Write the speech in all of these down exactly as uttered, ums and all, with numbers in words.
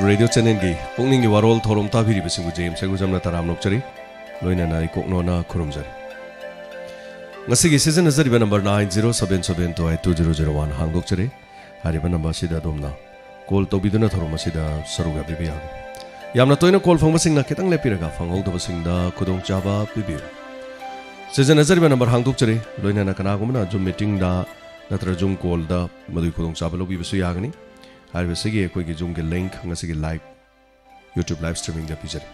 Radio ꯆꯦꯅꯦꯜꯒꯤ ꯄꯨꯛꯅꯤꯡꯒꯤ ꯋꯥꯔꯣꯜ ꯊꯧꯔꯝ ꯇꯥꯕꯤꯔꯤꯕꯁꯤꯡꯕꯨ James ꯍꯩꯒꯨꯖꯝꯅ ꯇꯔꯥꯝꯅ ꯑꯣꯛꯆꯔꯤ꯫ ꯂꯣꯏꯅꯅ ꯑꯩ ꯀꯣꯛꯅꯣꯅ ꯈꯨꯔꯨꯝꯖꯔꯤ꯫ ꯉꯁꯤꯒꯤ ꯁꯤꯖꯤꯟꯅꯖꯔꯤꯕ number nine zero seven seven two eight two zero zero one ꯍꯥꯡꯗꯣꯛꯆꯔꯤ꯫ ꯍꯥꯏꯔꯤꯕ ꯅꯝꯕꯔ ꯑꯁꯤꯗ ꯑꯗꯣꯝꯅ ꯀꯣꯜ ꯇꯧꯕꯤꯗꯨꯅ ꯊꯧꯔꯝ ꯑꯁꯤꯗ ꯁꯔꯨꯛ ꯌꯥꯕꯤꯕ ꯌꯥꯒꯅꯤ꯫ ꯌꯥꯝꯅ ꯇꯣꯏꯅ ꯀꯣꯜ ꯐꯪꯕꯁꯤꯡꯅ ꯈꯤꯇꯪ ꯂꯦꯞꯄꯤꯔꯒ ꯐꯪꯍꯧꯗꯕꯁꯤꯡꯗ ꯈꯨꯗꯣꯡꯆꯥꯕ ꯄꯤꯕꯤꯌꯨ꯫ ꯁꯤꯖꯤꯟꯅꯖꯔꯤꯕ ꯅꯝꯕꯔ ꯍꯥꯡꯗꯣꯛꯆꯔꯤ꯫ ꯂꯣꯏꯅꯅ ꯀꯅꯥꯒꯨꯝꯕꯅ ꯖꯨꯝ ꯃꯤꯇꯤꯡꯗ ꯅꯠꯇ꯭ꯔꯒ ꯖꯨꯝ ꯀꯣꯜꯗ ꯃꯗꯨꯒꯤ ꯈꯨꯗꯣꯡꯆꯥꯕ ꯂꯧꯕꯤꯕꯁꯨ ꯌꯥꯒꯅꯤ꯫ ꯍꯥꯏꯔꯤꯕꯁꯤꯒꯤ ꯑꯩꯈꯣꯏꯒꯤ ꯖꯨꯝꯒꯤ ꯂꯤꯡꯛ ꯉꯁꯤꯒꯤ ꯂꯥꯏꯚ YouTube live streamingꯗ ꯄꯤꯖꯔꯤ꯫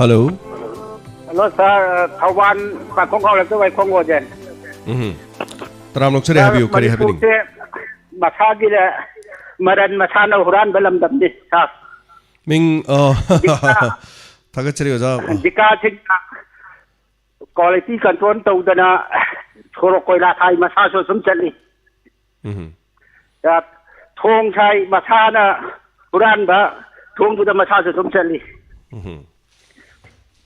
Hello. Hello, sir. ꯊꯧꯕꯥꯜ ꯄꯥꯡꯈꯣꯛ ꯍꯥꯎꯂꯛꯇ ꯋꯥꯏꯈꯣꯡ ꯑꯣꯏꯗꯦ꯫ ꯎꯝ꯫ ꯇꯔꯥꯝꯅ ꯑꯣꯛꯆꯔꯤ, ꯁꯥꯔ, ꯍꯥꯏꯕꯤꯌꯨ, ꯀꯔꯤ ꯍꯥꯏꯕꯤꯅꯤꯡ? ꯃꯅꯤꯄꯨꯔꯁꯦ ꯃꯁꯥꯒꯤ ꯃꯔꯟ ꯃꯁꯥꯅ ꯍꯨꯔꯥꯟꯕ ꯂꯝꯗꯝꯅꯤ, ꯁꯥꯔ꯫ ꯃꯤꯡ, ꯑ, ꯖꯤꯀꯥ-, ꯊꯥꯒꯠꯆꯔꯤ, ꯑꯣꯖꯥ꯫ ꯖꯤꯀꯥꯁꯤꯡꯅ quality control ꯇꯧꯗꯅ ꯁꯣꯔꯣꯛ ꯀꯣꯏꯂꯥ ꯊꯥꯏ, ꯃꯁꯥꯁꯨ ꯑꯗꯨꯝ ꯆꯠꯂꯤ꯫ ꯎꯝ꯫ ꯊꯣꯡ ꯁꯥꯏ, ꯃꯁꯥꯅ ꯍꯨꯔꯥꯟꯕ ꯊꯣꯡꯗꯨꯗ ꯃꯁꯥꯁꯨ ꯑꯗꯨꯝ ꯆꯠꯂꯤ꯫ ꯎꯝ꯫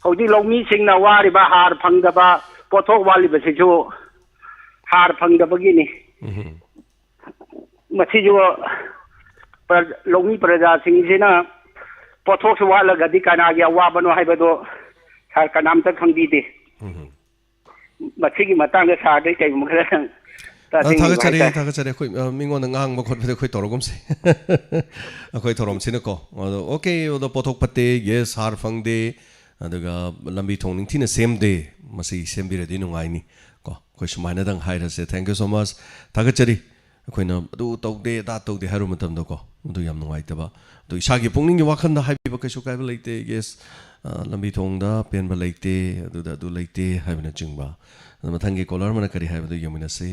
ꯍꯧꯖꯤꯛ ꯂꯧꯃꯤꯁꯤꯡꯅ ꯋꯥꯔꯤꯕ ꯍꯥꯔ ꯐꯪꯗꯕ, ꯄꯣꯠꯊꯣꯛ ꯋꯥꯠꯂꯤꯕꯁꯤꯁꯨ ꯍꯥꯔ ꯐꯪꯗꯕꯒꯤꯅꯤ꯫ ꯎꯝ꯫ ꯃꯁꯤꯁꯨ ꯄ꯭ꯔ-, ꯂꯧꯃꯤ ꯄ꯭ꯔꯖꯥꯁꯤꯡꯁꯤꯅ ꯄꯣꯠꯊꯣꯛꯁꯨ ꯋꯥꯠꯂꯒꯗꯤ ꯀꯅꯥꯒꯤ ꯑꯋꯥꯕꯅꯣ ꯍꯥꯏꯕꯗꯣ ꯁꯥꯔ ꯀꯅꯥꯝꯇ ꯈꯪꯕꯤꯗꯦ꯫ ꯎꯝ꯫ ꯃꯁꯤꯒꯤ ꯃꯇꯥꯡꯗ ꯁꯥꯔꯗꯩ ꯀꯩꯒꯨꯝꯕ ꯈꯔ ꯑ, ꯇꯥꯅꯤꯡꯕ ꯊꯥꯒꯠꯆꯔꯤ, ꯍꯥꯏꯇꯥꯔꯦ꯫ ꯊꯥꯒꯠꯆꯔꯤ꯫ ꯑꯩꯈꯣꯏ, ꯑ, ꯃꯤꯉꯣꯟꯗ ꯉꯥꯡꯕ ꯈꯣꯠꯄꯗꯤ ꯑꯩꯈꯣꯏ ꯇꯧꯔꯒꯨꯝꯁꯦ꯫ ꯑꯩꯈꯣꯏ ꯊꯧꯔꯝꯁꯤꯅꯀꯣ꯫ ꯑꯗꯣ, okay, ꯑꯗꯣ ꯄꯣꯠꯊꯣꯛ ꯐꯠꯇꯦ, yes, ꯍꯥꯔ ꯐꯪꯗꯦ, ꯑꯗꯨꯒ ꯂꯝꯕꯤ ꯊꯣꯡ ꯅꯤꯡꯊꯤꯅ ꯁꯦꯝꯗꯦ, ꯃꯁꯤ ꯁꯦꯝꯕꯤꯔꯗꯤ ꯅꯨꯡꯉꯥꯏꯅꯤ꯫ ꯀꯣ, ꯑꯩꯈꯣꯏ ꯁꯨꯃꯥꯏꯅꯗꯪ ꯍꯥꯏꯔꯁꯦ꯫ Thank you so much. ꯊꯥꯒꯠꯆꯔꯤ꯫ ꯑꯩꯈꯣꯏꯅ ꯑꯗꯨ ꯇꯧꯗꯦ, ꯑꯗꯥ ꯇꯧꯗꯦ ꯍꯥꯏꯔꯨ ꯃꯇꯝꯗꯀꯣ, ꯑꯗꯨ ꯌꯥꯝ ꯅꯨꯡꯉꯥꯏꯇꯕ꯫ ꯑꯗꯨ ꯏꯁꯥꯒꯤ ꯄꯨꯛꯅꯤꯡꯒꯤ ꯋꯥꯈꯜꯗ ꯍꯥꯏꯕꯤꯕ ꯀꯩꯁꯨ ꯀꯥꯏꯕ ꯂꯩꯇꯦ꯫ ꯌꯦꯁ, ꯂꯝꯕꯤ ꯊꯣꯡꯗ ꯄꯦꯟꯕ ꯂꯩꯇꯦ, ꯑꯗꯨꯗ ꯑꯗꯨ ꯂꯩꯇꯦ ꯍꯥꯏꯕꯅꯆꯤꯡꯕ꯫ ꯑꯗꯨ ꯃꯊꯪꯒꯤ ꯀꯣꯂꯔ ꯑꯃꯅ ꯀꯔꯤ ꯍꯥꯏꯕꯗꯨ ꯌꯦꯡꯃꯤꯟꯅꯁꯤ꯫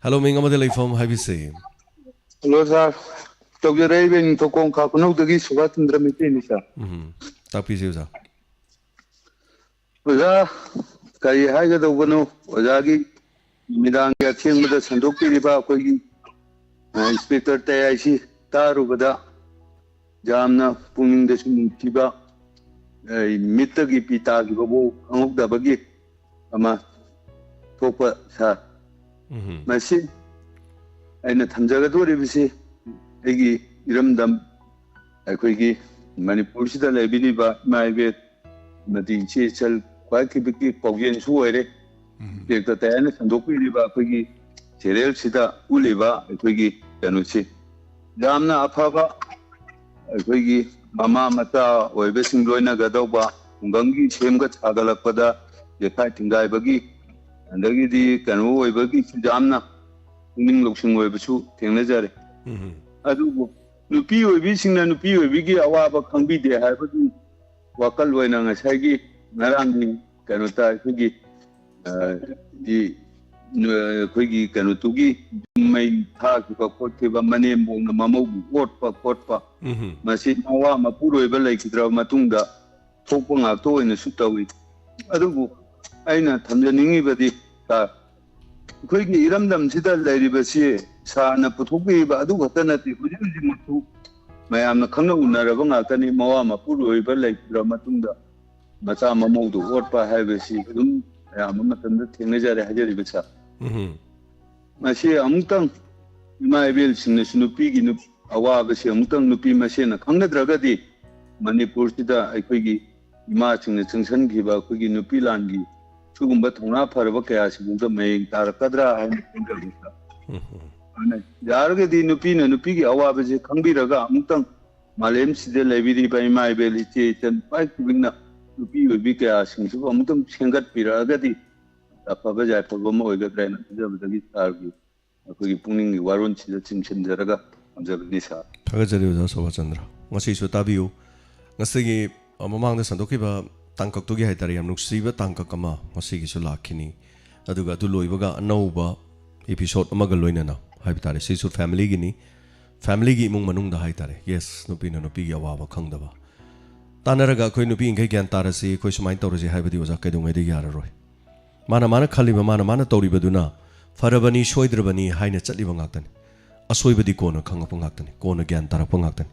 ꯍꯜꯂꯣ, ꯃꯤꯡ ꯑꯃꯗꯤ ꯂꯩꯐꯝ ꯍꯥꯏꯕꯤꯁꯤ꯫ ꯍꯜꯂꯣ ꯁꯥꯔ, ꯇꯧꯖꯔꯛꯏꯕ ꯅꯤꯡꯊꯧꯈꯣꯡ ꯈꯥ ꯈꯨꯅꯧꯗꯒꯤ ꯁꯨꯕꯥꯁ ꯆꯟꯗ꯭ꯔ ꯃꯩꯇꯩꯅꯤ ꯁꯥꯔ꯫ ꯎꯝ, ꯇꯥꯛꯄꯤꯁꯤ ꯑꯣꯖꯥ꯫ ꯑꯣꯖꯥ, ꯀꯔꯤ ꯍꯥꯏꯒꯗꯧꯕꯅꯣ? ꯑꯣꯖꯥꯒꯤ ꯅꯨꯃꯤꯗꯥꯡꯒꯤ ꯑꯊꯦꯡꯕꯗ ꯁꯟꯗꯣꯛꯄꯤꯔꯤꯕ ꯑꯩꯈꯣꯏꯒꯤ, ꯑ, ꯏꯟꯁꯄꯦꯛꯇꯔ ꯇꯌꯥꯏꯁꯤ ꯇꯥꯔꯨꯕꯗ ꯌꯥꯝꯅ ꯄꯨꯛꯅꯤꯡꯗꯁꯨ ꯅꯨꯡꯁꯤꯕ, ꯑ, ꯃꯤꯠꯇꯒꯤ ꯄꯤ ꯇꯥꯈꯤꯕꯕꯨ ꯈꯪꯍꯧꯗꯕꯒꯤ ꯑꯃ ꯊꯣꯛꯄ ꯁꯥꯔ꯫ ꯎꯝ꯫ ꯃꯁꯤ ꯑꯩꯅ ꯊꯝꯖꯒꯗꯧꯔꯤꯕꯁꯤ ꯑꯩꯒꯤ ꯏꯔꯝꯗꯝ, ꯑꯩꯈꯣꯏꯒꯤ ꯃꯅꯤꯄꯨꯔꯁꯤꯗ ꯂꯩꯕꯤꯔꯤꯕ ꯏꯃꯥ ꯏꯕꯦꯜ ꯑꯃꯗꯤ ꯏꯆꯦ ꯏꯆꯜ ꯈ꯭ꯋꯥꯏ ꯈꯤꯕꯤꯛꯀꯤ ꯄꯥꯎꯖꯦꯜꯁꯨ ꯑꯣꯏꯔꯦ꯫ ꯎꯝ꯫ ꯏꯟꯁꯄꯦꯛꯇꯔ ꯇꯌꯥꯏꯅ ꯁꯟꯗꯣꯛꯄꯤꯔꯤꯕ ꯑꯩꯈꯣꯏꯒꯤ ꯁꯦꯔꯤꯌꯦꯜꯁꯤꯗ ꯎꯠꯂꯤꯕ ꯑꯩꯈꯣꯏꯒꯤ ꯀꯩꯅꯣꯁꯤ ꯌꯥꯝꯅ ꯑꯐꯕ, ꯑꯩꯈꯣꯏꯒꯤ ꯃꯃꯥ ꯃꯆꯥ ꯑꯣꯏꯕꯁꯤꯡ ꯂꯣꯏꯅꯒꯗꯧꯕ ꯈꯨꯡꯒꯪꯒꯤ ꯁꯦꯝꯒꯠ ꯁꯥꯒꯠꯂꯛꯄꯗ ꯌꯩꯈꯥꯏ ꯊꯤꯡꯒꯥꯏꯕꯒꯤ, ꯑꯗꯒꯤꯗꯤ ꯀꯩꯅꯣ ꯑꯣꯏꯕꯒꯤꯁꯨ ꯌꯥꯝꯅ ꯄꯨꯛꯅꯤꯡ ꯂꯧꯁꯤꯡ ꯑꯣꯏꯕꯁꯨ ꯊꯦꯡꯅꯖꯔꯦ꯫ ꯎꯝ꯫ ꯑꯗꯨꯕꯨ ꯅꯨꯄꯤ ꯑꯣꯏꯕꯤꯁꯤꯡꯅ ꯅꯨꯄꯤ ꯑꯣꯏꯕꯤꯒꯤ ꯑꯋꯥꯕ ꯈꯪꯕꯤꯗꯦ ꯍꯥꯏꯕꯒꯤ ꯋꯥꯈꯜ ꯑꯣꯏꯅ ꯉꯁꯥꯏꯒꯤ ꯉꯔꯥꯡꯒꯤ ꯀꯩꯅꯣꯇ ꯑꯩꯈꯣꯏꯒꯤ, ꯑ, ꯗꯤ, ꯑ, ꯑꯩꯈꯣꯏꯒꯤ ꯀꯩꯅꯣꯗꯨꯒꯤ ꯃꯩ ꯊꯥꯈꯤꯕ ꯈꯣꯠꯈꯤꯕ, ꯃꯅꯦꯝꯕꯣꯛꯅ ꯃꯃꯧꯕꯨ ꯑꯣꯠꯄ ꯈꯣꯠꯄ, ꯎꯝ꯫ ꯃꯁꯤ ꯃꯋꯥ ꯃꯄꯨꯔꯣꯏꯕ ꯂꯩꯈꯤꯗ꯭ꯔꯕ ꯃꯇꯨꯡꯗ ꯊꯣꯛꯄ ꯉꯥꯛꯇ ꯑꯣꯏꯅꯁꯨ ꯇꯧꯏ꯫ ꯑꯗꯨꯕꯨ ꯑꯩꯅ ꯊꯝꯖꯅꯤꯡꯉꯤꯕꯗꯤ, ꯁꯥꯔ, ꯑꯩꯈꯣꯏꯒꯤ ꯏꯔꯝꯗꯝꯁꯤꯗ ꯂꯩꯔꯤꯕꯁꯤ ꯁꯥꯔꯅ ꯄꯨꯊꯣꯛꯄꯤꯔꯤꯕ ꯑꯗꯨ ꯈꯛꯇ ꯅꯠꯇꯦ, ꯍꯧꯖꯤꯛ ꯍꯧꯖꯤꯛꯃꯛꯁꯨ ꯃꯌꯥꯝꯅ ꯈꯪꯅ ꯎꯅꯔꯕ ꯉꯥꯛꯇꯅꯤ꯫ ꯃꯋꯥ ꯃꯄꯨꯔꯣꯏꯕ ꯂꯩꯈꯤꯗ꯭ꯔ ꯃꯇꯨꯡꯗ ꯃꯆꯥ ꯃꯃꯧꯗꯨ ꯑꯣꯠꯄ ꯍꯥꯏꯕꯁꯤ ꯑꯗꯨꯝ ꯑꯌꯥꯝꯕ ꯃꯇꯝꯗ ꯊꯦꯡꯅꯖꯔꯦ ꯍꯥꯏꯖꯔꯤꯕ ꯁꯥꯔ꯫ ꯎꯝ꯫ ꯃꯁꯤ ꯑꯃꯨꯛꯇꯪ ꯏꯃꯥ ꯏꯕꯦꯜꯁꯤꯡꯅꯁꯨ ꯅꯨꯄꯤꯒꯤ ꯅꯨꯞ-, ꯑꯋꯥꯕꯁꯤ ꯑꯃꯨꯛꯇꯪ ꯅꯨꯄꯤ ꯃꯁꯦꯟꯅ ꯈꯪꯅꯗ꯭ꯔꯒꯗꯤ ꯃꯅꯤꯄꯨꯔꯁꯤꯗ ꯑꯩꯈꯣꯏꯒꯤ ꯏꯃꯥꯁꯤꯡꯅ ꯆꯪꯁꯤꯟꯈꯤꯕ ꯑꯩꯈꯣꯏꯒꯤ ꯅꯨꯄꯤ ꯂꯥꯟꯒꯤ ꯁꯤꯒꯨꯝꯕ ꯊꯧꯅꯥ ꯐꯔꯕ ꯀꯌꯥꯁꯤꯐꯥꯎꯗ ꯃꯌꯦꯡ ꯇꯥꯔꯛꯀꯗ꯭ꯔꯥ ꯍꯥꯏꯅ ꯈꯟꯖꯕ ꯁꯥꯔ꯫ ꯎꯝ꯫ ꯑꯗꯨꯅ ꯌꯥꯔꯒꯗꯤ ꯅꯨꯄꯤꯅ ꯅꯨꯄꯤꯒꯤ ꯑꯋꯥꯕꯁꯦ ꯈꯪꯕꯤꯔꯒ ꯑꯃꯨꯛꯇꯪ ꯃꯥꯂꯦꯝꯁꯤꯗ ꯂꯩꯕꯤꯔꯤꯕ ꯏꯃꯥ ꯏꯕꯦꯜ ꯏꯆꯦ ꯏꯆꯟ ꯈ꯭ꯋꯥꯏ ꯈꯨꯗꯤꯡꯅ ꯅꯨꯄꯤ ꯑꯣꯏꯕꯤ ꯀꯌꯥꯁꯤꯡꯁꯤꯕꯨ ꯑꯃꯨꯛꯇꯪ ꯁꯦꯝꯒꯠꯄꯤꯔꯛꯑꯒꯗꯤ ꯑꯐꯕ ꯌꯥꯏꯐꯕ ꯑꯃ ꯑꯣꯏꯒꯗ꯭ꯔꯥ ꯍꯥꯏꯅ ꯈꯟꯖꯕꯗꯒꯤ ꯁꯥꯔꯒꯤ ꯑꯩꯈꯣꯏꯒꯤ ꯄꯨꯛꯅꯤꯡꯒꯤ ꯋꯥꯔꯣꯜꯁꯤꯗ ꯆꯤꯡꯁꯤꯟꯖꯔꯒ ꯊꯝꯖꯕꯅꯤ, ꯁꯥꯔ꯫ ꯊꯥꯒꯠꯆꯔꯤ ꯑꯣꯖꯥ ꯁꯣꯚꯥꯆꯟꯗ꯭ꯔ꯫ ꯉꯁꯤꯁꯨ ꯇꯥꯕꯤꯌꯨ꯫ ꯉꯁꯤꯒꯤ, ꯑ, ꯃꯃꯥꯡꯗ ꯁꯟꯗꯣꯛꯈꯤꯕ ꯇꯥꯡꯀꯛꯇꯨꯒꯤ ꯍꯥꯏꯇꯥꯔꯦ, ꯌꯥꯝ ꯅꯨꯡꯁꯤꯕ ꯇꯥꯡꯀꯛ ꯑꯃ ꯉꯁꯤꯒꯤꯁꯨ ꯂꯥꯛꯈꯤꯅꯤ꯫ ꯑꯗꯨꯒ ꯑꯗꯨ ꯂꯣꯏꯕꯒ ꯑꯅꯧꯕ episode ꯑꯃꯒ ꯂꯣꯏꯅꯅ ꯍꯥꯏꯕ ꯇꯥꯔꯦ, ꯁꯤꯁꯨ family ꯒꯤꯅꯤ꯫ Family ꯒꯤ ꯏꯃꯨꯡ ꯃꯅꯨꯡꯗ ꯍꯥꯏꯇꯥꯔꯦ, yes, ꯅꯨꯄꯤꯅ ꯅꯨꯄꯤꯒꯤ ꯑꯋꯥꯕ ꯈꯪꯗꯕ꯫ ꯇꯥꯟꯅꯔꯒ ꯑꯩꯈꯣꯏ ꯅꯨꯄꯤꯈꯩ ꯒ꯭ꯌꯥꯟ ꯇꯥꯔꯁꯤ, ꯑꯩꯈꯣꯏ ꯁꯨꯃꯥꯏꯅ ꯇꯧꯔꯁꯤ ꯍꯥꯏꯕꯗꯤ ꯑꯣꯖꯥ ꯀꯩꯗꯧꯉꯩꯗ ꯌꯥꯔꯔꯣꯏ꯫ ꯃꯥꯅ ꯃꯥꯅ ꯈꯜꯂꯤꯕ, ꯃꯥꯅ ꯃꯥꯅ ꯇꯧꯔꯤꯕꯗꯨꯅ ꯐꯔꯕꯅꯤ, ꯁꯣꯏꯗ꯭ꯔꯕꯅꯤ ꯍꯥꯏꯅ ꯆꯠꯂꯤꯕ ꯉꯥꯛꯇꯅꯤ꯫ ꯑꯁꯣꯏꯕꯗꯤ ꯀꯣꯟꯅ ꯈꯪꯉꯛꯄ ꯉꯥꯛꯇꯅꯤ, ꯀꯣꯟꯅ ꯒ꯭ꯌꯥꯟ ꯇꯥꯔꯛꯄ ꯉꯥꯛꯇꯅꯤ꯫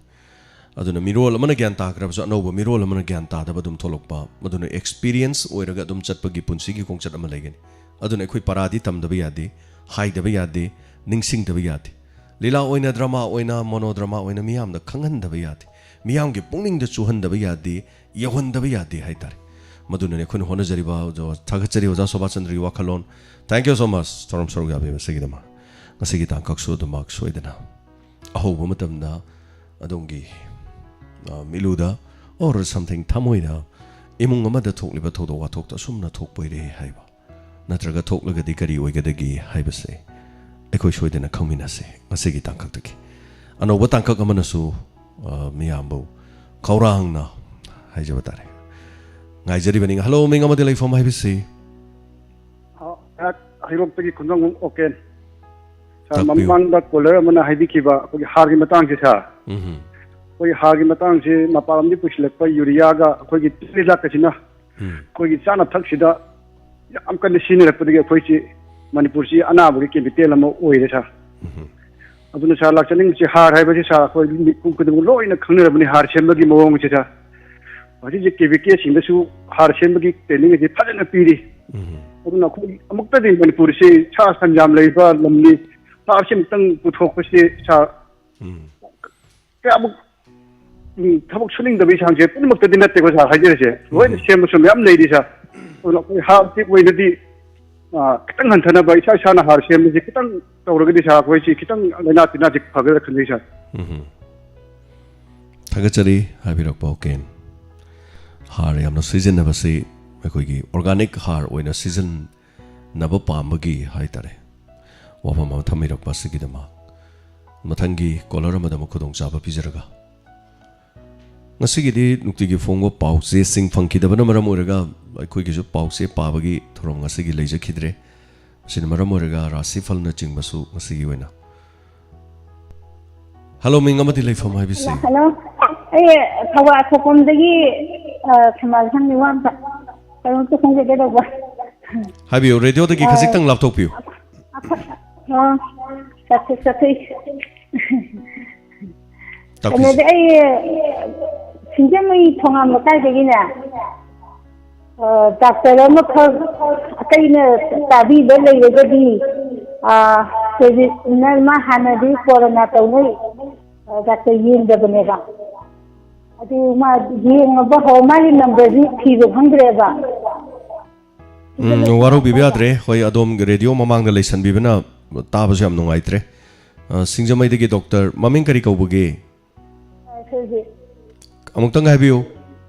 ꯑꯗꯨꯅ ꯃꯤꯔꯣꯜ ꯑꯃꯅ ꯒ꯭ꯌꯥꯟ ꯇꯥꯈ꯭ꯔꯕꯁꯨ ꯑꯅꯧꯕ ꯃꯤꯔꯣꯜ ꯑꯃꯅ ꯒ꯭ꯌꯥꯟ ꯇꯥꯗꯕ ꯑꯗꯨꯝ ꯊꯣꯛꯂꯛꯄ, ꯃꯗꯨꯅ experience ꯑꯣꯏꯔꯒ ꯑꯗꯨꯝ ꯆꯠꯄꯒꯤ ꯄꯨꯟꯁꯤꯒꯤ ꯈꯣꯡꯆꯠ ꯑꯃ ꯂꯩꯒꯅꯤ꯫ ꯑꯗꯨꯅ ꯑꯩꯈꯣꯏ ꯄꯔꯥꯗꯤ ꯇꯝꯗꯕ ꯌꯥꯗꯦ, ꯍꯥꯏꯗꯕ ꯌꯥꯗꯦ, ꯅꯤꯡꯁꯤꯡꯗꯕ ꯌꯥꯗꯦ꯫ ꯂꯤꯂꯥ ꯑꯣꯏꯅ, drama ꯑꯣꯏꯅ, mono drama ꯑꯣꯏꯅ ꯃꯤꯌꯥꯝꯗ ꯈꯪꯍꯟꯗꯕ ꯌꯥꯗꯦ, ꯃꯤꯌꯥꯝꯒꯤ ꯄꯨꯛꯅꯤꯡꯗ ꯆꯨꯍꯟꯗꯕ ꯌꯥꯗꯦ, ꯌꯧꯍꯟꯗꯕ ꯌꯥꯗꯦ ꯍꯥꯏꯇꯥꯔꯦ꯫ ꯃꯗꯨꯅꯅꯤ ꯑꯩꯈꯣꯏꯅ ꯍꯣꯠꯅꯖꯔꯤꯕ꯫ ꯑꯣꯖꯥ, ꯊꯥꯒꯠꯆꯔꯤ ꯑꯣꯖꯥ ꯁꯣꯚꯥꯆꯟꯗ꯭ꯔꯒꯤ ꯋꯥꯈꯜꯂꯣꯟ꯫ Thank you so much, ꯊꯧꯔꯝ ꯁꯔꯨꯛ ꯌꯥꯕꯤꯕꯁꯤꯒꯤꯗꯃꯛ꯫ ꯉꯁꯤꯒꯤ ꯇꯥꯡꯀꯛꯁꯨ ꯑꯗꯨꯃꯛ ꯁꯣꯏꯗꯅ ꯑꯍꯧꯕ ꯃꯇꯝꯗ ꯑꯗꯣꯝꯒꯤ, ꯑ, ꯃꯤꯠꯂꯨꯗ or something ꯊꯃꯣꯏꯗ ꯏꯃꯨꯡ ꯑꯃꯗ ꯊꯣꯛꯂꯤꯕ ꯊꯧꯗꯣꯛ ꯋꯥꯊꯣꯛꯇ ꯑꯁꯨꯝꯅ ꯊꯣꯛꯄ ꯑꯣꯏꯔꯦ ꯍꯥꯏꯕ, ꯅꯠꯇ꯭ꯔꯒ ꯊꯣꯛꯂꯒꯗꯤ ꯀꯔꯤ ꯑꯣꯏꯒꯗꯒꯦ ꯍꯥꯏꯕꯁꯦ ꯑꯩꯈꯣꯏ ꯁꯣꯏꯗꯅ ꯈꯪꯃꯤꯟꯅꯁꯦ ꯉꯁꯤꯒꯤ ꯇꯥꯡꯀꯛꯇꯒꯤ꯫ ꯑꯅꯧꯕ ꯇꯥꯡꯀꯛ ꯑꯃꯅꯁꯨ, ꯑ, ꯃꯤꯌꯥꯝꯕꯨ ꯈꯧꯔꯥꯡꯅ ꯍꯥꯏꯖꯕ ꯇꯥꯔꯦ, ꯉꯥꯏꯖꯔꯤꯕꯅꯤ꯫ Hello, ꯃꯤꯡ ꯑꯃꯗꯤ ꯂꯩꯐꯝ ꯍꯥꯏꯕꯁꯤ? ꯑ, ꯍꯩꯔꯣꯛꯇꯒꯤ ꯈꯨꯟꯗ꯭ꯔꯪꯕꯝ ꯑꯣꯀꯦꯟ꯫ ꯁꯥꯔ, ꯇꯥꯛꯄꯤꯌꯨ꯫ ꯃꯃꯥꯡꯗ caller ꯑꯃꯅ ꯍꯥꯏꯕꯤꯈꯤꯕ ꯑꯩꯈꯣꯏꯒꯤ ꯍꯥꯔꯒꯤ ꯃꯇꯥꯡꯁꯦ, ꯁꯥꯔ꯫ ꯎꯝ꯫ ꯑꯩꯈꯣꯏꯒꯤ ꯍꯥꯔꯒꯤ ꯃꯇꯥꯡꯁꯦ ꯃꯄꯥꯟ ꯂꯝꯗꯒꯤ ꯄꯨꯁꯤꯜꯂꯛꯄ ꯌꯨꯔꯤꯌꯥꯒ ꯑꯩꯈꯣꯏꯒꯤ ꯇꯤꯜ ꯍꯤꯗꯥꯛꯀꯁꯤꯅ ꯎꯝ꯫ ꯑꯩꯈꯣꯏꯒꯤ ꯆꯥꯅ ꯊꯛꯁꯤꯗ ꯌꯥꯝ ꯀꯟꯅ ꯁꯤꯖꯤꯟꯅꯔꯛꯄꯗꯒꯤ ꯑꯩꯈꯣꯏꯁꯤ ꯃꯅꯤꯄꯨꯔꯁꯤ ꯑꯅꯥꯕꯒꯤ capital ꯑꯃ ꯑꯣꯏꯔꯦ, ꯁꯥꯔ꯫ ꯎꯝ꯫ ꯑꯗꯨꯅ, ꯁꯥꯔ, ꯂꯥꯛꯆꯅꯤꯡꯕꯁꯤ ꯍꯥꯔ ꯍꯥꯏꯕꯁꯤ, ꯁꯥꯔ, ꯑꯩꯈꯣꯏ ꯃꯤꯄꯨꯝ ꯈꯨꯗꯤꯡꯃꯛ ꯂꯣꯏꯅ ꯈꯪꯅꯔꯕꯅꯤ ꯍꯥꯔ ꯁꯦꯝꯕꯒꯤ ꯃꯑꯣꯡꯁꯤ, ꯁꯥꯔ꯫ ꯍꯧꯖꯤꯛ ꯍꯧꯖꯤꯛ capital ꯁꯤꯡꯗꯁꯨ ꯍꯥꯔ ꯁꯦꯝꯕꯒꯤ training ꯑꯁꯤ ꯐꯖꯅ ꯄꯤꯔꯤ꯫ ꯎꯝ꯫ ꯑꯗꯨꯅ ꯑꯩꯈꯣꯏ ꯑꯃꯨꯛꯇꯗꯤ ꯃꯅꯤꯄꯨꯔꯁꯤ ꯁꯥ ꯁꯟ ꯌꯥꯝ ꯂꯩꯕ ꯂꯝꯅꯤ, ꯍꯥꯔꯁꯤ ꯑꯃꯨꯛꯇꯪ ꯄꯨꯊꯣꯛꯄꯁꯤ, ꯁꯥꯔ, ꯎꯝ꯫ ꯀꯌꯥꯃꯨꯛ, ꯎꯝ, ꯊꯕꯛ ꯁꯨꯅꯤꯡꯗꯕꯒꯤ ꯆꯥꯡꯁꯦ ꯄꯨꯝꯅꯃꯛꯇꯗꯤ ꯅꯠꯇꯦꯀꯣ, ꯁꯥꯔ, ꯍꯥꯏꯖꯔꯤꯁꯦ꯫ ꯂꯣꯏꯅ ꯎꯝ꯫ ꯁꯦꯝꯕꯁꯨ ꯃꯌꯥꯝ ꯂꯩꯔꯤ, ꯁꯥꯔ꯫ ꯑꯗꯨꯅ ꯑꯩꯈꯣꯏ ꯍꯥꯔ ꯇꯤꯞ ꯑꯣꯏꯅꯗꯤ, ꯑ, ꯈꯤꯇꯪ ꯍꯟꯊꯅꯕ ꯏꯁꯥ ꯏꯁꯥꯅ ꯍꯥꯔ ꯁꯦꯝꯕꯁꯤ ꯈꯤꯇꯪ ꯇꯧꯔꯒꯗꯤ, ꯁꯥꯔ, ꯑꯩꯈꯣꯏꯁꯤ ꯈꯤꯇꯪ ꯂꯥꯏꯅꯥ ꯇꯤꯟꯅꯥꯁꯤ ꯐꯒꯗ꯭ꯔꯥ ꯈꯟꯖꯩ, ꯁꯥꯔ꯫ ꯎꯝ꯫ ꯊꯥꯒꯠꯆꯔꯤ ꯍꯥꯏꯕꯤꯔꯛꯄ ꯑꯣꯀꯦꯟ꯫ ꯍꯥꯔ ꯌꯥꯝꯅ ꯁꯤꯖꯤꯟꯅꯕꯁꯤ ꯑꯩꯈꯣꯏꯒꯤ organic ꯍꯥꯔ ꯑꯣꯏꯅ ꯁꯤꯖꯤꯟꯅꯕ ꯄꯥꯝꯕꯒꯤ ꯍꯥꯏꯇꯥꯔꯦ, ꯋꯥꯐꯝ ꯑꯃ ꯊꯝꯕꯤꯔꯛꯄ ꯑꯁꯤꯒꯤꯗꯃꯛ꯫ ꯃꯊꯪꯒꯤ ꯀꯣꯂꯔ ꯑꯃꯗ ꯑꯃꯨꯛ ꯈꯨꯗꯣꯡꯆꯥꯕ ꯄꯤꯖꯔꯒ, ꯉꯁꯤꯒꯤꯗꯤ ꯅꯨꯡꯇꯤꯒꯤ ꯐꯣꯡꯕ ꯄꯥꯎꯆꯦꯁꯤꯡ ꯐꯪꯈꯤꯗꯕꯅ ꯃꯔꯝ ꯑꯣꯏꯔꯒ ꯑꯩꯈꯣꯏꯒꯤꯁꯨ ꯄꯥꯎꯆꯦ ꯄꯥꯕꯒꯤ ꯊꯧꯔꯝ ꯉꯁꯤꯒꯤ ꯂꯩꯖꯈꯤꯗ꯭ꯔꯦ꯫ ꯃꯁꯤꯅ ꯃꯔꯝ ꯑꯣꯏꯔꯒ ꯔꯥꯁꯤꯐꯜꯅꯆꯤꯡꯕꯁꯨ ꯉꯁꯤꯒꯤ ꯑꯣꯏꯅ꯫ ꯍꯜꯂꯣ, ꯃꯤꯡ ꯑꯃꯗꯤ ꯂꯩꯐꯝ ꯍꯥꯏꯕꯁꯤ? ꯍꯜꯂꯣ, ꯑꯩ ꯊꯧꯕꯥꯜ ꯈꯣꯡꯕꯣꯝꯗꯒꯤ, ꯑ, ꯁꯃꯥꯖ ꯁꯪꯒꯤ ꯋꯥ ꯑꯝꯇ ꯀꯩꯅꯣꯝꯇ ꯈꯪꯖꯒꯦ ꯇꯧꯕ꯫ ꯍꯥꯏꯕꯤꯌꯨ, ꯔꯦꯗꯤꯑꯣꯗꯒꯤ ꯑ, ꯈꯖꯤꯛꯇꯪ ꯂꯥꯞꯊꯣꯛꯄꯤꯌꯨ꯫ ꯑ, ꯆꯠꯊꯣꯛ-, ꯆꯠꯊꯣꯛꯏ꯫ ꯇꯥꯛꯄꯤꯁꯤ꯫ ꯀꯩꯅꯣꯗꯤ ꯑꯩ ꯁꯤꯡꯖꯃꯩ ꯊꯣꯉꯥꯝ ꯂꯩꯀꯥꯏꯗꯒꯤꯅꯦ, ꯑ, ꯗꯥꯛꯇꯔ ꯑꯃꯈꯛ ꯑꯇꯩꯅ ꯇꯥꯕꯤꯕ ꯂꯩꯔꯒꯗꯤ, ꯑ, ꯀꯣꯚꯤꯗꯅ ꯃꯥ ꯍꯥꯟꯅꯗꯤ ꯀꯣꯔꯣꯅꯥ ꯇꯧꯅꯩ, ꯑ, ꯗꯥꯛꯇꯔ ꯌꯦꯡꯗꯕꯅꯦꯕ꯫ ꯑꯗꯨ ꯃꯥ ꯌꯦꯡꯉꯕ ꯍꯣ-, ꯃꯥꯒꯤ ꯅꯝꯕꯔꯗꯤ ꯊꯤꯕ ꯈꯪꯗ꯭ꯔꯦꯕ꯫ ꯎꯝ, ꯋꯥꯔꯧꯕꯤꯕ ꯌꯥꯗ꯭ꯔꯦ꯫ ꯍꯣꯏ, ꯑꯗꯣꯝ ꯔꯦꯗꯤꯑꯣ ꯃꯃꯥꯡꯗ ꯂꯩꯁꯟꯕꯤꯕꯅ ꯇꯥꯕꯁꯨ ꯌꯥꯝ ꯅꯨꯡꯉꯥꯏꯇ꯭ꯔꯦ꯫ ꯑ, ꯁꯤꯡꯖꯃꯩꯗꯒꯤ ꯗꯣꯛꯇꯔ, ꯃꯃꯤꯡ ꯀꯔꯤ ꯀꯧꯕꯒꯦ? ꯑ, ꯁꯨꯔꯖꯤꯠ꯫ ꯑꯃꯨꯛꯇꯪ ꯍꯥꯏꯕꯤꯌꯨ꯫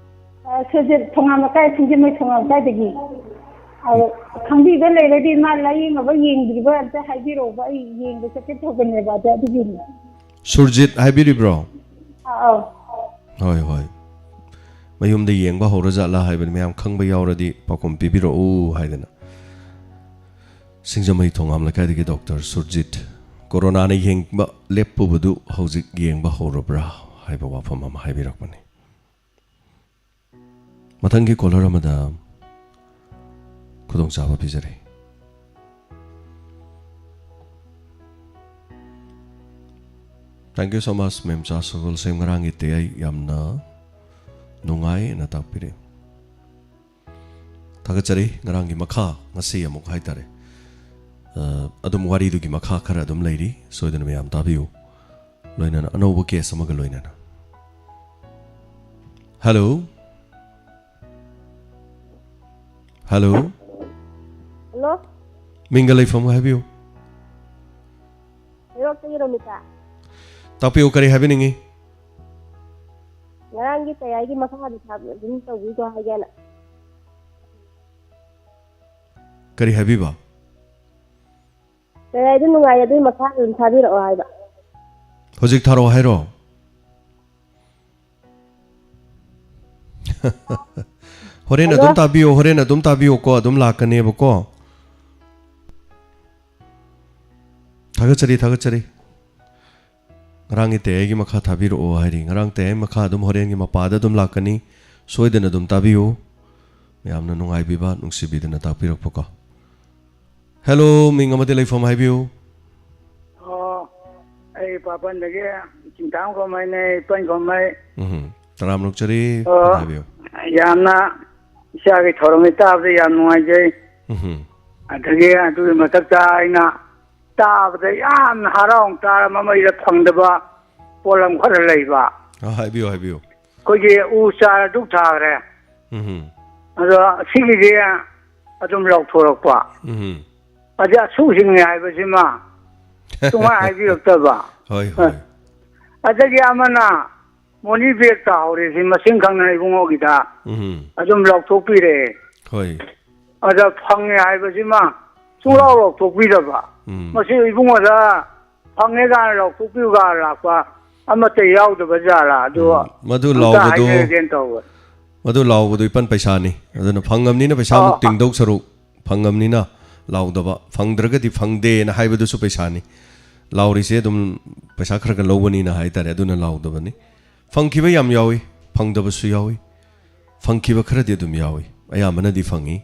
ꯑ, ꯁꯨꯔꯖꯤꯠ, ꯊꯣꯉꯥꯝ ꯂꯩꯀꯥꯏ, ꯁꯤꯡꯖꯃꯩ ꯊꯣꯉꯥꯝ ꯂꯩꯀꯥꯏꯗꯒꯤ꯫ ꯑ, ꯈꯪꯕꯤꯕ ꯂꯩꯔꯗꯤ ꯃꯥ ꯂꯥꯌꯦꯡꯉꯕ ꯌꯦꯡꯗ꯭ꯔꯤꯕ ꯑꯝꯇ ꯍꯥꯏꯕꯤꯔꯛꯎꯕ, ꯑꯩ ꯌꯦꯡꯕ ꯆꯠꯀꯦ ꯇꯧꯕꯅꯦꯕ, ꯑꯗ ꯑꯗꯨꯒꯤꯅꯤ꯫ ꯁꯨꯔꯖꯤꯠ ꯍꯥꯏꯕꯤꯔꯤꯕ꯭ꯔꯣ? ꯑ, ꯑꯧ꯫ ꯍꯣꯏ, ꯍꯣꯏ꯫ ꯃꯌꯨꯝꯗ ꯌꯦꯡꯕ ꯍꯧꯔꯖꯥꯠꯂꯥ ꯍꯥꯏꯕꯅꯤ, ꯃꯌꯥꯝ ꯈꯪꯕ ꯌꯥꯎꯔꯗꯤ ꯄꯥꯎꯈꯨꯝ ꯄꯤꯕꯤꯔꯛꯎ ꯍꯥꯏꯗꯅ꯫ ꯁꯤꯡꯖꯃꯩ ꯊꯣꯉꯥꯝ ꯂꯩꯀꯥꯏꯗꯒꯤ ꯗꯣꯛꯇꯔ ꯁꯨꯔꯖꯤꯠ, ꯀꯣꯔꯣꯅꯥꯅ ꯌꯦꯡꯕ ꯂꯦꯞꯄꯨꯕꯗꯨ ꯍꯧꯖꯤꯛ ꯌꯦꯡꯕ ꯍꯧꯔꯕ꯭ꯔꯥ ꯍꯥꯏꯕ ꯋꯥꯐꯝ ꯑꯃ ꯍꯥꯏꯕꯤꯔꯛꯄꯅꯤ꯫ ꯃꯊꯪꯒꯤ ꯀꯣꯂꯔ ꯑꯃꯗ ꯈꯨꯗꯣꯡꯆꯥꯕ ꯄꯤꯖꯔꯤ꯫ Thank you so much, ꯃꯦꯝꯆꯥ ꯁꯒꯣꯜꯁꯦꯝ, ꯉꯔꯥꯡꯒꯤ ꯇꯌꯥꯏ ꯌꯥꯝꯅ ꯅꯨꯡꯉꯥꯏꯅ ꯇꯥꯛꯄꯤꯔꯦ꯫ ꯊꯥꯒꯠꯆꯔꯤ꯫ ꯉꯔꯥꯡꯒꯤ ꯃꯈꯥ ꯉꯁꯤ ꯑꯃꯨꯛ ꯍꯥꯏꯇꯥꯔꯦ꯫ ꯑ, ꯑꯗꯨꯝ ꯋꯥꯔꯤꯗꯨꯒꯤ ꯃꯈꯥ ꯈꯔ ꯑꯗꯨꯝ ꯂꯩꯔꯤ꯫ ꯁꯣꯏꯗꯅ ꯃꯌꯥꯝ ꯇꯥꯕꯤꯌꯨ꯫ ꯂꯣꯏꯅꯅ ꯑꯅꯧꯕ ꯀꯦꯁ ꯑꯃꯒ ꯂꯣꯏꯅꯅ꯫ ꯍꯜꯂꯣ꯫ ꯍꯜꯂꯣ꯫ ꯍꯜꯂꯣ꯫ ꯃꯤꯡꯒ ꯂꯩꯐꯝꯒ ꯍꯥꯏꯕꯤꯌꯨ꯫ ꯍꯩꯔꯣꯛꯇꯒꯤ ꯔꯣꯃꯤꯇꯥ꯫ ꯇꯥꯛꯄꯤꯌꯨ, ꯀꯔꯤ ꯍꯥꯏꯕꯤꯅꯤꯡꯉꯤ? ꯉꯔꯥꯡꯒꯤ ꯇꯌꯥꯏꯒꯤ ꯃꯈꯥꯗ ꯊꯥꯕ ꯑꯗꯨꯝ ꯇꯧꯕꯤꯗꯣ ꯍꯥꯏꯒꯦꯅ꯫ ꯀꯔꯤ ꯍꯥꯏꯕꯤꯕ? ꯀꯔꯥꯏꯗ ꯅꯨꯡꯉꯥꯏ, ꯑꯗꯨꯒꯤ ꯃꯈꯥꯗ ꯑꯗꯨꯝ ꯊꯥꯕꯤꯔꯛꯑꯣ ꯍꯥꯏꯕ꯫ ꯍꯧꯖꯤꯛ ꯊꯥꯔꯛꯑꯣ ꯍꯥꯏꯔꯣ? ꯍꯣꯔꯦꯟ ꯑꯗꯨꯝ ꯇꯥꯕꯤꯌꯣ, ꯍꯣꯔꯦꯟ ꯑꯗꯨꯝ ꯇꯥꯕꯤꯌꯣꯀꯣ, ꯑꯗꯨꯝ ꯂꯥꯛꯀꯅꯦꯕꯀꯣ꯫ ꯊꯥꯒꯠꯆꯔꯤ, ꯊꯥꯒꯠꯆꯔꯤ꯫ ꯉꯔꯥꯡꯒꯤ ꯇꯌꯥꯏꯒꯤ ꯃꯈꯥ ꯊꯥꯕꯤꯔꯛꯑꯣ ꯍꯥꯏꯔꯤ꯫ ꯉꯔꯥꯡ ꯇꯌꯥꯏ ꯃꯈꯥ ꯑꯗꯨꯝ ꯍꯣꯔꯦꯟꯒꯤ ꯃꯄꯥꯗ ꯑꯗꯨꯝ ꯂꯥꯛꯀꯅꯤ꯫ ꯁꯣꯏꯗꯅ ꯑꯗꯨꯝ ꯇꯥꯕꯤꯌꯨ꯫ ꯃꯌꯥꯝꯅ ꯅꯨꯡꯉꯥꯏꯕꯤꯕ, ꯅꯨꯡꯁꯤꯕꯤꯗꯅ ꯇꯥꯛꯄꯤꯔꯛꯄꯀꯣ꯫ ꯍꯦꯜꯂꯣ, ꯃꯤꯡ ꯑꯃꯗꯤ ꯂꯩꯐꯝ ꯍꯥꯏꯕꯤꯌꯨ꯫ ꯑꯣ, ꯑꯩ ꯄꯥꯄꯟꯗꯒꯤ ꯆꯤꯡꯊꯥꯝ ꯈꯣꯝꯃꯩꯅꯦ, ꯏꯄꯟ ꯈꯣꯝꯃꯩ꯫ ꯎꯝ, ꯇꯔꯥꯝꯅ ꯑꯣꯛꯆꯔꯤ꯫ ꯑꯣ, ꯍꯥꯏꯕꯤꯌꯨ꯫ ꯌꯥꯝꯅ ꯏꯆꯥꯒꯤ ꯊꯧꯔꯝꯁꯦ ꯇꯥꯕꯗ ꯌꯥꯝ ꯅꯨꯡꯉꯥꯏꯖꯩ꯫ ꯎꯝ꯫ ꯑꯗꯒꯤ ꯑꯗꯨꯒꯤ ꯃꯊꯛꯇ ꯑꯩꯅ ꯇꯥꯕꯗ ꯌꯥꯝꯅ ꯍꯔꯥꯎꯅ ꯇꯥꯔ ꯃꯃꯩꯗ ꯐꯪꯗꯕ ꯄꯣꯠꯂꯝ ꯈꯔ ꯂꯩꯕ꯫ ꯑ, ꯍꯥꯏꯕꯤꯌꯨ, ꯍꯥꯏꯕꯤꯌꯨ꯫ ꯑꯩꯈꯣꯏꯒꯤ ꯎ ꯆꯥꯔ ꯗꯨꯛ ꯊꯥꯈ꯭ꯔꯦ꯫ ꯎꯝ꯫ ꯑꯗꯣ ꯁꯤꯒꯤꯗꯤ ꯑꯗꯨꯝ ꯂꯧꯊꯣꯔꯛꯄ꯫ ꯎꯝ꯫ ꯑꯗ ꯑꯁꯨꯛ ꯍꯤꯡꯉꯤ ꯍꯥꯏꯕꯁꯤꯃ ꯁꯨꯡꯍꯥꯏ ꯍꯥꯏꯕꯤꯔꯛꯇꯕ꯫ ꯍꯣꯏ, ꯍꯣꯏ꯫ ꯑꯗꯒꯤ ꯑꯃꯅ ꯃꯣꯅꯤ ꯕꯦꯒ ꯇꯥꯍꯧꯔꯦ, ꯁꯤ ꯃꯁꯤꯡ ꯈꯪꯗꯅ ꯏꯕꯨꯡꯉꯣꯒꯤꯗ ꯎꯝ꯫ ꯑꯗꯨꯝ ꯂꯧꯊꯣꯛꯄꯤꯔꯛꯑꯦ꯫ ꯍꯣꯏ꯫ ꯑꯗ ꯐꯪꯉꯦ ꯍꯥꯏꯕꯁꯤꯃ ꯁꯨꯡꯂꯥꯎ ꯎꯝ꯫ ꯂꯧꯊꯣꯛꯄꯤꯗꯕ꯫ ꯎꯝ꯫ ꯃꯁꯤ ꯏꯕꯨꯡꯉꯣꯗ ꯐꯪꯉꯦ ꯀꯥꯏꯅ ꯂꯧꯊꯣꯛꯄꯤꯌꯨ ꯀꯥꯏꯅ ꯂꯥꯛꯄ ꯑꯃꯠꯇ ꯌꯥꯎꯗꯕ ꯖꯥꯠꯂꯥ? ꯑꯗꯨ ꯎꯝ꯫ ꯃꯗꯨ ꯑꯝꯇ ꯂꯥꯎꯕꯗꯨ, ꯍꯥꯏꯖꯔꯒꯦꯅ ꯇꯧꯕ꯫ ꯃꯗꯨ ꯂꯥꯎꯕꯗꯨ ꯏꯄꯟ ꯄꯩꯁꯥꯅꯤ꯫ ꯑꯗꯨꯅ ꯐꯪꯉꯕꯅꯤꯅ ꯄꯩꯁꯥꯃꯨꯛ ꯑꯣ꯫ ꯇꯤꯡꯗꯧ ꯁꯔꯨꯛ ꯐꯪꯉꯕꯅꯤꯅ ꯂꯥꯎꯗꯕ, ꯐꯪꯗ꯭ꯔꯒꯗꯤ ꯐꯪꯗꯦꯅ ꯍꯥꯏꯕꯗꯨꯁꯨ ꯄꯩꯁꯥꯅꯤ꯫ ꯂꯥꯎꯔꯤꯁꯦ ꯑꯗꯨꯝ ꯄꯩꯁꯥ ꯈꯔ ꯈꯔ ꯂꯧꯕꯅꯤꯅ ꯍꯥꯏꯇꯥꯔꯦ, ꯑꯗꯨꯅ ꯂꯥꯎꯗꯕꯅꯤ꯫ ꯐꯪꯈꯤꯕ ꯌꯥꯝ ꯌꯥꯎꯏ, ꯐꯪꯗꯕꯁꯨ ꯌꯥꯎꯏ꯫ ꯐꯪꯈꯤꯕ ꯈꯔꯗꯤ ꯑꯗꯨꯝ ꯌꯥꯎꯏ, ꯑꯌꯥꯝꯕꯅꯗꯤ ꯐꯪꯉꯤ꯫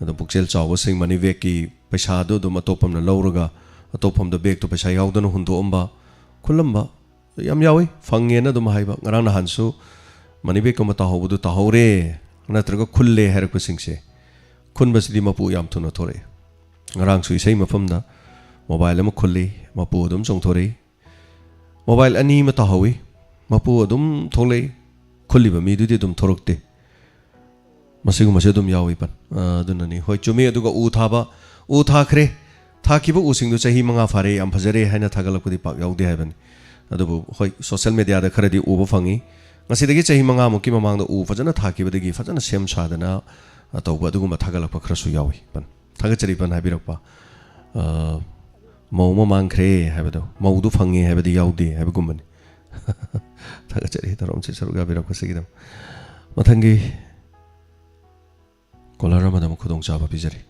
ꯑꯗꯣ ꯄꯨꯛꯆꯦꯜ ꯆꯥꯎꯕꯁꯤꯡ ꯃꯅꯤ ꯕꯦꯒꯀꯤ ꯄꯩꯁꯥꯗꯨ ꯑꯗꯨꯝ ꯑꯇꯣꯞꯄ ꯑꯃꯅ ꯂꯧꯔꯒ, ꯑꯇꯣꯞꯄ ꯑꯃꯗ ꯕꯦꯒꯇꯨ ꯄꯩꯁꯥ ꯌꯥꯎꯗꯅ ꯍꯨꯟꯗꯣꯛꯑꯝꯕ, ꯈꯨꯜꯂꯝꯕ ꯌꯥꯝ ꯌꯥꯎꯏ꯫ ꯐꯪꯉꯦꯅ ꯑꯗꯨꯝ ꯍꯥꯏꯕ, ꯉꯔꯥꯡ ꯅꯍꯥꯟꯁꯨ ꯃꯅꯤ ꯕꯦꯒꯀꯨꯝꯕ ꯇꯥꯍꯧꯕꯗꯨ ꯇꯥꯍꯧꯔꯦ ꯅꯠꯇ꯭ꯔꯒ ꯈꯨꯜꯂꯦ ꯍꯥꯏꯔꯛꯄꯁꯤꯡꯁꯦ, ꯈꯨꯟꯕꯁꯤꯗꯤ ꯃꯄꯨ ꯌꯥꯝ ꯊꯨꯅ ꯊꯣꯔꯛꯑꯦ꯫ ꯉꯔꯥꯡꯁꯨ ꯏꯁꯩ ꯃꯐꯝꯗ ꯃꯣꯕꯥꯏꯜ ꯑꯃ ꯈꯨꯜꯂꯤ, ꯃꯄꯨ ꯑꯗꯨꯝ ꯆꯣꯡꯊꯣꯔꯛꯏ꯫ ꯃꯣꯕꯥꯏꯜ ꯑꯅꯤ ꯑꯃ ꯇꯥꯍꯧꯏ, ꯃꯄꯨ ꯑꯗꯨꯝ ꯊꯣꯛꯂꯛꯏ, ꯈꯨꯜꯂꯤꯕ ꯃꯤꯗꯨꯗꯤ ꯑꯗꯨꯝ ꯊꯣꯔꯛꯇꯦ꯫ ꯃꯁꯤꯒꯨꯝꯕꯁꯦ ꯑꯗꯨꯝ ꯌꯥꯎꯏ, ꯄꯟ-, ꯑ, ꯑꯗꯨꯅꯅꯤ꯫ ꯍꯣꯏ, ꯆꯨꯝꯃꯤ꯫ ꯑꯗꯨꯒ ꯎ ꯊꯥꯕ, ꯎ ꯊꯥꯈ꯭ꯔꯦ, ꯊꯥꯈꯤꯕ ꯎꯁꯤꯡꯗꯨ ꯆꯍꯤ ꯃꯉꯥ ꯐꯥꯔꯦ, ꯌꯥꯝ ꯐꯖꯔꯦ ꯍꯥꯏꯅ ꯊꯥꯒꯠꯂꯛꯄꯗꯤ ꯄꯥꯛ ꯌꯥꯎꯗꯦ ꯍꯥꯏꯕꯅꯤ꯫ ꯑꯗꯨꯕꯨ ꯍꯣꯏ, ꯁꯣꯁꯦꯜ ꯃꯦꯗꯤꯌꯥꯗ ꯈꯔꯗꯤ ꯎꯕ ꯐꯪꯉꯤ꯫ ꯉꯁꯤꯗꯒꯤ ꯆꯍꯤ ꯃꯉꯥꯃꯨꯛꯀꯤ ꯃꯃꯥꯡꯗ ꯎ ꯐꯖꯅ ꯊꯥꯈꯤꯕꯗꯒꯤ ꯐꯖꯅ ꯁꯦꯝ ꯁꯥꯗꯅ, ꯑ, ꯇꯧꯕ ꯑꯗꯨꯒꯨꯝꯕ ꯊꯥꯒꯠꯂꯛꯄ ꯈꯔꯁꯨ ꯌꯥꯎꯏ, ꯄꯟ꯫ ꯊꯥꯒꯠꯆꯔꯤ, ꯄꯟ, ꯍꯥꯏꯕꯤꯔꯛꯄ꯫ ꯑ, ꯃꯧ ꯑꯃ ꯃꯥꯡꯈ꯭ꯔꯦ ꯍꯥꯏꯕꯗꯣ, ꯃꯧꯗꯨ ꯐꯪꯉꯦ ꯍꯥꯏꯕꯗꯤ ꯌꯥꯎꯗꯦ ꯍꯥꯏꯕꯒꯨꯝꯕꯅꯤ꯫ ꯊꯥꯒꯠꯆꯔꯤ ꯊꯧꯔꯝꯁꯤ ꯁꯔꯨꯛ ꯌꯥꯕꯤꯔꯛꯄꯁꯤꯒꯤꯗꯃꯛ꯫ ꯃꯊꯪꯒꯤ ꯀꯣꯂꯔ ꯑꯃꯗ ꯑꯃꯨꯛ ꯈꯨꯗꯣꯡꯆꯥꯕ ꯄꯤꯖꯔꯤ꯫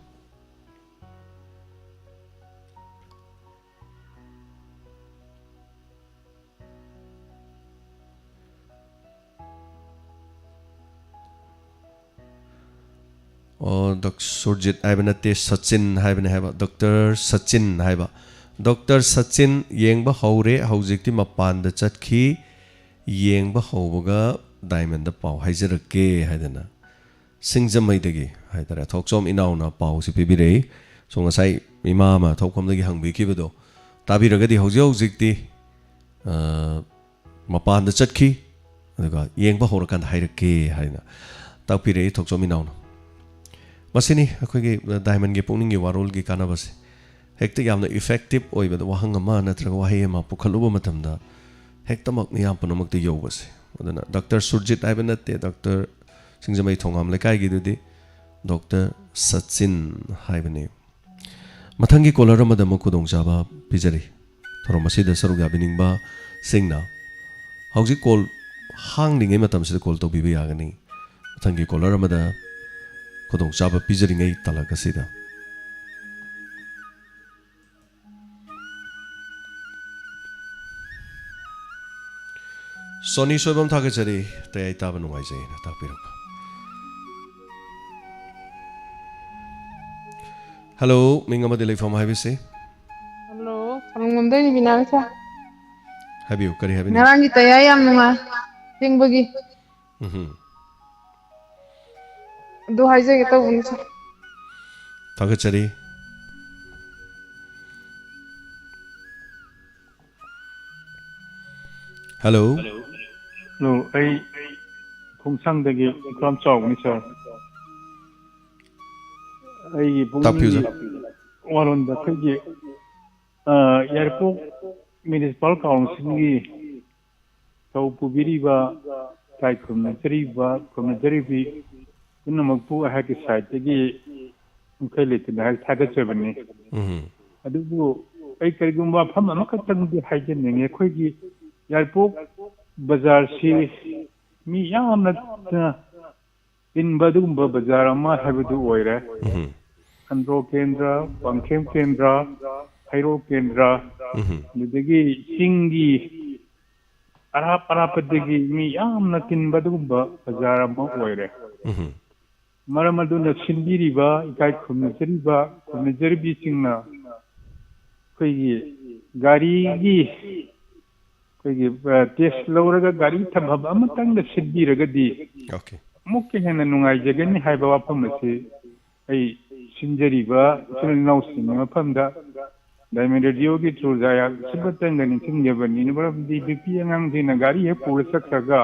ꯑꯣ, ꯗꯣꯛ ꯁꯨꯔꯖꯤꯠ ꯍꯥꯏꯕ ꯅꯠꯇꯦ, ꯁꯆꯤꯟ ꯍꯥꯏꯕꯅꯦ ꯍꯥꯏꯕ, ꯗꯣꯛꯇꯔ ꯁꯆꯤꯟ ꯍꯥꯏꯕ꯫ ꯗꯣꯛꯇꯔ ꯁꯆꯤꯟ ꯌꯦꯡꯕ ꯍꯧꯔꯦ, ꯍꯧꯖꯤꯛꯇꯤ ꯃꯄꯥꯟꯗ ꯆꯠꯈꯤ, ꯌꯦꯡꯕ ꯍꯧꯕꯒ ꯗꯥꯏꯃꯟꯗ ꯄꯥꯎ ꯍꯥꯏꯖꯔꯛꯀꯦ ꯍꯥꯏꯗꯅ ꯁꯤꯡꯖꯃꯩꯗꯒꯤ ꯍꯥꯏꯇꯥꯔꯦ, ꯊꯣꯛꯆꯣꯝ ꯏꯅꯥꯎꯅ ꯄꯥꯎꯁꯤ ꯄꯤꯕꯤꯔꯛꯏ꯫ ꯁꯣ ꯉꯁꯥꯏ ꯏꯃꯥ ꯑꯃ ꯊꯣꯛꯐꯝꯗꯒꯤ ꯍꯪꯕꯤꯈꯤꯕꯗꯣ ꯇꯥꯕꯤꯔꯒꯗꯤ ꯍꯧꯖꯤꯛ ꯍꯧꯖꯤꯛꯇꯤ, ꯑ, ꯃꯄꯥꯟꯗ ꯆꯠꯈꯤ, ꯑꯗꯨꯒ ꯌꯦꯡꯕ ꯍꯧꯔꯀꯥꯟꯗ ꯍꯥꯏꯔꯛꯀꯦ ꯍꯥꯏꯅ ꯇꯥꯛꯄꯤꯔꯛꯏ ꯊꯣꯛꯆꯣꯝ ꯏꯅꯥꯎꯅ꯫ ꯃꯁꯤꯅꯤ ꯑꯩꯈꯣꯏꯒꯤ ꯗꯥꯏꯃꯟꯒꯤ ꯄꯨꯛꯅꯤꯡꯒꯤ ꯋꯥꯔꯣꯜꯒꯤ ꯀꯥꯟꯅꯕꯁꯦ꯫ ꯍꯦꯛꯇ ꯌꯥꯝꯅ effective ꯑꯣꯏꯕꯗ ꯋꯥꯍꯪ ꯑꯃ ꯅꯠꯇ꯭ꯔꯒ ꯋꯥꯍꯩ ꯑꯃ ꯄꯨꯈꯠꯂꯨꯕ ꯃꯇꯝꯗ ꯍꯦꯛꯇꯃꯛ ꯃꯤꯌꯥꯝ ꯄꯨꯝꯅꯃꯛꯇ ꯌꯧꯕꯁꯦ꯫ ꯑꯗꯨꯅ ꯗꯥꯛꯇꯔ ꯁꯨꯔꯖꯤꯠ ꯍꯥꯏꯕ ꯅꯠꯇꯦ, ꯗꯥꯛꯇꯔ ꯁꯤꯡꯖꯃꯩ ꯊꯣꯉꯥꯝ ꯂꯩꯀꯥꯏꯒꯤꯗꯨꯗꯤ ꯗꯣꯛꯇꯔ ꯁꯆꯤꯟ ꯍꯥꯏꯕꯅꯤ꯫ ꯃꯊꯪꯒꯤ ꯀꯣꯂꯔ ꯑꯃꯗ ꯑꯃꯨꯛ ꯈꯨꯗꯣꯡꯆꯥꯕ ꯄꯤꯖꯔꯤ꯫ ꯊꯧꯔꯝ ꯑꯁꯤꯗ ꯁꯔꯨꯛ ꯌꯥꯕꯤꯅꯤꯡꯕꯁꯤꯡꯅ ꯍꯧꯖꯤꯛ ꯀꯣꯜ ꯍꯥꯡꯂꯤꯉꯩ ꯃꯇꯝꯁꯤꯗ ꯀꯣꯜ ꯇꯧꯕꯤꯕ ꯌꯥꯒꯅꯤ꯫ ꯃꯊꯪꯒꯤ ꯀꯣꯂꯔ ꯑꯃꯗ ꯈꯨꯗꯣꯡꯆꯥꯕ ꯄꯤꯖꯔꯤꯉꯩ ꯇꯥꯂꯛ ꯑꯁꯤꯗ꯫ ꯁꯣꯅꯤ ꯁꯣꯏꯕꯝ ꯊꯥꯒꯠꯆꯔꯤ, ꯇꯌꯥꯏ ꯇꯥꯕ ꯅꯨꯡꯉꯥꯏꯖꯩꯅ ꯇꯥꯛꯄꯤꯔꯛꯄ꯫ ꯍꯜꯂꯣ, ꯃꯤꯡ ꯑꯃꯗꯤ ꯂꯩꯐꯝ ꯍꯥꯏꯕꯤꯁꯤ꯫ ꯍꯜꯂꯣ, ꯁꯔꯨꯡꯕꯝꯗꯩꯅꯤ ꯕꯤꯅꯥꯂꯤꯁꯥ꯫ ꯍꯥꯏꯕꯤꯌꯨ, ꯀꯔꯤ ꯍꯥꯏꯕꯤꯅꯤꯡ? ꯉꯔꯥꯡꯒꯤ ꯇꯌꯥꯏ ꯌꯥꯝ ꯅꯨꯡꯉꯥꯏ, ꯊꯦꯡꯕꯒꯤ꯫ ꯎꯝꯍꯨꯝ꯫ ꯑꯗꯨ ꯍꯥꯏꯖꯒꯦ ꯇꯧꯕꯅꯤ, ꯁꯥꯔ꯫ ꯊꯥꯒꯠꯆꯔꯤ꯫ ꯍꯜꯂꯣ꯫ ꯍꯜꯂꯣ, ꯑꯩ ꯈꯣꯡꯁꯥꯡꯗꯒꯤ ꯏꯈꯨꯔꯥꯝ ꯆꯥꯎꯕꯅꯤ, ꯁꯥꯔ꯫ ꯑꯩꯒꯤ ꯄꯨꯛꯅꯤꯡꯒꯤ ꯇꯥꯛꯄꯤꯌꯨ, ꯁꯥꯔ꯫ ꯋꯥꯔꯣꯜꯗ ꯑꯩꯈꯣꯏꯒꯤ, ꯑ, ꯌꯥꯏꯔꯤꯄꯣꯛ ꯃ꯭ꯌꯨꯅꯤꯁꯤꯄꯥꯜ ꯀꯥꯎꯟꯁꯤꯜꯒꯤ ꯊꯧ ꯄꯨꯕꯤꯔꯤꯕ, ꯏꯀꯥꯏ ꯈꯨꯝꯅꯖꯔꯤꯕ, ꯈꯨꯝꯅꯖꯔꯤꯕꯤ ꯄꯨꯝꯅꯃꯛꯄꯨ ꯑꯩꯍꯥꯛꯀꯤ ꯁꯥꯏꯠꯇꯒꯤ ꯉꯝꯈꯩ ꯂꯩꯇꯅ ꯑꯩꯍꯥꯛ ꯊꯥꯒꯠꯆꯕꯅꯤ꯫ ꯎꯝ꯫ ꯑꯗꯨꯕꯨ ꯑꯩ ꯀꯔꯤꯒꯨꯝꯕ ꯋꯥꯐꯝ ꯑꯃꯈꯛꯇꯪꯗꯤ ꯍꯥꯏꯖꯅꯤꯡꯉꯤ꯫ ꯑꯩꯈꯣꯏꯒꯤ ꯌꯥꯏꯔꯤꯄꯣꯛ ꯕꯖꯥꯔꯁꯤ ꯃꯤ ꯌꯥꯝꯅ ꯇꯤꯟꯕ ꯑꯗꯨꯒꯨꯝꯕ ꯕꯖꯥꯔ ꯑꯃ ꯍꯥꯏꯕꯗꯨ ꯑꯣꯏꯔꯦ꯫ ꯎꯝ꯫ ꯈꯟꯗ꯭ꯔꯣ ꯀꯦꯟꯗ꯭ꯔ, ꯄꯥꯡꯈꯦꯝ ꯀꯦꯟꯗ꯭ꯔ, ꯍꯩꯔꯣꯛ ꯀꯦꯟꯗ꯭ꯔ, ꯎꯝ꯫ ꯑꯗꯨꯗꯒꯤ ꯆꯤꯡꯒꯤ ꯑꯔꯥꯞ ꯑꯔꯥꯞꯄꯗꯒꯤ ꯃꯤ ꯌꯥꯝꯅ ꯇꯤꯟꯕ ꯑꯗꯨꯒꯨꯝꯕ ꯕꯖꯥꯔ ꯑꯃ ꯑꯣꯏꯔꯦ꯫ ꯎꯝ꯫ ꯃꯔꯝ ꯑꯗꯨꯅ ꯁꯤꯟꯕꯤꯔꯤꯕ, ꯏꯀꯥꯏ ꯈꯨꯝꯅꯖꯔꯤꯕ, ꯈꯨꯝꯅꯖꯔꯤꯕꯤꯁꯤꯡꯅ ꯑꯩꯈꯣꯏꯒꯤ ꯒꯥꯔꯤꯒꯤ, ꯑꯩꯈꯣꯏꯒꯤ, ꯑ, ꯇꯦꯛꯁ ꯂꯧꯔꯒ ꯒꯥꯔꯤ ꯊꯝꯐꯝ ꯑꯃꯇꯪꯗ ꯁꯤꯟꯕꯤꯔꯒꯗꯤ ꯑꯣꯀꯦ꯫ ꯑꯃꯨꯛꯀ ꯍꯦꯟꯅ ꯅꯨꯡꯉꯥꯏꯖꯒꯅꯤ ꯍꯥꯏꯕ ꯋꯥꯐꯝ ꯑꯁꯤ ꯑꯩ ꯁꯤꯟꯖꯔꯤꯕ ꯏꯆꯤꯜ ꯏꯅꯥꯎꯁꯤꯡꯒꯤ ꯃꯐꯝꯗ ꯗꯥꯏꯃꯟ ꯔꯦꯗꯤꯑꯣꯒꯤ ꯊ꯭ꯔꯨꯗ ꯑꯩꯍꯥꯛ ꯁꯤꯃꯇꯪꯒ ꯅꯤꯡꯁꯤꯡꯖꯕꯅꯤ꯫ ꯃꯔꯝꯗꯤ ꯅꯨꯄꯤ ꯑꯉꯥꯡꯁꯤꯡꯅ ꯒꯥꯔꯤ ꯍꯦꯛ ꯄꯨꯔ ꯆꯠꯈ꯭ꯔꯒ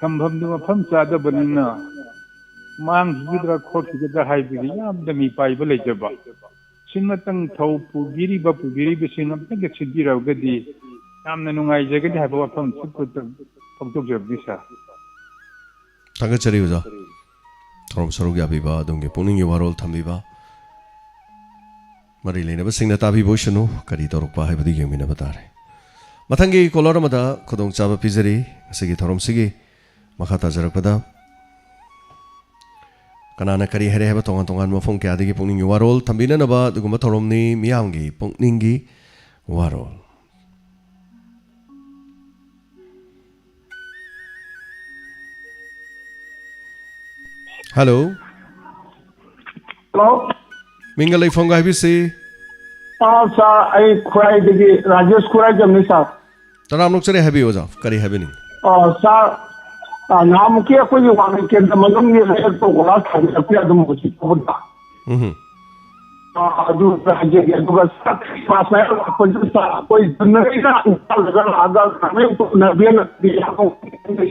ꯊꯝꯐꯝꯗꯨ ꯃꯐꯝ ꯆꯥꯗꯕꯅꯤꯅ ꯃꯥꯡꯈꯤꯒꯗ꯭ꯔꯥ ꯈꯣꯠꯈꯤꯒꯗ꯭ꯔꯥ ꯍꯥꯏꯕꯒꯤ ꯌꯥꯝꯅ ꯃꯤꯄꯥꯏꯕ ꯂꯩꯖꯕ꯫ ꯁꯤꯃꯇꯪ ꯊꯧ ꯄꯨꯕꯤꯔꯤꯕ ꯄꯨꯕꯤꯔꯤꯕꯁꯤꯡ ꯑꯝꯇꯪꯒ ꯁꯤꯟꯕꯤꯔꯒꯗꯤ ꯌꯥꯝꯅ ꯅꯨꯡꯉꯥꯏꯖꯒꯅꯤ ꯍꯥꯏꯕ ꯋꯥꯐꯝ ꯁꯤ ꯐꯣꯡꯗꯣꯛꯆꯕꯅꯤ, ꯁꯥꯔ꯫ ꯊꯥꯒꯠꯆꯔꯤ, ꯑꯣꯖꯥ꯫ ꯊꯧꯔꯝ ꯁꯔꯨꯛ ꯌꯥꯕꯤꯕ, ꯑꯗꯣꯝꯒꯤ ꯄꯨꯛꯅꯤꯡꯒꯤ ꯋꯥꯔꯣꯜ ꯊꯝꯕꯤꯕ꯫ ꯃꯔꯤ ꯂꯩꯅꯕꯁꯤꯡꯅ ꯇꯥꯕꯤꯕ ꯑꯣꯏꯁꯅꯨ, ꯀꯔꯤ ꯇꯧꯔꯛꯄ ꯍꯥꯏꯕꯗꯨ ꯌꯦꯡꯃꯤꯟꯅꯕ ꯇꯥꯔꯦ꯫ ꯃꯊꯪꯒꯤ ꯀꯣꯂꯔ ꯑꯃꯗ ꯈꯨꯗꯣꯡꯆꯥꯕ ꯄꯤꯖꯔꯤ꯫ ꯉꯁꯤꯒꯤ ꯊꯧꯔꯝꯁꯤꯒꯤ ꯃꯈꯥ ꯇꯥꯖꯔꯛꯄꯗ ꯀꯅꯥꯅ ꯀꯔꯤ ꯍꯥꯏꯔꯦ ꯍꯥꯏꯕ ꯇꯣꯉꯥꯟ ꯇꯣꯉꯥꯟꯕ ꯃꯐꯝ ꯀꯌꯥꯗꯒꯤ ꯄꯨꯛꯅꯤꯡꯒꯤ ꯋꯥꯔꯣꯜ ꯊꯝꯕꯤꯅꯅꯕ ꯑꯗꯨꯒꯨꯝꯕ ꯊꯧꯔꯝꯅꯤ, ꯃꯤꯌꯥꯝꯒꯤ ꯄꯨꯛꯅꯤꯡꯒꯤ ꯋꯥꯔꯣꯜ꯫ ꯍꯜꯂꯣ꯫ ꯍꯜꯂꯣ꯫ ꯃꯤꯡꯒ ꯂꯩꯐꯝꯒ ꯍꯥꯏꯕꯤꯁꯤ꯫ ꯑꯥ, ꯁꯥꯔ, ꯑꯩ ꯈꯨꯔꯥꯏꯗꯒꯤ ꯔꯥꯖꯦꯁ ꯈꯨꯔꯥꯏꯖꯝꯅꯤ, ꯁꯥꯔ꯫ ꯇꯔꯥꯝꯅ ꯑꯣꯛꯆꯔꯤ, ꯍꯥꯏꯕꯤꯌꯨ ꯑꯣꯖꯥ, ꯀꯔꯤ ꯍꯥꯏꯕꯤꯅꯤꯡ? ꯑꯥ, ꯁꯥꯔ, ꯑꯥ, ꯅꯍꯥꯟꯃꯨꯛꯀꯤ ꯑꯩꯈꯣꯏꯒꯤ ꯋꯥꯡꯈꯩ ꯀꯦꯟꯗ꯭ꯔ ꯃꯅꯨꯡꯒꯤ ꯍꯦꯛ ꯄ꯭ꯔꯣꯒ꯭ꯔꯥꯝ ꯊꯥꯡꯒꯠꯂꯛꯄ ꯑꯗꯨꯝ ꯍꯧꯖꯤꯛ ꯐꯥꯎꯕꯗ꯫ ꯎꯝ꯫ ꯑꯥ, ꯑꯗꯨ ꯍꯥꯏꯖꯒꯦ꯫ ꯑꯗꯨꯒ ꯁꯥꯔ, ꯈ꯭ꯔꯤꯁꯃꯥꯁ ꯃꯌꯥ ꯂꯥꯛꯄꯁꯤꯗ, ꯁꯥꯔ, ꯑꯩꯈꯣꯏ ꯆꯨꯝꯅꯈꯩꯅ ꯏꯝꯐꯥꯜꯗꯒ ꯂꯥꯛꯑꯒ ꯁꯥꯔ, ꯃꯌꯨꯝ ꯄꯨꯟꯅꯕꯤꯅ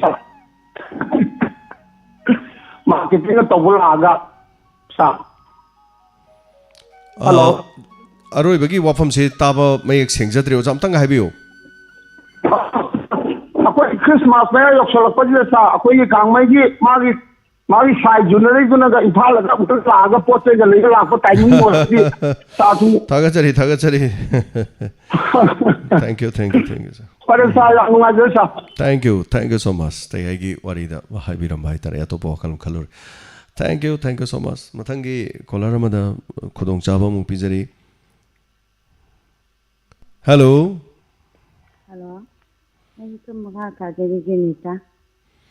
ꯁꯥꯔ꯫ ꯃꯥꯔꯀꯦꯇꯤꯡꯒ ꯇꯧꯕ ꯂꯥꯛꯑꯒ, ꯁꯥꯔ꯫ ꯍꯜꯂꯣ꯫ ꯑ, ꯑꯔꯣꯏꯕꯒꯤ ꯋꯥꯐꯝꯁꯤ ꯇꯥꯕ ꯃꯌꯦꯛ ꯁꯦꯡꯖꯗ꯭ꯔꯦ, ꯑꯣꯖꯥ, ꯑꯝꯇꯪ ꯍꯥꯏꯕꯤꯌꯨ꯫ ꯑꯩꯈꯣꯏ ꯈ꯭ꯔꯤꯁꯃꯥꯁ ꯃꯌꯥ ꯌꯧꯁꯜꯂꯛꯄꯁꯤꯗ, ꯁꯥꯔ, ꯑꯩꯈꯣꯏꯒꯤ ꯀꯥꯡꯃꯩꯒꯤ ꯃꯥꯒꯤ ꯃꯥꯒꯤ ꯁꯥꯏ ꯖꯨꯅꯔꯤꯗꯨꯅꯒ ꯏꯝꯐꯥꯜꯗ ꯑꯃꯨꯛꯇ ꯂꯥꯛꯑꯒ ꯄꯣꯠ ꯆꯩꯒ ꯂꯩꯕ ꯂꯥꯛꯄ ꯇꯥꯏꯃꯤꯡ ꯑꯣꯏꯔꯗꯤ ꯆꯥꯁꯨ ꯊꯥꯒꯠꯆꯔꯤ, ꯊꯥꯒꯠꯆꯔꯤ꯫ Thank you, thank you, thank you, sir. ꯐꯔꯦ ꯁꯥꯔ, ꯌꯥꯝ ꯅꯨꯡꯉꯥꯏꯖꯔꯦ ꯁꯥꯔ꯫ Thank you, thank you so much. ꯇꯩ ꯑꯩꯒꯤ ꯋꯥꯔꯤꯗ ꯍꯥꯏꯕꯤꯔꯝꯕ ꯍꯥꯏꯇꯥꯔꯦ, ꯑꯇꯣꯞꯄ ꯋꯥꯈꯜ ꯑꯃ ꯈꯜꯂꯨꯔꯦ꯫ Thank you, thank you so much. ꯃꯊꯪꯒꯤ caller ꯑꯃꯗ ꯈꯨꯗꯣꯡꯆꯥꯕ ꯑꯃꯨꯛ ꯄꯤꯖꯔꯤ꯫ Hello. Hello. ꯑꯩ ꯁꯨꯝ ꯃꯈꯥ ꯇꯥꯖꯔꯤꯒꯦ ꯅꯤꯇꯥ꯫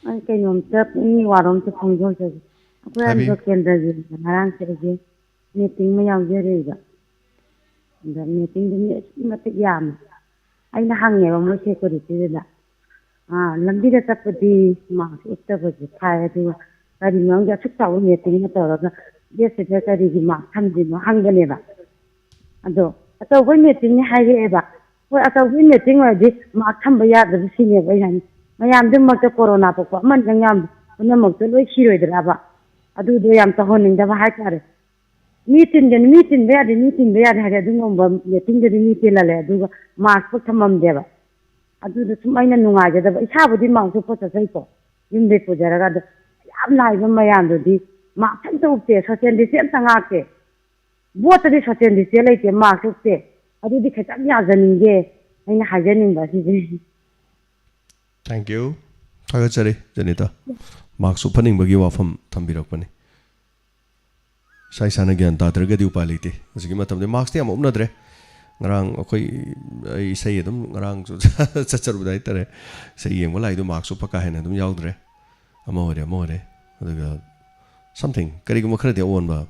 ꯑꯩ ꯀꯩꯅꯣꯝꯇ ꯄꯨꯛꯅꯤꯡ ꯋꯥꯔꯣꯝꯇ ꯐꯣꯡꯗꯣꯛꯆꯒꯦ꯫ ꯑꯩꯈꯣꯏ ꯍꯥꯏꯕꯤꯌꯨ꯫ ꯑꯟꯗ꯭ꯔꯣ ꯀꯦꯟꯗ꯭ꯔꯒꯤ ꯉꯔꯥꯡꯁꯦ ꯑꯩꯁꯦ meeting ꯑꯃ ꯌꯥꯎꯖꯔꯨꯏꯕ꯫ ꯑꯗ meetingꯗꯨ ꯃꯤ ꯑꯁꯨꯛꯀꯤ ꯃꯇꯤꯛ ꯌꯥꯝꯃꯦ꯫ ꯑꯩꯅ ꯍꯪꯉꯦꯕ ꯃꯣꯏ securityꯗꯨꯗ꯫ ꯑꯥ, ꯂꯝꯕꯤꯗ ꯆꯠꯄꯗꯤ mask ꯎꯞꯇꯕꯁꯦ ꯐꯥꯏ, ꯑꯗꯨꯒ ꯀꯔꯤ ꯃꯔꯝꯒꯤ ꯑꯁꯨꯛ ꯆꯥꯎꯕ meeting ꯑꯃ ꯇꯧꯔꯒ ꯒꯦꯠꯁꯤꯗ ꯀꯔꯤꯒꯤ mask ꯊꯝꯗ꯭ꯔꯤꯅꯣ ꯍꯪꯕꯅꯦꯕ꯫ ꯑꯗꯣ ꯑꯆꯧꯕ meetingꯅꯤ ꯍꯥꯏꯔꯛꯑꯦꯕ꯫ ꯍꯣꯏ, ꯑꯆꯧꯕ meeting ꯑꯣꯏꯔꯗꯤ mask ꯊꯝꯕ ꯌꯥꯗꯕ ꯁꯤꯅꯦꯕ ꯑꯩꯅ ꯍꯥꯏꯅꯤꯡ-, ꯃꯌꯥꯝꯗꯨꯃꯛꯇ corona ꯄꯣꯛꯄ ꯑꯃꯅꯤꯗꯪ ꯌꯥꯝ ꯄꯨꯝꯅꯃꯛꯇ ꯂꯣꯏ ꯁꯤꯔꯣꯏꯗ꯭ꯔꯕ? ꯑꯗꯨꯗꯣ ꯌꯥꯝ ꯇꯧꯍꯟꯅꯤꯡꯗꯕ ꯍꯥꯏꯇꯥꯔꯦ꯫ ꯃꯤ ꯇꯤꯟꯒꯅꯤ, ꯃꯤ ꯇꯤꯟꯕ ꯌꯥꯗꯦ, ꯃꯤ ꯇꯤꯟꯕ ꯌꯥꯗꯦ ꯍꯥꯏꯔꯦ, ꯑꯗꯨꯒꯨꯝꯕ meetingꯗꯗꯤ ꯃꯤ ꯇꯤꯜꯍꯜꯂꯦ, ꯑꯗꯨꯒ mask ꯐꯥꯎ ꯊꯝꯃꯝꯗꯦꯕ꯫ ꯑꯗꯨꯗ ꯁꯨꯝ ꯑꯩꯅ ꯅꯨꯡꯉꯥꯏꯖꯗꯕ, ꯏꯁꯥꯕꯨꯗꯤ mask ꯎꯞꯄ ꯆꯠꯆꯩꯀꯣ, ꯌꯨꯝꯗꯩ ꯄꯨꯖꯔꯒ, ꯑꯗꯣ ꯌꯥꯝ ꯂꯥꯛꯏꯕ ꯃꯌꯥꯝꯗꯨꯗꯤ mask ꯑꯝꯇ ꯎꯞꯇꯦ, social distance ꯑꯝꯇ ꯉꯥꯛꯇꯦ꯫ Voteꯇꯗꯤ social distance ꯂꯩꯇꯦ, mask ꯎꯞꯇꯦ꯫ ꯑꯗꯨꯗꯤ ꯈꯤꯇꯪ ꯌꯥꯖꯅꯤꯡꯗꯦ, ꯑꯩꯅ ꯍꯥꯏꯖꯅꯤꯡꯕ ꯑꯁꯤꯁꯦ꯫ Thank you. ꯊꯥꯒꯠꯆꯔꯤ, ꯖꯦꯅꯤꯇꯥ꯫ Mask ꯎꯞꯍꯟꯅꯤꯡꯕꯒꯤ ꯋꯥꯐꯝ ꯊꯝꯕꯤꯔꯛꯄꯅꯤ꯫ ꯏꯁꯥ ꯏꯁꯥꯅ ꯒ꯭ꯌꯥꯟ ꯇꯥꯗ꯭ꯔꯒꯗꯤ ꯎꯄꯥꯏ ꯂꯩꯇꯦ꯫ ꯍꯧꯖꯤꯛꯀꯤ ꯃꯇꯝꯗꯤ maskꯇꯤ ꯌꯥꯝ ꯎꯞꯅꯗ꯭ꯔꯦ꯫ ꯉꯔꯥꯡ ꯑꯩꯈꯣꯏ, ꯑꯩ ꯏꯁꯩ ꯑꯗꯨꯝ ꯉꯔꯥꯡꯁꯨ ꯆꯠꯆꯔꯨꯕꯗ ꯍꯥꯏꯇꯥꯔꯦ, ꯏꯁꯩ ꯌꯦꯡꯕ ꯂꯥꯛꯏꯗꯣ mask ꯎꯞꯄ ꯀꯥ ꯍꯦꯟꯅ ꯑꯗꯨꯝ ꯌꯥꯎꯗ꯭ꯔꯦ꯫ ꯑꯃ ꯑꯣꯏꯔꯦ, ꯑꯃ ꯑꯣꯏꯔꯦ꯫ ꯑꯗꯨꯒ something, ꯀꯔꯤꯒꯨꯝꯕ ꯈꯔꯗꯤ ꯑꯑꯣꯟꯕ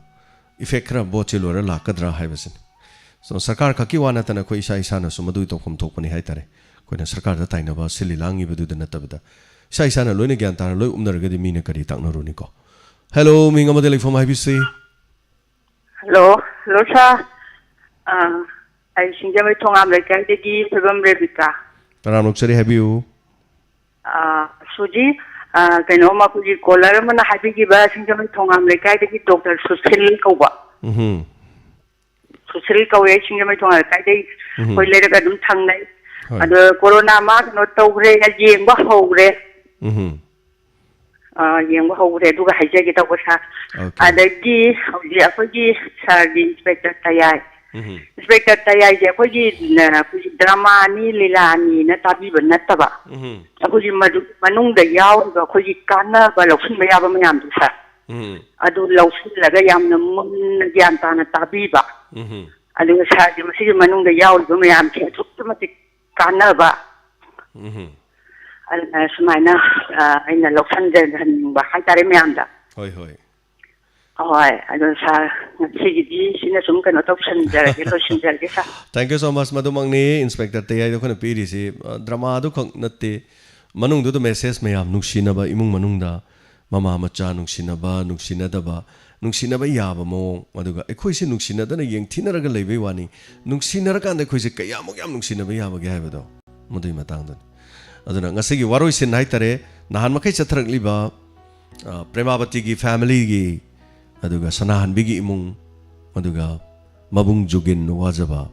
effect ꯈꯔ voteꯁꯦ ꯂꯣꯏꯔ ꯂꯥꯛꯀꯗ꯭ꯔꯥ ꯍꯥꯏꯕꯁꯤꯅꯤ꯫ So, ꯁꯔꯀꯥꯔ ꯈꯛꯀꯤ ꯋꯥ ꯅꯠꯇꯅ ꯑꯩꯈꯣꯏ ꯏꯁꯥ ꯏꯁꯥꯅꯁꯨ ꯃꯗꯨꯒꯤ ꯇꯧꯐꯝ ꯊꯣꯛꯄꯅꯤ ꯍꯥꯏꯇꯥꯔꯦ꯫ ꯑꯩꯈꯣꯏꯅ ꯁꯔꯀꯥꯔꯗ ꯇꯥꯏꯅꯕ, ꯁꯤꯜꯂꯤ ꯂꯥꯡꯉꯤꯕꯗꯨꯗ ꯅꯠꯇꯕꯗ, ꯏꯁꯥ ꯏꯁꯥꯅ ꯂꯣꯏꯅ ꯒ꯭ꯌꯥꯟ ꯇꯥꯔ ꯂꯣꯏ ꯎꯞꯅꯔꯒꯗꯤ ꯃꯤꯅ ꯀꯔꯤ ꯇꯥꯛꯅꯔꯨꯅꯤꯀꯣ? Hello, ꯃꯤꯡ ꯑꯃꯗ ꯂꯩꯐꯝ ꯍꯥꯏꯕꯤꯁꯤ꯫ Hello, hello sir. ꯑꯥ, ꯑꯩ ꯁꯤꯡꯖꯃꯩ ꯊꯣꯉꯥꯝ ꯂꯩꯀꯥꯏꯗꯒꯤ ꯐꯤꯕꯝ ꯔꯦꯕꯤꯀꯥ꯫ ꯇꯔꯥꯝꯅ ꯑꯣꯛꯆꯔꯤ, ꯍꯥꯏꯕꯤꯌꯨ꯫ ꯑꯥ, ꯁꯨꯖꯤ, ꯑꯥ, ꯀꯩꯅꯣꯝ ꯑꯩꯈꯣꯏꯒꯤ caller ꯑꯃꯅ ꯍꯥꯏꯕꯤꯈꯤꯕ ꯁꯤꯡꯖꯃꯩ ꯊꯣꯉꯥꯝ ꯂꯩꯀꯥꯏꯗꯒꯤ doctor ꯁꯨꯁꯤꯜ ꯀꯧꯕ꯫ ꯎꯝꯍꯨꯝ꯫ ꯁꯨꯁꯤꯜ ꯀꯧꯋꯦ, ꯑꯩ ꯁꯤꯡꯖꯃꯩ ꯊꯣꯉꯥꯝ ꯂꯩꯀꯥꯏꯗꯒꯤ꯫ ꯎꯝꯍꯨꯝ꯫ ꯑꯩꯈꯣꯏ ꯂꯩꯔꯛ ꯑꯗꯨꯝ ꯊꯪꯅꯩ꯫ ꯍꯣꯏ꯫ ꯑꯗꯣ corona ꯃꯥ ꯀꯩꯅꯣ ꯇꯧꯈ꯭ꯔꯦ, ꯌꯦꯡꯕ ꯍꯧꯈ꯭ꯔꯦ꯫ ꯎꯝꯍꯨꯝ꯫ ꯑ, ꯌꯦꯡꯕ ꯍꯧꯈ꯭ꯔꯦ꯫ ꯑꯗꯨꯒ ꯍꯥꯏꯖꯒꯦ ꯇꯧꯕ, ꯁꯥꯔ꯫ ꯑꯣꯀꯦ꯫ ꯑꯗꯒꯤ ꯍꯧꯖꯤꯛ ꯑꯩꯈꯣꯏꯒꯤ ꯁꯥꯔꯒꯤ ꯏꯟꯁꯄꯦꯛꯇꯔ ꯇꯌꯥꯏ, ꯎꯝ꯫ ꯏꯟꯁꯄꯦꯛꯇꯔ ꯇꯌꯥꯏꯁꯦ ꯑꯩꯈꯣꯏꯒꯤ, ꯑ, ꯑꯩꯈꯣꯏꯒꯤ ꯗ꯭ꯔꯃꯥꯅꯤ, ꯂꯤꯂꯥꯅꯤꯅ ꯇꯥꯕꯤꯕ ꯅꯠꯇꯕ, ꯎꯝ꯫ ꯑꯩꯈꯣꯏꯒꯤ ꯃꯗꯨ ꯃꯅꯨꯡꯗ ꯌꯥꯎꯔꯤꯕ ꯑꯩꯈꯣꯏꯒꯤ ꯀꯥꯟꯅꯕ ꯂꯧꯁꯤꯟꯕ ꯌꯥꯕ ꯃꯌꯥꯝꯗꯣ, ꯁꯥꯔ, ꯎꯝ꯫ ꯑꯗꯨ ꯂꯧꯁꯤꯜꯂꯒ ꯌꯥꯝꯅ ꯃꯨꯟꯅ ꯒ꯭ꯌꯥꯟ ꯇꯥꯅ ꯇꯥꯕꯤꯕ꯫ ꯎꯝ꯫ ꯑꯗꯨꯒ ꯁꯥꯔꯒꯤ ꯃꯁꯤꯒꯤ ꯃꯅꯨꯡꯗ ꯌꯥꯎꯔꯤꯕ ꯃꯌꯥꯝꯁꯦ ꯑꯗꯨꯛꯀꯤ ꯃꯇꯤꯛ ꯀꯥꯟꯅꯕ꯫ ꯎꯝ꯫ ꯑꯗꯨꯅ ꯁꯨꯃꯥꯏꯅ, ꯑ, ꯑꯩꯅ ꯂꯧꯁꯟꯖꯍꯟꯅꯤꯡꯕ ꯍꯥꯏꯇꯥꯔꯦ ꯃꯌꯥꯝꯗ꯫ ꯍꯣꯏ, ꯍꯣꯏ꯫ ꯍꯣꯏ, ꯑꯗꯣ ꯁꯥꯔ, ꯉꯁꯤꯒꯤꯗꯤ ꯁꯤꯅ ꯁꯨꯝ ꯀꯩꯅꯣ ꯇꯧꯁꯟꯖꯔꯒꯦ, ꯂꯣꯏꯁꯤꯟꯖꯔꯒꯦ, sir. Thank you so much꯫ ꯃꯗꯨꯃꯛꯅꯤ ꯏꯟꯁꯄꯦꯛꯇꯔ ꯇꯌꯥꯏꯗ ꯑꯩꯈꯣꯏꯅ ꯄꯤꯔꯤꯁꯤ, ꯑ, ꯗ꯭ꯔꯃꯥꯗꯨ ꯈꯛ ꯅꯠꯇꯦ, ꯃꯅꯨꯡꯗꯨꯗ ꯃꯦꯁꯦꯖ ꯃꯌꯥꯝ, ꯅꯨꯡꯁꯤꯅꯕ, ꯏꯃꯨꯡ ꯃꯅꯨꯡꯗ ꯃꯃꯥ ꯃꯆꯥ ꯅꯨꯡꯁꯤꯅꯕ, ꯅꯨꯡꯁꯤꯅꯗꯕ, ꯅꯨꯡꯁꯤꯅꯕ ꯌꯥꯕ ꯃꯑꯣꯡ, ꯑꯗꯨꯒ ꯑꯩꯈꯣꯏꯁꯤ ꯅꯨꯡꯁꯤꯅꯗꯅ ꯌꯦꯡꯊꯤꯅꯔꯒ ꯂꯩꯕꯩ ꯋꯥꯅꯤ, ꯅꯨꯡꯁꯤꯅꯔꯀꯥꯟꯗ ꯑꯩꯈꯣꯏꯁꯦ ꯀꯌꯥꯃꯨꯛ ꯌꯥꯝ ꯅꯨꯡꯁꯤꯅꯕ ꯌꯥꯕꯒꯦ ꯍꯥꯏꯕꯗꯣ, ꯃꯗꯨꯒꯤ ꯃꯇꯥꯡꯗꯅꯤ꯫ ꯑꯗꯨꯅ ꯉꯁꯤꯒꯤ ꯋꯥꯔꯣꯏꯁꯤꯟ ꯍꯥꯏꯇꯥꯔꯦ, ꯅꯍꯥꯟ ꯃꯈꯩ ꯆꯠꯊꯔꯛꯂꯤꯕ, ꯑ, ꯄ꯭ꯔꯦꯃꯥꯕꯇꯤꯒꯤ ꯐꯦꯃꯤꯂꯤꯒꯤ, ꯑꯗꯨꯒ ꯁꯅꯥꯍꯟꯕꯤꯒꯤ ꯏꯃꯨꯡ, ꯑꯗꯨꯒ ꯃꯕꯨꯡ ꯖꯨꯒꯤꯟ ꯋꯥꯖꯕ,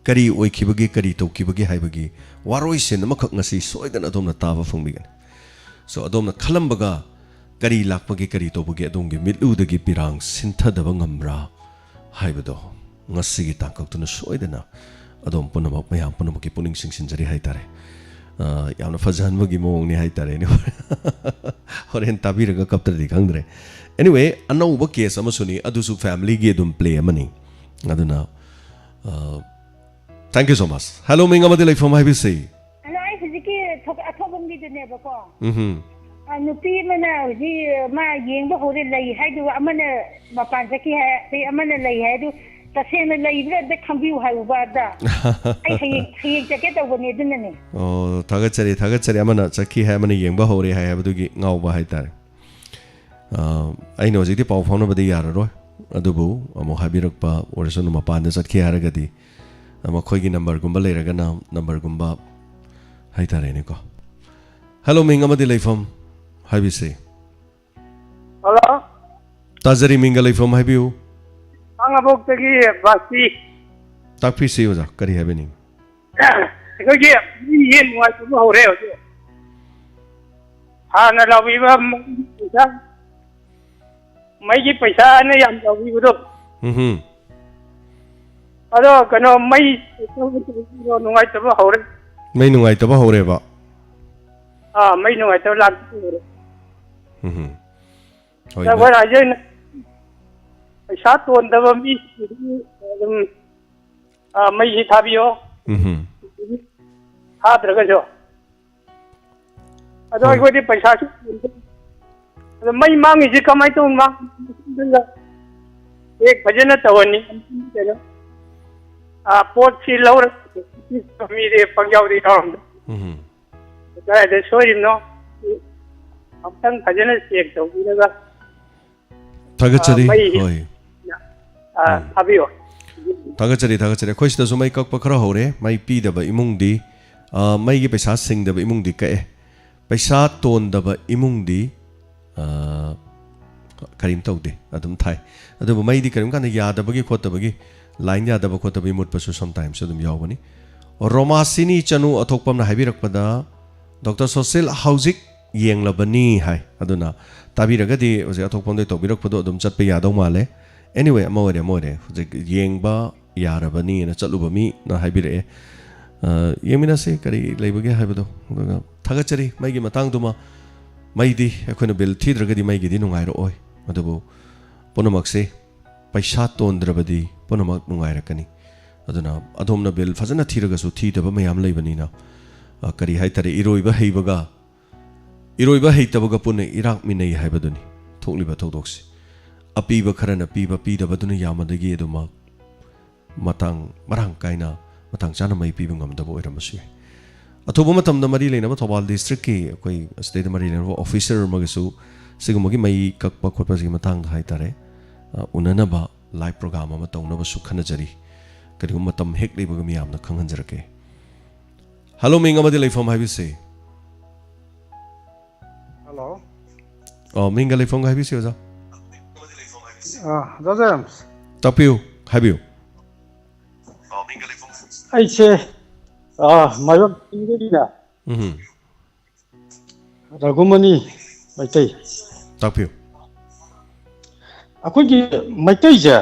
ꯀꯔꯤ ꯑꯣꯏꯈꯤꯕꯒꯦ, ꯀꯔꯤ ꯇꯧꯈꯤꯕꯒꯦ ꯍꯥꯏꯕꯒꯤ ꯋꯥꯔꯣꯏꯁꯤꯟ ꯑꯃꯈꯛ ꯉꯁꯤ ꯁꯣꯏꯗꯅ ꯑꯗꯣꯝꯅ ꯇꯥꯕ ꯐꯪꯕꯤꯒꯅꯤ꯫ So, ꯑꯗꯣꯝꯅ ꯈꯜꯂꯝꯕꯒ ꯀꯔꯤ ꯂꯥꯛꯄꯒꯦ, ꯀꯔꯤ ꯇꯧꯕꯒꯦ, ꯑꯗꯣꯝꯒꯤ ꯃꯤꯠꯂꯨꯗꯒꯤ ꯄꯤꯔꯥꯡ ꯁꯤꯟꯊꯗꯕ ꯉꯝꯕ꯭ꯔꯥ ꯍꯥꯏꯕꯗꯣ ꯉꯁꯤꯒꯤ ꯇꯥꯡꯀꯛꯇꯨꯅ ꯁꯣꯏꯗꯅ ꯑꯗꯣꯝ ꯄꯨꯝꯅꯃꯛ, ꯃꯌꯥꯝ ꯄꯨꯝꯅꯃꯛꯀꯤ ꯄꯨꯛꯅꯤꯡ ꯆꯤꯡꯁꯤꯟꯖꯔꯤ ꯍꯥꯏꯇꯥꯔꯦ꯫ ꯑ, ꯌꯥꯝꯅ ꯐꯖꯍꯟꯕꯒꯤ ꯃꯑꯣꯡꯅꯤ ꯍꯥꯏꯇꯥꯔꯦꯅꯦ꯫ ꯍꯣꯔꯦꯟ ꯇꯥꯕꯤꯔꯒ ꯀꯞꯇ꯭ꯔꯗꯤ ꯈꯪꯗ꯭ꯔꯦ꯫ Anyway, ꯑꯅꯧꯕ ꯀꯦꯁ ꯑꯃꯁꯨꯅꯤ, ꯑꯗꯨꯁꯨ ꯐꯦꯃꯤꯂꯤꯒꯤ ꯑꯗꯨꯝ ꯄ꯭ꯂꯦ ꯑꯃꯅꯤ꯫ ꯑꯗꯨꯅ, ꯑ, thank you so much꯫ Hello, ꯃꯤꯡ ꯑꯃꯗꯤ ꯂꯩꯐꯝ ꯍꯥꯏꯕꯤꯁꯤ꯫ ꯑꯗꯣ ꯑꯩ ꯍꯧꯖꯤꯛꯀꯤ ꯊꯣꯛ-, ꯑꯊꯣꯛꯄꯝꯒꯤꯗꯨꯅꯦꯕꯀꯣ꯫ ꯎꯝ꯫ ꯑ, ꯅꯨꯄꯤ ꯑꯃꯅ ꯍꯧꯖꯤꯛ ꯃꯥ ꯌꯦꯡꯕ ꯍꯧꯔꯦ ꯂꯩ ꯍꯥꯏꯗꯨꯒ, ꯑꯃꯅ ꯃꯄꯥꯟ ꯆꯠꯈꯤ ꯍꯥꯏ, ꯑꯗꯩ ꯑꯃꯅ ꯂꯩ ꯍꯥꯏ꯫ ꯑꯗꯨ ꯇꯁꯦꯡꯅ ꯂꯩꯕ꯭ꯔꯥ ꯑꯝꯇ ꯈꯪꯕꯤꯌꯨ ꯍꯥꯏꯕ ꯑꯗ꯫ ꯑꯩ ꯍꯌꯦꯡ, ꯍꯌꯦꯡ ꯆꯠꯀꯦ ꯇꯧꯕꯅꯦ, ꯑꯗꯨꯅꯅꯦ꯫ ꯑꯣ, ꯊꯥꯒꯠꯆꯔꯤ, ꯊꯥꯒꯠꯆꯔꯤ꯫ ꯑꯃꯅ ꯆꯠꯈꯤ ꯍꯥꯏ, ꯑꯃꯅ ꯌꯦꯡꯕ ꯍꯧꯔꯦ ꯍꯥꯏ ꯍꯥꯏꯕꯗꯨꯒꯤ ꯉꯥꯎꯕ ꯍꯥꯏꯇꯥꯔꯦ꯫ ꯑ, ꯑꯩꯅ ꯍꯧꯖꯤꯛꯇꯤ ꯄꯥꯎ ꯐꯥꯎꯅꯕꯗꯤ ꯌꯥꯔꯔꯣꯏ, ꯑꯗꯨꯕꯨ ꯑꯃꯨꯛ ꯍꯥꯏꯕꯤꯔꯛꯄ ꯑꯣꯏꯔꯁꯅꯨ, ꯃꯄꯥꯟꯗ ꯆꯠꯈꯤ ꯍꯥꯏꯔꯒꯗꯤ, ꯑ, ꯃꯈꯣꯏꯒꯤ ꯅꯝꯕꯔꯒꯨꯝꯕ ꯂꯩꯔꯒꯅ ꯅꯝꯕꯔꯒꯨꯝꯕ ꯍꯥꯏꯇꯥꯔꯦꯅꯦꯀꯣ꯫ Hello, ꯃꯤꯡ ꯑꯃꯗꯤ ꯂꯩꯐꯝ ꯍꯥꯏꯕꯤꯁꯤ꯫ ꯍꯜꯂꯣ꯫ ꯇꯥꯖꯔꯤ, ꯃꯤꯡꯒ ꯂꯩꯐꯝ ꯍꯥꯏꯕꯤꯌꯨ꯫ ꯈꯥꯡꯉꯕꯣꯛꯇꯒꯤ ꯕꯥꯁꯤ꯫ ꯇꯥꯛꯄꯤꯁꯤ ꯑꯣꯖꯥ, ꯀꯔꯤ ꯍꯥꯏꯕꯤꯅꯤꯡ? ꯑꯩꯈꯣꯏꯒꯤ ꯃꯤ ꯌꯦꯟ ꯅꯨꯡꯉꯥꯏꯇꯕ ꯍꯧꯔꯦ ꯍꯧꯖꯤꯛ꯫ ꯍꯥꯟꯅ ꯂꯥꯎꯕꯤꯕ ꯃꯩꯒꯤ ꯄꯩꯁꯥ, ꯃꯩꯒꯤ ꯄꯩꯁꯥꯅ ꯌꯥꯝ ꯂꯥꯎꯕꯤꯕꯗꯣ꯫ ꯎꯝ꯫ ꯑꯗꯣ ꯀꯩꯅꯣ, ꯃꯩ ꯅꯨꯡꯉꯥꯏꯇꯕ ꯍꯧꯔꯦ꯫ ꯃꯩ ꯅꯨꯡꯉꯥꯏꯇꯕ ꯍꯧꯔꯦꯕ? ꯑꯥ, ꯃꯩ ꯅꯨꯡꯉꯥꯏꯇꯕ ꯂꯥꯛꯄ ꯍꯧꯔꯦ꯫ ꯎꯝ꯫ ꯍꯣꯏ, ꯑꯗ ꯃꯩ ꯑꯩꯈꯣꯏꯅ ꯍꯥꯏꯖꯩ, ꯄꯩꯁꯥ ꯇꯣꯟꯗꯕ ꯃꯤꯁꯤꯡꯗꯤ ꯑꯗꯨꯝ, ꯑꯥ, ꯃꯩꯁꯤ ꯊꯥꯕꯤꯌꯣ꯫ ꯎꯝ꯫ ꯊꯥꯗ꯭ꯔꯒꯁꯨ꯫ ꯑꯗꯣ ꯍꯣꯏ꯫ ꯑꯩꯈꯣꯏꯗꯤ ꯄꯩꯁꯥꯁꯨ ꯇꯣꯟꯗꯦ꯫ ꯑꯗꯣ ꯃꯩ ꯃꯥꯡꯉꯤꯁꯤ ꯀꯃꯥꯏꯅ ꯇꯧꯅꯣ? ꯆꯦꯛ ꯐꯖꯅ ꯇꯧꯍꯟꯅꯤ꯫ ꯀꯩꯅꯣ, ꯑꯥ, ꯄꯣꯠꯁꯤ ꯂꯧꯔꯒ ꯃꯤꯗꯤ ꯄꯪꯌꯥꯎꯗ ꯌꯥꯎꯔꯝꯗ꯫ ꯎꯝ꯫ ꯀꯗꯥꯏꯗ ꯁꯣꯏꯔꯤꯕꯅꯣ? ꯑꯃꯨꯛꯇꯪ ꯐꯖꯅ ꯆꯦꯛ ꯇꯧꯕꯤꯔꯒ, ꯊꯥꯒꯠꯆꯔꯤ꯫ ꯑꯥ, ꯃꯩ ꯍꯣꯏ꯫ ꯑꯥ, ꯎꯝ꯫ ꯊꯥꯕꯤꯌꯣ꯫ ꯊꯥꯒꯠꯆꯔꯤ, ꯊꯥꯒꯠꯆꯔꯤ꯫ ꯑꯩꯈꯣꯏ ꯁꯤꯗꯁꯨ ꯃꯩ ꯀꯛꯄ ꯈꯔ ꯍꯧꯔꯦ꯫ ꯃꯩ ꯄꯤꯗꯕ ꯏꯃꯨꯡꯗꯤ, ꯑꯥ, ꯃꯩꯒꯤ ꯄꯩꯁꯥ ꯁꯤꯡꯗꯕ ꯏꯃꯨꯡꯗꯤ ꯀꯛꯑꯦ꯫ ꯄꯩꯁꯥ ꯇꯣꯟꯗꯕ ꯏꯃꯨꯡꯗꯤ, ꯑꯥ, ꯀꯔꯤꯝ ꯇꯧꯗꯦ, ꯑꯗꯨꯝ ꯊꯥꯏ꯫ ꯑꯗꯨꯕꯨ ꯃꯩꯗꯤ ꯀꯔꯤꯒꯨꯝꯕ ꯀꯥꯟꯗ ꯌꯥꯗꯕꯒꯤ ꯈꯣꯠꯇꯕꯒꯤ, line ꯌꯥꯗꯕ ꯈꯣꯠꯇꯕꯒꯤ ꯃꯨꯠꯄꯁꯨ sometimes ꯑꯗꯨꯝ ꯌꯥꯎꯕꯅꯤ꯫ ꯔꯣꯃꯥꯁꯤꯅꯤ ꯆꯅꯨ ꯑꯊꯣꯛꯄꯝꯅ ꯍꯥꯏꯕꯤꯔꯛꯄꯗ, "ꯗꯣꯛꯇꯔ ꯁꯣꯁꯤꯜ ꯍꯧꯖꯤꯛ ꯌꯦꯡꯂꯕꯅꯤ" ꯍꯥꯏ꯫ ꯑꯗꯨꯅ ꯇꯥꯕꯤꯔꯒꯗꯤ ꯍꯧꯖꯤꯛ ꯑꯊꯣꯛꯄꯝꯗꯒꯤ ꯇꯧꯕꯤꯔꯛꯄꯗꯣ ꯑꯗꯨꯝ ꯆꯠꯄ ꯌꯥꯗꯧ ꯃꯥꯜꯂꯦ꯫ Anyway, ꯑꯃ ꯑꯣꯏꯔꯦ, ꯑꯃ ꯑꯣꯏꯔꯦ꯫ ꯍꯧꯖꯤꯛ ꯌꯦꯡꯕ ꯌꯥꯔꯕꯅꯤꯅ ꯆꯠꯂꯨꯕ ꯃꯤꯅ ꯍꯥꯏꯕꯤꯔꯛꯑꯦ꯫ ꯑ, ꯌꯦꯡꯃꯤꯟꯅꯁꯤ ꯀꯔꯤ ꯂꯩꯕꯒꯦ ꯍꯥꯏꯕꯗꯣ꯫ ꯑꯗꯨꯒ ꯊꯥꯒꯠꯆꯔꯤ ꯃꯩꯒꯤ ꯃꯇꯥꯡꯗꯨꯃ꯫ ꯃꯩꯗꯤ ꯑꯩꯈꯣꯏꯅ bill ꯊꯤꯗ꯭ꯔꯒꯗꯤ ꯃꯩꯒꯤꯗꯤ ꯅꯨꯡꯉꯥꯏꯔꯛꯑꯣꯏ꯫ ꯑꯗꯨꯕꯨ ꯄꯨꯝꯅꯃꯛꯁꯤ ꯄꯩꯁꯥ ꯇꯣꯟꯗ꯭ꯔꯕꯗꯤ ꯄꯨꯝꯅꯃꯛ ꯅꯨꯡꯉꯥꯏꯔꯛꯀꯅꯤ꯫ ꯑꯗꯨꯅ ꯑꯗꯣꯝꯅ bill ꯐꯖꯅ ꯊꯤꯔꯒꯁꯨ ꯊꯤꯗꯕ ꯃꯌꯥꯝ ꯂꯩꯕꯅꯤꯅ, ꯑ, ꯀꯔꯤ ꯍꯥꯏꯇꯥꯔꯦ, ꯏꯔꯣꯏꯕ ꯍꯩꯕꯒ ꯏꯔꯣꯏꯕ ꯍꯩꯇꯕꯒ ꯄꯨꯟꯅ ꯏꯔꯥꯛꯃꯤꯟꯅꯩ ꯍꯥꯏꯕꯗꯨꯅꯤ ꯊꯣꯛꯂꯤꯕ ꯊꯧꯗꯣꯛꯁꯤ꯫ ꯑꯄꯤꯕ ꯈꯔꯅ ꯄꯤꯕ, ꯄꯤꯗꯕꯗꯨꯅ ꯌꯥꯝꯕꯗꯒꯤ ꯑꯗꯨꯃꯛ ꯃꯇꯥꯡ ꯃꯔꯥꯡ ꯀꯥꯏꯅ, ꯃꯇꯥꯡ ꯆꯥꯅ ꯃꯩ ꯄꯤꯕ ꯉꯝꯗꯕ ꯑꯣꯏꯔꯝꯕꯁꯨ ꯌꯥꯏ꯫ ꯑꯊꯨꯕ ꯃꯇꯝꯗ ꯃꯔꯤ ꯂꯩꯅꯕ ꯊꯧꯕꯥꯜ districtꯀꯤ ꯑꯩꯈꯣꯏ ꯑꯁꯤꯗꯩꯗ ꯃꯔꯤ ꯂꯩꯅꯕ officer ꯑꯃꯒꯁꯨ ꯁꯤꯒꯨꯝꯕꯒꯤ ꯃꯩ ꯀꯛꯄ ꯈꯣꯠꯄꯁꯤꯒꯤ ꯃꯇꯥꯡꯗ ꯍꯥꯏꯇꯥꯔꯦ, ꯑ, ꯎꯅꯅꯕ live program ꯑꯃ ꯇꯧꯅꯕꯁꯨ ꯈꯟꯅꯖꯔꯤ꯫ ꯀꯔꯤꯒꯨꯝꯕ ꯃꯇꯝ ꯍꯦꯛ ꯂꯩꯕꯒ ꯃꯤꯌꯥꯝꯗ ꯈꯪꯍꯟꯖꯔꯛꯀꯦ꯫ Hello, ꯃꯤꯡ ꯑꯃꯗꯤ ꯂꯩꯐꯝ ꯍꯥꯏꯕꯤꯁꯤ꯫ Hello꯫ ꯑꯣ, ꯃꯤꯡꯒ ꯂꯩꯐꯝꯒ ꯍꯥꯏꯕꯤꯁꯤ, ꯑꯣꯖꯥ꯫ ꯑ, ꯑꯣꯖꯥ ꯖꯦꯝꯁ꯫ ꯇꯥꯛꯄꯤꯌꯨ, ꯍꯥꯏꯕꯤꯌꯨ꯫ ꯑꯩꯁꯦ, ꯑ, ꯃꯥꯏꯕꯝ ꯆꯤꯡꯗꯒꯤꯅꯦ꯫ ꯎꯝ꯫ ꯔꯘꯨꯃꯅꯤ ꯃꯩꯇꯩ꯫ ꯇꯥꯛꯄꯤꯌꯨ꯫ ꯑꯩꯈꯣꯏꯒꯤ ꯃꯩꯇꯩꯁꯦ,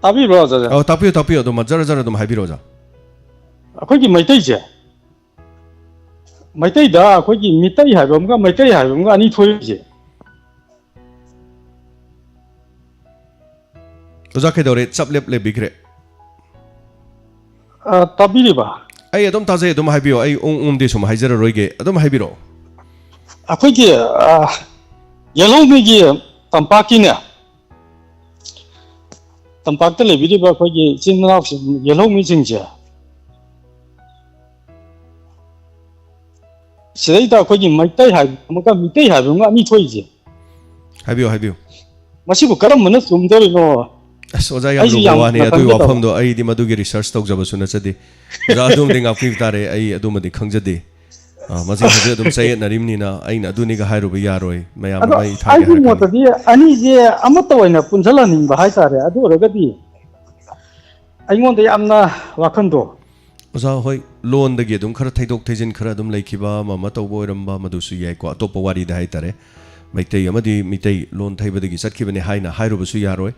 ꯇꯥꯕꯤꯕ꯭ꯔꯣ ꯑꯣꯖꯥ? ꯑꯧ, ꯇꯥꯛꯄꯤꯌꯨ, ꯇꯥꯛꯄꯤꯌꯨ꯫ ꯑꯗꯨꯝ ꯖꯔ ꯖꯔ ꯑꯗꯨꯝ ꯍꯥꯏꯕꯤꯔꯛꯑꯣ, ꯑꯣꯖꯥ꯫ ꯑꯩꯈꯣꯏꯒꯤ ꯃꯩꯇꯩꯁꯦ, ꯃꯩꯇꯩꯗ ꯑꯩꯈꯣꯏꯒꯤ ꯃꯤꯇꯩ ꯍꯥꯏꯕ ꯑꯃꯒ ꯃꯩꯇꯩ ꯍꯥꯏꯕ ꯑꯃꯒ ꯑꯅꯤ ꯊꯣꯛꯏꯁꯦ꯫ ꯑꯣꯖꯥ, ꯀꯩꯗꯧꯔꯦ? ꯆꯞ ꯂꯦꯞ ꯂꯦꯞꯄꯤꯈ꯭ꯔꯦ꯫ ꯑ, ꯇꯥꯕꯤꯔꯤꯕ? ꯑꯩ ꯑꯗꯨꯝ ꯇꯥꯖꯩ, ꯑꯗꯨꯝ ꯍꯥꯏꯕꯤꯌꯣ꯫ ꯑꯩ ꯎꯪ ꯎꯪꯗꯤ ꯁꯨꯝ ꯍꯥꯏꯖꯔꯔꯣꯏꯒꯦ, ꯑꯗꯨꯝ ꯍꯥꯏꯕꯤꯔꯛꯑꯣ꯫ ꯑꯩꯈꯣꯏꯒꯤ, ꯑ, ꯌꯦꯜꯍꯧꯃꯤꯒꯤ ꯇꯝꯄꯥꯛꯀꯤꯅꯦ, ꯇꯝꯄꯥꯛꯇ ꯂꯩꯕꯤꯔꯤꯕ ꯑꯩꯈꯣꯏꯒꯤ ꯏꯆꯤꯟ ꯏꯅꯥꯎꯁꯤꯡ, ꯌꯦꯜꯍꯧꯃꯤꯁꯤꯡꯁꯦ, ꯁꯤꯗꯩꯗ ꯑꯩꯈꯣꯏꯒꯤ ꯃꯩꯇꯩ ꯍꯥꯏꯕ ꯑꯃꯒ ꯃꯤꯇꯩ ꯍꯥꯏꯕ ꯑꯃꯒ ꯑꯅꯤ ꯊꯣꯛꯏꯁꯦ, ꯍꯥꯏꯕꯤꯌꯨ, ꯍꯥꯏꯕꯤꯌꯨ꯫ ꯃꯁꯤꯕꯨ ꯀꯔꯝꯕꯅ ꯆꯨꯝꯗꯣꯔꯤꯅꯣ? ꯑꯁ, ꯑꯣꯖꯥ, ꯌꯥꯝ ꯑꯩꯁꯨ ꯂꯨꯕ ꯌꯥꯝꯅ ꯋꯥꯅꯤ꯫ ꯑꯗꯨꯒꯤ ꯈꯪꯖꯗꯕ꯫ ꯋꯥꯐꯝꯗꯣ ꯑꯩꯗꯤ ꯃꯗꯨꯒꯤ ꯔꯤꯁꯔꯁ ꯇꯧꯖꯕꯁꯨ ꯅꯠꯆꯗꯦ꯫ ꯑꯣꯖꯥ, ꯑꯗꯨꯝꯗꯤ ꯉꯥꯛꯄꯤꯕ ꯇꯥꯔꯦ, ꯑꯩ ꯑꯗꯨꯃꯗꯤ ꯈꯪꯖꯗꯦ꯫ ꯑ, ꯃꯁꯤ ꯍꯧꯖꯤꯛ ꯑꯗꯨꯝ ꯆꯌꯦꯠꯅꯔꯤꯕꯅꯤꯅ ꯑꯩꯅ ꯑꯗꯨꯅꯤꯒ ꯍꯥꯏꯔꯨꯕ ꯌꯥꯔꯣꯏ, ꯃꯌꯥꯝ ꯑꯗꯣ ꯑꯃ ꯏ ꯊꯥꯒꯦ ꯑꯩꯒꯤ ꯍꯥꯏꯔꯛꯀꯅꯤ꯫ ꯃꯣꯠꯇꯗꯤ ꯑꯅꯤꯁꯦ ꯑꯃꯠꯇ ꯑꯣꯏꯅ ꯄꯨꯟꯁꯤꯜꯍꯟꯅꯤꯡꯕ ꯍꯥꯏꯇꯥꯔꯦ꯫ ꯑꯗꯨ ꯑꯣꯏꯔꯒꯗꯤ ꯑꯩꯉꯣꯟꯗ ꯌꯥꯝꯅ ꯋꯥꯈꯜꯗꯣ ꯑꯣꯖꯥ, ꯍꯣꯏ, ꯂꯣꯟꯗꯒꯤ ꯑꯗꯨꯝ ꯈꯔ ꯊꯩꯗꯣꯛ ꯊꯩꯖꯤꯟ ꯈꯔ ꯑꯗꯨꯝ ꯂꯩꯈꯤꯕ, ꯑꯃ ꯑꯃ ꯇꯧꯕ ꯑꯣꯏꯔꯝꯕ, ꯃꯗꯨꯁꯨ ꯌꯥꯏꯀꯣ꯫ ꯑꯇꯣꯞꯄ ꯋꯥꯔꯤꯗ ꯍꯥꯏꯇꯥꯔꯦ, ꯃꯩꯇꯩ ꯑꯃꯗꯤ ꯃꯤꯇꯩ ꯂꯣꯟ ꯊꯩꯕꯗꯒꯤ ꯆꯠꯈꯤꯕꯅꯤ ꯍꯥꯏꯅ ꯍꯥꯏꯔꯨꯕꯁꯨ ꯌꯥꯔꯣꯏ꯫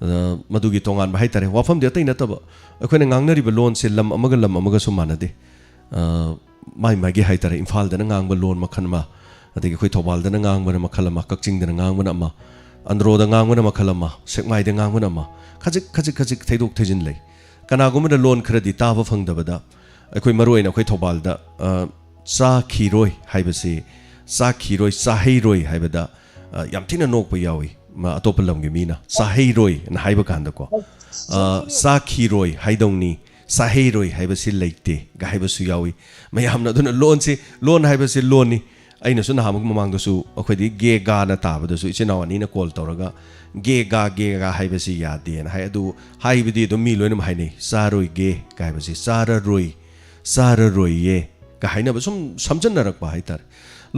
ꯑ, ꯃꯗꯨꯒꯤ ꯇꯣꯉꯥꯟꯕ ꯍꯥꯏꯇꯥꯔꯦ, ꯋꯥꯐꯝꯗꯤ ꯑꯇꯩ ꯅꯠꯇꯕ, ꯑꯩꯈꯣꯏꯅ ꯉꯥꯡꯅꯔꯤꯕ ꯂꯣꯟꯁꯦ ꯂꯝ ꯑꯃꯒ ꯂꯝ ꯑꯃꯒꯁꯨ ꯃꯥꯟꯅꯗꯦ꯫ ꯑ, ꯃꯥꯏ ꯃꯥꯏꯒꯤ ꯍꯥꯏꯇꯥꯔꯦ, ꯏꯝꯐꯥꯜꯗꯅ ꯉꯥꯡꯕ ꯂꯣꯟ ꯃꯈꯜ ꯑꯃ, ꯑꯗꯒꯤ ꯑꯩꯈꯣꯏ ꯊꯧꯕꯥꯜꯗꯅ ꯉꯥꯡꯕꯅ ꯃꯈꯜ ꯑꯃ, ꯀꯛꯆꯤꯡꯗꯅ ꯉꯥꯡꯕꯅ ꯑꯃ, ꯑꯟꯗ꯭ꯔꯣꯗ ꯉꯥꯡꯕꯅ ꯃꯈꯜ ꯑꯃ, ꯁꯦꯛꯃꯥꯏꯗ ꯉꯥꯡꯕꯅ ꯑꯃ, ꯈꯖꯤꯛ ꯈꯖꯤꯛ ꯈꯖꯤꯛ ꯊꯩꯗꯣꯛ ꯊꯩꯖꯤꯟ ꯂꯩ꯫ ꯀꯅꯥꯒꯨꯝꯕꯅ ꯂꯣꯟ ꯈꯔꯗꯤ ꯇꯥꯕ ꯐꯪꯗꯕꯗ, ꯑꯩꯈꯣꯏ ꯃꯔꯨꯑꯣꯏꯅ ꯑꯩꯈꯣꯏ ꯊꯧꯕꯥꯜꯗ, ꯑ, ꯆꯥꯈꯤꯔꯣꯏ ꯍꯥꯏꯕꯁꯤ, ꯆꯥꯈꯤꯔꯣꯏ, ꯆꯥꯍꯩꯔꯣꯏ ꯍꯥꯏꯕꯗ, ꯑ, ꯌꯥꯝ ꯊꯤꯅ ꯅꯣꯛꯄ ꯌꯥꯎꯏ꯫ ꯃ-, ꯑꯇꯣꯞꯄ ꯂꯝꯒꯤ ꯃꯤꯅ "ꯆꯥꯍꯩꯔꯣꯏ" ꯑꯅ ꯍꯥꯏꯕ ꯀꯥꯟꯗꯀꯣ, ꯑ, "ꯆꯥꯈꯤꯔꯣꯏ ꯍꯥꯏꯗꯧꯅꯤ, ꯆꯥꯍꯩꯔꯣꯏ ꯍꯥꯏꯕꯁꯤ ꯂꯩꯇꯦ" ꯒ ꯍꯥꯏꯕꯁꯨ ꯌꯥꯎꯏ꯫ ꯃꯌꯥꯝꯅ ꯑꯗꯨꯅ ꯂꯣꯟꯁꯤ, ꯂꯣꯟ ꯍꯥꯏꯕꯁꯤ ꯂꯣꯟꯅꯤ꯫ ꯑꯩꯅꯁꯨ ꯅꯍꯥꯟꯃꯨꯛ ꯃꯃꯥꯡꯗꯁꯨ ꯑꯩꯈꯣꯏꯗꯤ ꯒꯦ ꯒꯥꯅ ꯇꯥꯕꯗꯁꯨ ꯏꯆꯤꯟ ꯏꯅꯥꯎ ꯑꯅꯤꯅ ꯀꯣꯜ ꯇꯧꯔꯒ "ꯒꯦ ꯒꯥ, ꯒꯦ ꯒꯥ ꯍꯥꯏꯕꯁꯤ ꯌꯥꯗꯦꯅ" ꯍꯥꯏ꯫ ꯑꯗꯨ ꯍꯥꯏꯕꯗꯤ ꯑꯗꯨꯝ ꯃꯤ ꯂꯣꯏꯅꯃꯛ ꯍꯥꯏꯅꯩ, "ꯆꯥꯔꯣꯏꯒꯦ" ꯀ ꯍꯥꯏꯕꯁꯤ "ꯆꯥꯔꯔꯣꯏ, ꯆꯥꯔꯔꯣꯏꯌꯦ" ꯀ ꯍꯥꯏꯅꯕ ꯁꯨꯝ ꯁꯝꯖꯟꯅꯔꯛꯄ ꯍꯥꯏꯇꯥꯔꯦ꯫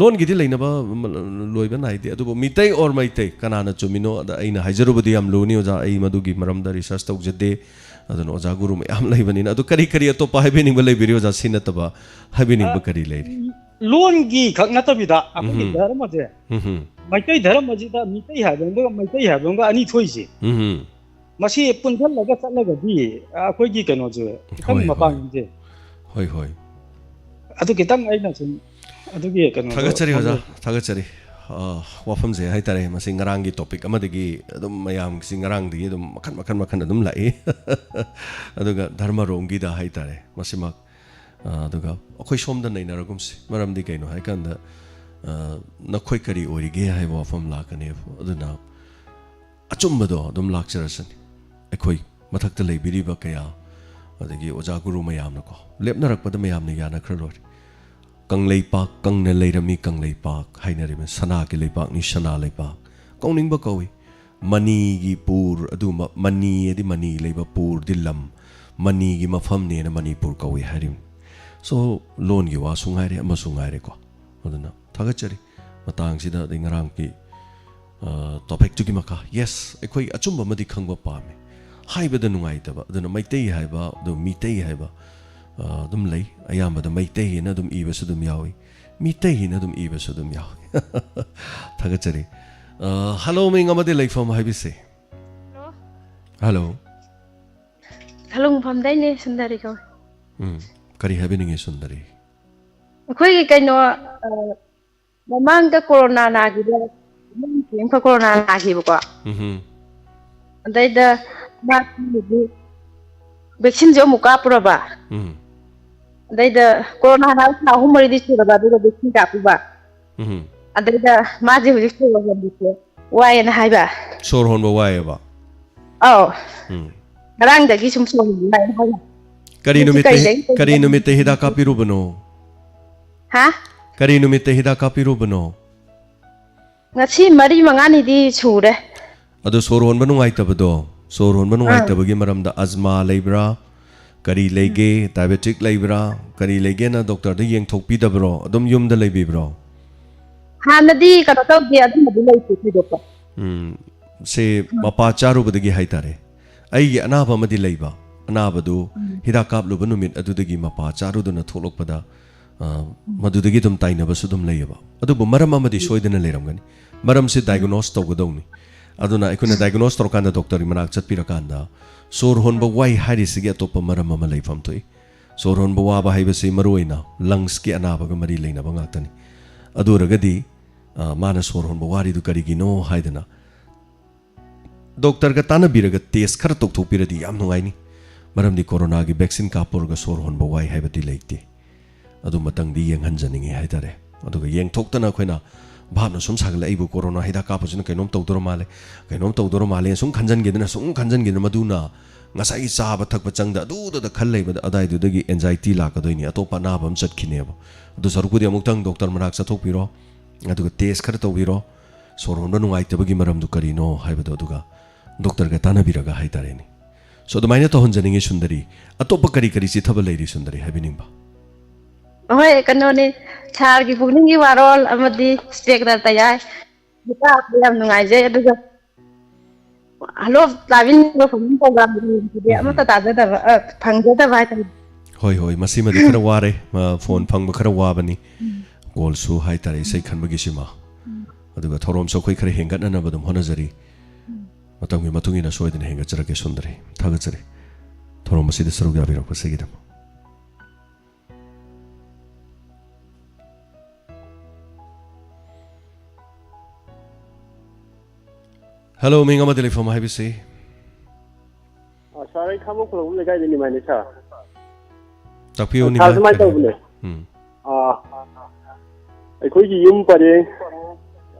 ꯂꯣꯟꯒꯤꯗꯤ ꯂꯩꯅꯕ ꯂꯣꯏꯕ ꯅꯥꯏꯗꯦ꯫ ꯑꯗꯨꯕꯨ ꯃꯤꯇꯩ ꯑꯣꯔ ꯃꯩꯇꯩ ꯀꯅꯥꯅ ꯆꯨꯝꯃꯤꯅꯣ ꯑꯗ ꯑꯩꯅ ꯍꯥꯏꯖꯔꯨꯕꯗꯤ ꯌꯥꯝ ꯂꯨꯅꯤ, ꯑꯣꯖꯥ꯫ ꯑꯩ ꯃꯗꯨꯒꯤ ꯃꯔꯝꯗ ꯔꯤꯁꯔꯁ ꯇꯧꯖꯗꯦ꯫ ꯑꯗꯨꯅ ꯑꯣꯖꯥ ꯒꯨꯔꯨ ꯃꯌꯥꯝ ꯂꯩꯕꯅꯤꯅ, ꯑꯗꯨ ꯀꯔꯤ ꯀꯔꯤ ꯑꯇꯣꯞꯄ ꯍꯥꯏꯕꯤꯅꯤꯡꯕ ꯂꯩꯕꯤꯔꯤ ꯑꯣꯖꯥ? ꯁꯤ ꯅꯠꯇꯕ ꯍꯥꯏꯕꯤꯅꯤꯡꯕ ꯑ, ꯀꯔꯤ ꯂꯩꯔꯤ? ꯂꯣꯟꯒꯤ ꯈꯛ ꯅꯠꯇꯕꯤꯗ ꯑꯩꯈꯣꯏꯒꯤ ꯎꯝ꯫ ꯙꯔꯃꯁꯦ, ꯎꯝ꯫ ꯃꯩꯇꯩ ꯙꯔꯃꯁꯤꯗ ꯃꯤꯇꯩ ꯍꯥꯏꯕ ꯑꯃꯒ ꯃꯩꯇꯩ ꯍꯥꯏꯕ ꯑꯃꯒ ꯑꯅꯤ ꯊꯣꯛꯏꯁꯦ꯫ ꯎꯝ꯫ ꯃꯁꯤ ꯄꯨꯟꯁꯤꯜꯂꯒ ꯆꯠꯂꯒꯗꯤ ꯑꯩꯈꯣꯏꯒꯤ ꯀꯩꯅꯣꯁꯦ ꯈꯤꯇꯪ ꯍꯣꯏ, ꯍꯣꯏ꯫ ꯃꯄꯥꯡꯁꯦ ꯍꯣꯏ, ꯍꯣꯏ꯫ ꯑꯗꯨ ꯈꯤꯇꯪ ꯑꯩꯅ ꯁꯨꯝ ꯑꯗꯨꯒꯤ ꯀꯩꯅꯣꯗꯣ ꯊꯥꯒꯠꯆꯔꯤ ꯑꯣꯖꯥ, ꯊꯝꯖ- ꯊꯥꯒꯠꯆꯔꯤ꯫ ꯑ, ꯋꯥꯐꯝꯁꯦ ꯍꯥꯏꯇꯥꯔꯦ, ꯃꯁꯤ ꯉꯔꯥꯡꯒꯤ topic ꯑꯃꯗꯒꯤ ꯑꯗꯨꯝ ꯃꯌꯥꯝꯁꯤ ꯉꯔꯥꯡꯗꯒꯤ ꯑꯗꯨꯝ ꯃꯈꯟ, ꯃꯈꯟ, ꯃꯈꯟ ꯑꯗꯨꯝ ꯂꯥꯛꯏ꯫ ꯑꯗꯨꯒ ꯙꯔꯃꯔꯣꯝꯒꯤꯗ ꯍꯥꯏꯇꯥꯔꯦ, ꯃꯁꯤꯃꯛ, ꯑ, ꯑꯗꯨꯒ ꯑꯩꯈꯣꯏ ꯁꯣꯝꯗ ꯅꯩꯅꯔꯒꯨꯝꯁꯤ꯫ ꯃꯔꯝꯗꯤ ꯀꯩꯅꯣ ꯍꯥꯏꯀꯥꯟꯗ, ꯑ, ꯅꯈꯣꯏ ꯀꯔꯤ ꯑꯣꯏꯔꯤꯒꯦ ꯍꯥꯏꯕ ꯋꯥꯐꯝ ꯂꯥꯛꯀꯅꯦꯕ꯫ ꯑꯗꯨꯅ ꯑꯆꯨꯝꯕꯗꯣ ꯑꯗꯨꯝ ꯂꯥꯛꯆꯔꯁꯅꯤ꯫ ꯑꯩꯈꯣꯏ ꯃꯊꯛꯇ ꯂꯩꯕꯤꯔꯤꯕ ꯀꯌꯥ, ꯑꯗꯒꯤ ꯑꯣꯖꯥ ꯒꯨꯔꯨ ꯃꯌꯥꯝꯅꯀꯣ, ꯂꯦꯞꯅꯔꯛꯄꯗ ꯃꯌꯥꯝꯅ ꯌꯥꯅꯈ꯭ꯔ ꯂꯣꯏꯔꯦ꯫ "ꯀꯪꯂꯩꯄꯥꯛ ꯀꯪꯅ ꯂꯩꯔꯝꯃꯤ ꯀꯪꯂꯩꯄꯥꯛ" ꯍꯥꯏꯅꯔꯤꯕ, "ꯁꯅꯥꯒꯤ ꯂꯩꯄꯥꯛꯅꯤ ꯁꯅꯥ ꯂꯩꯄꯥꯛ" ꯀꯧꯅꯤꯡꯕ ꯀꯧꯏ꯫ "ꯃꯅꯤꯒꯤ ꯄꯨꯔ" ꯑꯗꯨꯝꯕ, ꯃꯅꯤ ꯍꯥꯏꯗꯤ ꯃꯅꯤ ꯂꯩꯕ, ꯄꯨꯔꯗꯤ ꯂꯝ, "ꯃꯅꯤꯒꯤ ꯃꯐꯝꯅꯦꯅ ꯃꯅꯤꯄꯨꯔ ꯀꯧꯏ" ꯍꯥꯏꯔꯤꯕꯅꯤ꯫ So, ꯂꯣꯟꯒꯤ ꯋꯥꯁꯨ ꯉꯥꯏꯔꯦ, ꯑꯃꯁꯨ ꯉꯥꯏꯔꯦꯀꯣ꯫ ꯑꯗꯨꯅ ꯊꯥꯒꯠꯆꯔꯤ ꯃꯇꯥꯡꯁꯤꯗ, ꯑꯗꯩ ꯉꯔꯥꯡꯒꯤ, ꯑ, topicꯇꯨꯒꯤ ꯃꯈꯥ꯫ Yes, ꯑꯩꯈꯣꯏ ꯑꯆꯨꯝꯕ ꯑꯃꯗꯤ ꯈꯪꯕ ꯄꯥꯝꯃꯤ꯫ ꯍꯥꯏꯕꯗ ꯅꯨꯡꯉꯥꯏꯇꯕ, ꯑꯗꯨꯅ ꯃꯩꯇꯩ ꯍꯥꯏꯕ, ꯑꯗꯨ ꯃꯤꯇꯩ ꯍꯥꯏꯕ, ꯑ, ꯑꯗꯨꯝ ꯂꯩ꯫ ꯑꯌꯥꯝꯕꯗ ꯃꯩꯇꯩ ꯍꯥꯏꯅ ꯑꯗꯨꯝ ꯏꯕꯁꯨ ꯑꯗꯨꯝ ꯌꯥꯎꯏ, ꯃꯤꯇꯩ ꯍꯥꯏꯅ ꯑꯗꯨꯝ ꯏꯕꯁꯨ ꯑꯗꯨꯝ ꯌꯥꯎꯏ꯫ ꯊꯥꯒꯠꯆꯔꯤ꯫ ꯑ, hello, ꯃꯤꯡ ꯑꯃꯗꯤ ꯂꯩꯐꯝ ꯍꯥꯏꯕꯤꯁꯦ꯫ Hello꯫ Hello꯫ ꯈꯂꯨꯡꯐꯝꯗꯩꯅꯦ, ꯁꯨꯟꯗꯔꯤ ꯀꯧꯏ꯫ ꯎꯝ, ꯀꯔꯤ ꯍꯥꯏꯕꯤꯅꯤꯡꯉꯤ ꯁꯨꯟꯗꯔꯤ? ꯑꯩꯈꯣꯏꯒꯤ ꯀꯩꯅꯣ, ꯑ, ꯃꯃꯥꯡꯗ ꯀꯣꯔꯣꯅꯥ ꯅꯥꯈꯤꯕ ꯑꯉꯥꯡ ꯑꯃꯈꯛ ꯀꯣꯔꯣꯅꯥ ꯅꯥꯈꯤꯕꯀꯣ꯫ ꯎꯝꯍꯨꯝ꯫ ꯑꯗꯩꯗ ꯃꯥꯒꯤ ꯍꯧꯖꯤꯛ vaccine-ꯁꯨ ꯑꯃꯨꯛ ꯀꯥꯞꯄꯨꯔꯕ꯫ ꯎꯝ꯫ ꯑꯗꯩꯗ ꯀꯣꯔꯣꯅꯥ ꯅꯥꯕ ꯊꯥ ꯑꯍꯨꯝ ꯃꯔꯤꯗꯤ ꯁꯨꯔꯕ, ꯑꯗꯨꯒ vaccine ꯀꯥꯞꯄꯨꯕ꯫ ꯎꯝ꯫ ꯑꯗꯩꯗ ꯃꯥꯁꯦ ꯍꯧꯖꯤꯛ ꯁꯣꯔ ꯍꯣꯟꯕꯁꯦ ꯋꯥꯏꯌꯦꯅ ꯍꯥꯏꯕ꯫ ꯁꯣꯔ ꯍꯣꯟꯕ ꯋꯥꯏꯌꯦꯕ? ꯑꯧ꯫ ꯎꯝ꯫ ꯉꯔꯥꯡꯗꯒꯤ ꯁꯨꯝ ꯁꯣꯔ ꯍꯣꯟꯕ ꯋꯥꯏꯌꯦꯅ ꯍꯥꯏꯕ꯫ ꯀꯔꯤ ꯃꯁꯤ ꯅꯨꯃꯤꯠꯇ ꯀꯩꯗꯒꯤ ꯍꯤ-, ꯀꯔꯤ ꯇꯧꯕꯅꯣ? ꯅꯨꯃꯤꯠꯇ ꯍꯤꯗꯥꯛ ꯀꯥꯞꯄꯤꯔꯨꯕꯅꯣ? ꯍꯥ? ꯀꯔꯤ ꯅꯨꯃꯤꯠꯇ ꯍꯤꯗꯥꯛ ꯀꯥꯞꯄꯤꯔꯨꯕꯅꯣ? ꯉꯁꯤ ꯃꯔꯤ ꯃꯉꯥꯅꯤꯗꯤ ꯁꯨꯔꯦ꯫ ꯑꯗꯣ ꯁꯣꯔ ꯍꯣꯟꯕ ꯅꯨꯡꯉꯥꯏꯇꯕꯗꯣ, ꯁꯣꯔ ꯍꯣꯟꯕ ꯑꯥ꯫ ꯅꯨꯡꯉꯥꯏꯇꯕꯒꯤ ꯃꯔꯝꯗ ꯑꯖꯃꯥ ꯂꯩꯕ꯭ꯔꯥ? ꯀꯔꯤ ꯎꯝ꯫ ꯂꯩꯒꯦ? Diabetic ꯂꯩꯕ꯭ꯔꯥ? ꯀꯔꯤ ꯂꯩꯒꯦꯅ ꯗꯣꯛꯇꯔꯗ ꯌꯦꯡꯊꯣꯛꯄꯤꯗꯕ꯭ꯔꯣ? ꯑꯗꯨꯝ ꯌꯨꯝꯗ ꯂꯩꯕꯤꯕ꯭ꯔꯣ? ꯍꯥꯟꯅꯗꯤ ꯀꯩꯅꯣ ꯇꯧꯗꯦ, ꯑꯗꯨꯝꯕꯗꯤ ꯂꯩꯇꯦ ꯊꯣꯏꯗꯣꯛꯄ꯫ ꯎꯝ, ꯁꯦ ꯎꯝ꯫ ꯃꯄꯥ ꯆꯥꯔꯨꯕꯗꯒꯤ ꯍꯥꯏꯇꯥꯔꯦ꯫ ꯑꯩꯒꯤ ꯑꯅꯥꯕ ꯑꯃꯗꯤ ꯂꯩꯕ, ꯑꯅꯥꯕꯗꯨ ꯎꯝ꯫ ꯍꯤꯗꯥꯛ ꯀꯥꯞꯂꯨꯕ ꯅꯨꯃꯤꯠ ꯑꯗꯨꯗꯒꯤ ꯃꯄꯥ ꯆꯥꯔꯨꯗꯅ ꯊꯣꯛꯂꯛꯄꯗ, ꯑ, ꯎꯝ꯫ ꯃꯗꯨꯗꯒꯤ ꯑꯗꯨꯝ ꯇꯥꯏꯅꯕꯁꯨ ꯑꯗꯨꯝ ꯂꯩꯌꯦꯕ꯫ ꯑꯗꯨꯕꯨ ꯃꯔꯝ ꯑꯃꯗꯤ ꯎꯝ꯫ ꯁꯣꯏꯗꯅ ꯂꯩꯔꯝꯒꯅꯤ꯫ ꯃꯔꯝꯁꯤ ꯎꯝ꯫ Diagnose ꯇꯧꯒꯗꯧꯅꯤ꯫ ꯑꯗꯨꯅ ꯑꯩꯈꯣꯏꯅ diagnose ꯇꯧꯔꯀꯥꯟꯗ ꯗꯣꯛꯇꯔꯒꯤ ꯃꯅꯥꯛ ꯆꯠꯄꯤꯔꯀꯥꯟꯗ ꯁꯣꯔ ꯍꯣꯟꯕ ꯋꯥꯏ ꯍꯥꯏꯔꯤꯁꯤꯒꯤ ꯑꯇꯣꯞꯄ ꯃꯔꯝ ꯑꯃ ꯂꯩꯐꯝ ꯊꯣꯛꯏ꯫ ꯁꯣꯔ ꯍꯣꯟꯕ ꯋꯥꯕ ꯍꯥꯏꯕꯁꯤ ꯃꯔꯨꯑꯣꯏꯅ lungsꯀꯤ ꯑꯅꯥꯕꯒ ꯃꯔꯤ ꯂꯩꯅꯕ ꯉꯥꯛꯇꯅꯤ꯫ ꯑꯗꯨ ꯑꯣꯏꯔꯒꯗꯤ, ꯑ, ꯃꯥꯅ ꯁꯣꯔ ꯍꯣꯟꯕ ꯋꯥꯔꯤꯗꯨ ꯀꯔꯤꯒꯤꯅꯣ ꯍꯥꯏꯗꯅ ꯗꯣꯛꯇꯔꯒ ꯇꯥꯟꯅꯕꯤꯔꯒ test ꯈꯔ ꯇꯧꯊꯣꯛꯄꯤꯔꯗꯤ ꯌꯥꯝ ꯅꯨꯡꯉꯥꯏꯅꯤ꯫ ꯃꯔꯝꯗꯤ ꯀꯣꯔꯣꯅꯥꯒꯤ vaccine ꯀꯥꯞꯄꯨꯔꯒ ꯁꯣꯔ ꯍꯣꯟꯕ ꯋꯥꯏ ꯍꯥꯏꯕꯗꯤ ꯂꯩꯇꯦ꯫ ꯑꯗꯨꯃꯇꯪꯗꯤ ꯌꯦꯡꯍꯟꯖꯅꯤꯡꯉꯤ ꯍꯥꯏꯇꯥꯔꯦ꯫ ꯑꯗꯨꯒ ꯌꯦꯡꯊꯣꯛꯇꯅ ꯑꯩꯈꯣꯏꯅ ꯚꯥꯞꯅ ꯁꯨꯝ ꯁꯥꯒꯠꯂꯛꯏꯕ ꯀꯣꯔꯣꯅꯥ ꯍꯤꯗꯥꯛ ꯀꯥꯞꯄꯁꯤꯅ ꯀꯩꯅꯣꯝ ꯇꯧꯗꯣꯔ ꯃꯥꯜꯂꯦ, ꯀꯩꯅꯣꯝ ꯇꯧꯗꯣꯔ ꯃꯥꯜꯂꯦ, ꯁꯨꯝ ꯈꯟꯖꯟꯈꯤꯗꯅ, ꯁꯨꯝ ꯈꯟꯖꯟꯈꯤꯗꯅ ꯃꯗꯨꯅ ꯉꯁꯥꯏꯒꯤ ꯆꯥꯕ ꯊꯛꯄ ꯆꯪꯗ ꯑꯗꯨꯗꯨꯗ ꯈꯜ ꯂꯩꯕꯗ ꯑꯗꯥꯏꯗꯨꯗꯒꯤ anxiety ꯂꯥꯛꯀꯗꯣꯏꯅꯤ, ꯑꯇꯣꯞꯄ ꯑꯅꯥꯕ ꯑꯃ ꯆꯠꯈꯤꯅꯦꯕ꯫ ꯑꯗꯨ ꯁꯔꯨꯛꯄꯨꯗꯤ ꯑꯃꯨꯛꯇꯪ ꯗꯣꯛꯇꯔ ꯃꯅꯥꯛ ꯆꯠꯊꯣꯛꯄꯤꯔꯣ, ꯑꯗꯨꯒ test ꯈꯔ ꯇꯧꯕꯤꯔꯣ, ꯁꯣꯔ ꯍꯣꯟꯕ ꯅꯨꯡꯉꯥꯏꯇꯕꯒꯤ ꯃꯔꯝꯗꯨ ꯀꯔꯤꯅꯣ ꯍꯥꯏꯕꯗꯣ, ꯑꯗꯨꯒ ꯗꯣꯛꯇꯔꯒ ꯇꯥꯟꯅꯕꯤꯔꯒ ꯍꯥꯏꯇꯥꯔꯦꯅꯦ꯫ So, ꯑꯗꯨꯃꯥꯏꯅ ꯇꯧꯍꯟꯖꯅꯤꯡꯉꯤ ꯁꯨꯟꯗꯔꯤ꯫ ꯑꯇꯣꯞꯄ ꯀꯔꯤ ꯀꯔꯤ ꯆꯤꯊꯕ ꯂꯩꯔꯤ ꯁꯨꯟꯗꯔꯤ ꯍꯥꯏꯕꯤꯅꯤꯡꯕ? ꯍꯣꯏ, ꯀꯩꯅꯣꯅꯤ, ꯁꯥꯔꯒꯤ ꯄꯨꯛꯅꯤꯡꯒꯤ ꯋꯥꯔꯣꯜ ꯑꯃꯗꯤ ꯁ꯭ꯄꯦꯛꯇ꯭ꯔꯝꯗ ꯌꯥꯏ꯫ ꯇꯥꯕꯗ ꯌꯥꯝ ꯅꯨꯡꯉꯥꯏꯖꯩ꯫ ꯑꯗꯨꯒ ꯍꯜꯂꯣ ꯇꯥꯕꯤꯅꯤꯡꯕ ꯐꯣꯟ ꯄ꯭ꯔꯣꯒ꯭ꯔꯥꯝꯁꯤꯗꯤ ꯎꯝ꯫ ꯑꯃꯠꯇ ꯇꯥꯖꯗꯕ, ꯑ, ꯐꯪꯖꯗꯕ ꯍꯥꯏꯇꯥꯔꯦ꯫ ꯍꯣꯏ, ꯍꯣꯏ, ꯃꯁꯤꯃꯗꯤ ꯈꯔ ꯋꯥꯔꯦ, ꯃ, ꯐꯣꯟ ꯐꯪꯕ ꯈꯔ ꯋꯥꯕꯅꯤ꯫ ꯎꯝ꯫ ꯀꯣꯜꯁꯨ ꯍꯥꯏꯇꯥꯔꯦ, ꯏꯁꯩ ꯈꯟꯕꯒꯤꯁꯤꯃ꯫ ꯎꯝ꯫ ꯑꯗꯨꯒ ꯊꯧꯔꯝꯁꯨ ꯑꯩꯈꯣꯏ ꯈꯔ ꯍꯦꯟꯒꯠꯅꯅꯕ ꯑꯗꯨꯝ ꯍꯣꯠꯅꯖꯔꯤ꯫ ꯎꯝ꯫ ꯃꯇꯝꯒꯤ ꯃꯇꯨꯡ ꯏꯟꯅ ꯁꯣꯏꯗꯅ ꯍꯦꯟꯒꯠꯆꯔꯛꯀꯦ ꯁꯨꯟꯗꯔꯤ꯫ ꯊꯥꯒꯠꯆꯔꯤ꯫ ꯊꯧꯔꯝ ꯑꯁꯤꯗ ꯁꯔꯨꯛ ꯌꯥꯕꯤꯔꯛꯄꯁꯤꯒꯤꯗꯃꯛ꯫ ꯍꯜꯂꯣ, ꯃꯤꯡ ꯑꯃꯗꯤ ꯂꯩꯐꯝ ꯍꯥꯏꯕꯤꯁꯤ꯫ ꯑ, ꯁꯥꯔ, ꯑꯩ ꯈꯥꯃꯣꯛ ꯈꯨꯂꯪꯕꯝ ꯂꯩꯀꯥꯏꯗꯒꯤꯅꯤ, ꯃꯥꯏꯅꯦ, ꯁꯥꯔ꯫ ꯇꯥꯛꯄꯤꯌꯨ, ꯑ, ꯁꯥꯔ, ꯅꯤꯃꯥꯏ ꯁꯨꯃꯥꯏꯅ ꯀꯔꯤ? ꯇꯧꯕꯅꯦ꯫ ꯎꯝ꯫ ꯑ, ꯑꯩꯈꯣꯏꯒꯤ ꯌꯨꯝ ꯄꯔꯦꯡ,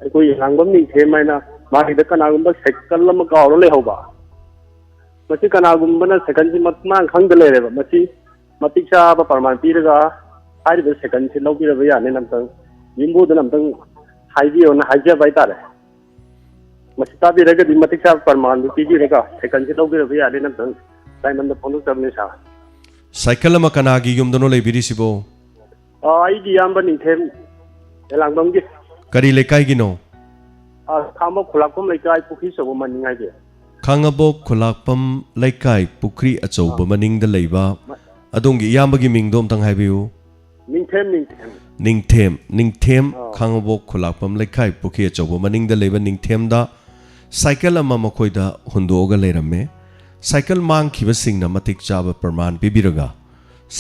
ꯑꯩꯈꯣꯏꯒꯤ ꯂꯥꯡꯕꯝ ꯅꯤꯡꯊꯦꯝ ꯍꯥꯏꯅ, ꯃꯥꯒꯤꯗ ꯀꯅꯥꯒꯨꯝꯕ ꯁꯥꯏꯀꯜ ꯑꯃ ꯀꯥꯎꯔ ꯂꯩꯍꯧꯕ꯫ ꯃꯁꯤ ꯀꯅꯥꯒꯨꯝꯕꯅ ꯁꯥꯏꯀꯜꯁꯤ ꯃ-, ꯃꯥꯡ ꯈꯪꯗ ꯂꯩꯔꯦꯕ꯫ ꯃꯁꯤ ꯃꯇꯤꯛ ꯆꯥꯕ ꯄ꯭ꯔꯃꯥꯟ ꯄꯤꯔꯒ ꯍꯥꯏꯔꯤꯕ ꯁꯥꯏꯀꯜꯁꯤ ꯂꯧꯕꯤꯔꯕ ꯌꯥꯅꯤꯅ ꯑꯝꯇꯪ ꯌꯨꯝꯕꯨꯗꯨꯅ ꯑꯝꯇꯪ ꯍꯥꯏꯕꯤꯌꯣꯅ ꯍꯥꯏꯖꯕ ꯍꯥꯏꯇꯥꯔꯦ꯫ ꯃꯁꯤ ꯇꯥꯕꯤꯔꯒꯗꯤ ꯃꯇꯤꯛ ꯆꯥꯕ ꯄ꯭ꯔꯃꯥꯟꯗꯨ ꯄꯤꯕꯤꯔꯒ ꯁꯥꯏꯀꯜꯁꯤ ꯂꯧꯕꯤꯔꯕ ꯌꯥꯅꯤꯅ ꯑꯝꯇꯪ ꯗꯥꯏꯃꯟꯗ ꯐꯣꯡꯗꯣꯛꯆꯕꯅꯤ, ꯁꯥꯔ꯫ ꯁꯥꯏꯀꯜ ꯑꯃ ꯀꯅꯥꯒꯤ ꯌꯨꯝꯗꯅꯣ ꯂꯩꯕꯤꯔꯤꯁꯤꯕꯣ? ꯑ, ꯑꯩꯒꯤ ꯏꯌꯥꯝꯕ ꯅꯤꯡꯊꯦꯝ ꯂꯥꯡꯕꯝꯒꯤ꯫ ꯀꯔꯤ ꯂꯩꯀꯥꯏꯒꯤꯅꯣ? ꯑ, ꯈꯥꯃꯣꯛ ꯈꯨꯂꯥꯛꯄꯝ ꯂꯩꯀꯥꯏ, ꯄꯨꯈ꯭ꯔꯤ ꯑꯆꯧꯕ ꯃꯅꯤꯡ ꯍꯥꯏꯗꯤ꯫ ꯈꯥꯡꯉꯕꯣꯛ ꯈꯨꯂꯥꯛꯄꯝ ꯂꯩꯀꯥꯏ ꯄꯨꯈ꯭ꯔꯤ ꯑꯆꯧꯕ ꯃꯅꯤꯡꯗ ꯂꯩꯕ ꯑꯗꯣꯝꯒꯤ ꯏꯌꯥꯝꯕꯒꯤ ꯃꯤꯡꯗꯣ ꯑꯝꯇꯪ ꯍꯥꯏꯕꯤꯌꯨ꯫ ꯅꯤꯡꯊꯦꯝ, ꯅꯤꯡꯊꯦꯝ꯫ ꯅꯤꯡꯊꯦꯝ, ꯅꯤꯡꯊꯦꯝ ꯑꯥ꯫ ꯈꯥꯡꯉꯕꯣꯛ ꯈꯨꯂꯥꯛꯄꯝ ꯂꯩꯀꯥꯏ ꯄꯨꯈ꯭ꯔꯤ ꯑꯆꯧꯕ ꯃꯅꯤꯡꯗ ꯂꯩꯕ ꯅꯤꯡꯊꯦꯝꯗ ꯁꯥꯏꯀꯜ ꯑꯃ ꯃꯈꯣꯏꯗ ꯍꯨꯟꯗꯣꯛꯑꯒ ꯂꯩꯔꯝꯃꯦ꯫ ꯁꯥꯏꯀꯜ ꯃꯥꯡꯈꯤꯕꯁꯤꯡꯅ ꯃꯇꯤꯛ ꯆꯥꯕ ꯄ꯭ꯔꯃꯥꯟ ꯄꯤꯕꯤꯔꯒ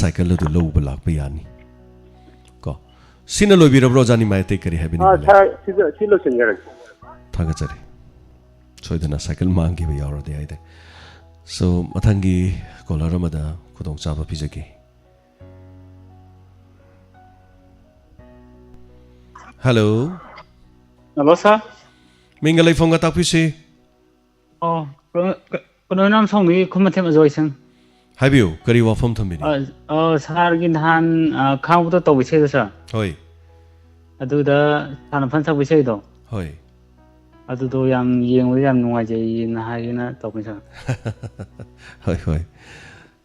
ꯁꯥꯏꯀꯜ ꯑꯗꯨ ꯂꯧꯕ ꯂꯥꯛꯄ ꯌꯥꯅꯤ꯫ ꯀꯣ, ꯁꯤꯅ ꯂꯣꯏꯕꯤꯔꯕ꯭ꯔꯣ, ꯑꯣꯖꯥ ꯅꯤꯃꯥꯏ? ꯑꯇꯩ ꯀꯔꯤ ꯑꯥ, ꯍꯥꯏꯕꯤꯅꯤꯡꯕ ꯂꯩ? ꯁꯥꯔ, ꯁꯤꯗ, ꯁꯤ ꯂꯣꯏꯁꯤꯟꯖꯔꯒꯦ꯫ ꯊꯥꯒꯠꯆꯔꯤ꯫ ꯁꯣꯏꯗꯅ ꯁꯥꯏꯀꯜ ꯃꯥꯡꯈꯤꯕ ꯌꯥꯎꯔꯗꯤ ꯍꯥꯏꯗꯤ꯫ So, ꯃꯊꯪꯒꯤ ꯀꯣꯂꯔ ꯑꯃꯗ ꯈꯨꯗꯣꯡꯆꯥꯕ ꯄꯤꯖꯒꯦ꯫ ꯍꯜꯂꯣ꯫ ꯍꯜꯂꯣ, ꯁꯥꯔ꯫ ꯃꯤꯡꯒ ꯂꯩꯐꯝꯒ ꯇꯥꯛꯄꯤꯁꯤ꯫ ꯑꯣ, ꯀꯩꯅꯣ, ꯀꯩꯅꯣ, ꯅꯝ ꯁꯣꯡꯗꯒꯤ ꯈꯨꯃꯟꯊꯦꯝ ꯑꯖꯣꯏꯁꯪ꯫ ꯍꯥꯏꯕꯤꯌꯨ, ꯀꯔꯤ ꯋꯥꯐꯝ ꯊꯝꯕꯤꯅꯤ? ꯑ, ꯑ, ꯁꯥꯔꯒꯤ ꯅꯍꯥꯟ, ꯑ, ꯈꯥꯡꯕꯗ ꯇꯧꯕ ꯏꯁꯩꯗꯣ, ꯁꯥꯔ꯫ ꯍꯣꯏ꯫ ꯑꯗꯨꯗ ꯁꯥꯔꯅ ꯐꯟ ꯁꯛꯄ ꯏꯁꯩꯗꯣ꯫ ꯍꯣꯏ꯫ ꯑꯗꯨꯗꯣ ꯌꯥꯝ ꯌꯦꯡꯕꯗ ꯌꯥꯝ ꯅꯨꯡꯉꯥꯏꯖꯩꯌꯦꯅ ꯍꯥꯏꯒꯦꯅ ꯇꯧꯕꯅꯤ, ꯁꯥꯔ꯫ ꯍꯣꯏ, ꯍꯣꯏ꯫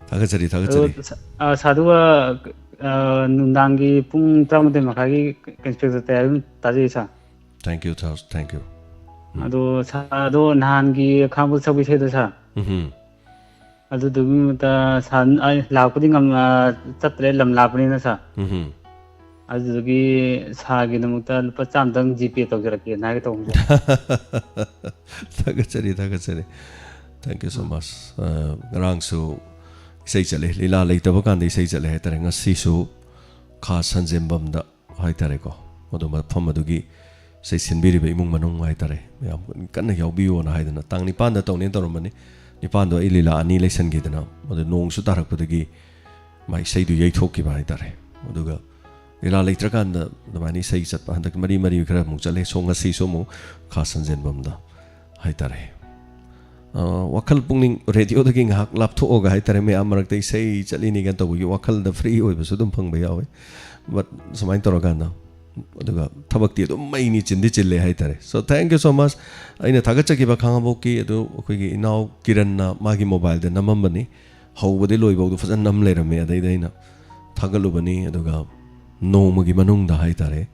ꯊꯥꯒꯠꯆꯔꯤ, ꯑꯗꯣ, ꯊꯥꯒꯠꯆꯔꯤ꯫ ꯁꯥ-, ꯑ, ꯁꯥꯔ, ꯑꯗꯨꯒ, ꯑ, ꯅꯨꯡꯗꯥꯡꯒꯤ ꯄꯨꯡ ꯇꯔꯥꯃꯥꯊꯣꯏ ꯃꯈꯥꯏꯒꯤ ꯏꯟꯁꯄꯦꯛꯇꯔ ꯇꯌꯥꯏ ꯑꯗꯨꯝ ꯇꯥꯖꯩ, ꯁꯥꯔ꯫ Thank you, sir. Thank you. ꯑꯗꯣ, ꯁꯥꯔ, ꯑꯗꯣ ꯅꯍꯥꯟꯒꯤ ꯈꯥꯡꯕ ꯁꯛꯄ ꯏꯁꯩꯗꯣ, ꯁꯥꯔ꯫ ꯎꯝ꯫ ꯑꯗꯨꯗꯨꯒꯤ ꯃꯍꯨꯠꯇ ꯁꯥꯔ, ꯑꯩ ꯂꯥꯛꯄꯗꯤ ꯉꯝ-, ꯑ, ꯆꯠꯇ꯭ꯔꯦ, ꯂꯝ ꯂꯥꯞꯄꯅꯤꯅ, ꯁꯥꯔ꯫ ꯎꯝ꯫ ꯑꯗꯨꯗꯨꯒꯤ ꯁꯥꯔꯒꯤꯗꯃꯛꯇ ꯂꯨꯄꯥ ꯆꯥꯝꯃꯗꯪ ꯖꯤꯄꯦ ꯇꯧꯖꯔꯛꯀꯦꯅ ꯍꯥꯏꯒꯦ ꯇꯧꯕꯅꯤ, ꯁꯥꯔ꯫ ꯊꯥꯒꯠꯆꯔꯤ, ꯊꯥꯒꯠꯆꯔꯤ꯫ Thank you so much. ꯑ, ꯉꯔꯥꯡꯁꯨ ꯏꯁꯩ ꯆꯠꯂꯦ, ꯂꯤꯂꯥ ꯂꯩꯇꯕ ꯀꯥꯟꯗ ꯏꯁꯩ ꯆꯠꯂꯦ ꯍꯥꯏꯇꯥꯔꯦ꯫ ꯉꯁꯤꯁꯨ ꯈꯥ ꯁꯟꯖꯦꯟꯕꯝꯗ ꯍꯥꯏꯇꯥꯔꯦꯀꯣ, ꯑꯗꯨ ꯃꯐꯝ ꯑꯗꯨꯒꯤ ꯏꯁꯩ ꯁꯤꯟꯕꯤꯔꯤꯕ ꯏꯃꯨꯡ ꯃꯅꯨꯡ ꯍꯥꯏꯇꯥꯔꯦ, ꯃꯌꯥꯝ ꯀꯟꯅ ꯌꯥꯎꯕꯤꯌꯣꯅ ꯍꯥꯏꯗꯅ, ꯇꯥꯡ ꯅꯤꯄꯥꯟꯗ ꯇꯧꯅꯦꯅ ꯇꯧꯔꯝꯕꯅꯤ꯫ ꯅꯤꯄꯥꯟꯗꯣ ꯑꯩ ꯂꯤꯂꯥ ꯑꯅꯤ ꯂꯩꯁꯟꯈꯤꯗꯅ, ꯑꯗꯨ ꯅꯣꯡꯁꯨ ꯇꯥꯔꯛꯄꯗꯒꯤ ꯃꯥ ꯏꯁꯩꯗꯨ ꯌꯩꯊꯣꯛꯈꯤꯕ ꯍꯥꯏꯇꯥꯔꯦ꯫ ꯑꯗꯨꯒ ꯂꯤꯂꯥ ꯂꯩꯇ꯭ꯔꯀꯥꯟꯗ ꯑꯗꯨꯃꯥꯏꯅ ꯏꯁꯩ ꯆꯠꯄ ꯍꯟꯗꯛ ꯃꯔꯤ ꯃꯔꯤ ꯈꯔ ꯑꯃꯨꯛ ꯆꯠꯂꯦ꯫ ꯁꯣ-, ꯉꯁꯤꯁꯨ ꯑꯃꯨꯛ ꯈꯥ ꯁꯟꯖꯦꯟꯕꯝꯗ ꯍꯥꯏꯇꯥꯔꯦ꯫ ꯑ, ꯋꯥꯈꯜ ꯄꯨꯛꯅꯤꯡ ꯔꯦꯗꯤꯑꯣꯗꯒꯤ ꯉꯥꯏꯍꯥꯛ ꯂꯥꯞꯊꯣꯛꯑꯒ ꯍꯥꯏꯇꯥꯔꯦ, ꯃꯌꯥꯝ ꯃꯔꯛꯇ ꯏꯁꯩ ꯆꯠꯂꯤꯅꯤ ꯀꯥꯏꯅ ꯇꯧꯕꯒꯤ ꯋꯥꯈꯜꯗ ꯐ꯭ꯔꯤ ꯑꯣꯏꯕꯁꯨ ꯑꯗꯨꯝ ꯐꯪꯕ ꯌꯥꯎꯋꯦ꯫ But ꯁꯨꯃꯥꯏꯅ ꯇꯧꯔꯀꯥꯟꯗ, ꯑꯗꯨꯒ ꯊꯕꯛꯇꯤ ꯑꯗꯨꯝ ꯃꯩꯅꯤ, ꯆꯤꯟꯗꯤ ꯆꯤꯜꯂꯦ ꯍꯥꯏꯇꯥꯔꯦ꯫ So, thank you so much. ꯑꯩꯅ ꯊꯥꯒꯠꯆꯈꯤꯕ ꯈꯥꯉꯕꯣꯛꯀꯤ ꯑꯗꯨ ꯑꯩꯈꯣꯏꯒꯤ ꯏꯅꯥꯎ ꯀꯤꯔꯟꯅ ꯃꯥꯒꯤ ꯃꯣꯕꯥꯏꯜꯗ ꯅꯝꯃꯝꯕꯅꯤ꯫ ꯍꯧꯕꯗꯤ ꯂꯣꯏꯕꯧꯗꯣ ꯐꯖꯅ ꯅꯝ ꯂꯩꯔꯝꯃꯦ꯫ ꯑꯗꯩꯗ ꯑꯩꯅ ꯊꯥꯒꯠꯂꯨꯕꯅꯤ꯫ ꯑꯗꯨꯒ ꯅꯣꯡꯃꯒꯤ ꯃꯅꯨꯡꯗ ꯍꯥꯏꯇꯥꯔꯦ,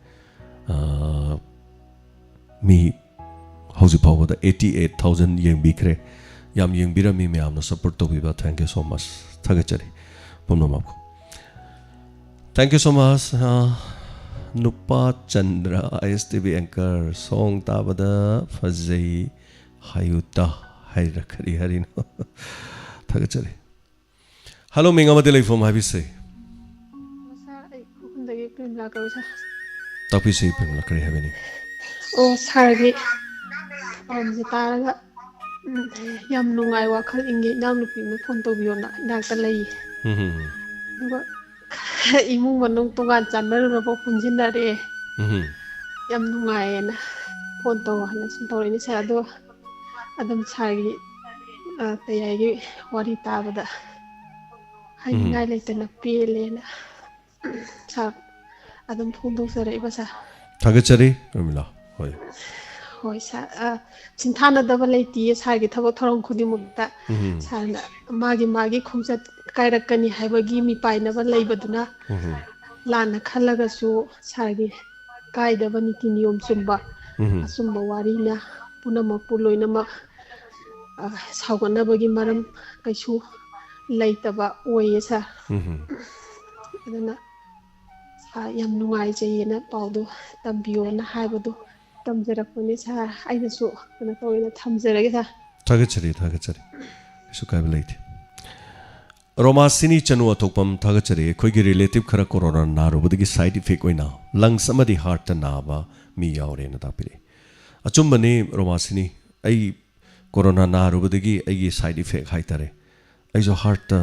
ꯑ, ꯃꯤ ꯍꯧꯖꯤꯛ ꯐꯥꯎꯕꯗ eighty eight thousand ꯌꯦꯡꯕꯤꯈ꯭ꯔꯦ꯫ ꯌꯥꯝ ꯌꯦꯡꯕꯤꯔꯝꯃꯤ ꯃꯌꯥꯝꯅ support ꯇꯧꯕꯤꯕ꯫ Thank you so much꯫ ꯊꯥꯒꯠꯆꯔꯤ ꯄꯨꯝꯅꯃꯛꯄꯨ꯫ Thank you so much꯫ ꯑ, ꯅꯨꯄꯥ Chandra, I S T V anchor, song ꯇꯥꯕꯗ ꯐꯖꯩ ꯍꯥꯏꯌꯨꯇ ꯍꯥꯏꯔ ꯀꯔꯤ ꯍꯥꯏꯔꯤꯅꯣ? ꯊꯥꯒꯠꯆꯔꯤ꯫ Hello, ꯃꯤꯡ ꯑꯃꯗꯤ ꯂꯩꯐꯝ ꯍꯥꯏꯕꯤꯁꯦ꯫ ꯁꯥꯔ, ꯑꯩ ꯈꯨꯔꯈꯨꯜꯗꯒꯤ ꯄ꯭ꯔꯦꯝꯂꯥ ꯀꯧꯏ, ꯁꯥꯔ꯫ ꯇꯥꯛꯄꯤꯁꯤ ꯄ꯭ꯔꯦꯝꯂꯥ, ꯀꯔꯤ ꯍꯥꯏꯕꯤꯅꯤꯡ? ꯑꯣ, ꯁꯥꯔꯒꯤ ꯄꯥꯎꯁꯦ ꯇꯥꯔꯒ, ꯎꯝ, ꯌꯥꯝ ꯅꯨꯡꯉꯥꯏ, ꯋꯥꯈꯜ ꯏꯪꯉꯦ꯫ ꯏꯅꯥꯎꯅꯨꯄꯤ ꯑꯃ ꯐꯣꯟ ꯇꯧꯕꯤꯌꯣꯅ ꯏꯅꯥꯛꯇ ꯂꯩꯌꯦ꯫ ꯎꯝ, ꯑꯗꯨꯒ ꯏꯃꯨꯡ ꯃꯅꯨꯡ ꯇꯣꯉꯥꯟ ꯆꯥꯟꯅꯔꯨꯔꯕ ꯄꯨꯟꯁꯤꯟꯅꯔꯛꯑꯦ꯫ ꯎꯝ, ꯌꯥꯝ ꯅꯨꯡꯉꯥꯏꯌꯦꯅ ꯐꯣꯟ ꯇꯧ ꯍꯥꯏꯅ ꯁꯨꯝ ꯇꯧꯔꯛꯏꯅꯦ, ꯁꯥꯔ꯫ ꯑꯗꯣ ꯑꯗꯨꯝ ꯁꯥꯔꯒꯤ, ꯑ, ꯇꯌꯥꯏꯒꯤ ꯋꯥꯔꯤ ꯇꯥꯕꯗ ꯍꯥꯏꯅꯤꯡꯉꯥꯏ ꯂꯩꯇꯅ ꯄꯦꯜꯂꯦꯅ, ꯁꯥꯔ, ꯑꯗꯨꯝ ꯐꯣꯡꯗꯣꯛꯆꯔꯛꯏꯕ, ꯁꯥꯔ꯫ ꯊꯥꯒꯠꯆꯔꯤ ꯄ꯭ꯔꯃꯤꯂꯥ꯫ ꯍꯣꯏ꯫ ꯍꯣꯏ, ꯁꯥꯔ꯫ ꯑ, ꯁꯤꯡꯊꯥꯅꯗꯕ ꯂꯩꯇꯤꯌꯦ, ꯁꯥꯔꯒꯤ ꯊꯕꯛ ꯊꯧꯔꯝ ꯈꯨꯗꯤꯡꯃꯛꯇ꯫ ꯎꯝ ꯁꯥꯔꯅ ꯃꯥꯒꯤ ꯃꯥꯒꯤ ꯈꯣꯡꯆꯠ ꯀꯥꯏꯔꯛꯀꯅꯤ ꯍꯥꯏꯕꯒꯤ ꯃꯤꯄꯥꯏꯅꯕ ꯂꯩꯕꯗꯨꯅ ꯎꯝ ꯂꯥꯟꯅ ꯈꯜꯂꯒꯁꯨ ꯁꯥꯔꯒꯤ ꯀꯥꯏꯗꯕ ꯅꯤꯇꯤ ꯅꯤꯌꯣꯝ ꯆꯨꯝꯕ, ꯎꯝ ꯑꯆꯨꯝꯕ ꯋꯥꯔꯤꯅ ꯄꯨꯝꯅꯃꯛꯄꯨ ꯂꯣꯏꯅꯃꯛ, ꯑ, ꯁꯥꯎꯒꯠꯅꯕꯒꯤ ꯃꯔꯝ ꯀꯩꯁꯨ ꯂꯩꯇꯕ ꯑꯣꯏꯌꯦ, ꯁꯥꯔ꯫ ꯎꯝ ꯑꯗꯨꯅ ꯁꯥꯔ ꯌꯥꯝ ꯅꯨꯡꯉꯥꯏꯖꯩꯌꯦꯅ ꯄꯥꯎꯗꯣ ꯇꯝꯕꯤꯌꯣꯅ ꯍꯥꯏꯕꯗꯣ ꯇꯝꯖꯔꯛꯄꯅꯦ, ꯁꯥꯔ꯫ ꯑꯩꯅꯁꯨ ꯀꯩꯅꯣ ꯇꯧꯋꯦꯅ ꯊꯝꯖꯔꯒꯦ, ꯁꯥꯔ꯫ ꯊꯥꯒꯠꯆꯔꯤ, ꯊꯥꯒꯠꯆꯔꯤ꯫ ꯀꯩꯁꯨ ꯀꯥꯏꯕ ꯂꯩꯇꯦ꯫ ꯔꯣꯃꯥꯁꯤꯅꯤ ꯆꯅꯨ ꯑꯊꯣꯛꯄꯝ, ꯊꯥꯒꯠꯆꯔꯤ꯫ ꯑꯩꯈꯣꯏꯒꯤ relative ꯈꯔ ꯀꯣꯔꯣꯅꯥ ꯅꯥꯔꯨꯕꯗꯒꯤ side effect ꯑꯣꯏꯅ lungs ꯑꯃꯗꯤ heartꯇ ꯅꯥꯕ ꯃꯤ ꯌꯥꯎꯔꯦꯅ ꯇꯥꯛꯄꯤꯔꯛꯏ꯫ ꯑꯆꯨꯝꯕꯅꯤ ꯔꯣꯃꯥꯁꯤꯅꯤ, ꯑꯩ ꯀꯣꯔꯣꯅꯥ ꯅꯥꯔꯨꯕꯗꯒꯤ ꯑꯩꯒꯤ side effect ꯍꯥꯏꯇꯥꯔꯦ, ꯑꯩꯁꯨ heartꯇ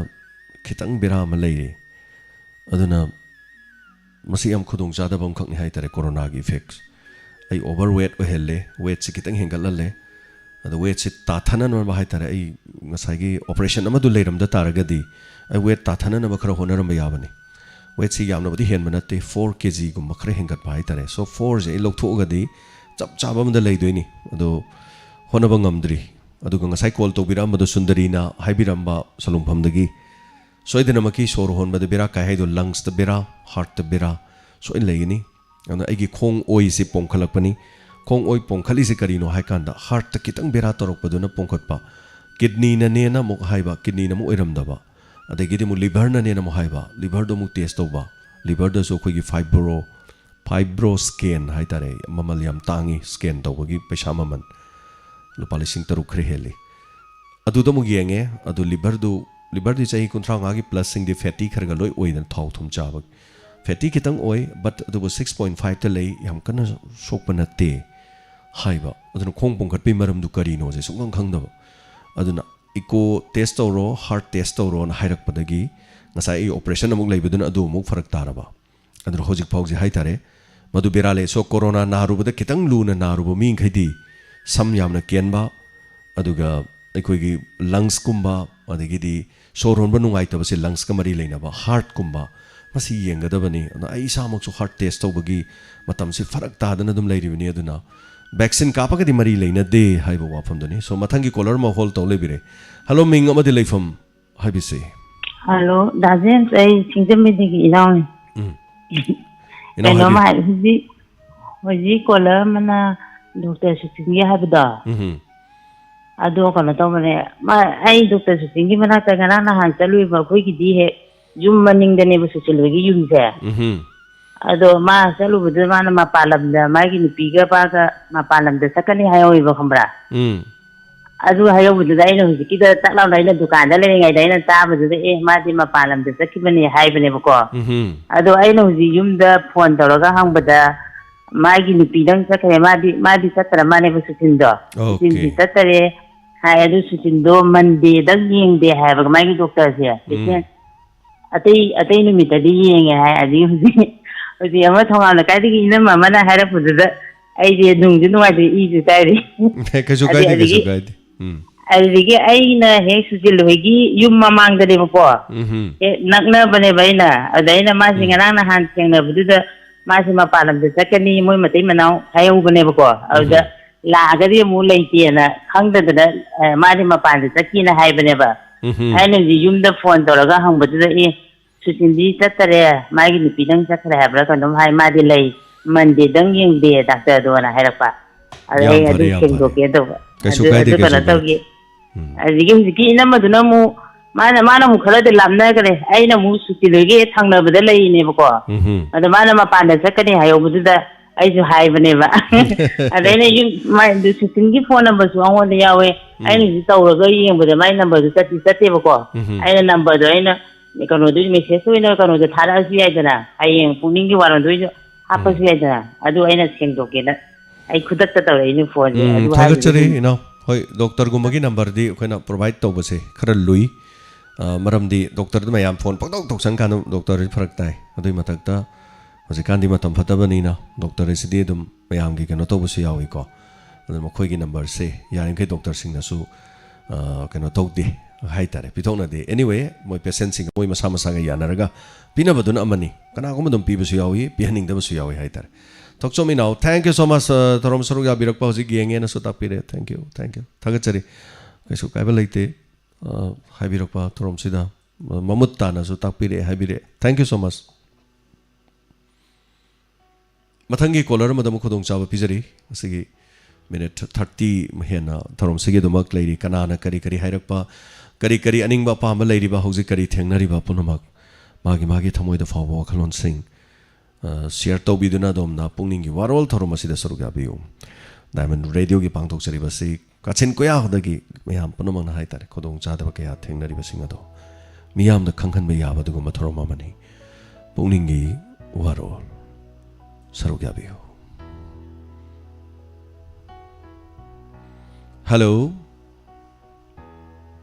ꯈꯤꯇꯪ ꯕꯦꯔꯥ ꯑꯃ ꯂꯩꯔꯦ꯫ ꯑꯗꯨꯅ ꯃꯁꯤ ꯌꯥꯝ ꯈꯨꯗꯣꯡꯆꯥꯗꯕ ꯑꯃꯈꯛꯅꯤ ꯍꯥꯏꯇꯥꯔꯦ, ꯀꯣꯔꯣꯅꯥꯒꯤ effect꯫ ꯑꯩ overweight ꯑꯣꯏꯍꯜꯂꯦ, weightꯁꯦ ꯈꯤꯇꯪ ꯍꯦꯟꯒꯠꯍꯜꯂꯦ꯫ ꯑꯗꯣ weightꯁꯦ ꯇꯥꯊꯅꯅꯕ ꯍꯥꯏꯇꯥꯔꯦ, ꯑꯩ ꯉꯁꯥꯏꯒꯤ operation ꯑꯃꯗꯨ ꯂꯩꯔꯝꯗ ꯇꯥꯔꯒꯗꯤ ꯑꯩ weight ꯇꯥꯊꯅꯅꯕ ꯈꯔ ꯍꯣꯠꯅꯔꯝꯕ ꯌꯥꯕꯅꯤ꯫ Weightꯁꯦ ꯌꯥꯝꯅꯕꯨꯗꯤ ꯍꯦꯟꯕ ꯅꯠꯇꯦ, four kgꯒꯨꯝꯕ ꯈꯔ ꯍꯦꯟꯒꯠꯄ ꯍꯥꯏꯇꯥꯔꯦ꯫ So fourꯁꯦ ꯑꯩ ꯂꯧꯊꯣꯛꯑꯒꯗꯤ ꯆꯞ ꯆꯥꯕ ꯑꯃꯗ ꯂꯩꯗꯣꯏꯅꯤ꯫ ꯑꯗꯣ ꯍꯣꯠꯅꯕ ꯉꯝꯗ꯭ꯔꯤ꯫ ꯑꯗꯨꯒ ꯉꯁꯥꯏ call ꯇꯧꯕꯤꯔꯛꯑꯝꯕꯗꯣ ꯁꯨꯟꯗꯔꯤꯅ ꯍꯥꯏꯕꯤꯔꯝꯕ ꯁꯂꯨꯡꯐꯝꯗꯒꯤ, ꯁꯣꯏꯗꯅꯃꯛꯀꯤ ꯁꯣꯔ ꯍꯣꯟꯕꯗ ꯕꯦꯔꯥ ꯀꯥꯏ ꯍꯥꯏꯗꯣ lungsꯇ ꯕꯦꯔꯥ, heartꯇ ꯕꯦꯔꯥ ꯁꯣꯏꯅ ꯂꯩꯒꯅꯤ꯫ ꯑꯗꯨꯅ ꯑꯩꯒꯤ ꯈꯣꯡ ꯑꯣꯏꯁꯤ ꯄꯣꯝꯈꯠꯂꯛꯄꯅꯤ, ꯈꯣꯡ ꯑꯣꯏ ꯄꯣꯡꯈꯠꯂꯤꯁꯦ ꯀꯔꯤꯅꯣ ꯍꯥꯏ ꯀꯥꯟꯗ, ꯍꯥꯔꯠꯇ ꯈꯤꯇꯪ ꯕꯦꯔꯥ ꯇꯧꯔꯛꯄꯗꯨꯅ ꯄꯣꯡꯈꯠꯄ, ꯀꯤꯗꯅꯤꯅꯅꯦꯅ ꯑꯃꯨꯛ ꯍꯥꯏꯕ, ꯀꯤꯗꯅꯤꯅ ꯑꯃꯨꯛ ꯑꯣꯏꯔꯝꯗꯕ, ꯑꯗꯒꯤꯗꯤ ꯑꯃꯨꯛ ꯂꯤꯚꯔꯅꯅꯦꯅ ꯑꯃꯨꯛ ꯍꯥꯏꯕ, ꯂꯤꯚꯔꯗꯣ ꯑꯃꯨꯛ ꯇꯦꯁ ꯇꯧꯕ, ꯂꯤꯚꯔꯗꯁꯨ ꯑꯩꯈꯣꯏꯒꯤ ꯐꯥꯏꯕ꯭ꯔꯣ ꯐꯥꯏꯕ꯭ꯔꯣ ꯁ꯭ꯀꯦꯟ ꯍꯥꯏꯇꯥꯔꯦ, ꯃꯃꯜ ꯌꯥꯝ ꯇꯥꯡꯉꯤ ꯁ꯭ꯀꯦꯟ ꯇꯧꯕꯒꯤ ꯄꯩꯁꯥ ꯃꯃꯜ, ꯂꯨꯄꯥ ꯂꯤꯁꯤꯡ ꯇꯔꯨꯛ ꯈꯔ ꯍꯦꯜꯂꯤ꯫ ꯑꯗꯨꯗ ꯑꯃꯨꯛ ꯌꯦꯡꯉꯦ, ꯑꯗꯨ ꯂꯤꯚꯔꯗꯨ, ꯂꯤꯚꯔꯗꯤ ꯆꯍꯤ ꯀꯨꯟꯊ꯭ꯔꯥ ꯃꯉꯥꯒꯤ ꯄ꯭ꯂꯁꯁꯤꯡꯗꯤ ꯐꯦꯇꯤ ꯈꯔ ꯈꯔ ꯂꯣꯏ ꯑꯣꯏꯗꯅ, ꯊꯥꯎ ꯊꯨꯝ ꯆꯥꯕꯒꯤ ꯐꯦꯇꯤ ꯈꯤꯇꯪ ꯑꯣꯏ, ꯕꯠ ꯑꯗꯨꯕꯨ ꯁꯤꯛꯁ ꯄꯣꯏꯟ ꯐꯥꯏꯚꯇ ꯂꯩ, ꯌꯥꯝ ꯀꯟꯅ ꯁꯣꯛꯄ ꯅꯠꯇꯦ ꯍꯥꯏꯕ꯫ ꯑꯗꯨꯅ ꯈꯣꯡ ꯄꯣꯝꯈꯠꯄꯒꯤ ꯃꯔꯝꯗꯨ ꯀꯔꯤꯅꯣꯁꯦ ꯁꯨꯡꯈꯪ ꯈꯪꯗꯕ꯫ ꯑꯗꯨꯅ ꯏꯀꯣ ꯇꯦꯁ ꯇꯧꯔꯣ, ꯍꯥꯔꯠ ꯇꯦꯁ ꯇꯧꯔꯣꯅ ꯍꯥꯏꯔꯛꯄꯗꯒꯤ ꯉꯁꯥꯏ ꯑꯩ ꯑꯣꯄꯔꯦꯁꯟ ꯑꯃꯨꯛ ꯂꯩꯕꯗꯨꯅ ꯑꯗꯨ ꯑꯃꯨꯛ ꯐꯔꯛ ꯇꯥꯔꯕ꯫ ꯑꯗꯨꯅ ꯍꯧꯖꯤꯛ ꯐꯥꯎꯁꯦ ꯍꯥꯏꯇꯥꯔꯦ, ꯃꯗꯨ ꯕꯦꯔꯥ ꯂꯩ꯫ ꯁꯣ ꯀꯣꯔꯣꯅꯥ ꯅꯥꯔꯨꯕꯗ ꯈꯤꯇꯪ ꯂꯨꯅ ꯅꯥꯔꯨꯕ ꯃꯤꯈꯩꯗꯤ ꯁꯝ ꯌꯥꯝꯅ ꯀꯦꯟꯕ, ꯑꯗꯨꯒ ꯑꯩꯈꯣꯏꯒꯤ ꯂꯪꯁꯀꯨꯝꯕ, ꯑꯗꯒꯤꯗꯤ ꯁꯣꯔ ꯍꯣꯟꯕ ꯅꯨꯡꯉꯥꯏꯇꯕꯁꯦ ꯂꯪꯁꯀ ꯃꯔꯤ ꯂꯩꯅꯕ, ꯍꯥꯔꯠꯀꯨꯝꯕ, ꯃꯁꯤ ꯌꯦꯡꯒꯗꯕꯅꯤ꯫ ꯑꯗꯣ ꯑꯩ ꯏꯁꯥꯃꯛꯁꯨ ꯍꯥꯔꯠ ꯇꯦꯁ ꯇꯧꯕꯒꯤ ꯃꯇꯝꯁꯤ ꯐꯔꯛ ꯇꯥꯗꯅ ꯑꯗꯨꯝ ꯂꯩꯔꯤꯕꯅꯤ꯫ ꯑꯗꯨꯅ ꯚꯦꯛꯁꯤꯟ ꯀꯥꯞꯄꯒꯗꯤ ꯃꯔꯤ ꯂꯩꯅꯗꯦ ꯍꯥꯏꯕ ꯋꯥꯐꯝꯗꯨꯅꯤ꯫ ꯁꯣ ꯃꯊꯪꯒꯤ ꯀꯣꯂꯔ ꯑꯃ ꯍꯣꯜ ꯇꯧ ꯂꯩꯕꯤꯔꯦ꯫ ꯍꯜꯂꯣ, ꯃꯤꯡ ꯑꯃꯗꯤ ꯂꯩꯐꯝ ꯍꯥꯏꯕꯤꯁꯤ꯫ ꯍꯜꯂꯣ, ꯗꯥ ꯖꯦꯝꯁ, ꯑꯩ ꯁꯤꯡꯖꯃꯩꯗꯒꯤ ꯏꯅꯥꯎꯅꯤ꯫ ꯎꯝ꯫ ꯏꯅꯥꯎ ꯀꯩꯅꯣꯝ ꯍꯥꯏꯕꯤꯌꯨ꯫ ꯍꯥꯏ, ꯍꯧꯖꯤꯛ, ꯍꯧꯖꯤꯛ ꯀꯣꯂꯔ ꯑꯃꯅ ꯗꯣꯛꯇꯔ ꯁꯨꯇꯤꯟꯒꯤ ꯍꯥꯏꯕꯗꯣ, ꯎꯝ꯫ ꯑꯗꯣ ꯀꯩꯅꯣ ꯇꯧꯕꯅꯦ, ꯃꯥ, ꯑꯩ ꯗꯣꯛꯇꯔ ꯁꯨꯇꯤꯟꯒꯤ ꯃꯅꯥꯛꯇ ꯉꯔꯥꯡ ꯅꯍꯥꯟ ꯆꯠꯂꯨꯏꯕ, ꯑꯩꯈꯣꯏꯒꯤꯗꯤ ꯍꯦꯛ ꯌꯨꯝ ꯃꯅꯤꯡꯗꯅꯦꯕ ꯁꯨꯇꯤꯟ ꯍꯣꯏꯒꯤ ꯌꯨꯝꯁꯦ꯫ ꯎꯝ꯫ ꯑꯗꯣ ꯃꯥ ꯆꯠꯂꯨꯕꯗꯨꯗ ꯃꯥꯅ ꯃꯄꯥꯟ ꯂꯝꯗ ꯃꯥꯒꯤ ꯅꯨꯄꯤꯒ ꯃꯥꯒ ꯃꯄꯥꯟ ꯂꯝꯗ ꯆꯠꯀꯅꯤ ꯍꯥꯏꯍꯧꯋꯦꯕ, ꯈꯪꯕ꯭ꯔꯥ? ꯎꯝ꯫ ꯑꯗꯨ ꯍꯥꯏꯍꯧꯕꯗꯨꯗ ꯑꯩꯅ ꯍꯧꯖꯤꯛꯀꯤꯗ ꯇꯛ ꯂꯥꯎꯅ ꯑꯩꯅ ꯗꯨꯀꯥꯟꯗ ꯂꯩꯔꯤꯉꯩꯗ ꯑꯩꯅ ꯇꯥꯕꯗꯨꯗ, "ꯑꯦ, ꯃꯥꯗꯤ ꯃꯄꯥꯟ ꯂꯝꯗ ꯆꯠꯈꯤꯕꯅꯦ" ꯍꯥꯏꯕꯅꯦꯕꯀꯣ꯫ ꯎꯝꯍꯨꯝ꯫ ꯑꯗꯣ ꯑꯩꯅ ꯍꯧꯖꯤꯛ ꯌꯨꯝꯗ ꯐꯣꯟ ꯇꯧꯔꯒ ꯍꯪꯕꯗ, ꯃꯥꯒꯤ ꯅꯨꯄꯤꯗꯪ ꯆꯠꯈ꯭ꯔꯦ, ꯃꯥꯗꯤ, ꯃꯥꯗꯤ ꯆꯠꯇ꯭ꯔ ꯃꯥꯜꯂꯦꯕ ꯁꯨꯇꯤꯟꯗꯣ꯫ ꯑꯣꯀꯦ꯫ ꯁꯨꯇꯤꯟꯗꯤ ꯆꯠꯇꯔꯦ ꯍꯥꯏ꯫ ꯑꯗꯨ ꯁꯨꯇꯤꯟꯗꯣ ꯃꯟꯗꯦꯗꯪ ꯌꯦꯡꯗꯦ ꯍꯥꯏꯕ ꯃꯥꯒꯤ ꯗꯣꯛꯇꯔꯁꯦ꯫ ꯎꯝ꯫ ꯄꯦꯁꯦꯟ ꯑꯇꯩ, ꯑꯇꯩ ꯅꯨꯃꯤꯠꯇꯗꯤ ꯌꯦꯡꯉꯦ ꯍꯥꯏ꯫ ꯑꯗꯒꯤ ꯍꯧꯖꯤꯛ, ꯍꯧꯖꯤꯛ ꯑꯃ ꯊꯣꯡꯒꯥꯝ ꯂꯩꯀꯥꯏꯗꯒꯤ ꯏꯅꯝꯃ ꯑꯃꯅ ꯍꯥꯏꯔꯛꯄꯗꯨꯗ ꯑꯩꯗꯤ ꯅꯨꯡꯗꯤ ꯅꯨꯡꯉꯥꯏꯇꯦ, ꯏꯁꯨ ꯀꯥꯏꯔꯤ꯫ ꯀꯩꯁꯨ ꯑꯗꯩ ꯀꯥꯏꯗꯦ, ꯀꯩꯁꯨ ꯑꯗꯒꯤ ꯀꯥꯏꯗꯦ꯫ ꯎꯝ꯫ ꯑꯗꯨꯗꯒꯤ ꯑꯩꯅ ꯍꯦꯛ ꯁꯨꯖꯤꯜ ꯍꯣꯏꯒꯤ ꯌꯨꯝ ꯃꯃꯥꯡꯗꯅꯦꯕꯀꯣ꯫ ꯎꯝꯍꯨꯝ꯫ ꯍꯦꯛ ꯅꯛꯅꯕꯅꯦꯕ ꯑꯩꯅ꯫ ꯑꯗ ꯑꯩꯅ ꯃꯥꯁꯦ ꯎꯝ꯫ ꯉꯔꯥꯡ ꯅꯍꯥꯟ ꯊꯦꯡꯅꯕꯗꯨꯗ ꯃꯥꯁꯦ ꯃꯄꯥꯟ ꯂꯝꯗ ꯆꯠꯀꯅꯤ, ꯃꯣꯏ ꯃꯇꯩ ꯃꯅꯥꯎ ꯍꯥꯏꯍꯧꯕꯅꯦꯕꯀꯣ꯫ ꯑꯗꯨꯗ ꯎꯝꯍꯨꯝ꯫ ꯂꯥꯛꯑꯒꯗꯤ ꯑꯃꯨꯛ ꯂꯩꯇꯦꯅ ꯈꯪꯗꯗꯅ, ꯑ, ꯃꯥꯗꯤ ꯃꯄꯥꯟꯗ ꯆꯠꯈꯤꯅ ꯍꯥꯏꯕꯅꯦꯕ꯫ ꯎꯝꯍꯨꯝ꯫ ꯑꯩꯅ ꯍꯧꯖꯤꯛ ꯌꯨꯝꯗ ꯐꯣꯟ ꯇꯧꯔꯒ ꯍꯪꯕꯗꯨꯗ, "ꯑꯦ, ꯁꯨꯇꯤꯟꯗꯤ ꯆꯠꯇꯔꯦ, ꯃꯥꯒꯤ ꯅꯨꯄꯤꯗꯪ ꯆꯠꯈ꯭ꯔꯦ ꯍꯥꯏꯕ꯭ꯔꯥ ꯀꯩꯅꯣꯝ ꯍꯥꯏ, ꯃꯥꯗꯤ ꯂꯩ, ꯃꯟꯗꯦꯗꯪ ꯌꯦꯡꯗꯦ ꯗꯥꯛꯇꯔꯗꯣꯅ ꯍꯥꯏꯔꯛꯄ꯫ ꯑꯗ ꯌꯥꯝ ꯑꯩ ꯐꯔꯦ, ꯑꯗꯨ ꯌꯥꯝ ꯐꯔꯦ꯫ ꯁꯦꯡꯗꯣꯛꯀꯦ ꯇꯧꯕ꯫ ꯀꯩꯁꯨ ꯑꯗꯨ ꯀꯥꯏꯗꯦ, ꯑꯗꯨ ꯀꯩꯅꯣ ꯀꯩꯁꯨ ꯀꯥꯏꯗꯦ꯫ ꯇꯧꯒꯦ꯫ ꯎꯝ꯫ ꯑꯗꯒꯤ ꯍꯧꯖꯤꯛꯀꯤ ꯏꯅꯝꯃꯗꯨꯅ ꯑꯃꯨꯛ ꯃꯥꯅ ꯃꯥꯅ ꯑꯃꯨꯛ ꯈꯔꯗꯤ ꯂꯥꯞꯅꯈ꯭ꯔꯦ꯫ ꯑꯩꯅ ꯑꯃꯨꯛ ꯁꯨꯇꯤꯂꯣꯏꯒꯤ ꯊꯪꯅꯕꯗ ꯂꯩꯔꯤꯅꯦꯕꯀꯣ꯫ ꯎꯝꯍꯨꯝ꯫ ꯑꯗꯣ ꯃꯥꯅ ꯃꯄꯥꯟꯗ ꯆꯠꯀꯅꯤ ꯍꯥꯏꯍꯧꯕꯗꯨꯗ ꯑꯩꯁꯨ ꯍꯥꯏꯕꯅꯦꯕ꯫ ꯑꯗ ꯑꯩꯅ ꯌꯨꯝ ꯃꯥꯏ ꯁꯨꯇꯤꯟꯒꯤ ꯐꯣꯟ ꯅꯝꯕꯔꯁꯨ ꯑꯩꯉꯣꯟꯗ ꯌꯥꯎꯋꯦ꯫ ꯎꯝ꯫ ꯑꯩꯅꯁꯨ ꯇꯧꯔꯒ ꯌꯦꯡꯕꯗ ꯃꯥꯏ ꯅꯝꯕꯔꯗꯨ ꯆꯠꯇꯤ ꯆꯠꯇꯦꯕꯀꯣ꯫ ꯎꯝꯍꯨꯝ꯫ ꯑꯩꯅ ꯅꯝꯕꯔꯗꯣ ꯑꯩꯅ ꯀꯩꯅꯣꯗꯨ ꯃꯦꯁꯦꯖ ꯑꯣꯏꯅ ꯀꯩꯅꯣꯗ ꯊꯥꯔꯛꯑꯁꯨ ꯌꯥꯏꯗꯅ, ꯍꯌꯦꯡ ꯄꯨꯛꯅꯤꯡꯒꯤ ꯋꯥꯔꯣꯜꯗ ꯑꯣꯏꯁꯨ ꯍꯥꯞꯄꯁꯨ ꯎꯝ꯫ ꯌꯥꯏꯗꯅ꯫ ꯑꯗꯨ ꯑꯩꯅ ꯁꯦꯡꯗꯣꯛꯀꯦꯅ ꯑꯩ ꯈꯨꯗꯛꯇ ꯇꯧꯔꯛꯏꯅꯦ ꯐꯣꯟꯁꯦ꯫ ꯎꯝ, ꯑꯗꯨ ꯊꯥꯒꯠꯆꯔꯤ ꯍꯥꯏꯕꯗꯨꯗꯤ ꯏꯅꯥꯎ꯫ ꯍꯣꯏ, ꯗꯣꯛꯇꯔꯒꯨꯝꯕꯒꯤ ꯅꯝꯕꯔꯗꯤ ꯑꯩꯈꯣꯏꯅ ꯄ꯭ꯔꯣꯚꯥꯏꯗ ꯇꯧꯕꯁꯦ ꯈꯔ ꯂꯨꯏ꯫ ꯑ, ꯃꯔꯝꯗꯤ ꯗꯣꯛꯇꯔꯗ ꯃꯌꯥꯝ ꯐꯣꯟ ꯄꯪꯇꯧ ꯇꯧꯁꯟ ꯀꯥꯟꯗ ꯗꯣꯛꯇꯔꯁꯤ ꯐꯔꯛ ꯇꯥꯏ꯫ ꯑꯗꯨꯏ ꯃꯊꯛꯇ ꯍꯧꯖꯤꯛꯀꯥꯟꯗꯤ ꯃꯇꯝ ꯐꯠꯇꯕꯅꯤꯅ ꯗꯣꯛꯇꯔ ꯑꯁꯤꯗꯤ ꯑꯗꯨꯝ ꯃꯌꯥꯝꯒꯤ ꯀꯩꯅꯣ ꯇꯧꯕꯁꯨ ꯌꯥꯎꯏꯀꯣ꯫ ꯑꯗꯨꯅ ꯃꯈꯣꯏꯒꯤ ꯅꯝꯕꯔꯁꯦ ꯌꯥꯔꯤꯃꯈꯩ ꯗꯣꯛꯇꯔꯁꯤꯡꯅꯁꯨ, ꯑ, ꯀꯩꯅꯣ ꯇꯧꯗꯦ ꯍꯥꯏꯇꯥꯔꯦ, ꯄꯤꯊꯣꯛꯅꯗꯦ꯫ Anyway, ꯃꯣꯏ ꯄꯦꯁꯦꯟꯁꯤꯡꯒ ꯃꯣꯏ ꯃꯁꯥ ꯃꯁꯥꯒ ꯌꯥꯅꯔꯒ ꯄꯤꯅꯕꯗꯨꯅ ꯑꯃꯅꯤ꯫ ꯀꯅꯥꯒꯨꯝꯕ ꯑꯗꯨꯝ ꯄꯤꯕꯁꯨ ꯌꯥꯎꯏ, ꯄꯤꯍꯟꯅꯤꯡꯗꯕꯁꯨ ꯌꯥꯎꯏ ꯍꯥꯏꯇꯥꯔꯦ꯫ ꯊꯣꯛꯆꯣꯝ ꯏꯅꯥꯎ, thank you so much, ꯑ, ꯊꯧꯔꯝ ꯁꯔꯨꯛ ꯌꯥꯕꯤꯔꯛꯄ꯫ ꯍꯧꯖꯤꯛ ꯌꯦꯡꯉꯦꯅꯁꯨ ꯇꯥꯛꯄꯤꯔꯦ꯫ Thank you, thank you꯫ ꯊꯥꯒꯠꯆꯔꯤ꯫ ꯀꯩꯁꯨ ꯀꯥꯏꯕ ꯂꯩꯇꯦ, ꯑ, ꯍꯥꯏꯕꯤꯔꯛꯄ ꯊꯧꯔꯝꯁꯤꯗ꯫ ꯃ-, ꯃꯃꯨꯠ ꯇꯥꯅꯁꯨ ꯇꯥꯛꯄꯤꯔꯛꯑꯦ, ꯍꯥꯏꯕꯤꯔꯛꯑꯦ꯫ Thank you so much꯫ ꯃꯊꯪꯒꯤ ꯀꯣꯂꯔ ꯑꯃꯗ ꯑꯃꯨꯛ ꯈꯨꯗꯣꯡꯆꯥꯕ ꯄꯤꯖꯔꯤ꯫ ꯉꯁꯤꯒꯤ ꯃꯤꯅꯤꯠ ꯊꯥꯔꯇꯤ ꯍꯦꯟꯅ ꯊꯧꯔꯝꯁꯤꯒꯤ ꯑꯗꯨꯃꯛ ꯂꯩꯔꯤ꯫ ꯀꯅꯥꯅ ꯀꯔꯤ ꯀꯔꯤ ꯍꯥꯏꯔꯛꯄ, ꯀꯔꯤ ꯀꯔꯤ ꯑꯅꯤꯡꯕ ꯑꯄꯥꯝꯕ ꯂꯩꯔꯤꯕ, ꯍꯧꯖꯤꯛ ꯀꯔꯤ ꯊꯦꯡꯅꯔꯤꯕ ꯄꯨꯝꯅꯃꯛ ꯃꯥꯒꯤ ꯃꯥꯒꯤ ꯊꯃꯣꯏꯗ ꯐꯥꯎꯕ ꯋꯥꯈꯜꯂꯣꯟꯁꯤꯡ, ꯑ, ꯁꯤꯌꯔ ꯇꯧꯕꯤꯗꯨꯅ ꯑꯗꯣꯝꯅ ꯄꯨꯛꯅꯤꯡꯒꯤ ꯋꯥꯔꯣꯜ ꯊꯧꯔꯝ ꯑꯁꯤꯗ ꯁꯔꯨꯛ ꯌꯥꯕꯤꯌꯨ꯫ ꯗꯥꯏꯃꯟ ꯔꯦꯗꯤꯑꯣꯒꯤ ꯄꯥꯡꯊꯣꯛꯆꯔꯤꯕꯁꯤ ꯀꯥꯆꯤꯟ ꯀꯣꯌꯥꯗꯒꯤ ꯃꯌꯥꯝ ꯄꯨꯝꯅꯃꯛꯅ ꯍꯥꯏꯇꯥꯔꯦ, ꯈꯨꯗꯣꯡꯆꯥꯗꯕ ꯀꯌꯥ ꯊꯦꯡꯅꯔꯤꯕꯁꯤꯡ ꯑꯗꯣ ꯃꯤꯌꯥꯝꯗ ꯈꯪꯍꯟꯕ ꯌꯥꯕ ꯑꯗꯨꯒꯨꯝꯕ ꯊꯧꯔꯝ ꯑꯃꯅꯤ꯫ ꯄꯨꯛꯅꯤꯡꯒꯤ ꯋꯥꯔꯣꯜ ꯁꯔꯨꯛ ꯌꯥꯕꯤꯌꯨ꯫ ꯍꯜꯂꯣ?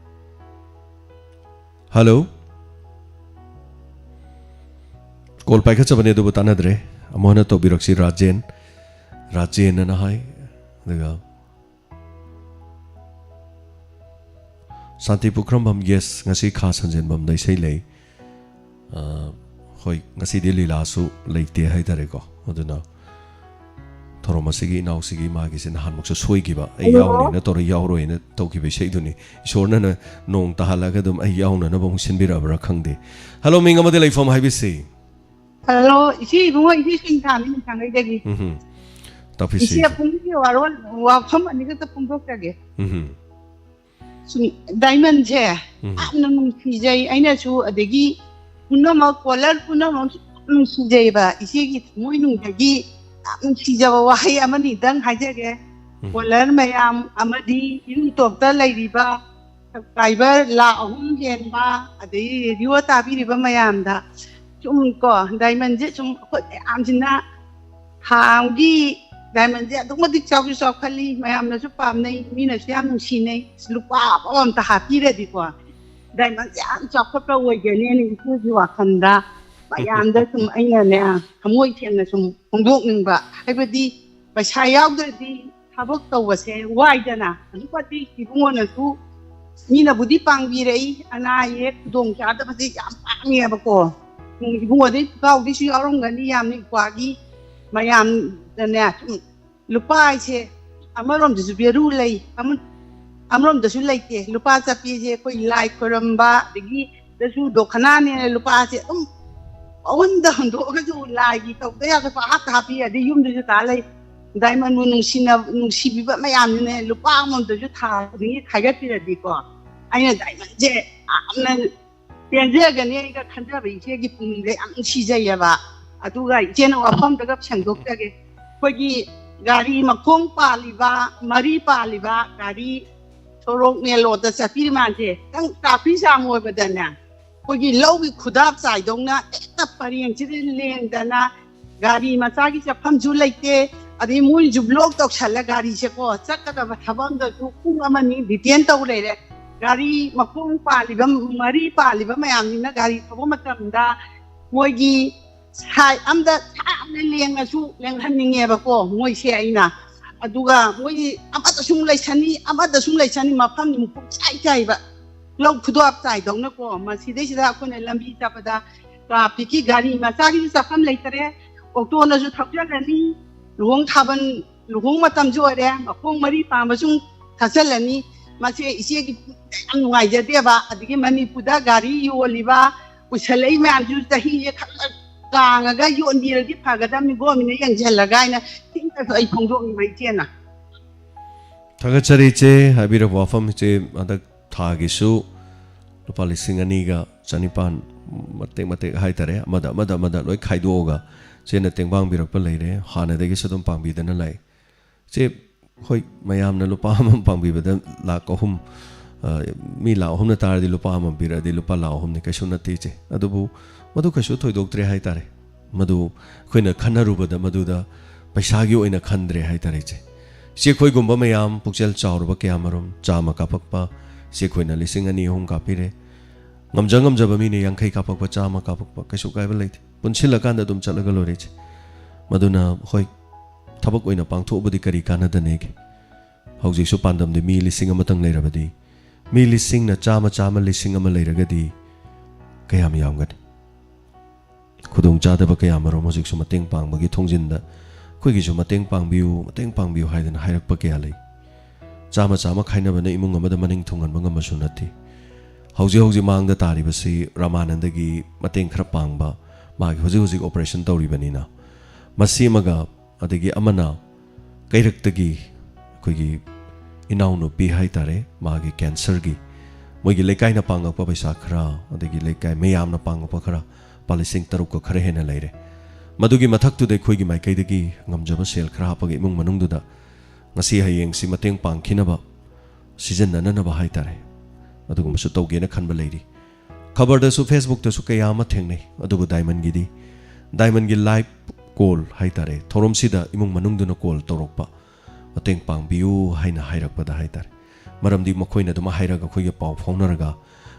ꯍꯜꯂꯣ? ꯀꯣꯜ ꯄꯥꯏꯈꯠꯆꯕꯅꯦ, ꯑꯗꯨꯕꯨ ꯇꯥꯟꯅꯗ꯭ꯔꯦ꯫ ꯑꯃꯨꯛ ꯍꯟꯅ ꯇꯧꯕꯤꯔꯛꯁꯤ, ꯔꯥꯖꯦꯟ꯫ ꯔꯥꯖꯦꯟ ꯑꯅ ꯍꯥꯏ꯫ ꯑꯗꯨꯒ ꯁꯥꯟꯇꯤ ꯄꯨꯈ꯭ꯔꯝꯕꯝ, yes, ꯉꯁꯤ ꯈꯥ ꯁꯟꯖꯦꯟꯕꯝꯗ ꯏꯁꯩ ꯂꯩ꯫ ꯑ, ꯍꯣꯏ, ꯉꯁꯤꯗꯤ ꯂꯤꯂꯥꯁꯨ ꯂꯩꯇꯦ ꯍꯥꯏꯇꯥꯔꯦꯀꯣ꯫ ꯑꯗꯨꯅ ꯊꯧꯔꯝ ꯑꯁꯤꯒꯤ ꯏꯅꯥꯎꯁꯤꯒꯤ ꯃꯥꯒꯤꯁꯦ ꯅꯍꯥꯟꯃꯨꯛꯁꯨ ꯁꯣꯏꯈꯤꯕ, ꯑꯩ ꯍꯜꯂꯣ꯫ ꯌꯥꯎꯅꯦꯅ ꯇꯧꯔ ꯌꯥꯎꯔꯣꯏꯅ ꯇꯧꯈꯤꯕ ꯏꯁꯩꯗꯨꯅꯤ꯫ ꯏꯁꯣꯔꯅ ꯅ-, ꯅꯣꯡ ꯇꯥꯍꯜꯂꯒ ꯑꯗꯨꯝ ꯑꯩ ꯌꯥꯎꯅꯅꯕ ꯑꯃꯨꯛ ꯁꯤꯟꯕꯤꯔꯛꯑꯕ꯭ꯔꯥ ꯈꯪꯗꯦ꯫ ꯍꯜꯂꯣ, ꯃꯤꯡ ꯑꯃꯗꯤ ꯂꯩꯐꯝ ꯍꯥꯏꯕꯤꯁꯤ꯫ ꯍꯜꯂꯣ, ꯏꯆꯦ ꯏꯕꯨꯡꯉꯣ, ꯏꯆꯦ ꯁꯤꯡꯊꯥꯅꯤ ꯁꯤꯡꯊꯥꯡꯉꯩꯗꯒꯤ꯫ ꯎꯝ꯫ ꯇꯥꯛꯄꯤ ꯏꯆꯦ ꯁꯤꯁꯦ꯫ ꯄꯨꯡꯁꯦ ꯋꯥꯔꯣꯜ ꯋꯥꯐꯝ ꯑꯅꯤꯈꯛꯇ ꯐꯣꯡꯗꯣꯛꯆꯒꯦ꯫ ꯎꯝ꯫ ꯁꯨꯝ ꯗꯥꯏꯃꯟꯁꯦ ꯎꯝ꯫ ꯌꯥꯝꯅ ꯅꯨꯡꯁꯤꯖꯩ ꯑꯩꯅꯁꯨ, ꯑꯗꯒꯤ ꯄꯨꯝꯅꯃꯛ ꯀꯣꯂꯔ ꯄꯨꯝꯅꯃꯛꯁꯨ ꯌꯥꯝ ꯅꯨꯡꯁꯤꯖꯩꯕ꯫ ꯏꯆꯦꯒꯤ ꯊꯃꯣꯏꯅꯨꯡꯗꯒꯤ ꯌꯥꯝ ꯅꯨꯡꯁꯤꯖꯕ ꯋꯥꯍꯩ ꯑꯃꯅꯤꯗꯪ ꯍꯥꯏꯖꯒꯦ꯫ ꯎꯝ꯫ ꯀꯣꯂꯔ ꯃꯌꯥꯝ ꯑꯃꯗꯤ ꯌꯨꯇꯣꯞꯇ ꯂꯩꯔꯤꯕ ꯁꯕꯁꯀ꯭ꯔꯥꯏꯕꯔ ꯂꯥꯈ ꯑꯍꯨꯝ ꯍꯦꯟꯕ, ꯑꯗꯒꯤ ꯔꯦꯗꯤꯑꯣ ꯇꯥꯕꯤꯔꯤꯕ ꯃꯌꯥꯝꯗ ꯁꯨꯝ ꯀꯣ, ꯗꯥꯏꯃꯟꯁꯦ ꯁꯨꯝ ꯑꯩꯈꯣꯏ ꯃꯌꯥꯝꯁꯤꯅ ꯊꯥ ꯑꯃꯒꯤ ꯗꯥꯏꯃꯟꯁꯦ ꯑꯗꯨꯛ ꯃꯇꯤꯛ ꯆꯥꯎꯁꯨ ꯆꯥꯎꯈꯠꯂꯤ, ꯃꯌꯥꯝꯅꯁꯨ ꯄꯥꯝꯅꯩ, ꯃꯤꯅꯁꯨ ꯌꯥꯝ ꯅꯨꯡꯁꯤꯅꯩ꯫ ꯂꯨꯄꯥ ꯑꯃꯃꯝꯇ ꯍꯥꯞꯄꯤꯔꯗꯤꯀꯣ, ꯗꯥꯏꯃꯟꯁꯦ ꯌꯥꯝ ꯆꯥꯎꯈꯠꯄ ꯑꯣꯏꯒꯅꯦꯅ ꯏꯄꯨꯒꯤ ꯋꯥꯈꯜꯗ ꯃꯌꯥꯝꯗ ꯁꯨꯝ ꯑꯩꯅꯅꯦ ꯊꯃꯣꯏ ꯁꯦꯡꯅ ꯁꯨꯝ ꯐꯣꯡꯗꯣꯛꯅꯤꯡꯕ꯫ ꯍꯥꯏꯕꯗꯤ ꯄꯩꯁꯥ ꯌꯥꯎꯗ꯭ꯔꯗꯤ ꯊꯕꯛ ꯇꯧꯕꯁꯦ ꯋꯥꯏꯗꯅ꯫ ꯑꯗꯨꯛ ꯃꯇꯤꯛ ꯏꯕꯨꯡꯉꯣꯅꯁꯨ ꯃꯤꯅꯕꯨꯗꯤ ꯄꯥꯡꯕꯤꯔꯛꯏ, ꯑꯅꯥ ꯑꯌꯦꯛ ꯈꯨꯗꯣꯡ ꯆꯥꯗꯕꯁꯦ ꯌꯥꯝ ꯄꯥꯡꯉꯦꯕꯀꯣ꯫ ꯏꯕꯨꯡꯉꯣꯗꯩ ꯄꯨꯀꯥꯎꯗꯩꯁꯨ ꯌꯥꯎꯔꯝꯒꯅꯤ ꯌꯥꯝꯅ ꯏꯄ꯭ꯋꯥꯒꯤ ꯃꯌꯥꯝꯗꯅꯦ ꯁꯨꯝ ꯂꯨꯄꯥ ꯍꯥꯏꯁꯦ ꯑꯃꯔꯣꯝꯗꯁꯨ ꯚꯦꯂꯨ ꯂꯩ, ꯑꯃ-, ꯑꯃꯔꯣꯝꯗꯁꯨ ꯂꯩꯇꯦ꯫ ꯂꯨꯄꯥ ꯆꯠꯄꯤꯁꯦ ꯑꯩꯈꯣꯏ ꯂꯥꯏ ꯈꯣꯏꯔꯝꯕ, ꯑꯗꯒꯤ ꯗꯁꯨ ꯗꯣꯈꯅꯥꯅꯦꯅ ꯂꯨꯄꯥꯁꯦ ꯑꯗꯨꯝ ꯄꯥꯎꯟꯗ ꯍꯟꯗꯣꯛꯑꯒꯁꯨ ꯂꯥꯏꯒꯤ ꯇꯧꯗ ꯌꯥꯗ ꯄꯥꯍꯥꯞꯇ ꯍꯥꯞꯄꯤ, ꯑꯗꯩ ꯌꯨꯝꯗꯁꯨ ꯇꯥ ꯂꯩ꯫ ꯗꯥꯏꯃꯟꯕꯨ ꯅꯨꯡꯁꯤꯅ-, ꯅꯨꯡꯁꯤꯕꯤꯕ ꯃꯌꯥꯝꯁꯤꯅ ꯂꯨꯄꯥ ꯑꯃꯃꯝꯇꯁꯨ ꯊꯥ ꯈꯨꯗꯤꯡꯒꯤ ꯈꯥꯏꯒꯠꯄꯤꯔꯗꯤꯀꯣ, ꯑꯩꯅ ꯗꯥꯏꯃꯟꯁꯦ ꯌꯥꯝꯅ ꯄꯦꯟꯖꯒꯅꯤ꯫ ꯑꯩꯒ ꯈꯟꯖꯕ ꯏꯆꯦꯒꯤ ꯄꯨꯛꯅꯤꯡꯗ ꯌꯥꯝ ꯅꯨꯡꯁꯤꯖꯩꯌꯦꯕ꯫ ꯑꯗꯨꯒ ꯏꯆꯦꯅ ꯋꯥꯐꯝꯗꯒ ꯁꯦꯡꯗꯣꯛꯆꯒꯦ, ꯑꯩꯈꯣꯏꯒꯤ ꯒꯥꯔꯤ ꯃꯈꯣꯡ ꯄꯥꯜꯂꯤꯕ, ꯃꯔꯤ ꯄꯥꯜꯂꯤꯕ ꯒꯥꯔꯤ ꯁꯣꯔꯣꯛ ꯃꯦꯟ ꯔꯣꯗꯇ ꯆꯠꯄꯤꯔꯤ ꯃꯥꯟꯁꯦ, ꯈꯤꯇꯪ ꯇ꯭ꯔꯥꯐꯤꯛ ꯖꯥꯝ ꯑꯣꯏꯕꯗꯅꯦ, ꯑꯩꯈꯣꯏꯒꯤ ꯂꯧꯒꯤ ꯈꯨꯗꯥꯞ ꯆꯥꯏꯗꯧꯅ ꯍꯦꯛꯇ ꯄꯔꯦꯡꯁꯤꯗ ꯂꯦꯡꯗꯅ, ꯒꯥꯔꯤ ꯃꯆꯥꯒꯤ ꯆꯠꯐꯝꯁꯨ ꯂꯩꯇꯦ꯫ ꯑꯗꯩ ꯃꯣꯏꯁꯨ ꯕ꯭ꯂꯣꯛ ꯇꯧꯁꯜꯂ ꯒꯥꯔꯤꯁꯦꯀꯣ, ꯆꯠꯀꯗꯕ ꯊꯕꯛ ꯑꯝꯗꯁꯨ ꯄꯨꯡ ꯑꯃꯅꯤ ꯗꯤꯇꯦꯟ ꯇꯧ ꯂꯩꯔꯦ꯫ ꯒꯥꯔꯤ ꯃꯈꯣꯡ ꯄꯥꯜꯂꯤꯕ, ꯃꯔꯤ ꯄꯥꯜꯂꯤꯕ ꯃꯌꯥꯝꯁꯤꯅ ꯒꯥꯔꯤ ꯊꯧꯕ ꯃꯇꯝꯗ ꯃꯣꯏꯒꯤ ꯁꯥꯏꯠ ꯑꯝꯗ ꯁꯥꯡꯅ ꯂꯦꯡꯉꯁꯨ ꯂꯦꯡꯍꯟꯅꯤꯡꯉꯦꯕꯀꯣ ꯃꯣꯏꯁꯦ ꯑꯩꯅ꯫ ꯑꯗꯨꯒ ꯃꯣꯏꯒꯤ ꯑꯃꯗ ꯁꯨꯝ ꯂꯩꯁꯟꯅꯤ, ꯑꯃꯗ ꯁꯨꯝ ꯂꯩꯁꯟꯅꯤ, ꯃꯐꯝꯗꯤ ꯄꯨꯡꯆꯥꯏ ꯆꯥꯏꯕ꯫ ꯂꯧ ꯈꯨꯗꯣꯞ ꯆꯥꯏꯗꯧꯅꯀꯣ꯫ ꯃꯁꯤꯗꯩꯁꯤꯗ ꯑꯩꯈꯣꯏꯅ ꯂꯝꯕꯤ ꯆꯠꯄꯗ ꯇ꯭ꯔꯥꯐꯤꯛꯀꯤ ꯒꯥꯔꯤ ꯃꯆꯥꯒꯤꯁꯨ ꯆꯠꯐꯝ ꯂꯩꯇꯔꯦ, ꯑꯣꯇꯣꯅꯁꯨ ꯊꯧꯖꯜꯂꯅꯤ, ꯂꯨꯍꯣꯡ ꯊꯥꯕꯜ, ꯂꯨꯍꯣꯡ ꯃꯇꯝꯁꯨ ꯑꯣꯏꯔꯦ, ꯃꯈꯣꯡ ꯃꯔꯤ ꯄꯥꯟꯕꯁꯨ ꯊꯠꯆꯜꯂꯅꯤ꯫ ꯃꯁꯤ ꯏꯆꯦꯒꯤ ꯌꯥꯝ ꯅꯨꯡꯉꯥꯏꯖꯗꯦꯕ꯫ ꯑꯗꯒꯤ ꯃꯅꯤꯄꯨꯔꯗ ꯒꯥꯔꯤ ꯌꯣꯜꯂꯤꯕ ꯄꯨꯁꯜꯂꯛꯏ ꯃꯌꯥꯝꯁꯨ ꯆꯍꯤꯁꯦ ꯈꯔ ꯀꯥꯡꯉꯒ ꯌꯣꯟꯕꯤꯔꯗꯤ ꯐꯒꯗꯕꯅꯤ, ꯒꯣꯔꯃꯦꯟꯅ ꯌꯦꯡꯁꯤꯜꯂꯒ ꯍꯥꯏꯅ ꯊꯤꯅꯁꯨ ꯑꯩ ꯐꯣꯡꯗꯣꯛꯅꯤꯡꯕ ꯏꯆꯦꯅ꯫ ꯊꯥꯒꯠꯆꯔꯤ ꯏꯆꯦ꯫ ꯍꯥꯏꯕꯤꯔꯛꯄ ꯋꯥꯐꯝ ꯏꯆꯦ, ꯍꯟꯗꯛ ꯊꯥꯒꯤꯁꯨ ꯂꯨꯄꯥ ꯂꯤꯁꯤꯡ ꯑꯅꯤꯒ ꯆꯅꯤꯄꯥꯟ ꯃꯇꯦꯛ ꯃꯇꯦꯛ ꯍꯥꯏꯇꯥꯔꯦ, ꯑꯃꯗ ꯑꯃꯗ ꯑꯃꯗ ꯂꯣꯏ ꯈꯥꯏꯗꯣꯛꯑꯒ ꯏꯆꯦꯅ ꯇꯦꯡꯕꯥꯡꯕꯤꯔꯛꯄ ꯂꯩꯔꯦ꯫ ꯍꯥꯟꯅꯗꯒꯤꯁꯨ ꯑꯗꯨꯝ ꯄꯥꯡꯕꯤꯗꯅ ꯂꯥꯛꯏ꯫ ꯏꯆꯦ, ꯍꯣꯏ, ꯃꯌꯥꯝꯅ ꯂꯨꯄꯥ ꯑꯃꯃꯝ ꯄꯥꯡꯕꯤꯕꯗ ꯂꯥꯛ ꯑꯍꯨꯝ, ꯑ, ꯃꯤ ꯂꯥꯛ ꯑꯍꯨꯝꯅ ꯇꯥꯔꯗꯤ ꯂꯨꯄꯥ ꯑꯃꯃꯝ ꯄꯤꯔꯛꯑꯗꯤ ꯂꯨꯄꯥ ꯂꯥꯛ ꯑꯍꯨꯝꯅꯤ, ꯀꯩꯁꯨ ꯅꯠꯇꯦ ꯏꯆꯦ꯫ ꯑꯗꯨꯕꯨ ꯃꯗꯨ ꯀꯩꯁꯨ ꯊꯣꯏꯗꯣꯛꯇ꯭ꯔꯦ ꯍꯥꯏꯇꯥꯔꯦ꯫ ꯃꯗꯨ ꯑꯩꯈꯣꯏꯅ ꯈꯟꯅꯔꯨꯕꯗ ꯃꯗꯨꯗ ꯄꯩꯁꯥꯒꯤ ꯑꯣꯏꯅ ꯈꯟꯗ꯭ꯔꯦ ꯍꯥꯏꯇꯥꯔꯦ ꯏꯆꯦ꯫ ꯏꯆꯦ ꯑꯩꯈꯣꯏꯒꯨꯝꯕ ꯃꯌꯥꯝ ꯄꯨꯛꯆꯦꯜ ꯆꯥꯎꯔꯕ ꯀꯌꯥꯃꯔꯨꯝ ꯆꯥꯝꯃ ꯀꯥꯞꯄꯛꯄ, ꯏꯆꯦ ꯑꯩꯈꯣꯏꯅ ꯂꯤꯁꯤꯡ ꯑꯅꯤ ꯑꯍꯨꯝ ꯀꯥꯞꯄꯤꯔꯦ꯫ ꯉꯝꯖ ꯉꯝꯖꯕ ꯃꯤꯅ ꯌꯥꯡꯈꯩ ꯀꯥꯞꯄꯛꯄ, ꯆꯥꯝꯃ ꯀꯥꯞꯄꯛꯄ, ꯀꯩꯁꯨ ꯀꯥꯏꯕ ꯂꯩꯇꯦ꯫ ꯄꯨꯟꯁꯤꯜꯂꯀꯥꯟꯗ ꯑꯗꯨꯝ ꯆꯠꯂꯒ ꯂꯣꯏꯔꯦ ꯏꯆꯦ꯫ ꯃꯗꯨꯅ ꯍꯣꯏ, ꯊꯕꯛ ꯑꯣꯏꯅ ꯄꯥꯡꯊꯣꯛꯎꯕꯗꯤ ꯀꯔꯤ ꯀꯥꯟꯅꯗꯅꯤꯒꯦ? ꯍꯧꯖꯤꯛꯁꯨ ꯄꯥꯟꯗꯝꯗꯤ ꯃꯤ ꯂꯤꯁꯤꯡ ꯑꯃꯇꯪ ꯂꯩꯔꯕꯗꯤ, ꯃꯤ ꯂꯤꯁꯤꯡꯅ ꯆꯥꯝꯃ, ꯆꯥꯝꯃ, ꯂꯤꯁꯤꯡ ꯑꯃ ꯂꯩꯔꯒꯗꯤ ꯀꯌꯥꯝ ꯌꯥꯝꯒꯅꯤ? ꯈꯨꯗꯣꯡꯆꯥꯗꯕ ꯀꯌꯥꯃꯔꯨꯝ ꯍꯧꯖꯤꯛꯁꯨ ꯃꯇꯦꯡ ꯄꯥꯡꯕꯒꯤ ꯊꯣꯡꯖꯤꯟꯗ ꯑꯩꯈꯣꯏꯒꯤꯁꯨ ꯃꯇꯦꯡ ꯄꯥꯡꯕꯤꯌꯨ, ꯃꯇꯦꯡ ꯄꯥꯡꯕꯤꯌꯨ ꯍꯥꯏꯗꯅ ꯍꯥꯏꯔꯛꯄ ꯀꯌꯥ ꯂꯩ꯫ ꯆꯥꯝꯃ ꯆꯥꯝꯃ ꯈꯥꯏꯅꯕꯅ ꯏꯃꯨꯡ ꯑꯃꯗ ꯃꯅꯤꯡ ꯊꯨꯡꯍꯟꯕ ꯉꯝꯕꯁꯨ ꯅꯠꯇꯦ꯫ ꯍꯧꯖꯤꯛ ꯍꯧꯖꯤꯛ ꯃꯥꯡꯗ ꯇꯥꯔꯤꯕꯁꯤ ꯔꯥꯃꯥꯅꯟꯗꯒꯤ ꯃꯇꯦꯡ ꯈꯔ ꯄꯥꯡꯕ, ꯃꯥꯒꯤ ꯍꯧꯖꯤꯛ ꯍꯧꯖꯤꯛ ꯑꯣꯄꯔꯦꯁꯟ ꯇꯧꯔꯤꯕꯅꯤꯅ, ꯃꯁꯤ ꯑꯃꯒ, ꯑꯗꯒꯤ ꯑꯃꯅ ꯀꯩꯔꯛꯇꯒꯤ ꯑꯩꯈꯣꯏꯒꯤ ꯏꯅꯥꯎꯅꯨꯄꯤ ꯍꯥꯏꯇꯥꯔꯦ, ꯃꯥꯒꯤ ꯀꯦꯟꯁꯔꯒꯤ ꯃꯣꯏꯒꯤ ꯂꯩꯀꯥꯏꯅ ꯄꯥꯡꯉꯛꯄ ꯄꯩꯁꯥ ꯈꯔ, ꯑꯗꯒꯤ ꯂꯩꯀꯥꯏ ꯃꯌꯥꯝꯅ ꯄꯥꯡꯉꯛꯄ ꯈꯔ, ꯂꯨꯄꯥ ꯂꯤꯁꯤꯡ ꯇꯔꯨꯛꯀ ꯈꯔ ꯍꯦꯟꯅ ꯂꯩꯔꯦ꯫ ꯃꯗꯨꯒꯤ ꯃꯊꯛꯇꯨꯗ ꯑꯩꯈꯣꯏꯒꯤ ꯃꯥꯏꯀꯩꯗꯒꯤ ꯉꯝꯖꯕ ꯁꯦꯜ ꯈꯔ ꯍꯥꯞꯄꯒ ꯏꯃꯨꯡ ꯃꯅꯨꯡꯗꯨꯗ ꯉꯁꯤ ꯍꯌꯦꯡꯁꯤ ꯃꯇꯦꯡ ꯄꯥꯡꯈꯤꯅꯕ, ꯁꯤꯖꯤꯟꯅꯅꯅꯕ ꯍꯥꯏꯇꯥꯔꯦ, ꯑꯗꯨꯒꯨꯝꯕꯁꯨ ꯇꯧꯒꯦꯅ ꯈꯟꯕ ꯂꯩꯔꯤ꯫ ꯈꯕꯔꯗꯁꯨ, ꯐꯦꯁꯕꯨꯛꯇꯁꯨ ꯀꯌꯥ ꯑꯃ ꯊꯦꯡꯅꯩ꯫ ꯑꯗꯨꯕꯨ ꯗꯥꯏꯃꯟꯒꯤꯗꯤ, ꯗꯥꯏꯃꯟꯒꯤ ꯂꯥꯏꯚ ꯀꯣꯜ ꯍꯥꯏꯇꯥꯔꯦ, ꯊꯧꯔꯝꯁꯤꯗ ꯏꯃꯨꯡ ꯃꯅꯨꯡꯗꯨꯅ ꯀꯣꯜ ꯇꯧꯔꯛꯄ, "ꯃꯇꯦꯡ ꯄꯥꯡꯕꯤꯌꯨ" ꯍꯥꯏꯅ ꯍꯥꯏꯔꯛꯄꯗ ꯍꯥꯏꯇꯥꯔꯦ꯫ ꯃꯔꯝꯗꯤ ꯃꯈꯣꯏꯅ ꯑꯗꯨꯝ ꯍꯥꯏꯔꯒ, ꯑꯩꯈꯣꯏꯒ ꯄꯥꯎ ꯐꯥꯎꯅꯔꯒ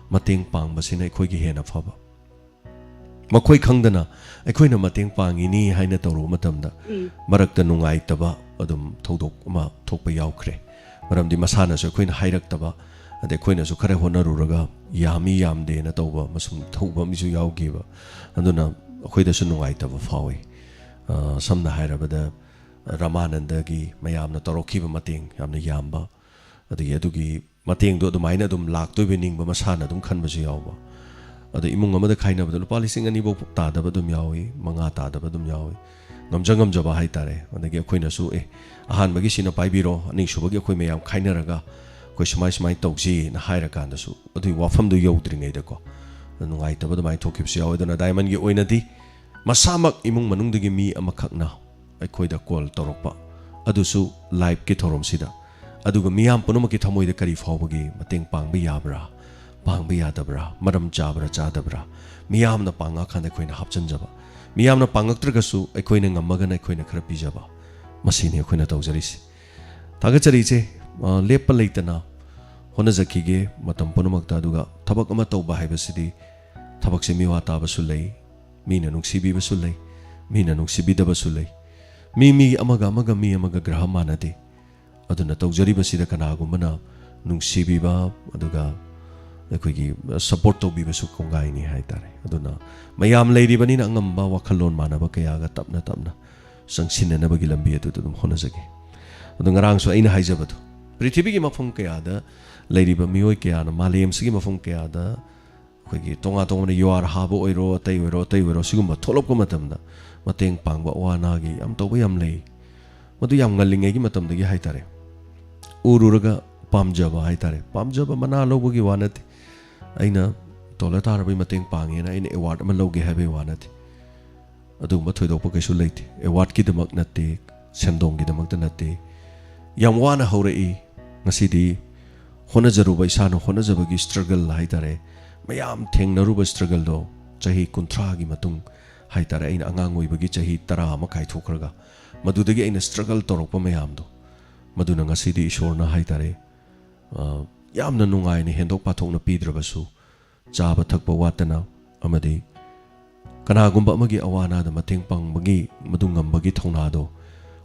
ꯃꯇꯦꯡ ꯄꯥꯡꯕꯁꯤꯅ ꯑꯩꯈꯣꯏꯒꯤ ꯍꯦꯟꯅ ꯐꯕ꯫ ꯃꯈꯣꯏ ꯈꯪꯗꯅ ꯑꯩꯈꯣꯏꯅ ꯃꯇꯦꯡ ꯄꯥꯡꯉꯤꯅꯤ ꯍꯥꯏꯅ ꯇꯧꯔꯨꯕ ꯃꯇꯝꯗ, ꯃꯔꯛꯇ ꯅꯨꯡꯉꯥꯏꯇꯕ ꯑꯗꯨꯝ ꯊꯧꯗꯣꯛ ꯑꯃ ꯊꯣꯛꯄ ꯌꯥꯎꯈ꯭ꯔꯦ꯫ ꯃꯔꯝꯗꯤ ꯃꯁꯥꯅꯁꯨ ꯑꯩꯈꯣꯏꯅ ꯍꯥꯏꯔꯛꯇꯕ, ꯑꯗꯩ ꯑꯩꯈꯣꯏꯅꯁꯨ ꯈꯔ ꯍꯣꯠꯅꯔꯨꯔꯒ ꯌꯥꯝꯃꯤ ꯌꯥꯝꯗꯦꯅ ꯇꯧꯕ ꯑꯃꯁꯨꯡ ꯇꯧꯕ ꯑꯃꯁꯨ ꯌꯥꯎꯈꯤꯕ꯫ ꯑꯗꯨꯅ ꯑꯩꯈꯣꯏꯗꯁꯨ ꯅꯨꯡꯉꯥꯏꯇꯕ ꯐꯥꯎꯏ꯫ ꯑ, ꯁꯝꯅ ꯍꯥꯏꯔꯕꯗ, ꯔꯃꯥꯅꯟꯗꯒꯤ ꯃꯌꯥꯝꯅ ꯇꯧꯔꯛꯈꯤꯕ ꯃꯇꯦꯡ ꯌꯥꯝꯅ ꯌꯥꯝꯕ, ꯑꯗꯒꯤ ꯑꯗꯨꯒꯤ ꯃꯇꯦꯡꯗꯣ ꯑꯗꯨꯃꯥꯏꯅ ꯑꯗꯨꯝ ꯂꯥꯛꯇꯣꯏꯕ ꯅꯤꯡꯕ ꯃꯁꯥꯅ ꯑꯗꯨꯝ ꯈꯟꯕꯁꯨ ꯌꯥꯎꯕ꯫ ꯑꯗꯣ ꯏꯃꯨꯡ ꯑꯃꯗ ꯈꯥꯏꯅꯕꯗ ꯂꯨꯄꯥ ꯂꯤꯁꯤꯡ ꯑꯅꯤꯐꯥꯎ ꯇꯥꯗꯕ ꯑꯗꯨꯝ ꯌꯥꯎꯏ, ꯃꯉꯥ ꯇꯥꯗꯕ ꯑꯗꯨꯝ ꯌꯥꯎꯏ꯫ ꯉꯝꯖ ꯉꯝꯖꯕ ꯍꯥꯏꯇꯥꯔꯦ꯫ ꯑꯗꯒꯤ ꯑꯩꯈꯣꯏꯅꯁꯨ, "ꯑꯦ, ꯑꯍꯥꯟꯕꯒꯤ ꯁꯤꯅ ꯄꯥꯏꯕꯤꯔꯣ, ꯑꯅꯤꯁꯨꯕꯒꯤ ꯑꯩꯈꯣꯏ ꯃꯌꯥꯝ ꯈꯥꯏꯅꯔꯒ ꯑꯩꯈꯣꯏ ꯁꯨꯃꯥꯏ ꯁꯨꯃꯥꯏꯅ ꯇꯧꯁꯤꯅ" ꯍꯥꯏꯔꯀꯥꯟꯗꯁꯨ ꯑꯗꯨꯒꯤ ꯋꯥꯐꯝꯗꯨ ꯌꯧꯗ꯭ꯔꯤꯉꯩꯗꯀꯣ, ꯅꯨꯡꯉꯥꯏꯇꯕ ꯑꯗꯨꯃꯥꯏꯅ ꯊꯣꯛꯈꯤꯕꯁꯨ ꯌꯥꯎꯋꯦ꯫ ꯑꯗꯨꯅ ꯗꯥꯏꯃꯟꯒꯤ ꯑꯣꯏꯅꯗꯤ ꯃꯁꯥꯃꯛ ꯏꯃꯨꯡ ꯃꯅꯨꯡꯗꯒꯤ ꯃꯤ ꯑꯃꯈꯛꯅ ꯑꯩꯈꯣꯏꯗ ꯀꯣꯜ ꯇꯧꯔꯛꯄ, ꯑꯗꯨꯁꯨ ꯂꯥꯏꯚꯀꯤ ꯊꯧꯔꯝꯁꯤꯗ, ꯑꯗꯨꯒ ꯃꯤꯌꯥꯝ ꯄꯨꯝꯅꯃꯛꯀꯤ ꯊꯃꯣꯏꯗ ꯀꯔꯤ ꯐꯥꯎꯕꯒꯦ, ꯃꯇꯦꯡ ꯄꯥꯡꯕ ꯌꯥꯕ꯭ꯔꯥ, ꯄꯥꯡꯕ ꯌꯥꯗꯕ꯭ꯔꯥ, ꯃꯔꯝ ꯆꯥꯕ꯭ꯔꯥ ꯆꯥꯗꯕ꯭ꯔꯥ, ꯃꯤꯌꯥꯝꯅ ꯄꯥꯡꯉꯛꯑꯀꯥꯟꯗ ꯑꯩꯈꯣꯏꯅ ꯍꯥꯞꯆꯤꯟꯖꯕ, ꯃꯤꯌꯥꯝꯅ ꯄꯥꯡꯉꯛꯇ꯭ꯔꯒꯁꯨ ꯑꯩꯈꯣꯏꯅ ꯉꯝꯃꯒꯅ ꯑꯩꯈꯣꯏꯅ ꯈꯔ ꯄꯤꯖꯕ, ꯃꯁꯤꯅꯤ ꯑꯩꯈꯣꯏꯅ ꯇꯧꯖꯔꯤꯁꯤ꯫ ꯊꯥꯒꯠꯆꯔꯤ ꯏꯆꯦ꯫ ꯑ, ꯂꯦꯞꯄ ꯂꯩꯇꯅ ꯍꯣꯠꯅꯖꯈꯤꯒꯦ ꯃꯇꯝ ꯄꯨꯝꯅꯃꯛꯇ꯫ ꯑꯗꯨꯒ ꯊꯕꯛ ꯑꯃ ꯇꯧꯕ ꯍꯥꯏꯕꯁꯤꯗꯤ ꯊꯕꯛꯁꯦ ꯃꯤꯋꯥ ꯇꯥꯕꯁꯨ ꯂꯩ, ꯃꯤꯅ ꯅꯨꯡꯁꯤꯕꯤꯕꯁꯨ ꯂꯩ, ꯃꯤꯅ ꯅꯨꯡꯁꯤꯕꯤꯗꯕꯁꯨ ꯂꯩ꯫ ꯃꯤ, ꯃꯤ ꯑꯃꯒ ꯑꯃꯒ, ꯃꯤ ꯑꯃꯒ ꯒ꯭ꯔꯍ ꯃꯥꯟꯅꯗꯦ꯫ ꯑꯗꯨꯅ ꯇꯧꯖꯔꯤꯕꯁꯤꯗ ꯀꯅꯥꯒꯨꯝꯕꯅ ꯅꯨꯡꯁꯤꯕꯤꯕ, ꯑꯗꯨꯒ ꯑꯩꯈꯣꯏꯒꯤ ꯁꯄꯣꯔꯠ ꯇꯧꯕꯤꯕꯁꯨ ꯀꯣꯡꯒꯥꯏꯅꯤ ꯍꯥꯏꯇꯥꯔꯦ꯫ ꯑꯗꯨꯅ ꯃꯌꯥꯝ ꯂꯩꯔꯤꯕꯅꯤꯅ ꯑꯉꯝꯕ ꯋꯥꯈꯜꯂꯣꯟ ꯃꯥꯟꯅꯕ ꯀꯌꯥꯒ ꯇꯞꯅ ꯇꯞꯅ ꯆꯪꯁꯤꯟꯅꯅꯕꯒꯤ ꯂꯝꯕꯤ ꯑꯗꯨꯗ ꯑꯗꯨꯝ ꯍꯣꯠꯅꯖꯒꯦ꯫ ꯑꯗꯣ ꯉꯔꯥꯡꯁꯨ ꯑꯩꯅ ꯍꯥꯏꯖꯕꯗꯣ, ꯄ꯭ꯔꯤꯊꯤꯕꯤꯒꯤ ꯃꯐꯝ ꯀꯌꯥꯗ ꯂꯩꯔꯤꯕ ꯃꯤꯑꯣꯏ ꯀꯌꯥꯅ, ꯃꯥꯂꯦꯝꯁꯤꯒꯤ ꯃꯐꯝ ꯀꯌꯥꯗ ꯑꯩꯈꯣꯏꯒꯤ ꯇꯣꯉꯥꯟ ꯇꯣꯉꯥꯟꯕ ꯌꯨꯍꯥꯔ ꯍꯥꯕ ꯑꯣꯏꯔꯣ, ꯑꯇꯩ ꯑꯣꯏꯔꯣ, ꯑꯇꯩ ꯑꯣꯏꯔꯣ, ꯁꯤꯒꯨꯝꯕ ꯊꯣꯛꯂꯛꯄ ꯃꯇꯝꯗ ꯃꯇꯦꯡ ꯄꯥꯡꯕ, ꯑꯋꯥ ꯑꯅꯥꯒꯤ ꯌꯥꯝ ꯇꯧꯕ ꯌꯥꯝ ꯂꯩ꯫ ꯃꯗꯨ ꯌꯥꯝ ꯉꯜꯂꯤꯉꯩꯒꯤ ꯃꯇꯝꯗꯒꯤ ꯍꯥꯏꯇꯥꯔꯦ, ꯎꯔꯨꯔꯒ ꯄꯥꯝꯖꯕ ꯍꯥꯏꯇꯥꯔꯦ꯫ ꯄꯥꯝꯖꯕ ꯃꯅꯥ ꯂꯧꯕꯒꯤ ꯋꯥ ꯅꯠꯇꯦ꯫ ꯑꯩꯅ ꯇꯣꯂꯔ ꯇꯥꯔꯕꯒꯤ ꯃꯇꯦꯡ ꯄꯥꯡꯉꯦꯅ ꯑꯩꯅ ꯑꯦꯋꯥꯔꯗ ꯑꯃ ꯂꯧꯒꯦ ꯍꯥꯏꯕꯒꯤ ꯋꯥ ꯅꯠꯇꯦ꯫ ꯑꯗꯨꯒꯨꯝꯕ ꯊꯣꯏꯗꯣꯛꯄ ꯀꯩꯁꯨ ꯂꯩꯇꯦ꯫ ꯑꯦꯋꯥꯔꯗꯀꯤꯗꯃꯛ ꯅꯠꯇꯦ, ꯁꯦꯟꯗꯣꯡꯒꯤꯗꯃꯛꯇ ꯅꯠꯇꯦ꯫ ꯌꯥꯝ ꯋꯥꯅ ꯍꯧꯔꯛꯏ꯫ ꯉꯁꯤꯗꯤ ꯍꯣꯠꯅꯖꯔꯨꯕ, ꯏꯁꯥꯅ ꯍꯣꯠꯅꯖꯕꯒꯤ ꯁ꯭ꯇ꯭ꯔꯒꯜ ꯍꯥꯏꯇꯥꯔꯦ, ꯃꯌꯥꯝ ꯊꯦꯡꯅꯔꯨꯕ ꯁ꯭ꯇ꯭ꯔꯒꯜꯗꯣ, ꯆꯍꯤ ꯀꯨꯟꯊ꯭ꯔꯥꯒꯤ ꯃꯇꯨꯡ ꯍꯥꯏꯇꯥꯔꯦ, ꯑꯩꯅ ꯑꯉꯥꯡ ꯑꯣꯏꯕꯒꯤ ꯆꯍꯤ ꯇꯔꯥ ꯑꯃ ꯀꯥꯏꯊꯣꯛꯈ꯭ꯔꯒ, ꯃꯗꯨꯗꯒꯤ ꯑꯩꯅ ꯁ꯭ꯇ꯭ꯔꯒꯜ ꯇꯧꯔꯛꯄ ꯃꯌꯥꯝꯗꯣ, ꯃꯗꯨꯅ ꯉꯁꯤꯗꯤ ꯏꯁꯣꯔꯅ ꯍꯥꯏꯇꯥꯔꯦ, ꯑ, ꯌꯥꯝꯅ ꯅꯨꯡꯉꯥꯏꯅ ꯍꯦꯟꯗꯣꯛ ꯄꯥꯊꯣꯛꯅ ꯄꯤꯗ꯭ꯔꯕꯁꯨ, ꯆꯥꯕ ꯊꯛꯄ ꯋꯥꯠꯇꯅ ꯑꯃꯗꯤ ꯀꯅꯥꯒꯨꯝꯕ ꯑꯃꯒꯤ ꯑꯋꯥ ꯑꯅꯥꯗ ꯃꯇꯦꯡ ꯄꯥꯡꯕꯒꯤ, ꯃꯗꯨ ꯉꯝꯕꯒꯤ ꯊꯧꯅꯥꯗꯣ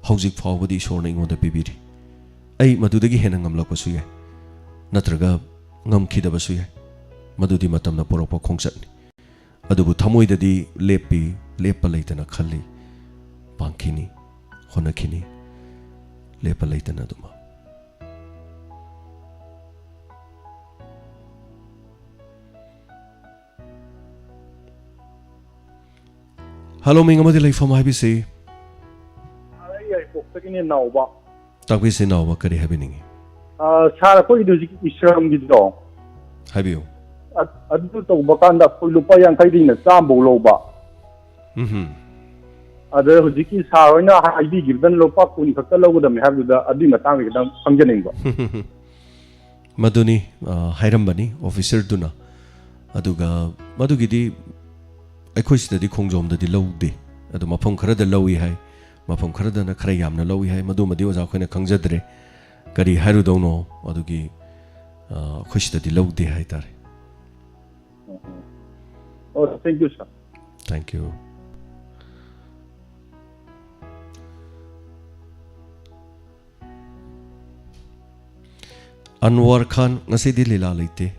ꯍꯧꯖꯤꯛ ꯐꯥꯎꯕꯗꯤ ꯏꯁꯣꯔꯅ ꯑꯩꯉꯣꯟꯗ ꯄꯤꯕꯤꯔꯤ꯫ ꯑꯩ ꯃꯗꯨꯗꯒꯤ ꯍꯦꯟꯅ ꯉꯝꯂꯛꯄꯁꯨ ꯌꯥꯏ, ꯅꯠꯇ꯭ꯔꯒ ꯉꯝꯈꯤꯗꯕꯁꯨ ꯌꯥꯏ꯫ ꯃꯗꯨꯗꯤ ꯃꯇꯝꯅ ꯄꯨꯔꯛꯄ ꯈꯣꯡꯆꯠꯅꯤ꯫ ꯑꯗꯨꯕꯨ ꯊꯃꯣꯏꯗꯗꯤ ꯂꯦꯞꯄꯤ, ꯂꯦꯞꯄ ꯂꯩꯇꯅ ꯈꯜꯂꯤ, ꯄꯥꯡꯈꯤꯅꯤ, ꯍꯣꯠꯅꯈꯤꯅꯤ, ꯂꯦꯞꯄ ꯂꯩꯇꯅ ꯑꯗꯨꯃꯛ꯫ ꯍꯜꯂꯣ, ꯃꯤꯡ ꯑꯃꯗꯤ ꯂꯩꯐꯝ ꯍꯥꯏꯕꯤꯁꯤ꯫ ꯑꯩ ꯌꯥꯏꯄꯣꯛꯇꯒꯤꯅꯦ, ꯅꯥꯎꯕ꯫ ꯇꯥꯛꯄꯤꯁꯤ ꯅꯥꯎꯕ, ꯀꯔꯤ ꯍꯥꯏꯕꯤꯅꯤꯡꯉꯤ? ꯑ, ꯁꯥꯔ, ꯑꯩꯈꯣꯏꯒꯤꯗꯤ ꯍꯧꯖꯤꯛ ꯏꯁ꯭ꯔꯝꯒꯤꯗꯣ, ꯍꯥꯏꯕꯤꯌꯨ꯫ ꯑ-, ꯑꯗꯨ ꯇꯧꯕ ꯀꯥꯟꯗ ꯑꯩꯈꯣꯏ ꯂꯨꯄꯥ ꯌꯥꯡꯈꯩꯗꯩꯅ ꯆꯥꯝꯐꯧ ꯂꯧꯕ꯫ ꯎꯝ꯫ ꯑꯗ ꯍꯧꯖꯤꯛꯀꯤ ꯁꯥꯔ ꯍꯣꯏꯅ ꯍꯥꯏꯕꯤꯈꯤꯕꯗꯅ ꯂꯨꯄꯥ ꯀꯨꯟ ꯈꯛꯇ ꯂꯧꯒꯗꯕꯅꯤ ꯍꯥꯏꯕꯗꯨꯗ, ꯑꯗꯨꯒꯤ ꯃꯇꯥꯡꯗ ꯈꯤꯇꯪ ꯈꯪꯖꯅꯤꯡꯕ꯫ ꯃꯗꯨꯅꯤ, ꯑ, ꯍꯥꯏꯔꯝꯕꯅꯤ ꯑꯣꯐꯤꯁꯔꯗꯨꯅ꯫ ꯑꯗꯨꯒ ꯃꯗꯨꯒꯤꯗꯤ ꯑꯩꯈꯣꯏ ꯁꯤꯗꯗꯤ ꯈꯣꯡꯖꯣꯝꯗꯗꯤ ꯂꯧꯗꯦ꯫ ꯑꯗꯨ ꯃꯐꯝ ꯈꯔꯗ ꯂꯧꯏ ꯍꯥꯏ, ꯃꯐꯝ ꯈꯔꯗꯅ ꯈꯔ ꯌꯥꯝꯅ ꯂꯧꯏ ꯍꯥꯏ꯫ ꯃꯗꯨꯃꯗꯤ ꯑꯣꯖꯥ ꯑꯩꯈꯣꯏꯅ ꯈꯪꯖꯗ꯭ꯔꯦ, ꯀꯔꯤ ꯍꯥꯏꯔꯨꯗꯧꯅꯣ꯫ ꯑꯗꯨꯒꯤ, ꯑ, ꯑꯩꯈꯣꯏ ꯁꯤꯗꯗꯤ ꯂꯧꯗꯦ ꯍꯥꯏꯇꯥꯔꯦ꯫ ꯑꯣ, thank you, sir꯫ Thank you꯫ ꯑꯟꯋꯥꯔ ꯈꯥꯟ, ꯉꯁꯤꯗꯤ ꯂꯤꯂꯥ ꯂꯩꯇꯦ꯫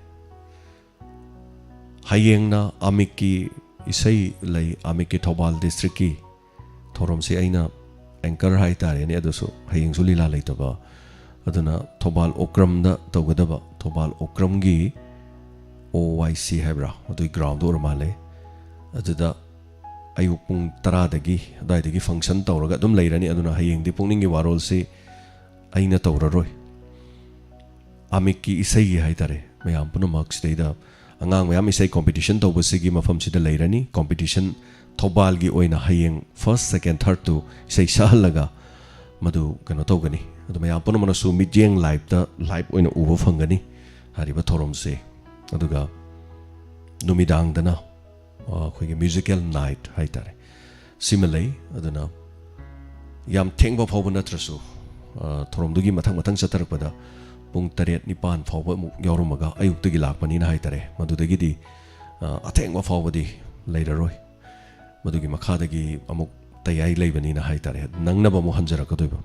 ꯍꯌꯦꯡꯅ ꯑꯃꯤꯛꯀꯤ ꯏꯁꯩ ꯂꯩ, ꯑꯃꯤꯛꯀꯤ ꯊꯧꯕꯥꯜ ꯗꯤꯁꯇ꯭ꯔꯤꯛꯀꯤ ꯊꯧꯔꯝꯁꯤ ꯑꯩꯅ ꯑꯦꯡꯀꯔ ꯍꯥꯏꯇꯥꯔꯦꯅꯦ꯫ ꯑꯗꯨꯁꯨ ꯍꯌꯦꯡꯁꯨ ꯂꯤꯂꯥ ꯂꯩꯇꯕ, ꯑꯗꯨꯅ ꯊꯧꯕꯥꯜ ꯑꯣꯀ꯭ꯔꯝꯗ ꯇꯧꯒꯗꯕ, ꯊꯧꯕꯥꯜ ꯑꯣꯀ꯭ꯔꯝꯒꯤ ꯑꯣ ꯋꯥꯏ ꯁꯤ ꯍꯥꯏꯕ꯭ꯔꯥ, ꯑꯗꯨꯒꯤ ꯒ꯭ꯔꯥꯎꯟꯗ ꯑꯣꯏꯔ ꯃꯥꯜꯂꯦ꯫ ꯑꯗꯨꯗ ꯑꯌꯨꯛ ꯄꯨꯡ ꯇꯔꯥꯗꯒꯤ ꯑꯗꯨꯋꯥꯏꯗꯒꯤ ꯐꯪꯁꯟ ꯇꯧꯔꯒ ꯑꯗꯨꯝ ꯂꯩꯔꯅꯤ꯫ ꯑꯗꯨꯅ ꯍꯌꯦꯡꯗꯤ ꯄꯨꯛꯅꯤꯡꯒꯤ ꯋꯥꯔꯣꯜꯁꯤ ꯑꯩꯅ ꯇꯧꯔꯔꯣꯏ, ꯑꯃꯤꯛꯀꯤ ꯏꯁꯩꯒꯤ ꯍꯥꯏꯇꯥꯔꯦ꯫ ꯃꯌꯥꯝ ꯄꯨꯝꯅꯃꯛ ꯁꯤꯗꯩꯗ ꯑꯉꯥꯡ ꯃꯌꯥꯝ ꯏꯁꯩ ꯀꯣꯝꯄꯤꯇꯤꯁꯟ ꯇꯧꯕꯁꯤꯒꯤ ꯃꯐꯝꯁꯤꯗ ꯂꯩꯔꯅꯤ꯫ ꯀꯣꯝꯄꯤꯇꯤꯁꯟ ꯊꯧꯕꯥꯜꯒꯤ ꯑꯣꯏꯅ ꯍꯌꯦꯡ ꯐꯥꯔꯁ, ꯁꯦꯀꯦꯟ, ꯊꯥꯔꯠꯇꯨ ꯏꯁꯩ ꯁꯛꯍꯜꯂꯒ ꯃꯗꯨ ꯀꯩꯅꯣ ꯇꯧꯒꯅꯤ꯫ ꯑꯗꯨ ꯃꯌꯥꯝ ꯄꯨꯝꯅꯃꯛꯅꯁꯨ ꯃꯤꯠꯌꯦꯡ ꯂꯥꯏꯞꯇ, ꯂꯥꯏꯞ ꯑꯣꯏꯅ ꯎꯕ ꯐꯪꯒꯅꯤ ꯍꯥꯏꯔꯤꯕ ꯊꯧꯔꯝꯁꯦ꯫ ꯑꯗꯨꯒ ꯅꯨꯃꯤꯗꯥꯡꯗꯅ, ꯑ, ꯑꯩꯈꯣꯏꯒꯤ ꯃ꯭ꯌꯨꯖꯤꯀꯦꯜ ꯅꯥꯏꯠ ꯍꯥꯏꯇꯥꯔꯦ, ꯁꯤꯃ ꯂꯩ꯫ ꯑꯗꯨꯅ ꯌꯥꯝ ꯊꯦꯡꯕ ꯐꯥꯎꯕ ꯅꯠꯇ꯭ꯔꯁꯨ, ꯑ, ꯊꯧꯔꯝꯗꯨꯒꯤ ꯃꯊꯪ ꯃꯊꯪ ꯆꯠꯊꯔꯛꯄꯗ ꯄꯨꯡ ꯇꯔꯦꯠ, ꯅꯤꯄꯥꯟ ꯐꯥꯎꯕ ꯑꯃꯨꯛ ꯌꯥꯎꯔꯝꯃꯒ ꯑꯌꯨꯛꯇꯒꯤ ꯂꯥꯛꯄꯅꯤꯅ ꯍꯥꯏꯇꯥꯔꯦ, ꯃꯗꯨꯗꯒꯤꯗꯤ, ꯑ, ꯑꯊꯦꯡꯕ ꯐꯥꯎꯕꯗꯤ ꯂꯩꯔꯔꯣꯏ꯫ ꯃꯗꯨꯒꯤ ꯃꯈꯥꯗꯒꯤ ꯑꯃꯨꯛ ꯇꯌꯥꯏ ꯂꯩꯕꯅꯤꯅ ꯍꯥꯏꯇꯥꯔꯦ, ꯅꯪꯅꯕ ꯑꯃꯨꯛ ꯍꯟꯖꯔꯛꯀꯗꯣꯏꯕ꯫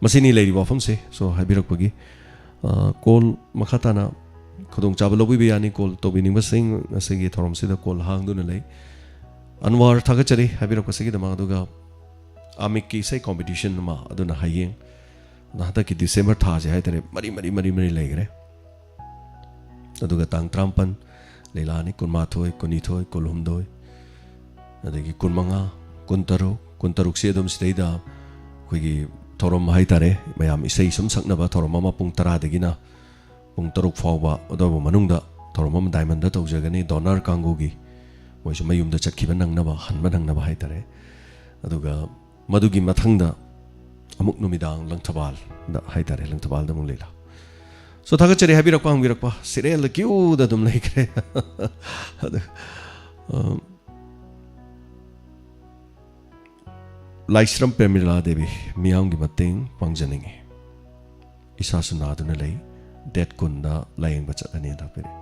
ꯃꯁꯤꯅꯤ ꯂꯩꯔꯤꯕ ꯋꯥꯐꯝꯁꯦ꯫ So, ꯍꯥꯏꯕꯤꯔꯛꯄꯒꯤ, ꯑ, ꯀꯣꯜ ꯃꯈꯥ ꯇꯥꯅ ꯈꯨꯗꯣꯡꯆꯥꯕ ꯂꯧꯕꯤꯕ ꯌꯥꯅꯤ꯫ ꯀꯣꯜ ꯇꯧꯕꯤꯅꯤꯡꯕꯁꯤꯡ ꯉꯁꯤꯒꯤ ꯊꯧꯔꯝꯁꯤꯗ ꯀꯣꯜ ꯍꯥꯡꯗꯨꯅ ꯂꯩ꯫ ꯑꯟꯋꯥꯔ, ꯊꯥꯒꯠꯆꯔꯤ ꯍꯥꯏꯕꯤꯔꯛꯄꯁꯤꯒꯤꯗꯃꯛ꯫ ꯑꯗꯨꯒ ꯑꯃꯤꯛꯀꯤ ꯏꯁꯩ ꯀꯣꯝꯄꯤꯇꯤꯁꯟ ꯑꯃ ꯑꯗꯨꯅ ꯍꯌꯦꯡ, ꯑꯗꯨꯅ ꯍꯟꯗꯛꯀꯤ ꯗꯤꯁꯦꯝꯕꯔ ꯊꯥꯁꯦ ꯍꯥꯏꯇꯥꯔꯦ, ꯃꯔꯤ ꯃꯔꯤ ꯃꯔꯤ ꯃꯔꯤ ꯂꯩꯈ꯭ꯔꯦ꯫ ꯑꯗꯨꯒ ꯇꯥꯡ ꯇꯔꯥꯃꯥꯄꯟ ꯂꯤꯂꯥꯅꯤ, ꯀꯨꯟꯃꯥꯊꯣꯏ, ꯀꯨꯟꯅꯤꯊꯣꯏ, ꯀꯨꯟꯍꯨꯝꯗꯣꯏ, ꯑꯗꯒꯤ ꯀꯨꯟꯃꯉꯥ, ꯀꯨꯟꯇꯔꯨꯛ, ꯀꯨꯟꯇꯔꯨꯛꯁꯤ ꯑꯗꯨꯝ ꯁꯤꯗꯩꯗ ꯑꯩꯈꯣꯏꯒꯤ ꯊꯧꯔꯝ ꯍꯥꯏꯇꯥꯔꯦ, ꯃꯌꯥꯝ ꯏꯁꯩ ꯁꯨꯝ ꯁꯛꯅꯕ ꯊꯧꯔꯝ ꯑꯃ ꯄꯨꯡ ꯇꯔꯥꯗꯒꯤꯅ ꯄꯨꯡ ꯇꯔꯨꯛ ꯐꯥꯎꯕ ꯑꯗꯨꯕꯨ ꯃꯅꯨꯡꯗ ꯊꯧꯔꯝ ꯑꯃ ꯗꯥꯏꯃꯟꯗ ꯇꯧꯖꯒꯅꯤ꯫ ꯗꯣꯅꯔ ꯀꯥꯡꯕꯨꯒꯤ ꯃꯣꯏꯁꯨ ꯃꯌꯨꯝꯗ ꯆꯠꯈꯤꯕ ꯅꯪꯅꯕ, ꯍꯟꯕ ꯅꯪꯅꯕ ꯍꯥꯏꯇꯥꯔꯦ꯫ ꯑꯗꯨꯒ ꯃꯗꯨꯒꯤ ꯃꯊꯪꯗ ꯑꯃꯨꯛ ꯅꯨꯃꯤꯗꯥꯡ ꯂꯪꯊꯕꯥꯜꯗ ꯍꯥꯏꯇꯥꯔꯦ, ꯂꯪꯊꯕꯥꯜꯗ ꯑꯃꯨꯛ ꯂꯤꯂꯥ꯫ ꯁꯣ, ꯊꯥꯒꯠꯆꯔꯤ ꯍꯥꯏꯕꯤꯔꯛꯄ, ꯍꯪꯕꯤꯔꯛꯄ꯫ ꯁꯤꯔꯦꯜꯗ ꯀ꯭ꯌꯨꯗ ꯑꯗꯨꯝ ꯂꯩꯈ꯭ꯔꯦ꯫ ꯑꯗꯨ, ꯑ, ꯂꯥꯏꯁ꯭ꯔꯝ ꯄ꯭ꯔꯦꯃꯤꯂꯥ ꯗꯦꯕꯤ, ꯃꯤꯌꯥꯝꯒꯤ ꯃꯇꯦꯡ ꯄꯥꯡꯖꯅꯤꯡꯏ꯫ ꯏꯁꯥꯁꯨ ꯅꯥꯗꯨꯅ ꯂꯩ꯫ ꯗꯦꯠ ꯀꯨꯟꯗ ꯂꯥꯌꯦꯡꯕ ꯆꯠꯂꯅꯤ ꯍꯥꯏꯅ ꯇꯥꯛꯄꯤꯔꯛꯏ꯫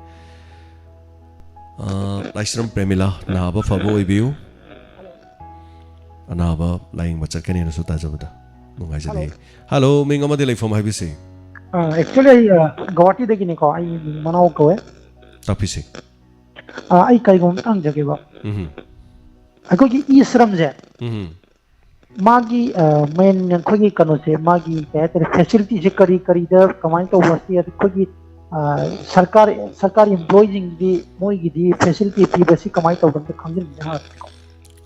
ꯑ, ꯂꯥꯏꯁ꯭ꯔꯝ ꯄ꯭ꯔꯦꯃꯤꯂꯥ, ꯅꯥꯕ ꯐꯕ ꯑꯣꯏꯕꯤꯌꯨ꯫ ꯑꯅꯥꯕ ꯂꯥꯌꯦꯡꯕ ꯆꯠꯀꯅꯦꯅꯁꯨ ꯇꯥꯖꯕꯗ ꯅꯨꯡꯉꯥꯏꯖꯔꯤ꯫ ꯍꯜꯂꯣ, ꯃꯤꯡ ꯑꯃꯗꯤ ꯂꯩꯐꯝ ꯍꯥꯏꯕꯤꯁꯤ꯫ ꯑꯦꯛꯆꯨꯋꯦꯂꯤ ꯑꯩ, ꯑ, ꯒꯧꯍꯥꯇꯤꯗꯒꯤꯅꯤꯀꯣ, ꯑꯩ ꯃꯅꯥꯎ ꯀꯧꯋꯦ꯫ ꯇꯥꯛꯄꯤꯁꯤ꯫ ꯑ, ꯑꯩ ꯀꯩꯒꯨꯝꯕ ꯑꯝꯇ ꯍꯪꯖꯒꯦꯕ꯫ ꯎꯝ꯫ ꯑꯩꯈꯣꯏꯒꯤ ꯏ ꯁ꯭ꯔꯝꯁꯦ, ꯎꯝ꯫ ꯃꯥꯒꯤ, ꯑ, ꯃꯦꯟ ꯑꯩꯈꯣꯏꯒꯤ ꯀꯩꯅꯣꯁꯦ, ꯃꯥꯒꯤ ꯀꯩ ꯍꯥꯏꯇꯥꯔꯦ, ꯐꯦꯁꯤꯂꯤꯇꯤꯁꯦ ꯀꯔꯤ ꯀꯔꯤꯗ ꯀꯃꯥꯏꯅ ꯇꯧꯕ? ꯁꯤ ꯑꯩꯈꯣꯏꯒꯤ, ꯑ, ꯁꯔꯀꯥꯔ, ꯁꯔꯀꯥꯔ ꯏꯝꯄ꯭ꯂꯣꯌꯤꯁꯤꯡꯗꯤ ꯃꯣꯏꯒꯤꯗꯤ ꯐꯦꯁꯤꯂꯤꯇꯤ ꯄꯤꯕꯁꯤ ꯀꯃꯥꯏꯅ ꯇꯧꯕ, ꯑꯝꯇ ꯈꯪꯖꯅꯤꯡꯉꯦ ꯍꯥꯏꯕꯀꯣ꯫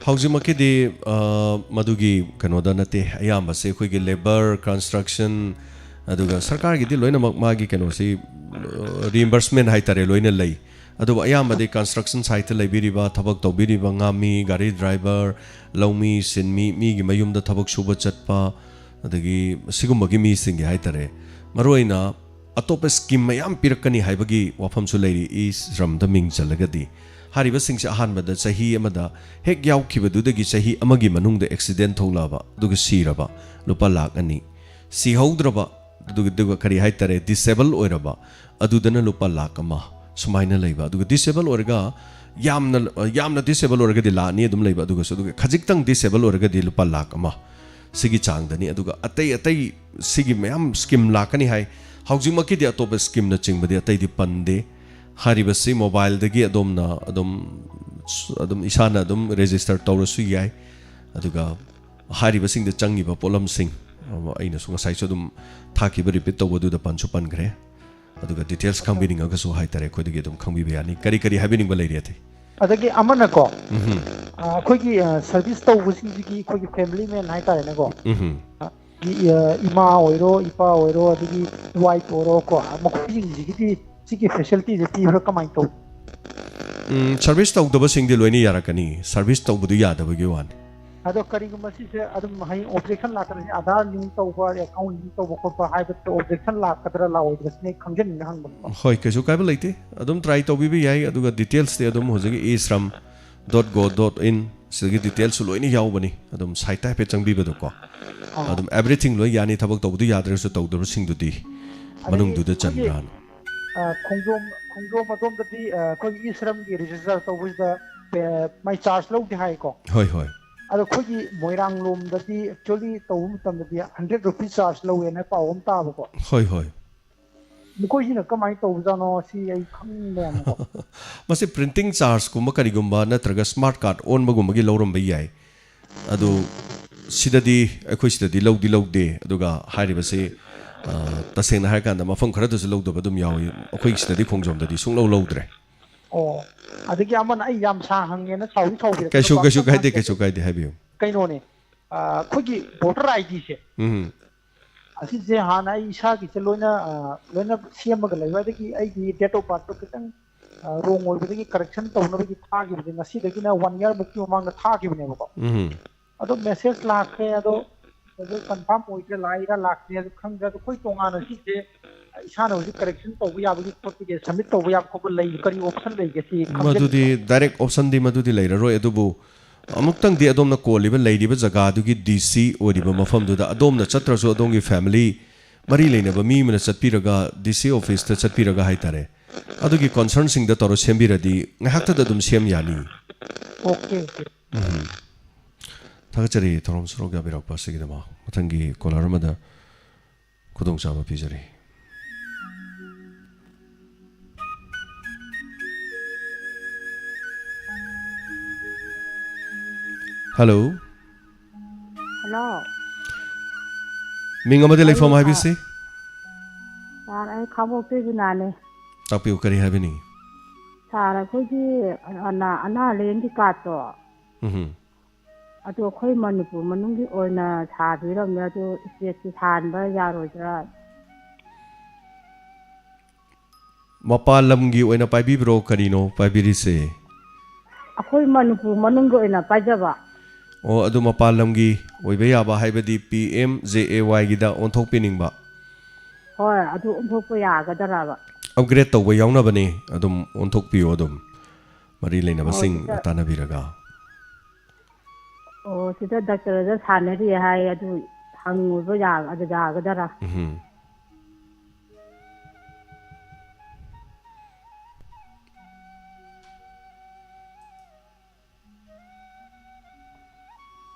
ꯍꯧꯖꯤꯛꯃꯛꯀꯤꯗꯤ, ꯑ, ꯃꯗꯨꯒꯤ ꯀꯩꯅꯣꯗ ꯅꯠꯇꯦ, ꯑꯌꯥꯝꯕꯁꯦ ꯑꯩꯈꯣꯏꯒꯤ ꯂꯦꯕꯔ, ꯀꯟꯁꯇ꯭ꯔꯛꯁꯟ, ꯑꯗꯨꯒ ꯁꯔꯀꯥꯔꯒꯤꯗꯤ ꯂꯣꯏꯅꯃꯛ ꯃꯥꯒꯤ ꯀꯩꯅꯣꯁꯤ, ꯑ, ꯔꯤꯏꯝꯕꯔꯁꯃꯦꯟ ꯍꯥꯏꯇꯥꯔꯦ, ꯂꯣꯏꯅ ꯂꯩ꯫ ꯑꯗꯨꯕꯨ ꯑꯌꯥꯝꯕꯗꯤ ꯀꯟꯁꯇ꯭ꯔꯛꯁꯟ ꯁꯥꯏꯠꯇ ꯂꯩꯕꯤꯔꯤꯕ, ꯊꯕꯛ ꯇꯧꯕꯤꯔꯤꯕ, ꯉꯥꯃꯤ, ꯒꯥꯔꯤ ꯗ꯭ꯔꯥꯏꯚꯔ, ꯂꯧꯃꯤ, ꯁꯤꯟꯃꯤ, ꯃꯤꯒꯤ ꯃꯌꯨꯝꯗ ꯊꯕꯛ ꯁꯨꯕ ꯆꯠꯄ, ꯑꯗꯒꯤ ꯁꯤꯒꯨꯝꯕꯒꯤ ꯃꯤꯁꯤꯡꯒꯤ ꯍꯥꯏꯇꯥꯔꯦ, ꯃꯔꯨꯑꯣꯏꯅ ꯑꯇꯣꯞꯄ ꯁ꯭ꯀꯤꯝ ꯃꯌꯥꯝ ꯄꯤꯔꯛꯀꯅꯤ ꯍꯥꯏꯕꯒꯤ ꯋꯥꯐꯝꯁꯨ ꯂꯩꯔꯤ꯫ ꯏ ꯁ꯭ꯔꯝꯗ ꯃꯤꯡ ꯆꯜꯂꯒꯗꯤ ꯍꯥꯏꯔꯤꯕꯁꯤꯡꯁꯦ ꯑꯍꯥꯟꯕꯗ ꯆꯍꯤ ꯑꯃꯗ ꯍꯦꯛ ꯌꯥꯎꯈꯤꯕꯗꯨꯗꯒꯤ ꯆꯍꯤ ꯑꯃꯒꯤ ꯃꯅꯨꯡꯗ ꯑꯦꯛꯁꯤꯗꯦꯟ ꯊꯣꯛꯂꯛꯑꯕ ꯑꯗꯨꯒ ꯁꯤꯔꯕ, ꯂꯨꯄꯥ ꯂꯥꯈ ꯑꯅꯤ꯫ ꯁꯤꯍꯧꯗ꯭ꯔꯕ, ꯑꯗꯨꯒ, ꯑꯗꯨꯒ ꯀꯔꯤ ꯍꯥꯏꯇꯥꯔꯦ, ꯗꯤꯁꯦꯕꯜ ꯑꯣꯏꯔꯕ, ꯑꯗꯨꯗꯅ ꯂꯨꯄꯥ ꯂꯥꯈ ꯑꯃ ꯁꯨꯃꯥꯏꯅ ꯂꯩꯕ꯫ ꯑꯗꯨꯒ ꯗꯤꯁꯦꯕꯜ ꯑꯣꯏꯔꯒ ꯌꯥꯝꯅ, ꯌꯥꯝꯅ ꯗꯤꯁꯦꯕꯜ ꯑꯣꯏꯔꯒꯗꯤ ꯂꯥꯈ ꯑꯅꯤ ꯑꯗꯨꯝ ꯂꯩꯕ, ꯑꯗꯨꯒꯁꯨ, ꯑꯗꯨꯒ ꯈꯖꯤꯛꯇꯪ ꯗꯤꯁꯦꯕꯜ ꯑꯣꯏꯔꯒꯗꯤ ꯂꯨꯄꯥ ꯂꯥꯈ ꯑꯃ, ꯁꯤꯒꯤ ꯆꯥꯡꯗꯅꯤ꯫ ꯑꯗꯨꯒ ꯑꯇꯩ ꯑꯇꯩ ꯁꯤꯒꯤ ꯃꯌꯥꯝ ꯁ꯭ꯀꯤꯝ ꯂꯥꯛꯀꯅꯤ ꯍꯥꯏ꯫ ꯍꯧꯖꯤꯛꯃꯛꯀꯤꯗꯤ ꯑꯇꯣꯞꯄ ꯁ꯭ꯀꯤꯝꯅꯆꯤꯡꯕꯗꯤ ꯑꯇꯩꯗꯤ ꯄꯟꯗꯦ꯫ ꯍꯥꯏꯔꯤꯕꯁꯤ ꯃꯣꯕꯥꯏꯜꯗꯒꯤ ꯑꯗꯣꯝꯅ ꯑꯗꯨꯝ, ꯑꯗꯨꯝ ꯏꯁꯥꯅ ꯑꯗꯨꯝ ꯔꯦꯖꯤꯁꯇꯔ ꯇꯧꯔꯁꯨ ꯌꯥꯏ꯫ ꯑꯗꯨꯒ ꯍꯥꯏꯔꯤꯕꯁꯤꯡꯗ ꯆꯪꯉꯤꯕ ꯄꯣꯠꯂꯝꯁꯤꯡ, ꯑꯩꯅꯁꯨ ꯉꯁꯥꯏꯁꯨ ꯑꯗꯨꯝ ꯊꯥꯈꯤꯕ, ꯔꯤꯄꯤꯠ ꯇꯧꯕꯗꯨꯗ ꯄꯟꯁꯨ ꯄꯟꯈ꯭ꯔꯦ꯫ ꯑꯗꯨꯒ ꯗꯤꯇꯦꯜꯁ ꯈꯪꯕꯤꯅꯤꯡꯉꯒꯁꯨ ꯍꯥꯏꯇꯥꯔꯦ, ꯑꯩꯈꯣꯏꯗꯒꯤ ꯑꯗꯨꯝ ꯈꯪꯕꯤꯕ ꯌꯥꯅꯤ꯫ ꯀꯔꯤ ꯀꯔꯤ ꯍꯥꯏꯕꯤꯅꯤꯡꯕ ꯂꯩꯔꯤ ꯑꯇꯩ? ꯑꯗꯒꯤ ꯑꯃꯅꯀꯣ, ꯎꯝꯍꯨꯝ꯫ ꯑ, ꯑꯩꯈꯣꯏꯒꯤ, ꯑ, ꯁꯔꯚꯤꯁ ꯇꯧꯕꯁꯤꯡꯁꯤꯒꯤ ꯑꯩꯈꯣꯏꯒꯤ ꯐꯦꯃꯤꯂꯤ ꯃꯦꯟ ꯍꯥꯏꯇꯥꯔꯦꯅꯦꯀꯣ꯫ ꯎꯝ꯫ ꯑ, ꯏ-, ꯑ, ꯏꯃꯥ ꯑꯣꯏꯔꯣ, ꯏꯄꯥ ꯑꯣꯏꯔꯣ, ꯑꯗꯒꯤ ꯋꯥꯏꯐ ꯑꯣꯏꯔꯣ ꯀꯣ, ꯃꯈꯣꯏꯁꯤꯡꯁꯤꯒꯤꯗꯤ ꯁꯤꯒꯤ ꯐꯦꯁꯤꯂꯤꯇꯤꯁꯦ ꯄꯤꯕ꯭ꯔꯥ, ꯀꯃꯥꯏꯅ ꯇꯧ? ꯎꯝ, ꯁꯔꯚꯤꯁ ꯇꯧꯗꯕꯁꯤꯡꯗꯤ ꯂꯣꯏꯅ ꯌꯥꯔꯛꯀꯅꯤ, ꯁꯔꯚꯤꯁ ꯇꯧꯕꯗꯨ ꯌꯥꯗꯕꯒꯤ ꯋꯥꯅꯤ꯫ ꯑꯗꯣ ꯀꯔꯤꯒꯨꯝꯕ ꯁꯤꯁꯦ ꯑꯗꯨꯝ ꯍꯌꯦꯡ ꯑꯣꯕꯖꯦꯛꯁꯟ ꯂꯥꯛꯀꯗ꯭ꯔꯥ, ꯁꯤ ꯑꯙꯥꯔ ꯂꯤꯡ ꯇꯧꯕ, ꯑꯦꯀꯥꯎꯟ ꯂꯤꯡ ꯇꯧꯕ ꯈꯣꯠꯄ ꯍꯥꯏꯕꯗ ꯑꯣꯕꯖꯦꯛꯁꯟ ꯂꯥꯛꯀꯗ꯭ꯔꯥ ꯂꯥꯛꯑꯣꯏꯗ꯭ꯔꯥ ꯁꯤꯅ ꯑꯩ ꯈꯪꯖꯅꯤꯡꯅ ꯍꯪꯕꯅꯤꯀꯣ꯫ ꯍꯣꯏ, ꯀꯩꯁꯨ ꯀꯥꯏꯕ ꯂꯩꯇꯦ, ꯑꯗꯨꯝ ꯇ꯭ꯔꯥꯏ ꯇꯧꯕꯤꯕ ꯌꯥꯏ꯫ ꯑꯗꯨꯒ ꯗꯤꯇꯦꯜꯁꯇꯤ ꯑꯗꯨꯝ ꯍꯧꯖꯤꯛꯀꯤ ꯏ ꯁ꯭ꯔꯝ ꯗꯣꯠ ꯒꯣ ꯗꯣꯠ ꯏꯟ ꯁꯤꯗꯒꯤ ꯗꯤꯇꯦꯜꯁꯁꯨ ꯂꯣꯏꯅ ꯌꯥꯎꯕꯅꯤ꯫ ꯑꯗꯨꯝ ꯁꯥꯏꯠꯇ ꯍꯥꯏꯐꯦꯠ ꯆꯪꯕꯤꯕꯗꯀꯣ, ꯑꯥ꯫ ꯑꯗꯨꯝ ꯑꯦꯚ꯭ꯔꯤꯊꯤꯡ ꯂꯣꯏ ꯌꯥꯅꯤ, ꯊꯕꯛ ꯇꯧꯕꯗꯨ ꯌꯥꯗ꯭ꯔꯒꯁꯨ ꯇꯧꯗꯕꯁꯤꯡꯗꯨꯗꯤ ꯑꯗꯒꯤ ꯃꯅꯨꯡꯗꯨꯗ ꯑꯩꯈꯣꯏꯒꯤ, ꯆꯟꯕ꯭ꯔꯥꯅ꯫ ꯑ, ꯈꯣꯡꯖꯣꯝ, ꯈꯣꯡꯖꯣꯝ ꯑꯗꯣꯝꯗꯗꯤ, ꯑ, ꯑꯩꯈꯣꯏꯒꯤ ꯏ ꯁ꯭ꯔꯝꯒꯤ ꯔꯦꯖꯤꯁꯇꯔ ꯇꯧꯕꯁꯤꯗ, ꯑ, ꯃꯥꯏ ꯆꯥꯔꯖ ꯂꯧꯗꯦ ꯍꯥꯏꯀꯣ꯫ ꯍꯣꯏ, ꯍꯣꯏ꯫ ꯑꯗꯣ ꯑꯩꯈꯣꯏꯒꯤ ꯃꯣꯏꯔꯥꯡ ꯂꯣꯝꯗꯗꯤ ꯑꯦꯛꯆꯨꯋꯦꯂꯤ ꯇꯧꯕ ꯃꯇꯝꯗꯗꯤ ꯍꯟꯗ꯭ꯔꯦꯠ ꯔꯨꯄꯤꯁ ꯆꯥꯔꯖ ꯂꯧꯋꯦꯅ ꯄꯥꯎ ꯑꯃ ꯇꯥꯕꯀꯣ꯫ ꯍꯣꯏ, ꯍꯣꯏ꯫ ꯃꯈꯣꯏꯁꯤꯅ ꯀꯃꯥꯏꯅ ꯇꯧꯕꯖꯥꯠꯅꯣ ꯁꯤ ꯑꯩ ꯈꯪꯅꯤꯡꯕ ꯌꯥꯝꯅꯀꯣ꯫ ꯃꯁꯤ ꯄ꯭ꯔꯤꯟꯇꯤꯡ ꯆꯥꯔꯖꯀꯨꯝꯕ ꯀꯔꯤꯒꯨꯝꯕ ꯅꯠꯇ꯭ꯔꯒ ꯁ꯭ꯃꯥꯔꯠ ꯀꯥꯔꯗ ꯑꯣꯟꯕꯒꯨꯝꯕꯒꯤ ꯂꯧꯔꯝꯕ ꯌꯥꯏ꯫ ꯑꯗꯨ ꯁꯤꯗꯗꯤ, ꯑꯩꯈꯣꯏ ꯁꯤꯗꯗꯤ ꯂꯧꯗꯤ ꯂꯧꯗꯦ꯫ ꯑꯗꯨꯒ ꯍꯥꯏꯔꯤꯕꯁꯤ, ꯑ, ꯇꯁꯦꯡꯅ ꯍꯥꯏꯔꯀꯥꯟꯗ ꯃꯐꯝ ꯈꯔꯗꯁꯨ ꯂꯧꯗꯕ ꯑꯗꯨꯝ ꯌꯥꯎꯏ꯫ ꯑꯩꯈꯣꯏ ꯁꯤꯗꯗꯤ, ꯈꯣꯡꯖꯣꯝꯗꯗꯤ ꯁꯨꯡꯂꯧ ꯂꯧꯗ꯭ꯔꯦ꯫ ꯑꯣ, ꯑꯗꯒꯤ ꯑꯃꯅ, ꯑꯩ ꯌꯥꯝ ꯁꯥꯡ ꯍꯪꯉꯦꯅ ꯁꯥꯎꯗꯤ ꯁꯥꯎꯕꯤꯔꯛꯀꯅꯨꯀꯣ, ꯀꯩꯁꯨ, ꯀꯩꯁꯨ ꯑꯝꯇꯪ ꯀꯥꯏꯗꯦ, ꯍꯪꯖꯒꯦ꯫ ꯀꯩꯁꯨ ꯀꯥꯏꯗꯦ, ꯍꯥꯏꯕꯤꯌꯨ꯫ ꯀꯩꯅꯣꯅꯦ, ꯑ, ꯑꯩꯈꯣꯏꯒꯤ ꯚꯣꯇꯔ ꯑꯥꯏ ꯗꯤꯁꯦ, ꯎꯝ꯫ ꯑꯁꯤꯁꯦ ꯍꯥꯟꯅ ꯑꯩ ꯏꯁꯥꯒꯤꯁꯦ ꯂꯣꯏꯅ, ꯑ, ꯂꯣꯏꯅ ꯁꯦꯝꯃꯒ ꯂꯩꯕ, ꯑꯗꯒꯤ ꯑꯩꯒꯤ ꯗꯦꯠ ꯑꯣꯐ ꯕꯥꯔꯠꯇꯣ ꯈꯤꯇꯪ, ꯑ, ꯔꯣꯡ ꯑꯣꯏꯕꯗꯒꯤ ꯀꯔꯦꯛꯁꯟ ꯇꯧꯅꯕꯒꯤ ꯊꯥꯈꯤꯕꯁꯦ, ꯉꯁꯤꯗꯒꯤꯅ ꯋꯥꯟ ꯏꯌꯥꯔ ꯃꯨꯛꯀꯤ ꯃꯃꯥꯡꯗ ꯊꯥꯈꯤꯕꯅꯦꯕꯀꯣ꯫ ꯎꯝ꯫ ꯑꯗꯣ ꯃꯦꯁꯦꯖ ꯂꯥꯛꯈ꯭ꯔꯦ, ꯑꯗꯣ ꯑꯗꯨ ꯀꯟꯐꯥꯔꯝ ꯑꯣꯏꯗ꯭ꯔꯦ, ꯂꯥꯛꯏꯔꯥ ꯂꯥꯛꯇ꯭ꯔꯦ ꯑꯗꯨ ꯈꯪꯗ꯭ꯔꯦ꯫ ꯑꯗꯣ ꯑꯩꯈꯣꯏ ꯇꯣꯉꯥꯟꯅ ꯁꯤꯁꯦ ꯏꯁꯥꯅ ꯍꯧꯖꯤꯛ ꯀꯔꯦꯛꯁꯟ ꯇꯧꯕ ꯌꯥꯕꯒꯤ ꯈꯣꯠꯄꯒꯤ, ꯁꯕꯃꯤꯠ ꯇꯧꯕ ꯌꯥꯕ ꯈꯣꯠꯄ ꯂꯩ, ꯀꯔꯤ ꯑꯣꯞꯁꯟ ꯂꯩꯒꯦ ꯁꯤ ꯈꯪꯖꯅꯤꯡꯉꯤ꯫ ꯃꯗꯨꯗꯤ ꯗꯥꯏꯔꯦꯛ ꯑꯣꯞꯁꯟꯗꯤ ꯃꯗꯨꯗꯤ ꯂꯩꯔꯔꯣꯏ, ꯑꯗꯨꯕꯨ ꯑꯃꯨꯛꯇꯪꯗꯤ ꯑꯗꯣꯝꯅ ꯀꯣꯜꯂꯤꯕ, ꯂꯩꯔꯤꯕ ꯖꯒꯥꯗꯨꯒꯤ ꯗꯤ ꯁꯤ ꯑꯣꯏꯔꯤꯕ ꯃꯐꯝꯗꯨꯗ ꯑꯗꯣꯝꯅ ꯆꯠꯇ꯭ꯔꯁꯨ ꯑꯗꯣꯝꯒꯤ ꯐꯦꯃꯤꯂꯤ ꯃꯔꯤ ꯂꯩꯅꯕ ꯃꯤ ꯑꯃꯅ ꯆꯠꯄꯤꯔꯒ, ꯗꯤ ꯁꯤ ꯑꯣꯐꯤꯁꯇ ꯆꯠꯄꯤꯔꯒ ꯍꯥꯏꯇꯥꯔꯦ, ꯑꯗꯨꯒꯤ ꯀꯟꯁꯔꯟꯁꯤꯡꯗ ꯇꯧꯔ ꯁꯦꯝꯕꯤꯔꯗꯤ ꯉꯥꯏꯍꯥꯛꯇꯗ ꯑꯗꯨꯝ ꯁꯦꯝ ꯌꯥꯅꯤ꯫ Okay, okay. ꯎꯝ꯫ ꯊꯥꯒꯠꯆꯔꯤ ꯊꯧꯔꯝ ꯁꯔꯨꯛ ꯌꯥꯕꯤꯔꯛꯄ ꯑꯁꯤꯒꯤꯗꯃꯛ꯫ ꯃꯊꯪꯒꯤ ꯀꯣꯂꯔ ꯑꯃꯗ ꯈꯨꯗꯣꯡꯆꯥꯕ ꯄꯤꯖꯔꯤ꯫ ꯍꯜꯂꯣ꯫ ꯍꯜꯂꯣ꯫ ꯃꯤꯡ ꯑꯃꯗꯤ ꯂꯩꯐꯝ ꯍꯜꯂꯣ, ꯍꯥꯏꯕꯤꯁꯤ꯫ ꯁꯥꯔ, ꯑꯩ ꯈꯥꯡꯕꯣꯛꯇꯩ ꯕꯤꯅꯥꯅꯦ꯫ ꯇꯥꯛꯄꯤꯌꯨ, ꯀꯔꯤ ꯍꯥꯏꯕꯤꯅꯤꯡꯉꯤ? ꯁꯥꯔ, ꯑꯩꯈꯣꯏꯒꯤ ꯑꯅꯥ, ꯑꯅꯥ ꯂꯥꯌꯦꯡꯒꯤ ꯀꯥꯔꯠꯇꯣ, ꯎꯝ꯫ ꯑꯗꯣ ꯑꯩꯈꯣꯏ ꯃꯅꯤꯄꯨꯔ ꯃꯅꯨꯡꯒꯤ ꯑꯣꯏꯅ ꯁꯥꯗꯣꯏꯔꯝꯅ, ꯑꯗꯣ stateꯀꯤ ꯁꯥꯍꯟꯕ ꯌꯥꯔꯣꯏꯗ꯭ꯔꯥ? ꯃꯄꯥꯟ ꯂꯝꯒꯤ ꯑꯣꯏꯅ ꯄꯥꯏꯕꯤꯕ꯭ꯔꯣ? ꯀꯔꯤꯅꯣ ꯄꯥꯏꯕꯤꯔꯤꯁꯦ? ꯑꯩꯈꯣꯏ ꯃꯅꯤꯄꯨꯔ ꯃꯅꯨꯡꯒꯤ ꯑꯣꯏꯅ ꯄꯥꯏꯖꯕ꯫ ꯑꯣ, ꯑꯗꯨ ꯃꯄꯥꯟ ꯂꯝꯒꯤ ꯑꯣꯏꯕ ꯌꯥꯕ, ꯍꯥꯏꯕꯗꯤ ꯄꯤ ꯑꯦꯝ ꯖꯦ ꯑꯦ ꯋꯥꯏꯒꯤꯗ ꯑꯣꯟꯊꯣꯛꯄꯤꯅꯤꯡꯕ? ꯍꯣꯏ, ꯑꯗꯨ ꯑꯣꯟꯊꯣꯛꯄ ꯌꯥꯒꯗ꯭ꯔꯕ? Upgrade ꯇꯧꯕ ꯌꯥꯎꯅꯕꯅꯦ, ꯑꯗꯨꯝ ꯑꯣꯟꯊꯣꯛꯄꯤꯌꯨ, ꯑꯗꯨꯝ ꯃꯔꯤ ꯂꯩꯅꯕꯁꯤꯡ ꯍꯣꯏ, ꯁꯤꯗ ꯇꯥꯟꯅꯕꯤꯔꯒ꯫ ꯑꯣ, ꯁꯤꯗ ꯗꯥꯛꯇꯔꯗ ꯁꯥꯟꯅꯔꯤ ꯍꯥꯏ, ꯑꯗꯨ ꯍꯪꯉꯨꯕ ꯌꯥ-, ꯑꯗꯨ ꯌꯥꯒꯗꯔꯥ? ꯎꯝ꯫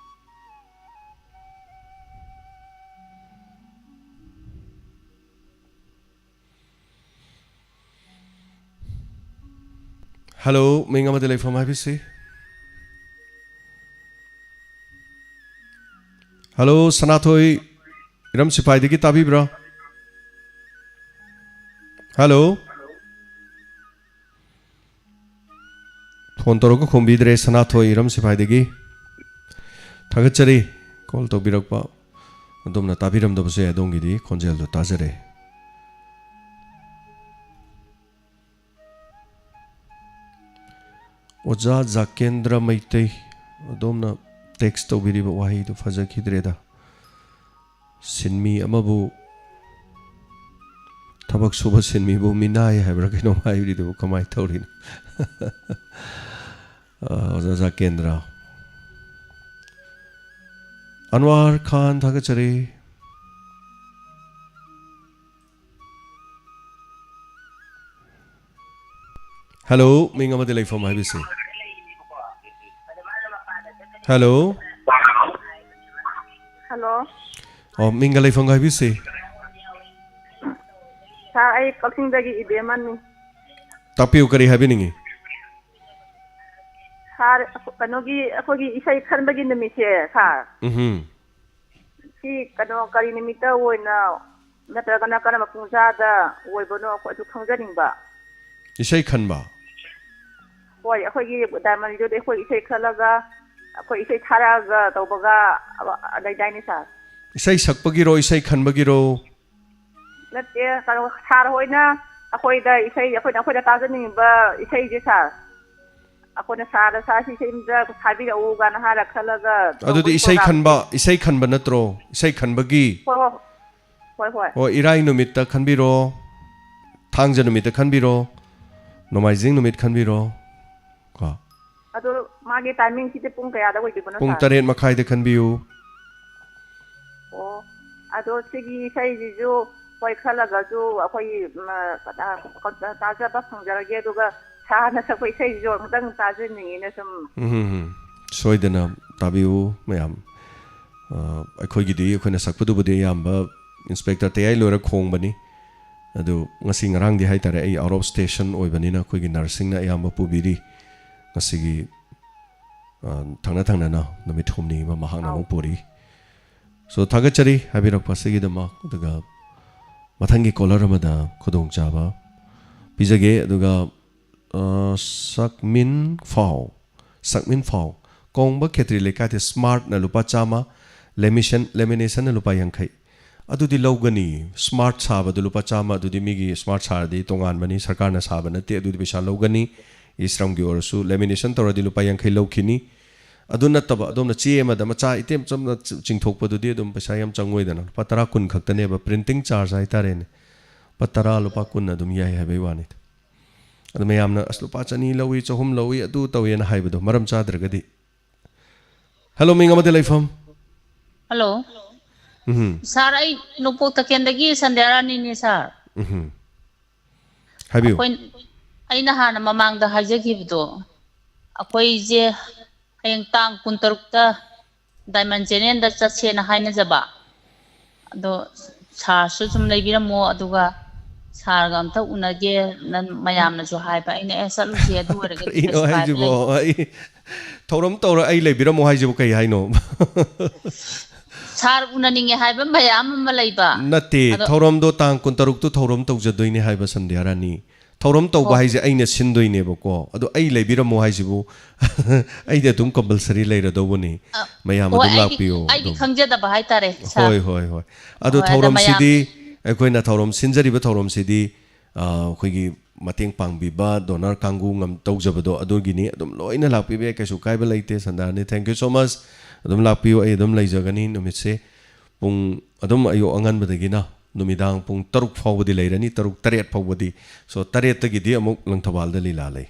Hello, ꯃꯤꯡ ꯑꯃꯗꯤ ꯂꯩꯐꯝ ꯍꯥꯏꯕꯤꯁꯤ꯫ Hello, ꯁꯅꯥꯊꯣꯏ, ꯏꯔꯝ ꯁꯤꯐꯥꯏꯗꯒꯤ ꯇꯥꯕꯤꯕ꯭ꯔꯥ? Hello? ꯐꯣꯟ ꯇꯧꯔꯒ ꯈꯨꯝꯕꯤꯗ꯭ꯔꯦ, ꯁꯅꯥꯊꯣꯏ ꯏꯔꯝ ꯁꯤꯐꯥꯏꯗꯒꯤ꯫ ꯊꯥꯒꯠꯆꯔꯤ call ꯇꯧꯕꯤꯔꯛꯄ꯫ ꯑꯗꯣꯝꯅ ꯇꯥꯕꯤꯔꯝꯗꯕꯁꯨ ꯌꯥꯏ, ꯑꯗꯣꯝꯒꯤꯗꯤ ꯈꯣꯟꯖꯦꯜꯗꯣ ꯇꯥꯖꯔꯦ꯫ ꯑꯣꯖꯥ ꯖꯥꯀꯦꯟꯗ꯭ꯔ ꯃꯩꯇꯩ, ꯑꯗꯣꯝꯅ text ꯇꯧꯕꯤꯔꯤꯕ ꯋꯥꯍꯩꯗꯨ ꯐꯖꯈꯤꯗ꯭ꯔꯦꯗ꯫ ꯁꯤꯟꯃꯤ ꯑꯃꯕꯨ, ꯊꯕꯛ ꯁꯨꯕ ꯁꯤꯟꯃꯤꯕꯨ ꯃꯤꯅꯥꯏ ꯍꯥꯏꯕ꯭ꯔꯥ ꯀꯩꯅꯣꯝ ꯍꯥꯏꯔꯤꯗꯨꯕꯨ ꯀꯃꯥꯏꯅ ꯇꯧꯔꯤꯅꯣ? ꯑ, ꯑꯣꯖꯥ ꯖꯥꯀꯦꯟꯗ꯭ꯔ꯫ ꯑꯟꯋꯥꯔ ꯈꯥꯟ, ꯊꯥꯒꯠꯆꯔꯤ꯫ Hello, ꯃꯤꯡ ꯑꯃꯗꯤ ꯂꯩꯐꯝ ꯍꯥꯏꯕꯤꯁꯤ꯫ Hello? Hello. ꯑꯣ, ꯃꯤꯡꯒ ꯂꯩꯐꯝꯒ ꯍꯥꯏꯕꯤꯁꯤ꯫ Sir, ꯑꯩ ꯀꯛꯆꯤꯡꯗꯒꯤ ꯏꯕꯦꯝꯃꯅꯤ꯫ ꯇꯥꯛꯄꯤꯌꯨ, ꯀꯔꯤ ꯍꯥꯏꯕꯤꯅꯤꯡꯉꯤ? Sir, ꯀꯩꯅꯣꯒꯤ, ꯑꯩꯈꯣꯏꯒꯤ ꯏꯁꯩ ꯈꯟꯕꯒꯤ ꯅꯨꯃꯤꯠꯁꯦ, sir꯫ ꯎꯝꯍꯨꯝ꯫ ꯁꯤ ꯀꯩꯅꯣ, ꯀꯔꯤ ꯅꯨꯃꯤꯠꯇ ꯑꯣꯏꯅ, ꯅꯠꯇ꯭ꯔꯒꯅ ꯀꯔꯝꯕ ꯄꯨꯡꯖꯥꯗ ꯑꯣꯏꯕꯅꯣ, ꯑꯩꯈꯣꯏ ꯑꯗꯨ ꯈꯪꯖꯅꯤꯡꯕ꯫ ꯏꯁꯩ ꯈꯟꯕ? ꯍꯣꯏ, ꯑꯩꯈꯣꯏꯒꯤ ꯗꯥꯏꯃꯟꯗꯨꯗ ꯑꯩꯈꯣꯏ ꯏꯁꯩ ꯈꯜꯂꯒ, ꯑꯩꯈꯣꯏ ꯏꯁꯩ ꯊꯥꯔꯛꯑꯒ ꯇꯧꯕꯒ ꯂꯩꯗꯥꯏꯅꯦ, ꯁꯥꯔ? ꯏꯁꯩ ꯁꯛꯄꯒꯤꯔꯣ, ꯏꯁꯩ ꯈꯟꯕꯒꯤꯔꯣ? ꯅꯠꯇꯦ, ꯀꯩꯅꯣ, ꯁꯥꯔ ꯍꯣꯏꯅ ꯑꯩꯈꯣꯏꯗ ꯏꯁꯩ, ꯑꯩꯈꯣꯏꯅ, ꯑꯩꯈꯣꯏꯅ ꯇꯥꯖꯅꯤꯡꯕ ꯏꯁꯩꯁꯦ, ꯁꯥꯔ, ꯑꯩꯈꯣꯏꯅ ꯁꯥꯔꯗ, "ꯁꯥꯔ, ꯁꯤ ꯏꯁꯩ ꯑꯝꯇ ꯊꯥꯕꯤꯔꯛꯎ" ꯀꯥꯏꯅ ꯍꯥꯏꯔ ꯈꯜꯂꯒ ꯑꯗꯨꯗꯤ ꯇꯧꯕꯒꯤ ꯏꯁꯩ program ꯈꯟꯕ, ꯇꯧ- ꯏꯁꯩ ꯈꯟꯕ ꯅꯠꯇ꯭ꯔꯣ? ꯏꯁꯩ ꯈꯟꯕꯒꯤ? ꯍꯣꯏ, ꯍꯣꯏ, ꯍꯣꯏ, ꯍꯣꯏ꯫ ꯑꯣ, ꯏꯔꯥꯏ ꯅꯨꯃꯤꯠꯇ ꯈꯟꯕꯤꯔꯣ, ꯊꯥꯡꯖ ꯅꯨꯃꯤꯠꯇ ꯈꯟꯕꯤꯔꯣ, ꯅꯣꯡꯃꯥꯏꯖꯤꯡ ꯅꯨꯃꯤꯠ ꯈꯟꯕꯤꯔꯣ, ꯀꯣ꯫ ꯑꯗꯣ ꯃꯥꯒꯤ timingꯁꯤꯗꯤ ꯄꯨꯡ ꯀꯌꯥꯗ ꯑꯣꯏꯗꯣꯏꯕꯅꯣ, ꯄꯨꯡ ꯁꯥꯔ? ꯇꯔꯦꯠ ꯃꯈꯥꯏꯗ ꯈꯟꯕꯤꯌꯨ꯫ ꯑꯣ, ꯑꯗꯣ ꯁꯤꯒꯤ ꯏꯁꯩꯁꯤꯁꯨ ꯍꯣꯏ ꯈꯜꯂꯒꯁꯨ ꯑꯩꯈꯣꯏ, ꯎꯝ, ꯑ, ꯇꯥꯖꯕ ꯐꯪꯖꯔꯒꯦ, ꯑꯗꯨꯒ ꯁꯥꯔꯅ ꯁꯛꯄ ꯏꯁꯩꯁꯤꯁꯨ ꯑꯃꯨꯛꯇꯪ ꯇꯥꯖꯅꯤꯡꯉꯤꯅ ꯁꯨꯝ꯫ ꯎꯝ, ꯎꯝ, ꯎꯝ꯫ ꯁꯣꯏꯗꯅ ꯇꯥꯕꯤꯌꯨ ꯃꯌꯥꯝ꯫ ꯑ, ꯑꯩꯈꯣꯏꯒꯤꯗꯤ, ꯑꯩꯈꯣꯏꯅ ꯁꯛꯄꯗꯨꯕꯨꯗꯤ ꯑꯌꯥꯝꯕ ꯏꯟꯁꯄꯦꯛꯇꯔ ꯇꯌꯥꯏ ꯂꯣꯏꯔ ꯈꯣꯡꯕꯅꯤ꯫ ꯑꯗꯨ ꯉꯁꯤ ꯉꯔꯥꯡꯗꯤ ꯍꯥꯏꯇꯥꯔꯦ, ꯑꯩ out of station ꯑꯣꯏꯕꯅꯤꯅ ꯑꯩꯈꯣꯏꯒꯤ ꯅꯔꯁꯁꯤꯡꯅ ꯑꯌꯥꯝꯕ ꯄꯨꯕꯤꯔꯤ꯫ ꯉꯁꯤꯒꯤ, ꯑ, ꯊꯪꯅ ꯊꯪꯅꯅ ꯅꯨꯃꯤꯠ ꯍꯨꯝꯅꯤ ꯑꯃ ꯃꯍꯥꯛꯅ ꯑꯃꯨꯛ ꯄꯨꯔꯤ꯫ So, ꯊꯥꯒꯠꯆꯔꯤ ꯍꯥꯏꯕꯤꯔꯛꯄ ꯑꯁꯤꯒꯤꯗꯃꯛ꯫ ꯑꯗꯨꯒ ꯃꯊꯪꯒꯤ caller ꯑꯃꯗ ꯈꯨꯗꯣꯡꯆꯥꯕ ꯄꯤꯖꯒꯦ꯫ ꯑꯗꯨꯒ, ꯑ, ꯁꯛꯃꯤꯟ ꯐꯥꯎ, ꯁꯛꯃꯤꯟ ꯐꯥꯎ, ꯀꯣꯡꯕ ꯈꯦꯇ꯭ꯔꯤ ꯂꯩꯀꯥꯏꯗ smartꯅ ꯂꯨꯄꯥ ꯆꯥꯝꯃ, lamination, laminationꯅ ꯂꯨꯄꯥ ꯌꯥꯡꯈꯩ꯫ ꯑꯗꯨꯗꯤ ꯂꯧꯒꯅꯤ꯫ Smart ꯁꯥꯕꯗꯨ ꯂꯨꯄꯥ ꯆꯥꯝꯃ, ꯑꯗꯨꯗꯤ ꯃꯤꯒꯤ smart ꯁꯥꯔꯗꯤ ꯇꯣꯉꯥꯟꯕꯅꯤ, ꯁꯔꯀꯥꯔꯅ ꯁꯥꯕ ꯅꯠꯇꯦ, ꯑꯗꯨꯗꯤ ꯄꯩꯁꯥ ꯂꯧꯒꯅꯤ꯫ E-Shramꯒꯤ ꯑꯣꯏꯔꯁꯨ lamination ꯇꯧꯔꯗꯤ ꯂꯨꯄꯥ ꯌꯥꯡꯈꯩ ꯂꯧꯈꯤꯅꯤ꯫ ꯑꯗꯨ ꯅꯠꯇꯕ ꯑꯗꯣꯝꯅ ꯆꯦ ꯑꯃꯗ ꯃꯆꯥ ꯏꯇꯦꯝ ꯆꯝꯅ ꯆ-, ꯆꯤꯡꯊꯣꯛꯄꯗꯨꯗꯤ ꯑꯗꯨꯝ ꯄꯩꯁꯥ ꯌꯥꯝ ꯆꯪꯉꯣꯏꯗꯅ꯫ ꯂꯨꯄꯥ ꯇꯔꯥ ꯀꯨꯟ ꯈꯛꯇꯅꯦꯕ, printing charge ꯍꯥꯏꯇꯥꯔꯦꯅꯦ꯫ ꯂꯨꯄꯥ ꯇꯔꯥ, ꯂꯨꯄꯥ ꯀꯨꯟ ꯑꯗꯨꯝ ꯌꯥꯏ ꯍꯥꯏꯕꯩ ꯋꯥꯅꯤ꯫ ꯑꯗꯨ ꯃꯌꯥꯝꯅ, "ꯑꯁ, ꯂꯨꯄꯥ ꯆꯅꯤ ꯂꯧꯏ, ꯆꯍꯨꯝ ꯂꯧꯏ, ꯑꯗꯨ ꯇꯧꯏꯅ" ꯍꯥꯏꯕꯗꯣ ꯃꯔꯝ ꯆꯥꯗ꯭ꯔꯒꯗꯤ꯫ Hello, ꯃꯤꯡ ꯑꯃꯗꯤ ꯂꯩꯐꯝ꯫ ꯍꯜꯂꯣ꯫ ꯎꯝ꯫ ꯁꯥꯔ, ꯑꯩ ꯅꯣꯡꯄꯣꯛ ꯇꯈꯦꯟꯗꯒꯤ ꯁꯟꯙ꯭ꯌꯥ ꯔꯥꯅꯤꯅꯤ, ꯁꯥꯔ꯫ ꯎꯝ꯫ ꯍꯥꯏꯕꯤꯌꯨ꯫ ꯑꯩꯈꯣꯏ, ꯑꯩꯅ ꯍꯥꯟꯅ ꯃꯃꯥꯡꯗ ꯍꯥꯏꯖꯈꯤꯕꯗꯣ, ꯑꯩꯈꯣꯏꯁꯦ ꯍꯌꯦꯡ ꯇꯥꯡ ꯀꯨꯟꯇꯔꯨꯛꯇ ꯗꯥꯏꯃꯟ ꯆꯦꯅꯦꯜꯗ ꯆꯠꯁꯦꯅ ꯍꯥꯏꯅꯖꯕ꯫ ꯑꯗꯣ ꯁꯥꯔꯁꯨ ꯁꯨꯝ ꯂꯩꯕꯤꯔꯝꯃꯣ, ꯑꯗꯨꯒ ꯁꯥꯔꯒ ꯑꯝꯇ ꯎꯅꯒꯦ, ꯅꯪ ꯃꯌꯥꯝꯅꯁꯨ ꯍꯥꯏꯕ꯫ ꯑꯩꯅ, "ꯑꯦ, ꯆꯠꯂꯨꯁꯦ, ꯑꯗꯨ ꯑꯣꯏꯔꯒꯗꯤ ꯀꯩꯅꯣ ꯀꯩꯁꯨ ꯀꯥꯏꯕ ꯍꯥꯏꯁꯤꯕꯣ? ꯂꯩꯇꯦ꯫" ꯑꯩ ꯊꯧꯔꯝ ꯇꯧꯔ ꯑꯩ ꯂꯩꯕꯤꯔꯝꯃꯣ ꯍꯥꯏꯁꯤꯕꯨ ꯀꯩ ꯍꯥꯏꯅꯣ? ꯁꯥꯔ ꯎꯅꯅꯤꯡꯉꯦ ꯍꯥꯏꯕ ꯃꯌꯥꯝ ꯑꯃ ꯂꯩꯕ꯫ ꯅꯠꯇꯦ, ꯑꯗꯣ ꯊꯧꯔꯝꯗꯣ ꯇꯥꯡ ꯀꯨꯟꯇꯔꯨꯛꯇꯨ ꯊꯧꯔꯝ ꯇꯧꯖꯗꯣꯏꯅꯦ ꯍꯥꯏꯕ, ꯁꯟꯙ꯭ꯌꯥ ꯔꯥꯅꯤ꯫ ꯊꯧꯔꯝ ꯇꯧꯕ ꯍꯣꯏ꯫ ꯍꯥꯏꯁꯦ ꯑꯩꯅ ꯁꯤꯟꯗꯣꯏꯅꯦꯕꯀꯣ꯫ ꯑꯗꯣ ꯑꯩ ꯂꯩꯕꯤꯔꯝꯃꯣ ꯍꯥꯏꯁꯤꯕꯨ ꯑꯩꯗꯤ ꯑꯗꯨꯝ compulsory ꯂꯩꯔꯗꯧꯕꯅꯤ꯫ ꯑ, ꯃꯌꯥꯝ ꯍꯣꯏ, ꯑꯗꯨꯝ ꯑꯩꯒꯤ, ꯂꯥꯛꯄꯤꯌꯣ ꯑꯩꯒꯤ ꯑꯗꯨꯝ꯫ ꯈꯪꯖꯗꯕ ꯍꯥꯏꯇꯥꯔꯦ, ꯁꯥꯔ꯫ ꯍꯣꯏ, ꯍꯣꯏ, ꯍꯣꯏ꯫ ꯑꯗꯣ ꯍꯣꯏ, ꯑꯗ ꯃꯌꯥꯝ ꯊꯧꯔꯝꯁꯤꯗꯤ, ꯑꯩꯈꯣꯏꯅ ꯊꯧꯔꯝ ꯁꯤꯟꯖꯔꯤꯕ ꯊꯧꯔꯝꯁꯤꯗꯤ, ꯑ, ꯑꯩꯈꯣꯏꯒꯤ ꯃꯇꯦꯡ ꯄꯥꯡꯕꯤꯕ, donor ꯀꯥꯡꯕꯨ ꯉꯝ-, ꯇꯧꯖꯕꯗꯣ ꯑꯗꯨꯒꯤꯅꯤ꯫ ꯑꯗꯨꯝ ꯂꯣꯏꯅ ꯂꯥꯛꯄꯤꯕ ꯌꯥꯏ, ꯀꯩꯁꯨ ꯀꯥꯏꯕ ꯂꯩꯇꯦ꯫ ꯁꯟꯗꯥꯅꯤ, thank you so much꯫ ꯑꯗꯨꯝ ꯂꯥꯛꯄꯤꯌꯨ, ꯑꯩ ꯑꯗꯨꯝ ꯂꯩꯖꯒꯅꯤ ꯅꯨꯃꯤꯠꯁꯦ꯫ ꯄꯨꯡ ꯑꯗꯨꯝ ꯑꯌꯨꯛ ꯑꯉꯟꯕꯗꯒꯤꯅ ꯅꯨꯃꯤꯗꯥꯡ ꯄꯨꯡ ꯇꯔꯨꯛ ꯐꯥꯎꯕꯗꯤ ꯂꯩꯔꯅꯤ, ꯇꯔꯨꯛ, ꯇꯔꯦꯠ ꯐꯥꯎꯕꯗꯤ꯫ So, ꯇꯔꯦꯠꯇꯒꯤꯗꯤ ꯑꯃꯨꯛ ꯂꯪꯊꯕꯥꯜꯗ ꯂꯤꯂꯥ ꯂꯩ꯫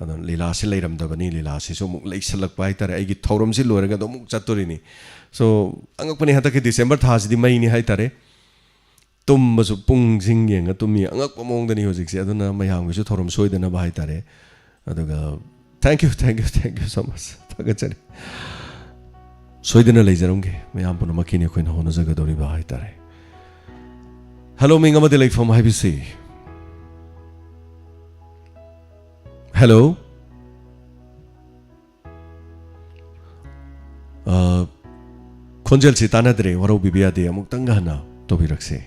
ꯑꯗꯣ ꯂꯤꯂꯥꯁꯤ ꯂꯩꯔꯝꯗꯕꯅꯤ, ꯂꯤꯂꯥꯁꯤꯁꯨ ꯑꯃꯨꯛ ꯂꯩꯁꯜꯂꯛꯄ ꯍꯥꯏꯇꯥꯔꯦ꯫ ꯑꯩꯒꯤ ꯊꯧꯔꯝꯁꯤ ꯂꯣꯏꯔꯒ ꯑꯗꯨꯝ ꯑꯃꯨꯛ ꯆꯠꯇꯣꯔꯤꯅꯤ꯫ So, ꯑꯉꯛꯄꯅꯤ, ꯍꯟꯗꯛꯀꯤ December ꯊꯥꯁꯤꯗꯤ ꯃꯩꯅꯤ ꯍꯥꯏꯇꯥꯔꯦ꯫ ꯇꯨꯝꯕꯁꯨ ꯄꯨꯡꯁꯤꯡ ꯌꯦꯡꯉ ꯇꯨꯝꯃꯤ꯫ ꯑꯉꯛꯄ ꯃꯑꯣꯡꯗꯅꯤ ꯍꯧꯖꯤꯛꯁꯦ꯫ ꯑꯗꯨꯅ ꯃꯌꯥꯝꯒꯤꯁꯨ ꯊꯧꯔꯝ ꯁꯣꯏꯗꯅꯕ ꯍꯥꯏꯇꯥꯔꯦ꯫ ꯑꯗꯨꯒ thank you, thank you, thank you so much꯫ ꯊꯥꯒꯠꯆꯔꯤ꯫ ꯁꯣꯏꯗꯅ ꯂꯩꯖꯔꯝꯒꯦ꯫ ꯃꯌꯥꯝ ꯄꯨꯝꯅꯃꯛꯀꯤꯅꯤ ꯑꯩꯈꯣꯏꯅ ꯍꯣꯠꯅꯖꯒꯗꯧꯔꯤꯕ ꯍꯥꯏꯇꯥꯔꯦ꯫ Hello, ꯃꯤꯡ ꯑꯃꯗꯤ ꯂꯩꯐꯝ ꯍꯥꯏꯕꯤꯁꯤ꯫ Hello? ꯑ, ꯈꯣꯟꯖꯦꯜꯁꯤ ꯇꯥꯟꯅꯗ꯭ꯔꯦ, ꯋꯥꯔꯧꯕꯤꯕ ꯌꯥꯗꯦ, ꯑꯃꯨꯛꯇꯪꯒ ꯍꯟꯅ ꯇꯧꯕꯤꯔꯛꯁꯦ꯫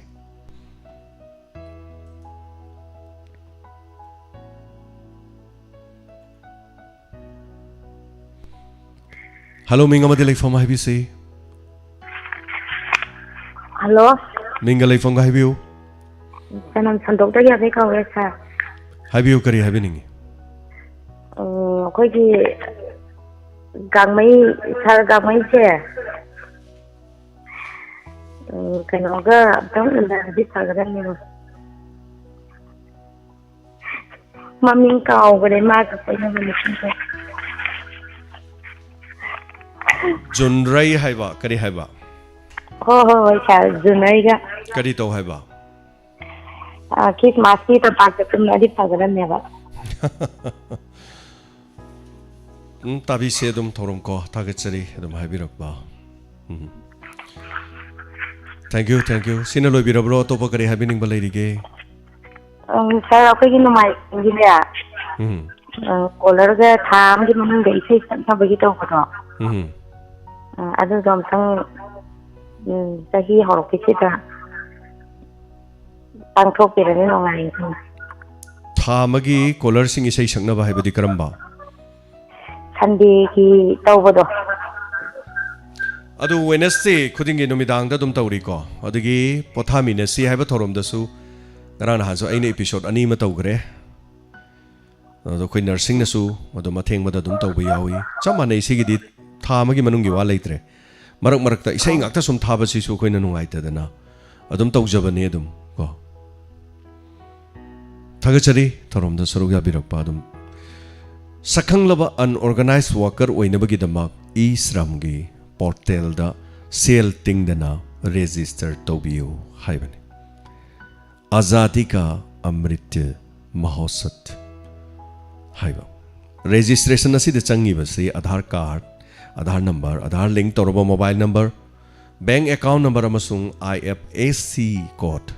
Hello, ꯃꯤꯡ ꯑꯃꯗꯤ ꯂꯩꯐꯝ ꯍꯥꯏꯕꯤꯁꯤ꯫ Hello꯫ ꯃꯤꯡꯒ ꯂꯩꯐꯝꯒ ꯍꯥꯏꯕꯤꯌꯨ꯫ ꯆꯅꯝ ꯁꯟꯗꯣꯛꯇꯒꯤ ꯑꯕꯦ ꯀꯧꯋꯦ, ꯁꯥꯔ꯫ ꯍꯥꯏꯕꯤꯌꯨ, ꯀꯔꯤ ꯍꯥꯏꯕꯤꯅꯤꯡꯉꯤ? ꯎꯝ, ꯑꯩꯈꯣꯏꯒꯤ ꯒꯥꯡꯃꯩ, ꯁꯥꯔ, ꯒꯥꯡꯃꯩꯁꯦ, ꯎꯝ, ꯀꯩꯅꯣꯒ ꯑꯝꯇꯪ ꯎꯅꯔꯗꯤ ꯐꯒꯗꯕꯅꯦꯕ꯫ ꯃꯃꯤꯡ ꯀꯥꯎꯈ꯭ꯔꯦ, ꯃꯥꯒ ꯀꯣꯏꯅꯕ ꯅꯨꯄꯤꯗꯣ꯫ ꯖꯨꯟꯔꯩ ꯍꯥꯏꯕ, ꯀꯔꯤ ꯍꯥꯏꯕ? ꯍꯣꯏ, ꯍꯣꯏ, ꯍꯣꯏ, ꯁꯥꯔ, ꯖꯨꯟꯔꯩꯒ꯫ ꯀꯔꯤ ꯇꯧ ꯍꯥꯏꯕ? ꯑ, ꯈ꯭ꯔꯤꯁꯃꯥꯁꯀꯤ ꯇꯝꯄꯥꯛꯇ ꯀꯨꯝꯃꯗꯤ ꯐꯒꯗꯕꯅꯦꯕ꯫ ꯎꯝ, ꯇꯥꯕꯤꯁꯦ ꯑꯗꯨꯝ ꯊꯧꯔꯝ ꯀꯣ, ꯊꯥꯒꯠꯆꯔꯤ ꯑꯗꯨꯝ ꯍꯥꯏꯕꯤꯔꯛꯄ꯫ ꯎꯝ꯫ Thank you, thank you꯫ ꯁꯤꯅ ꯂꯣꯏꯕꯤꯔꯕ꯭ꯔꯣ? ꯑꯇꯣꯞꯄ ꯀꯔꯤ ꯍꯥꯏꯕꯤꯅꯤꯡꯕ ꯂꯩꯔꯤꯒꯦ? ꯎꯝ, ꯁꯥꯔ, ꯑꯩꯈꯣꯏꯒꯤ ꯅꯣꯡꯃꯥꯏꯖꯤꯡꯒꯤꯅꯦ, ꯎꯝ꯫ ꯎꯝ, ꯀꯣꯂꯔꯒ ꯊꯥ ꯑꯃꯒꯤ ꯃꯅꯨꯡꯗ ꯏꯁꯩ ꯁꯛꯅꯕꯒꯤ ꯇꯧꯕꯗꯣ, ꯎꯝ꯫ ꯎꯝ, ꯑꯗꯨꯗꯣ ꯑꯝꯇꯪ, ꯎꯝ, ꯆꯍꯤ ꯍꯧꯔꯛꯄꯁꯤꯗ ꯄꯥꯡꯊꯣꯛꯄꯤꯔꯗꯤ ꯅꯨꯡꯉꯥꯏꯅꯤ꯫ ꯊꯥ ꯑꯃꯒꯤ ꯀꯣꯂꯔꯁꯤꯡ ꯏꯁꯩ ꯁꯛꯅꯕ ꯍꯥꯏꯕꯗꯤ ꯀꯔꯝꯕ? ꯁꯟꯗꯦꯒꯤ ꯇꯧꯕꯗꯣ꯫ ꯑꯗꯨ ꯋꯦꯅꯁꯗꯦ ꯈꯨꯗꯤꯡꯒꯤ ꯅꯨꯃꯤꯗꯥꯡꯗ ꯑꯗꯨꯝ ꯇꯧꯔꯤꯀꯣ? ꯑꯗꯒꯤ ꯄꯣꯊꯥꯃꯤꯟꯅꯁꯤ ꯍꯥꯏꯕ ꯊꯧꯔꯝꯗꯁꯨ ꯉꯔꯥꯡ ꯅꯍꯥꯟꯁꯨ ꯑꯩꯅ ꯏꯄꯤꯁꯣꯠ ꯑꯅꯤ ꯑꯃ ꯇꯧꯈ꯭ꯔꯦ꯫ ꯑꯗꯣ ꯑꯩꯈꯣꯏ ꯅꯔꯁꯤꯡꯅꯁꯨ ꯑꯗꯨꯝ ꯑꯊꯦꯡꯕꯗ ꯑꯗꯨꯝ ꯇꯧꯕ ꯌꯥꯎꯏ꯫ ꯆꯞ ꯃꯥꯟꯅꯩ, ꯁꯤꯒꯤꯗꯤ ꯊꯥ ꯑꯃꯒꯤ ꯃꯅꯨꯡꯒꯤ ꯋꯥ ꯂꯩꯇ꯭ꯔꯦ꯫ ꯃꯔꯛ ꯃꯔꯛꯇ ꯏꯁꯩ ꯉꯥꯛꯇ ꯁꯨꯝ ꯊꯥꯕꯁꯤꯁꯨ ꯑꯩꯈꯣꯏꯅ ꯅꯨꯡꯉꯥꯏꯇꯗꯅ ꯑꯗꯨꯝ ꯇꯧꯖꯕꯅꯤ ꯑꯗꯨꯝ ꯀꯣ꯫ ꯊꯥꯒꯠꯆꯔꯤ ꯊꯧꯔꯝꯗ ꯁꯔꯨꯛ ꯌꯥꯕꯤꯔꯛꯄ ꯑꯗꯨꯝ꯫ ꯁꯛꯈꯪꯂꯕ ꯑꯟꯑꯣꯔꯒꯅꯥꯏꯖ ꯋꯥꯀꯔ ꯑꯣꯏꯅꯕꯒꯤꯗꯃꯛ ꯏ ꯁ꯭ꯔꯝꯒꯤ ꯄꯣꯔꯇꯦꯜꯗ ꯁꯦꯜ ꯇꯤꯡꯗꯅ ꯔꯦꯖꯤꯁꯇꯔ ꯇꯧꯕꯤꯌꯨ ꯍꯥꯏꯕꯅꯤ꯫ ꯑꯖꯥꯗꯤ ꯀꯥ ꯑꯃ꯭ꯔꯤꯠ ꯃꯍꯣꯁꯠ ꯍꯥꯏꯕ ꯔꯦꯖꯤꯁꯇ꯭ꯔꯦꯁꯟ ꯑꯁꯤꯗ ꯆꯪꯉꯤꯕꯁꯤ Aadhaar card, Aadhaar number, Aadhaar link ꯇꯧꯔꯕ mobile number, bank account number ꯑꯃꯁꯨꯡ I F S C code,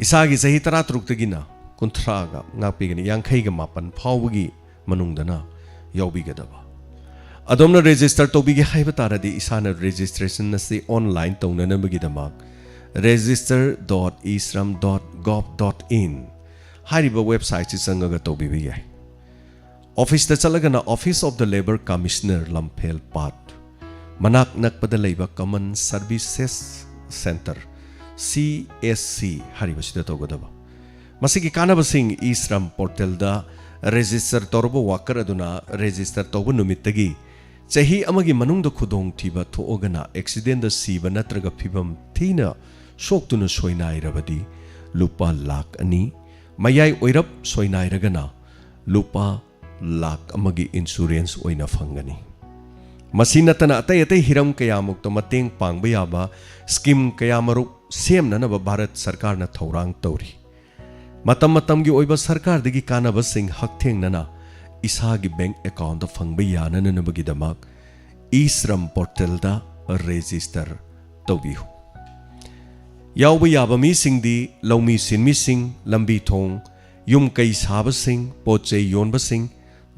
ꯏꯁꯥꯒꯤ ꯆꯍꯤ ꯇꯔꯥꯇꯔꯨꯛꯇꯒꯤꯅ ꯀꯨꯟꯊ꯭ꯔꯥꯒ ꯉꯥꯛꯄꯤꯒꯅꯤ, ꯌꯥꯡꯈꯩꯒ ꯃꯥꯄꯟ ꯐꯥꯎꯕꯒꯤ ꯃꯅꯨꯡꯗꯅ ꯌꯥꯎꯕꯤꯒꯗꯕ꯫ ꯑꯗꯣꯝꯅ ꯔꯦꯖꯤꯁꯇꯔ ꯇꯧꯕꯤꯒꯦ ꯍꯥꯏꯕ ꯇꯥꯔꯗꯤ ꯏꯁꯥꯅ ꯔꯦꯖꯤꯁꯇ꯭ꯔꯦꯁꯟ ꯑꯁꯤ online ꯇꯧꯅꯅꯕꯒꯤꯗꯃꯛ register dot isram dot gov dot in ꯍꯥꯏꯔꯤꯕ ꯋꯦꯕꯁꯥꯏꯠꯁꯤ ꯆꯪꯉꯒ ꯇꯧꯕꯤꯕ ꯌꯥꯏ꯫ ꯑꯣꯐꯤꯁꯇ ꯆꯠꯂꯒꯅ Office of the Labour Commissioner ꯂꯝꯐꯦꯜ ꯄꯥꯠ ꯃꯅꯥꯛ ꯅꯛꯄꯗ ꯂꯩꯕ Common Services Centre, C S C ꯍꯥꯏꯔꯤꯕꯁꯤꯗ ꯇꯧꯒꯗꯕ꯫ ꯃꯁꯤꯒꯤ ꯀꯥꯟꯅꯕꯁꯤꯡ: ꯏ ꯁ꯭ꯔꯝ ꯄꯣꯔꯇꯦꯜꯗ ꯔꯦꯖꯤꯁꯇꯔ ꯇꯧꯔꯕ ꯋꯥꯀꯔ ꯑꯗꯨꯅ ꯔꯦꯖꯤꯁꯇꯔ ꯇꯧꯕ ꯅꯨꯃꯤꯠꯇꯒꯤ ꯆꯍꯤ ꯑꯃꯒꯤ ꯃꯅꯨꯡꯗ ꯈꯨꯗꯣꯡꯊꯤꯕ ꯊꯣꯛꯑꯒꯅ ꯑꯦꯛꯁꯤꯗꯦꯟꯗ ꯁꯤꯕ ꯅꯠꯇ꯭ꯔꯒ ꯐꯤꯕꯝ ꯊꯤꯅ ꯁꯣꯛꯇꯨꯅ ꯁꯣꯏꯅꯥꯏꯔꯕꯗꯤ ꯂꯨꯄꯥ ꯂꯥꯈ ꯑꯅꯤ, ꯃꯌꯥꯏ ꯑꯣꯏꯔꯞ ꯁꯣꯏꯅꯥꯏꯔꯒꯅ ꯂꯨꯄꯥ ꯂꯥꯈ ꯑꯃꯒꯤ ꯏꯟꯁꯨꯔꯦꯟꯁ ꯑꯣꯏꯅ ꯐꯪꯒꯅꯤ꯫ ꯃꯁꯤ ꯅꯠꯇꯅ ꯑꯇꯩ ꯑꯇꯩ ꯍꯤꯔꯝ ꯀꯌꯥꯃꯨꯛꯇ ꯃꯇꯦꯡ ꯄꯥꯡꯕ ꯌꯥꯕ ꯁ꯭ꯀꯤꯝ ꯀꯌꯥꯃꯔꯨꯛ ꯁꯦꯝꯅꯅꯕ ꯚꯥꯔꯠ ꯁꯔꯀꯥꯔꯅ ꯊꯧꯔꯥꯡ ꯇꯧꯔꯤ꯫ ꯃꯇꯝ ꯃꯇꯝꯒꯤ ꯑꯣꯏꯕ ꯁꯔꯀꯥꯔꯗꯒꯤ ꯀꯥꯟꯅꯕꯁꯤꯡ ꯍꯛꯊꯦꯡꯅꯅ ꯏꯁꯥꯒꯤ ꯕꯦꯡꯛ ꯑꯦꯀꯥꯎꯟꯗ ꯐꯪꯕ ꯌꯥꯅꯅꯕꯒꯤꯗꯃꯛ ꯏ ꯁ꯭ꯔꯝ ꯄꯣꯔꯇꯦꯜꯗ ꯔꯦꯖꯤꯁꯇꯔ ꯇꯧꯕꯤꯌꯨ꯫ ꯌꯥꯎꯕ ꯌꯥꯕ ꯃꯤꯁꯤꯡꯗꯤ ꯂꯧꯃꯤ ꯁꯤꯟꯃꯤꯁꯤꯡ, ꯂꯝꯕꯤ ꯊꯣꯡ, ꯌꯨꯝ ꯀꯩ ꯁꯥꯕꯁꯤꯡ, ꯄꯣꯠ ꯆꯩ ꯌꯣꯟꯕꯁꯤꯡ,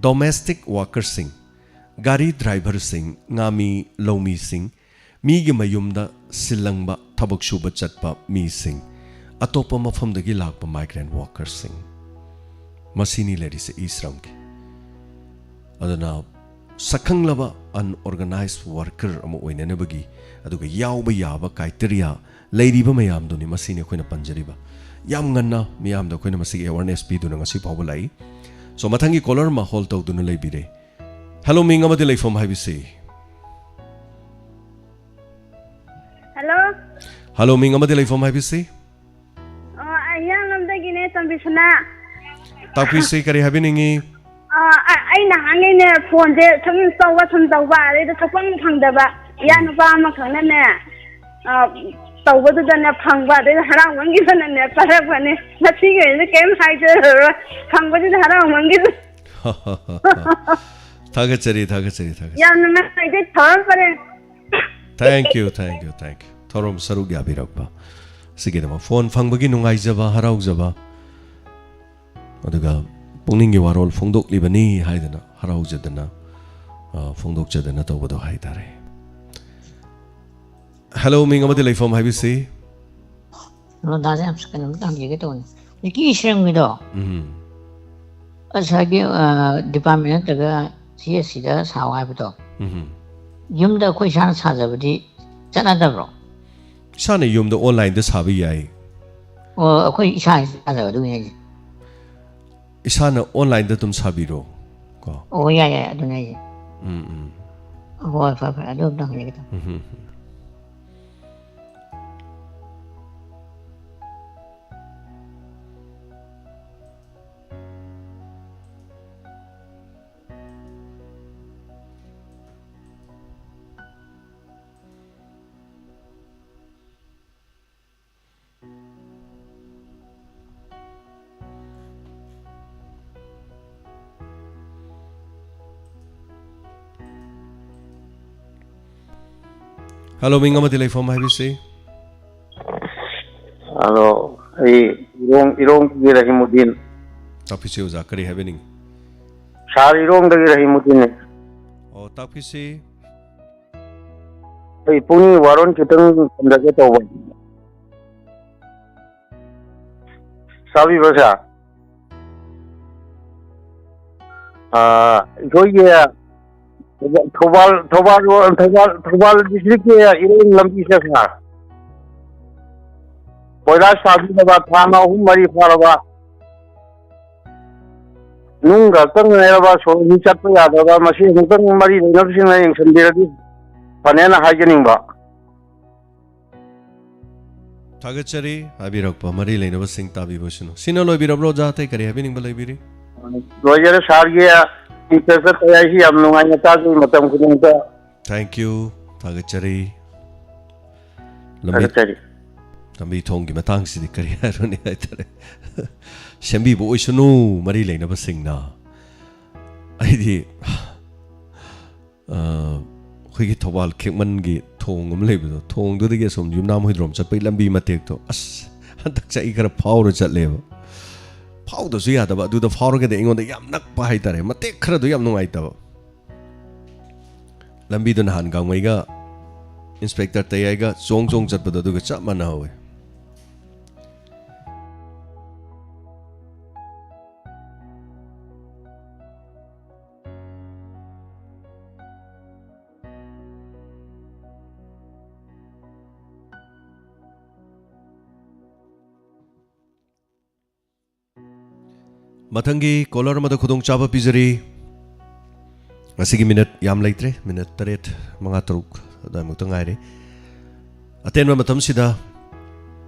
ꯗꯣꯃꯦꯁꯇꯤꯛ ꯋꯥꯀꯔꯁꯤꯡ, ꯒꯥꯔꯤ ꯗ꯭ꯔꯥꯏꯚꯔꯁꯤꯡ, ꯉꯥꯃꯤ ꯂꯧꯃꯤꯁꯤꯡ, ꯃꯤꯒꯤ ꯃꯌꯨꯝꯗ ꯁꯤꯜꯂꯪꯕ ꯊꯕꯛ ꯁꯨꯕ ꯆꯠꯄ ꯃꯤꯁꯤꯡ, ꯑꯇꯣꯞꯄ ꯃꯐꯝꯗꯒꯤ ꯂꯥꯛꯄ ꯃꯥꯏꯒ꯭ꯔꯦꯟ ꯋꯥꯀꯔꯁꯤꯡ꯫ ꯃꯁꯤꯅꯤ ꯂꯩꯔꯤꯁꯦ ꯏ ꯁ꯭ꯔꯝꯒꯤ꯫ ꯑꯗꯨꯅ ꯁꯛꯈꯪꯂꯕ unorganized worker ꯑꯃ ꯑꯣꯏꯅꯅꯕꯒꯤ, ꯑꯗꯨꯒ ꯌꯥꯎꯕ ꯌꯥꯕ criteria ꯂꯩꯔꯤꯕ ꯃꯌꯥꯝꯗꯨꯅꯤ ꯃꯁꯤꯅꯤ ꯑꯩꯈꯣꯏꯅ ꯄꯟꯖꯔꯤꯕ꯫ ꯌꯥꯝ ꯉꯟꯅ ꯃꯤꯌꯥꯝꯗ ꯑꯩꯈꯣꯏꯅ ꯃꯁꯤꯒꯤ awareness ꯄꯤꯗꯨꯅ ꯉꯁꯤ ꯐꯥꯎꯕ ꯂꯥꯛꯏ꯫ So, ꯃꯊꯪꯒꯤ caller ꯑꯃ hold ꯇꯧꯗꯨꯅ ꯂꯩꯕꯤꯔꯦ꯫ Hello, ꯃꯤꯡ ꯑꯃꯗꯤ ꯂꯩꯐꯝ ꯍꯥꯏꯕꯁꯤ꯫ Hello꯫ Hello, ꯃꯤꯡ ꯑꯃꯗꯤ ꯂꯩꯐꯝ ꯍꯥꯏꯕꯁꯤ? ꯑꯣ, ꯑꯩ ꯍꯤꯌꯥꯡꯂꯝꯗꯒꯤꯅꯦ, ꯇꯣꯝꯕꯤꯁꯅꯥ꯫ ꯇꯥꯛꯄꯤꯁꯤ, ꯀꯔꯤ ꯍꯥꯏꯕꯤꯅꯤꯡꯉꯤ? ꯑ, ꯑ, ꯑꯩ ꯅꯍꯥꯟꯈꯩꯅꯦ ꯐꯣꯟꯁꯦ ꯁꯨꯝ ꯇꯧꯕ, ꯁꯨꯝ ꯇꯧꯕ, ꯑꯗꯩꯗ ꯁꯨꯛꯐꯪ ꯐꯪꯗꯕ꯫ ꯏꯌꯥ ꯎꯝ꯫ ꯅꯨꯄꯥ ꯑꯃꯈꯛꯅꯅꯦ, ꯑ, ꯇꯧꯕꯗꯨꯗꯅꯦ ꯐꯪꯕ, ꯑꯗꯩꯗ ꯍꯔꯥꯎꯃꯟꯈꯤꯗꯅꯅꯦ ꯄꯥꯏꯔꯛꯄꯅꯦ꯫ ꯉꯁꯤꯒꯤ ꯑꯣꯏꯅꯗꯤ ꯀꯩꯝ ꯍꯥꯏꯖꯔꯔꯣꯏ꯫ ꯐꯪꯕꯗꯨꯗ ꯍꯔꯥꯎꯃꯟꯈꯤꯗꯅ꯫ ꯊꯥꯒꯠꯆꯔꯤ, ꯊꯥꯒꯠꯆꯔꯤ, ꯊꯥꯒꯠꯆꯔꯤ꯫ ꯌꯥꯝ ꯅꯨꯡꯉꯥꯏꯖꯩ, ꯊꯧꯔꯝ ꯄꯔꯦꯡ꯫ Thank you, thank you, thank you꯫ ꯊꯧꯔꯝ ꯁꯔꯨꯛ ꯌꯥꯕꯤꯔꯛꯄ ꯑꯁꯤꯒꯤꯗꯃꯛ꯫ ꯐꯣꯟ ꯐꯪꯕꯒꯤ ꯅꯨꯡꯉꯥꯏꯖꯕ, ꯍꯔꯥꯎꯖꯕ, ꯑꯗꯨꯒ ꯄꯨꯛꯅꯤꯡꯒꯤ ꯋꯥꯔꯣꯜ ꯐꯣꯡꯗꯣꯛꯂꯤꯕꯅꯤ ꯍꯥꯏꯗꯅ ꯍꯔꯥꯎꯖꯗꯅ, ꯑ, ꯐꯣꯡꯗꯣꯛꯆꯗꯅ ꯇꯧꯕꯗꯣ ꯍꯥꯏꯇꯥꯔꯦ꯫ Hello, ꯃꯤꯡ ꯑꯃꯗꯤ ꯂꯩꯐꯝ ꯍꯥꯏꯕꯤꯁꯤ? ꯔꯣꯗꯥꯁꯦ ꯌꯥꯝ ꯀꯩꯅꯣꯝꯇ ꯍꯪꯖꯒꯦ ꯇꯧꯕꯅꯤ꯫ ꯍꯧꯖꯤꯛꯀꯤ ꯏ ꯁ꯭ꯔꯝꯒꯤꯗꯣ, ꯎꯝ꯫ ꯉꯁꯥꯏꯒꯤ, ꯑ, department ꯅꯠꯇ꯭ꯔꯒ C S C ꯗ ꯁꯥꯎ ꯍꯥꯏꯕꯗꯣ, ꯎꯝ꯫ ꯌꯨꯝꯗ ꯑꯩꯈꯣꯏ ꯏꯁꯥꯅ ꯁꯥꯖꯕꯗꯤ ꯆꯠꯅꯗꯕ꯭ꯔꯣ? ꯏꯁꯥꯅ ꯌꯨꯝꯗ online ꯗ ꯁꯥꯕ ꯌꯥꯏ꯫ ꯑꯣ, ꯑꯩꯈꯣꯏ ꯏꯁꯥ ꯏꯁꯥ ꯁꯥꯖꯕ, ꯑꯗꯨꯒꯤꯅꯦ ꯍꯥꯏꯁꯦ꯫ ꯏꯁꯥꯅ online ꯗ ꯑꯗꯨꯝ ꯁꯥꯕꯤꯔꯣ ꯀꯣ꯫ ꯑꯣ, ꯌꯥꯏ, ꯌꯥꯏ, ꯑꯗꯨꯅꯦ ꯍꯥꯏꯁꯦ꯫ ꯎꯝ, ꯎꯝ꯫ ꯍꯣꯏ, ꯐꯔꯦ, ꯐꯔꯦ, ꯑꯗꯨ ꯑꯝꯇ ꯍꯪꯖꯒꯦ ꯇꯧꯕ꯫ ꯎꯝ, ꯎꯝ, ꯎꯝ꯫ Hello, ꯃꯤꯡ ꯑꯃꯗꯤ ꯂꯩꯐꯝ ꯍꯥꯏꯕꯤꯁꯤ? Hello, ꯑꯩ ꯏꯔꯣꯡ, ꯏꯔꯣꯡꯒꯤ ꯔꯍꯤꯃꯨꯗꯤꯟ꯫ ꯇꯥꯛꯄꯤꯁꯤ ꯑꯣꯖꯥ, ꯀꯔꯤ ꯍꯥꯏꯕꯤꯅꯤꯡꯉꯤ? Sir, ꯏꯔꯣꯡꯗꯒꯤ ꯔꯍꯤꯃꯨꯗꯤꯟꯅꯦ꯫ ꯑꯣ, ꯇꯥꯛꯄꯤꯁꯤ꯫ ꯑꯩ ꯄꯨꯛꯅꯤꯡ ꯋꯥꯔꯣꯜ ꯈꯤꯇꯪ ꯊꯝꯖꯒꯦ ꯇꯧꯕ꯫ ꯇꯥꯕꯤꯕ꯭ꯔꯥ, sir? ꯑꯥ, ꯑꯩꯈꯣꯏꯒꯤ ꯊꯧꯕꯥꯜ, ꯊꯧꯕꯥꯜ, ꯊꯧꯕꯥꯜ, ꯊꯧꯕꯥꯜ ꯗꯤꯁꯇ꯭ꯔꯤꯛꯀꯤ ꯏꯔꯣꯏ ꯂꯝꯕꯤꯁꯦ, ꯁꯥꯔ, ꯀꯣꯏꯂꯥꯁ ꯊꯥꯕꯤꯔꯕ ꯊꯥ ꯑꯍꯨꯝ ꯃꯔꯤ ꯐꯥꯔꯕ, ꯅꯨꯡ ꯈꯛꯇꯪ ꯉꯥꯏꯔꯕ, ꯁꯣꯔꯣꯛꯁꯤ ꯆꯠꯄ ꯌꯥꯗ꯭ꯔꯕ, ꯃꯁꯤ ꯑꯃꯨꯛꯇꯪ ꯃꯔꯤ ꯂꯩꯅꯕꯁꯤꯡꯅ ꯌꯦꯡꯁꯤꯟꯕꯤꯔꯗꯤ ꯐꯅꯦꯅ ꯍꯥꯏꯖꯅꯤꯡꯕ꯫ ꯊꯥꯒꯠꯆꯔꯤ꯫ ꯍꯥꯏꯕꯤꯔꯛꯄ ꯃꯔꯤ ꯂꯩꯅꯕꯁꯤꯡ ꯇꯥꯕꯤꯕꯁꯤꯅ꯫ ꯁꯤꯅ ꯂꯣꯏꯕꯤꯔꯕ꯭ꯔꯣ, ꯑꯣꯖꯥ? ꯑꯇꯩ ꯀꯔꯤ ꯍꯥꯏꯕꯤꯅꯤꯡꯕ ꯂꯩꯕꯤꯔꯤ? ꯂꯣꯏꯖꯔꯦ, ꯁꯥꯔꯒꯤ ꯏꯟꯇꯔꯦꯁꯇ ꯀꯌꯥꯁꯤ ꯌꯥꯝ ꯅꯨꯡꯉꯥꯏꯅ ꯇꯥꯖꯩ ꯃꯇꯝ ꯈꯨꯗꯤꯡꯗ꯫ Thank you꯫ ꯊꯥꯒꯠꯆꯔꯤ꯫ ꯂꯝꯕꯤ, ꯊꯥꯒꯠꯆꯔꯤ꯫ ꯂꯝꯕꯤ ꯊꯣꯡꯒꯤ ꯃꯇꯥꯡꯁꯤꯗꯤ ꯀꯔꯤ ꯍꯥꯏꯔꯨꯅꯤ ꯍꯥꯏꯇꯥꯔꯦ꯫ ꯁꯦꯝꯕꯤꯕ ꯑꯣꯏꯁꯅꯨ, ꯃꯔꯤ ꯂꯩꯅꯕꯁꯤꯡꯅ꯫ ꯑꯩꯗꯤ ꯑ, ꯑꯩꯈꯣꯏꯒꯤ ꯊꯧꯕꯥꯜ ꯈꯦꯛꯃꯟꯒꯤ ꯊꯣꯡ ꯑꯃ ꯂꯩꯕꯗꯣ, ꯊꯣꯡꯗꯨꯗꯒꯤ ꯑꯁꯣꯝ ꯌꯨꯝꯅꯥꯝ ꯍꯨꯏꯗ꯭ꯔꯣꯝ ꯆꯠꯄꯒꯤ ꯂꯝꯕꯤ ꯃꯇꯦꯛꯇꯣ, ꯑꯁ, ꯍꯟꯗꯛ ꯆꯍꯤ ꯈꯔ ꯐꯥꯎꯔ ꯆꯠꯂꯦꯕ꯫ ꯐꯥꯎꯗꯁꯨ ꯌꯥꯗꯕ, ꯑꯗꯨꯗ ꯐꯥꯎꯔꯒꯗꯤ ꯑꯩꯉꯣꯟꯗ ꯌꯥꯝ ꯅꯛꯄ ꯍꯥꯏꯇꯥꯔꯦ, ꯃꯇꯦꯛ ꯈꯔꯗꯣ ꯌꯥꯝ ꯅꯨꯡꯉꯥꯏꯇꯕ꯫ ꯂꯝꯕꯤꯗꯣ ꯅꯍꯥꯟ ꯒꯥꯡꯃꯩꯒ ꯏꯟꯁꯄꯦꯛꯇꯔ ꯇꯌꯥꯏꯒ ꯆꯣꯡ ꯆꯣꯡ ꯆꯠꯄꯗꯣ ꯑꯗꯨꯒ ꯆꯞ ꯃꯥꯟꯅꯍꯧꯋꯦ꯫ ꯃꯊꯪꯒꯤ ꯀꯣꯂꯔ ꯑꯃꯗ ꯈꯨꯗꯣꯡꯆꯥꯕ ꯄꯤꯖꯔꯤ꯫ ꯉꯁꯤꯒꯤ ꯃꯤꯅꯠ ꯌꯥꯝ ꯂꯩꯇ꯭ꯔꯦ, ꯃꯤꯅꯠ ꯇꯔꯦꯠ, ꯃꯉꯥ, ꯇꯔꯨꯛ ꯑꯗꯨꯋꯥꯏꯃꯨꯛꯇ ꯉꯥꯏꯔꯦ꯫ ꯑꯇꯦꯟꯕ ꯃꯇꯝꯁꯤꯗ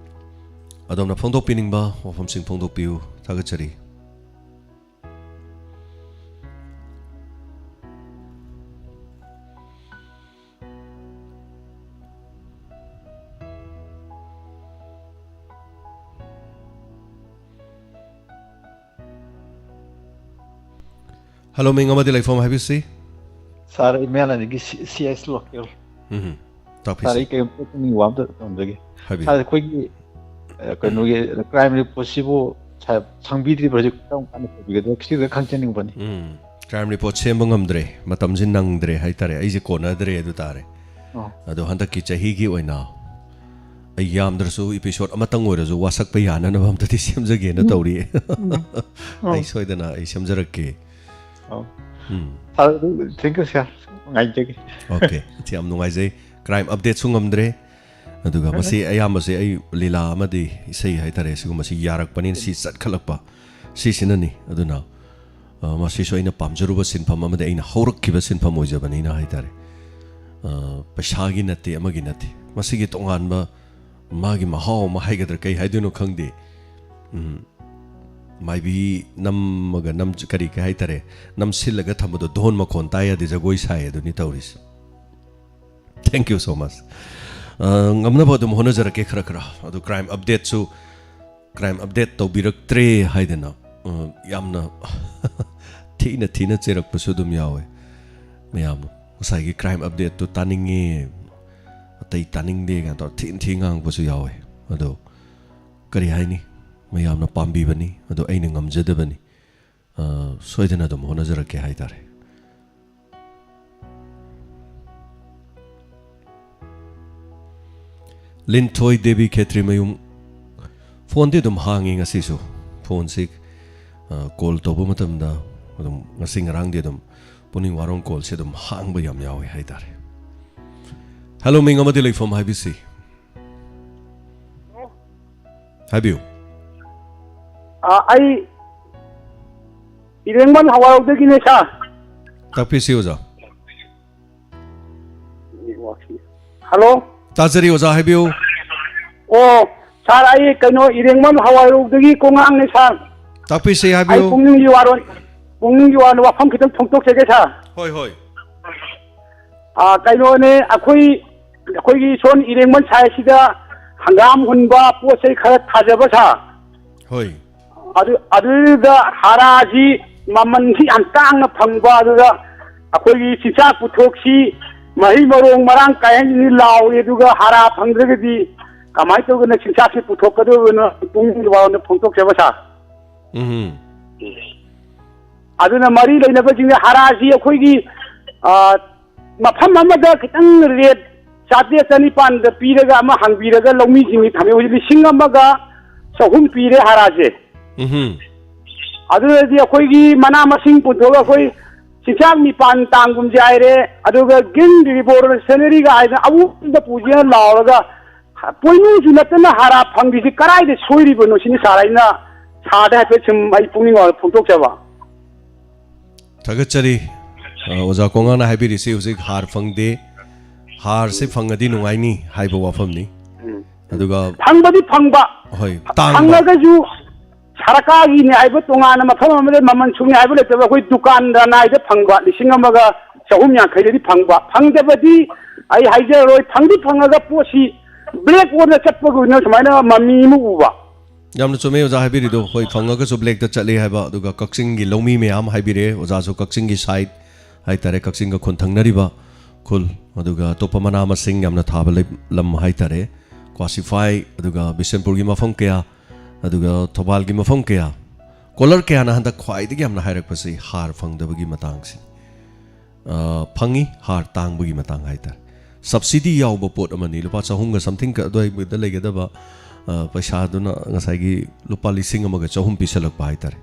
ꯑꯗꯣꯝꯅ ꯐꯣꯡꯗꯣꯛꯄꯤꯅꯤꯡꯕ ꯋꯥꯐꯝꯁꯤꯡ ꯐꯣꯡꯗꯣꯛꯄꯤꯌꯨ꯫ ꯊꯥꯒꯠꯆꯔꯤ꯫ ꯍꯜꯂꯣ, ꯃꯤꯡ ꯑꯃꯗꯤ ꯂꯩꯐꯝ ꯍꯥꯏꯕꯤꯁꯤ꯫ ꯁꯥꯔ, ꯑꯩ ꯃꯌꯥꯅ ꯑꯗꯒꯤ ꯁꯤ-, ꯁꯤ ꯑꯦꯁ ꯂꯣꯀꯦꯜ꯫ ꯎꯝ, ꯇꯥꯛꯄꯤꯁꯤ꯫ ꯁꯥꯔ, ꯑꯩ ꯀꯩꯅꯣꯝꯇ ꯈꯪꯅꯤꯡꯕ ꯑꯝꯇ ꯍꯪꯖꯒꯦ꯫ ꯍꯥꯏꯕꯤꯌꯨ꯫ ꯁꯥꯔ, ꯑꯩꯈꯣꯏꯒꯤ, ꯑ, ꯀꯩꯅꯣꯒꯤ ꯀ꯭ꯔꯥꯏꯝ ꯔꯤꯄꯣꯔꯠꯁꯤꯕꯨ ꯁꯥꯔ ꯁꯪꯕꯤꯗ꯭ꯔꯤꯕ꯭ꯔꯥ? ꯍꯧꯖꯤꯛ ꯀꯔꯝ ꯀꯥꯟꯗ ꯇꯧꯕꯤꯒꯗ꯭ꯔꯥ? ꯈꯤꯇꯪ ꯈꯪꯖꯅꯤꯡꯕꯅꯤ꯫ ꯎꯝ, ꯀ꯭ꯔꯥꯏꯝ ꯔꯤꯄꯣꯔꯠ ꯁꯦꯝꯕ ꯉꯝꯗ꯭ꯔꯦ, ꯃꯇꯝꯁꯤ ꯅꯪꯗ꯭ꯔꯦ ꯍꯥꯏꯇꯥꯔꯦ, ꯑꯩꯁꯦ ꯀꯣꯟꯅꯗ꯭ꯔꯦ ꯑꯗꯨ ꯇꯥꯔꯦ꯫ ꯑꯣ꯫ ꯑꯗꯣ ꯍꯟꯗꯛꯀꯤ ꯆꯍꯤꯒꯤ ꯑꯣꯏꯅ ꯑꯩ ꯌꯥꯝꯗ꯭ꯔꯁꯨ ꯏꯄꯤꯁꯣꯠ ꯑꯃꯇꯪ ꯑꯣꯏꯔꯁꯨ ꯋꯥꯁꯛꯄ ꯌꯥꯅꯅꯕ ꯑꯝꯇꯗꯤ ꯁꯦꯝꯖꯒꯦꯅ ꯎꯝ꯫ ꯇꯧꯔꯤ꯫ ꯎꯝ꯫ ꯑꯣ꯫ ꯑꯩ ꯁꯣꯏꯗꯅ ꯑꯩ ꯁꯦꯝꯖꯔꯛꯀꯦ꯫ ꯑꯧ꯫ ꯎꯝ꯫ ꯁꯥꯔ, ꯑꯗꯨ, thank you, ꯁꯥꯔ꯫ ꯉꯥꯏꯖꯒꯦ꯫ ꯑꯣꯀꯦ꯫ ꯌꯥꯝ ꯅꯨꯡꯉꯥꯏꯖꯩ꯫ Crime updateꯁꯨ ꯉꯝꯗ꯭ꯔꯦ꯫ ꯑꯗꯨꯒ ꯃꯁꯤ ꯑꯌꯥꯝꯕꯁꯦ ꯑꯩ ꯂꯤꯂꯥ ꯑꯃꯗꯤ ꯏꯁꯩ ꯍꯥꯏꯇꯥꯔꯦ, ꯁꯤꯒꯨꯝꯕꯁꯤ ꯌꯥꯔꯛꯄꯅꯤꯅ ꯁꯤ ꯆꯠꯈꯠꯂꯛꯄ, ꯁꯤꯁꯤꯅꯅꯤ꯫ ꯑꯗꯨꯅ, ꯑ, ꯃꯁꯤꯁꯨ ꯑꯩꯅ ꯄꯥꯝꯖꯔꯨꯕ ꯁꯤꯟꯐꯝ ꯑꯃꯗꯤ ꯑꯩꯅ ꯍꯧꯔꯛꯈꯤꯕ ꯁꯤꯟꯐꯝ ꯑꯣꯏꯖꯕꯅꯤꯅ ꯍꯥꯏꯇꯥꯔꯦ꯫ ꯑ, ꯄꯩꯁꯥꯒꯤ ꯅꯠꯇꯦ, ꯑꯃꯒꯤ ꯅꯠꯇꯦ꯫ ꯃꯁꯤꯒꯤ ꯇꯣꯉꯥꯟꯕ ꯃꯥꯒꯤ ꯃꯍꯥꯎ ꯑꯃ ꯍꯥꯏꯒꯗ꯭ꯔꯥ, ꯀꯩ ꯍꯥꯏꯗꯣꯏꯅꯣ ꯈꯪꯗꯦ꯫ ꯎꯝ, ꯃꯥꯏꯕꯤ ꯅꯝꯃꯒ ꯅꯝ-, ꯀꯔꯤ, ꯀꯩ ꯍꯥꯏꯇꯥꯔꯦ, ꯅꯝꯁꯤꯜꯂꯒ ꯊꯝꯕꯗꯣ, ꯙꯣꯟ ꯃꯈꯣꯟ ꯇꯥ ꯌꯥꯗꯦ, ꯖꯒꯣꯏ ꯁꯥꯏ ꯑꯗꯨꯅꯤ ꯇꯧꯔꯤꯁꯦ꯫ Thank you so much꯫ ꯑ, ꯉꯝꯅꯕ ꯑꯗꯨꯝ ꯍꯣꯠꯅꯖꯔꯛꯀꯦ ꯈꯔ ꯈꯔ꯫ ꯑꯗꯨ crime updateꯁꯨ, crime update ꯇꯧꯕꯤꯔꯛꯇ꯭ꯔꯦ ꯍꯥꯏꯗꯅ, ꯑ, ꯌꯥꯝꯅ ꯊꯤꯅ ꯊꯤꯅ ꯆꯩꯔꯛꯄꯁꯨ ꯑꯗꯨꯝ ꯌꯥꯎꯋꯦ ꯃꯌꯥꯝꯅ꯫ ꯉꯁꯥꯏꯒꯤ crime updateꯇꯨ ꯇꯥꯅꯤꯡꯉꯦ, ꯑꯇꯩ ꯇꯥꯅꯤꯡꯗꯦ ꯀꯥꯏꯅ ꯇꯧꯔ ꯊꯤꯅ ꯊꯤꯅ ꯉꯥꯡꯕꯁꯨ ꯌꯥꯎꯋꯦ꯫ ꯑꯗꯣ ꯀꯔꯤ ꯍꯥꯏꯅꯤ, ꯃꯌꯥꯝꯅ ꯄꯥꯝꯕꯤꯕꯅꯤ, ꯑꯗꯣ ꯑꯩꯅ ꯉꯝꯖꯗꯕꯅꯤ꯫ ꯑ, ꯁꯣꯏꯗꯅ ꯑꯗꯨꯝ ꯍꯣꯠꯅꯖꯔꯛꯀꯦ ꯍꯥꯏꯇꯥꯔꯦ꯫ ꯂꯤꯟꯊꯣꯏ ꯗꯦꯕꯤ ꯈꯦꯇ꯭ꯔꯤꯃꯌꯨꯝ, ꯐꯣꯟꯗꯤ ꯑꯗꯨꯝ ꯍꯥꯡꯉꯤ ꯉꯁꯤꯁꯨ꯫ ꯐꯣꯟꯁꯤ, ꯑ, ꯀꯣꯜ ꯇꯧꯕ ꯃꯇꯝꯗ ꯑꯗꯨꯝ ꯉꯁꯤ ꯉꯔꯥꯡꯗꯤ ꯑꯗꯨꯝ ꯄꯨꯛꯅꯤꯡ ꯋꯥꯔꯣꯝ ꯀꯣꯜꯁꯦ ꯑꯗꯨꯝ ꯍꯥꯡꯕ ꯌꯥꯝ ꯌꯥꯎꯋꯦ ꯍꯥꯏꯇꯥꯔꯦ꯫ ꯍꯦꯂꯣ, ꯃꯤꯡ ꯑꯃꯗꯤ ꯂꯩꯐꯝ ꯍꯥꯏꯕꯤꯁꯤ꯫ ꯍꯥꯏꯕꯤꯌꯨ꯫ ꯑ, ꯑꯩ ꯏꯔꯦꯡꯕꯝ ꯍꯋꯥꯏꯔꯧꯗꯒꯤꯅꯦ, ꯁꯥꯔ꯫ ꯇꯥꯛꯄꯤꯁꯤ, ꯑꯣꯖꯥ꯫ ꯍꯜꯂꯣ꯫ ꯇꯥꯖꯔꯤ, ꯑꯣꯖꯥ, ꯍꯥꯏꯕꯤꯌꯨ꯫ ꯑꯣ, ꯁꯥꯔ, ꯑꯩ ꯀꯩꯅꯣ, ꯏꯔꯦꯡꯕꯝ ꯍꯋꯥꯏꯔꯧꯗꯒꯤ ꯀꯣꯉꯥꯡꯅꯦ, ꯁꯥꯔ꯫ ꯇꯥꯛꯄꯤꯁꯤ, ꯑꯩ ꯍꯥꯏꯕꯤꯌꯨ꯫ ꯄꯨꯛꯅꯤꯡꯒꯤ ꯋꯥꯔꯣꯜ, ꯄꯨꯛꯅꯤꯡꯒꯤ ꯋꯥꯔꯣꯜ ꯋꯥꯐꯝ ꯈꯤꯇꯪ ꯐꯣꯡꯗꯣꯛꯆꯒꯦ, ꯁꯥꯔ꯫ ꯍꯣꯏ, ꯍꯣꯏ꯫ ꯑꯥ, ꯀꯩꯅꯣꯅꯦ, ꯑꯩꯈꯣꯏ, ꯑꯩꯈꯣꯏꯒꯤ ꯁꯣꯝ ꯏꯔꯦꯡꯕꯝ ꯁꯥꯏꯠꯁꯤꯗ ꯍꯪꯒꯥꯝ ꯍꯨꯟꯕ, ꯄꯣꯠ ꯆꯩ ꯈꯔ ꯊꯥꯖꯕ, ꯁꯥꯔ꯫ ꯍꯣꯏ꯫ ꯑꯗꯨ, ꯑꯗꯨꯗ ꯍꯥꯔꯥꯁꯤ ꯃꯃꯜꯁꯤ ꯌꯥꯝ ꯇꯥꯡꯅ ꯐꯪꯕ, ꯑꯗꯨꯗ ꯑꯩꯈꯣꯏꯒꯤ ꯆꯤꯟꯖꯥꯛ ꯄꯨꯊꯣꯛꯁꯤ ꯃꯍꯩ ꯃꯔꯣꯡ ꯃꯔꯥꯡ ꯀꯥꯏꯍꯟꯅꯤ ꯂꯥꯎꯔꯦ, ꯑꯗꯨꯒ ꯍꯥꯔꯥ ꯐꯪꯗ꯭ꯔꯒꯗꯤ ꯀꯃꯥꯏꯅ ꯇꯧꯗꯅ ꯆꯤꯟꯖꯥꯛꯁꯤ ꯄꯨꯊꯣꯛꯀꯗꯧꯕꯅꯣ? ꯄꯨꯛꯅꯤꯡꯒꯤ ꯋꯥꯔꯣꯜꯗ ꯐꯣꯡꯗꯣꯛꯆꯕ, ꯁꯥꯔ꯫ ꯎꯝ꯫ ꯑꯗꯨꯅ ꯃꯔꯤ ꯂꯩꯅꯕꯁꯤꯡꯅ ꯍꯥꯔꯥꯁꯤ ꯑꯩꯈꯣꯏꯒꯤ, ꯑ, ꯃꯐꯝ ꯑꯃꯗ ꯈꯤꯇꯪ ꯔꯦꯠ ꯆꯥꯇ꯭ꯔꯦꯠ ꯆꯅꯤꯄꯥꯟꯗ ꯄꯤꯔꯒ ꯑꯃ ꯍꯥꯡꯕꯤꯔꯒ ꯂꯧꯃꯤꯁꯤꯡꯒꯤ ꯊꯝꯃꯦ꯫ ꯍꯧꯖꯤꯛ ꯂꯤꯁꯤꯡ ꯑꯃꯒ ꯆꯍꯨꯝ ꯄꯤꯔꯦ ꯍꯥꯔꯥꯁꯦ꯫ ꯎꯝꯍꯨꯝ꯫ ꯑꯗꯨꯗꯗꯤ ꯑꯩꯈꯣꯏꯒꯤ ꯃꯅꯥ ꯃꯁꯤꯡ ꯄꯨꯊꯣꯛꯑꯒ ꯑꯩꯈꯣꯏ ꯆꯤꯟꯖꯥꯛ ꯅꯤꯄꯥꯟ ꯇꯥꯡꯒꯨꯝꯁꯦ ꯍꯥꯏꯔꯦ, ꯑꯗꯨꯒ ꯒ꯭ꯔꯤꯟ ꯔꯤꯕꯣꯔꯁꯅꯔꯤꯒ ꯍꯥꯏꯗꯅ ꯑꯎꯟꯗ ꯄꯨꯁꯤꯅ ꯂꯥꯎꯔꯒ ꯄꯣꯏꯅꯨꯁꯨ ꯅꯠꯇꯅ ꯍꯥꯔ ꯐꯪꯗ꯭ꯔꯤꯁꯤ ꯀꯗꯥꯏꯗ ꯁꯣꯏꯔꯤꯕꯅꯣ ꯁꯤꯅꯤ ꯁꯥꯔ ꯑꯩꯅ ꯁꯥꯔꯗ ꯍꯥꯏꯐꯦꯠ ꯁꯨꯝ ꯑꯩ ꯄꯨꯛꯅꯤꯡ ꯋꯥꯈꯜ ꯐꯣꯡꯗꯣꯛꯆꯕ꯫ ꯊꯥꯒꯠꯆꯔꯤ꯫ ꯑ, ꯑꯣꯖꯥ ꯀꯣꯉꯥꯅ ꯍꯥꯏꯕꯤꯔꯤꯁꯤ ꯍꯧꯖꯤꯛ ꯍꯥꯔ ꯐꯪꯗꯦ, ꯍꯥꯔꯁꯦ ꯐꯪꯉꯗꯤ ꯅꯨꯡꯉꯥꯏꯅꯤ ꯍꯥꯏꯕ ꯋꯥꯐꯝꯅꯤ꯫ ꯑꯗꯨꯒ ꯐꯪꯕꯗꯤ ꯐꯪꯕ, ꯍꯣꯏ, ꯇꯥꯡꯕ꯫ ꯐꯪꯉꯒꯁꯨ ꯁꯔꯀꯥꯔꯒꯤꯅꯦ ꯍꯥꯏꯕ ꯇꯣꯉꯥꯟꯅ ꯃꯐꯝ ꯑꯃꯗ ꯃꯃꯜ ꯁꯨꯝꯅꯦ ꯍꯥꯏꯕ ꯂꯩꯇꯕ, ꯑꯩꯈꯣꯏ ꯗꯨꯀꯥꯟ ꯔꯅꯥꯏꯗ ꯐꯪꯕ ꯂꯤꯁꯤꯡ ꯑꯃꯒ ꯆꯍꯨꯝ ꯌꯥꯡꯈꯩꯗꯗꯤ ꯐꯪꯕ, ꯐꯪꯗꯕꯗꯤ ꯑꯩ ꯍꯥꯏꯖꯔꯔꯣꯏ꯫ ꯐꯪꯗꯤ ꯐꯪꯉꯒ ꯄꯣꯠꯁꯤ ꯕ꯭ꯂꯦꯛ ꯑꯣꯏꯅ ꯆꯠꯄꯒꯤ ꯑꯣꯏꯅ ꯁꯨꯃꯥꯏꯅ ꯃꯃꯤ ꯑꯃ ꯎꯕ꯫ ꯌꯥꯝꯅ ꯆꯨꯝꯃꯦ ꯑꯣꯖꯥ ꯍꯥꯏꯕꯤꯔꯤꯗꯣ꯫ ꯍꯣꯏ, ꯐꯪꯉꯒꯁꯨ ꯕ꯭ꯂꯦꯛꯇ ꯆꯠꯂꯤ ꯍꯥꯏꯕ꯫ ꯑꯗꯨꯒ ꯀꯛꯆꯤꯡꯒꯤ ꯂꯧꯃꯤ ꯃꯌꯥꯝ ꯍꯥꯏꯕꯤꯔꯦ, ꯑꯣꯖꯥꯁꯨ ꯀꯛꯆꯤꯡꯒꯤ ꯁꯥꯏꯠ ꯍꯥꯏꯇꯥꯔꯦ, ꯀꯛꯆꯤꯡꯒ ꯈꯨꯟ ꯊꯪꯅꯔꯤꯕ ꯈꯨꯜ, ꯑꯗꯨꯒ ꯑꯇꯣꯞꯄ ꯃꯅꯥ ꯃꯁꯤꯡ ꯌꯥꯝꯅ ꯊꯥꯕ ꯂꯩ-, ꯂꯝ ꯍꯥꯏꯇꯥꯔꯦ, ꯀ꯭ꯋꯥꯁꯤꯐꯥꯏ, ꯑꯗꯨꯒ ꯕꯤꯁꯦꯝꯄꯨꯔꯒꯤ ꯃꯐꯝ ꯀꯌꯥ, ꯑꯗꯨꯒ ꯊꯧꯕꯥꯜꯒꯤ ꯃꯐꯝ ꯀꯌꯥ, ꯀꯣꯂꯔ ꯀꯌꯥꯅ ꯍꯟꯗꯛ ꯈ꯭ꯋꯥꯏꯗꯒꯤ ꯌꯥꯝꯅ ꯍꯥꯏꯔꯛꯄꯁꯤ ꯍꯥꯔ ꯐꯪꯗꯕꯒꯤ ꯃꯇꯥꯡꯁꯤ꯫ ꯑ, ꯐꯪꯉꯤ, ꯍꯥꯔ ꯇꯥꯡꯕꯒꯤ ꯃꯇꯥꯡ ꯍꯥꯏꯇꯥꯔꯦ꯫ ꯁꯕꯁꯤꯗꯤ ꯌꯥꯎꯕ ꯄꯣꯠ ꯑꯃꯅꯤ, ꯂꯨꯄꯥ ꯆꯍꯨꯝꯒ ꯁꯝꯊꯤꯡ ꯑꯗꯨꯋꯥꯏꯗ ꯂꯩꯒꯗꯕ, ꯑ, ꯄꯩꯁꯥꯗꯨꯅ ꯉꯁꯥꯏꯒꯤ ꯂꯨꯄꯥ ꯂꯤꯁꯤꯡ ꯑꯃꯒ ꯆꯍꯨꯝ ꯄꯤꯁꯜꯂꯛꯄ ꯍꯥꯏꯇꯥꯔꯦ꯫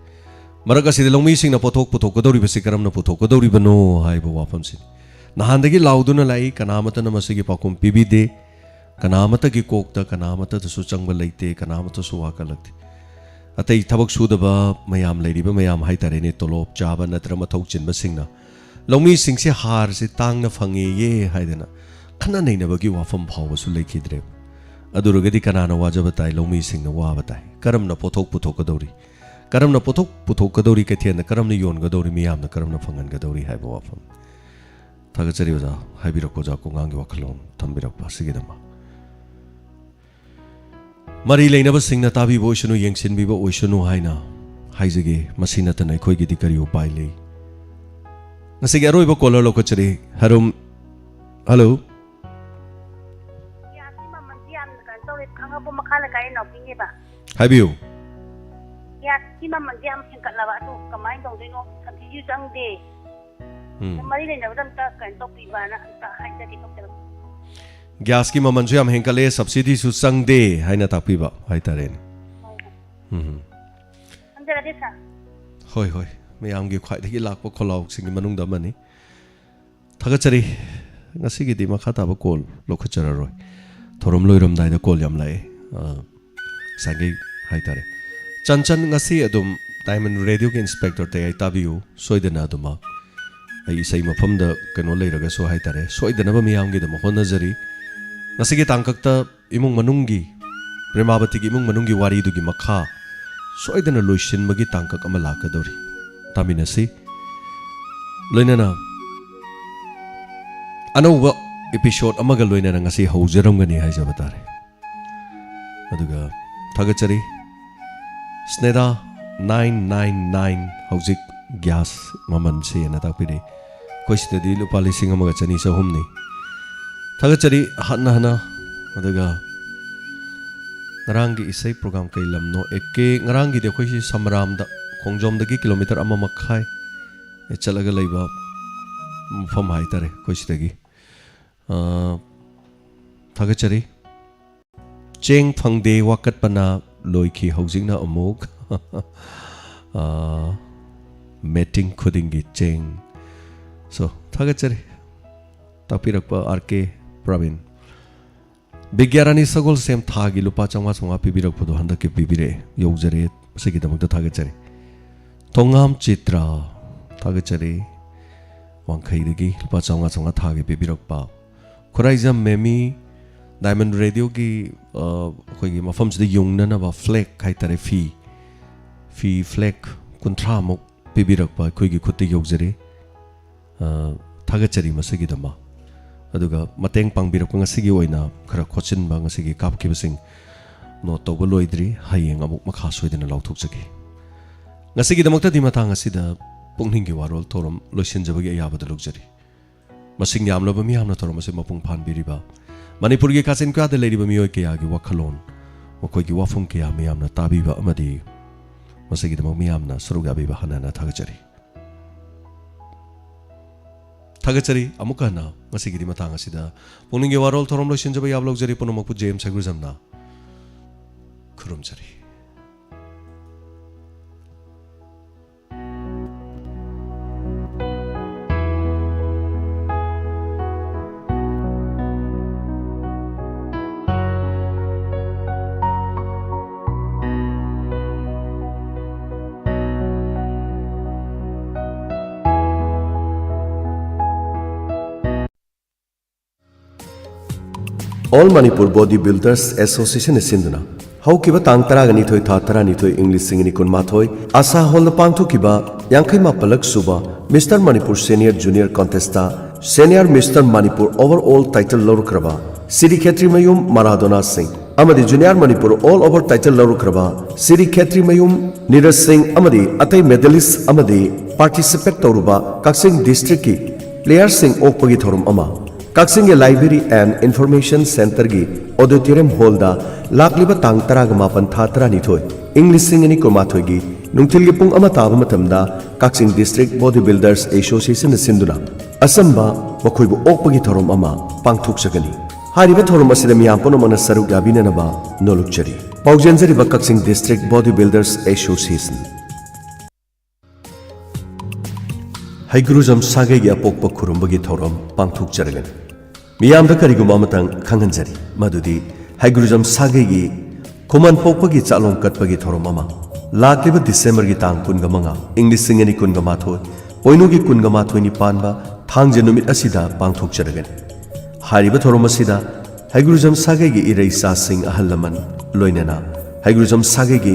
ꯃꯔꯛ ꯑꯁꯤꯗ ꯂꯧꯃꯤꯁꯤꯡꯅ ꯄꯣꯠꯊꯣꯛ ꯄꯨꯊꯣꯛꯀꯗꯧꯔꯤꯕꯁꯤ ꯀꯔꯝꯅ ꯄꯨꯊꯣꯛꯀꯗꯧꯔꯤꯕꯅꯣ ꯍꯥꯏꯕ ꯋꯥꯐꯝꯁꯤꯅꯤ꯫ ꯅꯍꯥꯟꯗꯒꯤ ꯂꯥꯎꯗꯨꯅ ꯂꯥꯛꯏ, ꯀꯅꯥ ꯑꯃꯠꯇꯅ ꯃꯁꯤꯒꯤ ꯄꯥꯎꯈꯨꯝ ꯄꯤꯕꯤꯗꯦ, ꯀꯅꯥ ꯑꯃꯠꯇꯒꯤ ꯀꯣꯛꯇ ꯀꯅꯥ ꯑꯃꯠꯇꯗꯁꯨ ꯆꯪꯕ ꯂꯩꯇꯦ, ꯀꯅꯥ ꯑꯃꯠꯇꯁꯨ ꯋꯥꯀꯠꯂꯛꯇꯦ꯫ ꯑꯇꯩ ꯊꯕꯛ ꯁꯨꯗꯕ ꯃꯌꯥꯝ ꯂꯩꯔꯤꯕ ꯃꯌꯥꯝ ꯍꯥꯏꯇꯥꯔꯦꯅꯦ, ꯇꯣꯂꯣꯞ ꯆꯥꯕ ꯅꯠꯇ꯭ꯔ ꯃꯊꯧ ꯆꯤꯟꯕꯁꯤꯡꯅ ꯂꯧꯃꯤꯁꯤꯡꯁꯦ ꯍꯥꯔꯁꯦ ꯇꯥꯡꯅ ꯐꯪꯉꯦꯌꯦ ꯍꯥꯏꯗꯅ ꯈꯟꯅ ꯅꯩꯅꯕꯒꯤ ꯋꯥꯐꯝ ꯐꯥꯎꯕꯁꯨ ꯂꯩꯈꯤꯗ꯭ꯔꯦꯕ꯫ ꯑꯗꯨꯔꯒꯗꯤ ꯀꯅꯥꯅ ꯋꯥꯖꯕ ꯇꯥꯏ? ꯂꯧꯃꯤꯁꯤꯡꯅ ꯋꯥꯕ ꯇꯥꯏ꯫ ꯀꯔꯝꯅ ꯄꯣꯠꯊꯣꯛ ꯄꯨꯊꯣꯛꯀꯗꯧꯔꯤ? ꯀꯔꯝꯅ ꯄꯣꯠꯊꯣꯛ ꯄꯨꯊꯣꯛꯀꯗꯧꯔꯤ? ꯀꯩꯊꯦꯜꯗ ꯀꯔꯝꯅ ꯌꯣꯟꯒꯗꯧꯔꯤ? ꯃꯤꯌꯥꯝꯅ ꯀꯔꯝꯅ ꯐꯪꯍꯟꯒꯗꯧꯔꯤ ꯍꯥꯏꯕ ꯋꯥꯐꯝ꯫ ꯊꯥꯒꯠꯆꯔꯤ ꯑꯣꯖꯥ, ꯍꯥꯏꯕꯤꯔꯛꯄ ꯑꯣꯖꯥ ꯀꯣꯉꯥꯡꯒꯤ ꯋꯥꯈꯜꯂꯣꯟ ꯊꯝꯕꯤꯔꯛꯄ ꯑꯁꯤꯒꯤꯗꯃꯛ꯫ ꯃꯔꯤ ꯂꯩꯅꯕꯁꯤꯡꯅ ꯇꯥꯕꯤꯕ ꯑꯣꯏꯁꯅꯨ, ꯌꯦꯡꯁꯤꯟꯕꯤꯕ ꯑꯣꯏꯁꯅꯨ ꯍꯥꯏꯅ ꯍꯥꯏꯖꯒꯦ꯫ ꯃꯁꯤ ꯅꯠꯇꯅ ꯑꯩꯈꯣꯏꯒꯤꯗꯤ ꯀꯔꯤ ꯎꯄꯥꯏ ꯂꯩ? ꯉꯁꯤꯒꯤ ꯑꯔꯣꯏꯕ ꯀꯣꯂꯔ ꯂꯧꯈꯠꯆꯔꯤ꯫ ꯍꯔꯨꯝ, ꯍꯜꯂꯣ꯫ ꯒ꯭ꯌꯥꯁꯀꯤ ꯃꯃꯜꯁꯤ ꯌꯥꯝꯅ ꯀꯩꯅꯣ ꯇꯧꯔꯦ, ꯈꯥꯡꯉꯕꯣꯛ ꯃꯈꯥ ꯂꯩꯀꯥꯏ ꯏꯅꯥꯎꯄꯤꯅꯦꯕ꯫ ꯍꯥꯏꯕꯤꯌꯨ꯫ ꯒ꯭ꯌꯥꯁꯀꯤ ꯃꯃꯜꯁꯤ ꯌꯥꯝ ꯍꯦꯟꯒꯠꯂꯕ, ꯑꯗꯨ ꯀꯃꯥꯏꯅ ꯇꯧꯗꯣꯏꯅꯣ? ꯁꯕꯁꯤꯗꯤꯁꯨ ꯆꯪꯗꯦ꯫ ꯎꯝ꯫ ꯃꯔꯤ ꯂꯩꯅꯕꯗ ꯑꯝꯇ ꯀꯩꯅꯣ ꯇꯧꯕꯤꯕꯅ ꯑꯝꯇ ꯍꯥꯏꯖꯒꯦ ꯇꯧꯖꯔꯛꯄ꯫ ꯒ꯭ꯌꯥꯁꯀꯤ ꯃꯃꯜꯁꯨ ꯌꯥꯝ ꯍꯦꯟꯒꯠꯂꯦ, ꯁꯕꯁꯤꯗꯤꯁꯨ ꯆꯪꯗꯦ ꯍꯥꯏꯅ ꯇꯥꯛꯄꯤꯕ ꯍꯥꯏꯇꯥꯔꯦꯅꯦ꯫ ꯎꯝ꯫ ꯊꯝꯖꯔꯒꯦ ꯁꯥꯔ꯫ ꯍꯣꯏ, ꯍꯣꯏ, ꯃꯌꯥꯝꯒꯤ ꯈ꯭ꯋꯥꯏꯗꯒꯤ ꯂꯥꯛꯄ ꯈꯣꯜꯂꯥꯎꯁꯤꯡꯒꯤ ꯃꯅꯨꯡꯗ ꯑꯃꯅꯤ꯫ ꯊꯥꯒꯠꯆꯔꯤ꯫ ꯉꯁꯤꯒꯤꯗꯤ ꯃꯈꯥ ꯇꯥꯕ ꯀꯣꯜ ꯂꯧꯈꯠꯆꯔꯔꯣꯏ꯫ ꯊꯧꯔꯝ ꯂꯣꯏꯔꯝꯗꯥꯏꯗ ꯀꯣꯜ ꯌꯥꯝ ꯂꯥꯛꯑꯦ꯫ ꯑ, ꯉꯁꯥꯏꯒꯤ ꯍꯥꯏꯇꯥꯔꯦ꯫ ꯆꯟꯆꯟ, ꯉꯁꯤ ꯑꯗꯨꯝ ꯗꯥꯏꯃꯟ ꯔꯦꯗꯤꯑꯣꯒꯤ ꯏꯟꯁꯄꯦꯛꯇꯔ ꯇꯌꯥꯏ ꯇꯥꯕꯤꯌꯨ꯫ ꯁꯣꯏꯗꯅ ꯑꯗꯨꯃꯛ ꯑꯩ ꯏꯁꯩ ꯃꯐꯝꯗ ꯀꯩꯅꯣ ꯂꯩꯔꯒꯁꯨ ꯍꯥꯏꯇꯥꯔꯦ, ꯁꯣꯏꯗꯅꯕ ꯃꯤꯌꯥꯝꯒꯤꯗꯃꯛ ꯍꯣꯠꯅꯖꯔꯤ꯫ ꯉꯁꯤꯒꯤ ꯇꯥꯡꯀꯛꯇ ꯏꯃꯨꯡ ꯃꯅꯨꯡꯒꯤ, ꯄ꯭ꯔꯦꯃꯥꯕꯇꯤꯒꯤ ꯏꯃꯨꯡ ꯃꯅꯨꯡꯒꯤ ꯋꯥꯔꯤꯗꯨꯒꯤ ꯃꯈꯥ ꯁꯣꯏꯗꯅ ꯂꯣꯏꯁꯤꯟꯕꯒꯤ ꯇꯥꯡꯀꯛ ꯑꯃ ꯂꯥꯛꯀꯗꯧꯔꯤ꯫ ꯇꯥꯃꯤꯟꯅꯁꯤ꯫ ꯂꯣꯏꯅꯅ ꯑꯅꯧꯕ ꯏꯄꯤꯁꯣꯗ ꯑꯃꯒ ꯂꯣꯏꯅꯅ ꯉꯁꯤ ꯍꯧꯖꯔꯝꯒꯅꯤ ꯍꯥꯏꯖꯕ ꯇꯥꯔꯦ꯫ ꯑꯗꯨꯒ ꯊꯥꯒꯠꯆꯔꯤ꯫ ꯁ꯭ꯅꯦꯗꯥ ꯅꯥꯏꯟ ꯅꯥꯏꯟ ꯅꯥꯏꯟ ꯍꯧꯖꯤꯛ ꯒ꯭ꯌꯥꯁ ꯃꯃꯜꯁꯦꯅ ꯇꯥꯛꯄꯤꯔꯛꯏ꯫ ꯑꯩꯈꯣꯏ ꯁꯤꯗꯗꯤ ꯂꯨꯄꯥ ꯂꯤꯁꯤꯡ ꯑꯃꯒ ꯆꯅꯤ ꯆꯍꯨꯝꯅꯤ꯫ ꯊꯥꯒꯠꯆꯔꯤ ꯍꯟꯅ ꯍꯟꯅ꯫ ꯑꯗꯨꯒ ꯉꯔꯥꯡꯒꯤ ꯏꯁꯩ ꯄ꯭ꯔꯣꯒ꯭ꯔꯥꯝ ꯀꯩ ꯂꯝꯅꯣ? ꯑꯦ ꯀꯦ, ꯉꯔꯥꯡꯒꯤꯗꯤ ꯑꯩꯈꯣꯏꯁꯤ ꯁꯃꯔꯥꯝꯗ, ꯈꯣꯡꯖꯣꯝꯗꯒꯤ ꯀꯤꯂꯣꯃꯤꯇꯔ ꯑꯃ ꯃꯈꯥꯏ ꯆꯠꯂꯒ ꯂꯩꯕ ꯃꯐꯝ ꯍꯥꯏꯇꯥꯔꯦ ꯑꯩꯈꯣꯏ ꯁꯤꯗꯒꯤ꯫ ꯑ, ꯊꯥꯒꯠꯆꯔꯤ꯫ ꯆꯦꯡ ꯐꯪꯗꯦ ꯋꯥꯀꯠꯄꯅ ꯂꯣꯏꯈꯤ, ꯍꯧꯖꯤꯛꯅ ꯑꯃꯨꯛ, ꯑ, ꯃꯦꯇꯤꯡ ꯈꯨꯗꯤꯡꯒꯤ ꯆꯦꯡ꯫ So, ꯊꯥꯒꯠꯆꯔꯤ꯫ ꯇꯥꯛꯄꯤꯔꯛꯄ ꯑꯥꯔ ꯀꯦ ꯄ꯭ꯔꯕꯤꯟ꯫ ꯕꯤꯒ꯭ꯌꯥꯔꯥꯅꯤ ꯁꯒꯣꯜꯁꯦꯝ ꯊꯥꯒꯤ ꯂꯨꯄꯥ ꯆꯥꯝꯃꯉꯥ ꯆꯥꯝꯃꯉꯥ ꯄꯤꯕꯤꯔꯛꯄꯗꯣ ꯍꯟꯗꯛꯀꯤ ꯄꯤꯕꯤꯔꯛꯑꯦ, ꯌꯧꯖꯔꯦ꯫ ꯃꯁꯤꯒꯤꯗꯃꯛꯇ ꯊꯥꯒꯠꯆꯔꯤ꯫ ꯊꯣꯉꯥꯝ ꯆꯤꯇ꯭ꯔ, ꯊꯥꯒꯠꯆꯔꯤ꯫ ꯋꯥꯡꯈꯩꯗꯒꯤ ꯂꯨꯄꯥ ꯆꯥꯝꯃꯉꯥ ꯆꯥꯝꯃꯉꯥ ꯊꯥꯒꯤ ꯄꯤꯕꯤꯔꯛꯄ꯫ ꯈꯨꯔꯥꯏꯖꯝ ꯃꯦꯃꯤ, ꯗꯥꯏꯃꯟ ꯔꯦꯗꯤꯑꯣꯒꯤ, ꯑ, ꯑꯩꯈꯣꯏꯒꯤ ꯃꯐꯝꯁꯤꯗ ꯌꯨꯡꯅꯅꯕ ꯐ꯭ꯂꯦꯛ ꯍꯥꯏꯇꯥꯔꯦ, ꯐꯤ, ꯐꯤ ꯐ꯭ꯂꯦꯛ ꯀꯨꯟꯊ꯭ꯔꯥꯃꯨꯛ ꯄꯤꯕꯤꯔꯛꯄ ꯑꯩꯈꯣꯏꯒꯤ ꯈꯨꯠꯇ ꯌꯧꯖꯔꯤ꯫ ꯑ, ꯊꯥꯒꯠꯆꯔꯤ ꯃꯁꯤꯒꯤꯗꯃꯛ꯫ ꯑꯗꯨꯒ ꯃꯇꯦꯡ ꯄꯥꯡꯕꯤꯔꯛꯄ, ꯉꯁꯤꯒꯤ ꯑꯣꯏꯅ ꯈꯔ ꯈꯣꯠꯆꯤꯟꯕ, ꯉꯁꯤꯒꯤ ꯀꯥꯞꯈꯤꯕꯁꯤꯡ ꯅꯣꯠ ꯇꯧꯕ ꯂꯣꯏꯗ꯭ꯔꯤ, ꯍꯌꯦꯡ ꯑꯃꯨꯛ ꯃꯈꯥ ꯁꯣꯏꯗꯅ ꯂꯥꯎꯊꯣꯛꯆꯒꯦ꯫ ꯉꯁꯤꯒꯤꯗꯃꯛꯇꯗꯤ ꯃꯇꯥꯡ ꯑꯁꯤꯗ ꯄꯨꯛꯅꯤꯡꯒꯤ ꯋꯥꯔꯣꯜ ꯊꯧꯔꯝ ꯂꯣꯏꯁꯤꯟꯖꯕꯒꯤ ꯑꯌꯥꯕꯗ ꯂꯧꯖꯔꯤ꯫ ꯃꯁꯤꯡ ꯌꯥꯝꯂꯕ ꯃꯤꯌꯥꯝꯅ ꯊꯧꯔꯝ ꯑꯁꯤ ꯃꯄꯨꯡ ꯐꯥꯍꯟꯕꯤꯔꯤꯕ ꯃꯅꯤꯄꯨꯔꯒꯤ ꯀꯥꯆꯤꯟ ꯀꯣꯌꯥꯗ ꯂꯩꯔꯤꯕ ꯃꯤꯑꯣꯏ ꯀꯌꯥꯒꯤ ꯋꯥꯈꯜꯂꯣꯟ, ꯃꯈꯣꯏꯒꯤ ꯋꯥꯐꯝ ꯀꯌꯥ ꯃꯤꯌꯥꯝꯅ ꯇꯥꯕꯤꯕ ꯑꯃꯗꯤ ꯃꯁꯤꯒꯤꯗꯃꯛ ꯃꯤꯌꯥꯝꯅ ꯁꯔꯨꯛ ꯌꯥꯕꯤꯕ ꯍꯟꯅ ꯍꯟꯅ ꯊꯥꯒꯠꯆꯔꯤ꯫ ꯊꯥꯒꯠꯆꯔꯤ ꯑꯃꯨꯛꯀ ꯍꯟꯅ꯫ ꯉꯁꯤꯒꯤꯗꯤ ꯃꯇꯥꯡ ꯑꯁꯤꯗ ꯄꯨꯛꯅꯤꯡꯒꯤ ꯋꯥꯔꯣꯜ ꯊꯧꯔꯝ ꯂꯣꯏꯁꯤꯟꯖꯕ ꯌꯥꯕ ꯂꯧꯖꯔꯤ꯫ ꯄꯨꯝꯅꯃꯛꯄꯨ ꯖꯦ ꯑꯦꯝ ꯁꯩꯒ꯭ꯔꯨꯖꯝꯅ ꯈꯨꯔꯨꯝꯖꯔꯤ꯫ All Manipur Body Builders Associationꯅ ꯁꯤꯟꯗꯨꯅ ꯍꯧꯈꯤꯕ ꯇꯥꯡ ꯇꯔꯥꯒ ꯅꯤꯊꯣꯏ ꯊꯥ ꯇꯔꯥꯅꯤꯊꯣꯏ ꯏꯪ ꯂꯤꯁꯤꯡ ꯑꯅꯤ ꯀꯨꯟꯃꯥꯊꯣꯏ ꯑꯁꯥ ꯍꯣꯜꯗ ꯄꯥꯡꯊꯣꯛꯈꯤꯕ ꯌꯥꯡꯈꯩ ꯃꯥꯄꯜꯂꯛ ꯁꯨꯕ Mister Manipur Senior Junior Contestꯇ Senior Mister Manipur Overall title ꯂꯧꯔꯛꯈ꯭ꯔꯕ ꯁꯤꯔꯤ ꯈꯦꯇ꯭ꯔꯤꯃꯌꯨꯝ ꯃꯔꯥꯗꯣꯅꯥ ꯁꯤꯡ ꯑꯃꯗꯤ Junior Manipur All Over title ꯂꯧꯔꯛꯈ꯭ꯔꯕ ꯁꯤꯔꯤ ꯈꯦꯇ꯭ꯔꯤꯃꯌꯨꯝ ꯅꯤꯔꯖ ꯁꯤꯡ ꯑꯃꯗꯤ ꯑꯇꯩ medalist ꯑꯃꯗꯤ participate ꯇꯧꯔꯨꯕ ꯀꯛꯆꯤꯡ districtꯀꯤ playerꯁꯤꯡ ꯑꯣꯛꯄꯒꯤ ꯊꯧꯔꯝ ꯑꯃ ꯀꯛꯆꯤꯡꯒꯤ Library and Information Centreꯒꯤ auditorium hallꯗ ꯂꯥꯛꯂꯤꯕ ꯇꯥꯡ ꯇꯔꯥꯒ ꯃꯥꯄꯟ ꯊꯥ ꯇꯔꯥꯅꯤꯊꯣꯏ ꯏꯪ ꯂꯤꯁꯤꯡ ꯑꯅꯤ ꯀꯨꯟꯃꯥꯊꯣꯏꯒꯤ ꯅꯨꯡꯊꯤꯜꯒꯤ ꯄꯨꯡ ꯑꯃ ꯇꯥꯕ ꯃꯇꯝꯗ ꯀꯛꯆꯤꯡ District Body Builders Associationꯅ ꯁꯤꯟꯗꯨꯅ ꯑꯆꯝꯕ ꯃꯈꯣꯏꯕꯨ ꯑꯣꯛꯄꯒꯤ ꯊꯧꯔꯝ ꯑꯃ ꯄꯥꯡꯊꯣꯛꯆꯒꯅꯤ꯫ ꯍꯥꯏꯔꯤꯕ ꯊꯧꯔꯝ ꯑꯁꯤꯗ ꯃꯤꯌꯥꯝ ꯄꯨꯝꯅꯃꯛꯅ ꯁꯔꯨꯛ ꯌꯥꯕꯤꯅꯅꯕ ꯅꯣꯜꯂꯨꯛꯆꯔꯤ꯫ ꯄꯥꯎꯖꯦꯟꯖꯔꯤꯕ ꯀꯛꯆꯤꯡ District Body Builders Association꯫ ꯍꯩꯒ꯭ꯔꯨꯖꯝ ꯁꯥꯒꯩꯒꯤ ꯑꯄꯣꯛꯄ ꯈꯨꯔꯨꯝꯕꯒꯤ ꯊꯧꯔꯝ ꯄꯥꯡꯊꯣꯛꯆꯔꯒꯅꯤ꯫ ꯃꯤꯌꯥꯝꯗ ꯀꯔꯤꯒꯨꯝꯕ ꯑꯃꯇꯪ ꯈꯪꯍꯟꯖꯔꯤ, ꯃꯗꯨꯗꯤ ꯍꯩꯒ꯭ꯔꯨꯖꯝ ꯁꯥꯒꯩꯒꯤ ꯈꯨꯃꯟ ꯄꯣꯛꯄꯒꯤ ꯆꯥꯛꯂꯣꯡ ꯀꯠꯄꯒꯤ ꯊꯧꯔꯝ ꯑꯃ ꯂꯥꯛꯂꯤꯕ Decemberꯒꯤ ꯇꯥꯡ ꯀꯨꯟꯒ ꯃꯉꯥ ꯏꯪ ꯂꯤꯁꯤꯡ ꯑꯅꯤ ꯀꯨꯟꯒ ꯃꯥꯊꯣꯏ, ꯄꯣꯏꯅꯨꯒꯤ ꯀꯨꯟꯒ ꯃꯥꯊꯣꯏꯅꯤ ꯄꯥꯟꯕ ꯊꯥꯡꯖ ꯅꯨꯃꯤꯠ ꯑꯁꯤꯗ ꯄꯥꯡꯊꯣꯛꯆꯔꯒꯅꯤ꯫ ꯍꯥꯏꯔꯤꯕ ꯊꯧꯔꯝ ꯑꯁꯤꯗ ꯍꯩꯒ꯭ꯔꯨꯖꯝ ꯁꯥꯒꯩꯒꯤ ꯏꯔꯩꯆꯥꯁꯤꯡ, ꯑꯍꯜ ꯂꯃꯟ, ꯂꯣꯏꯅꯅ ꯍꯩꯒ꯭ꯔꯨꯖꯝ ꯁꯥꯒꯩꯒꯤ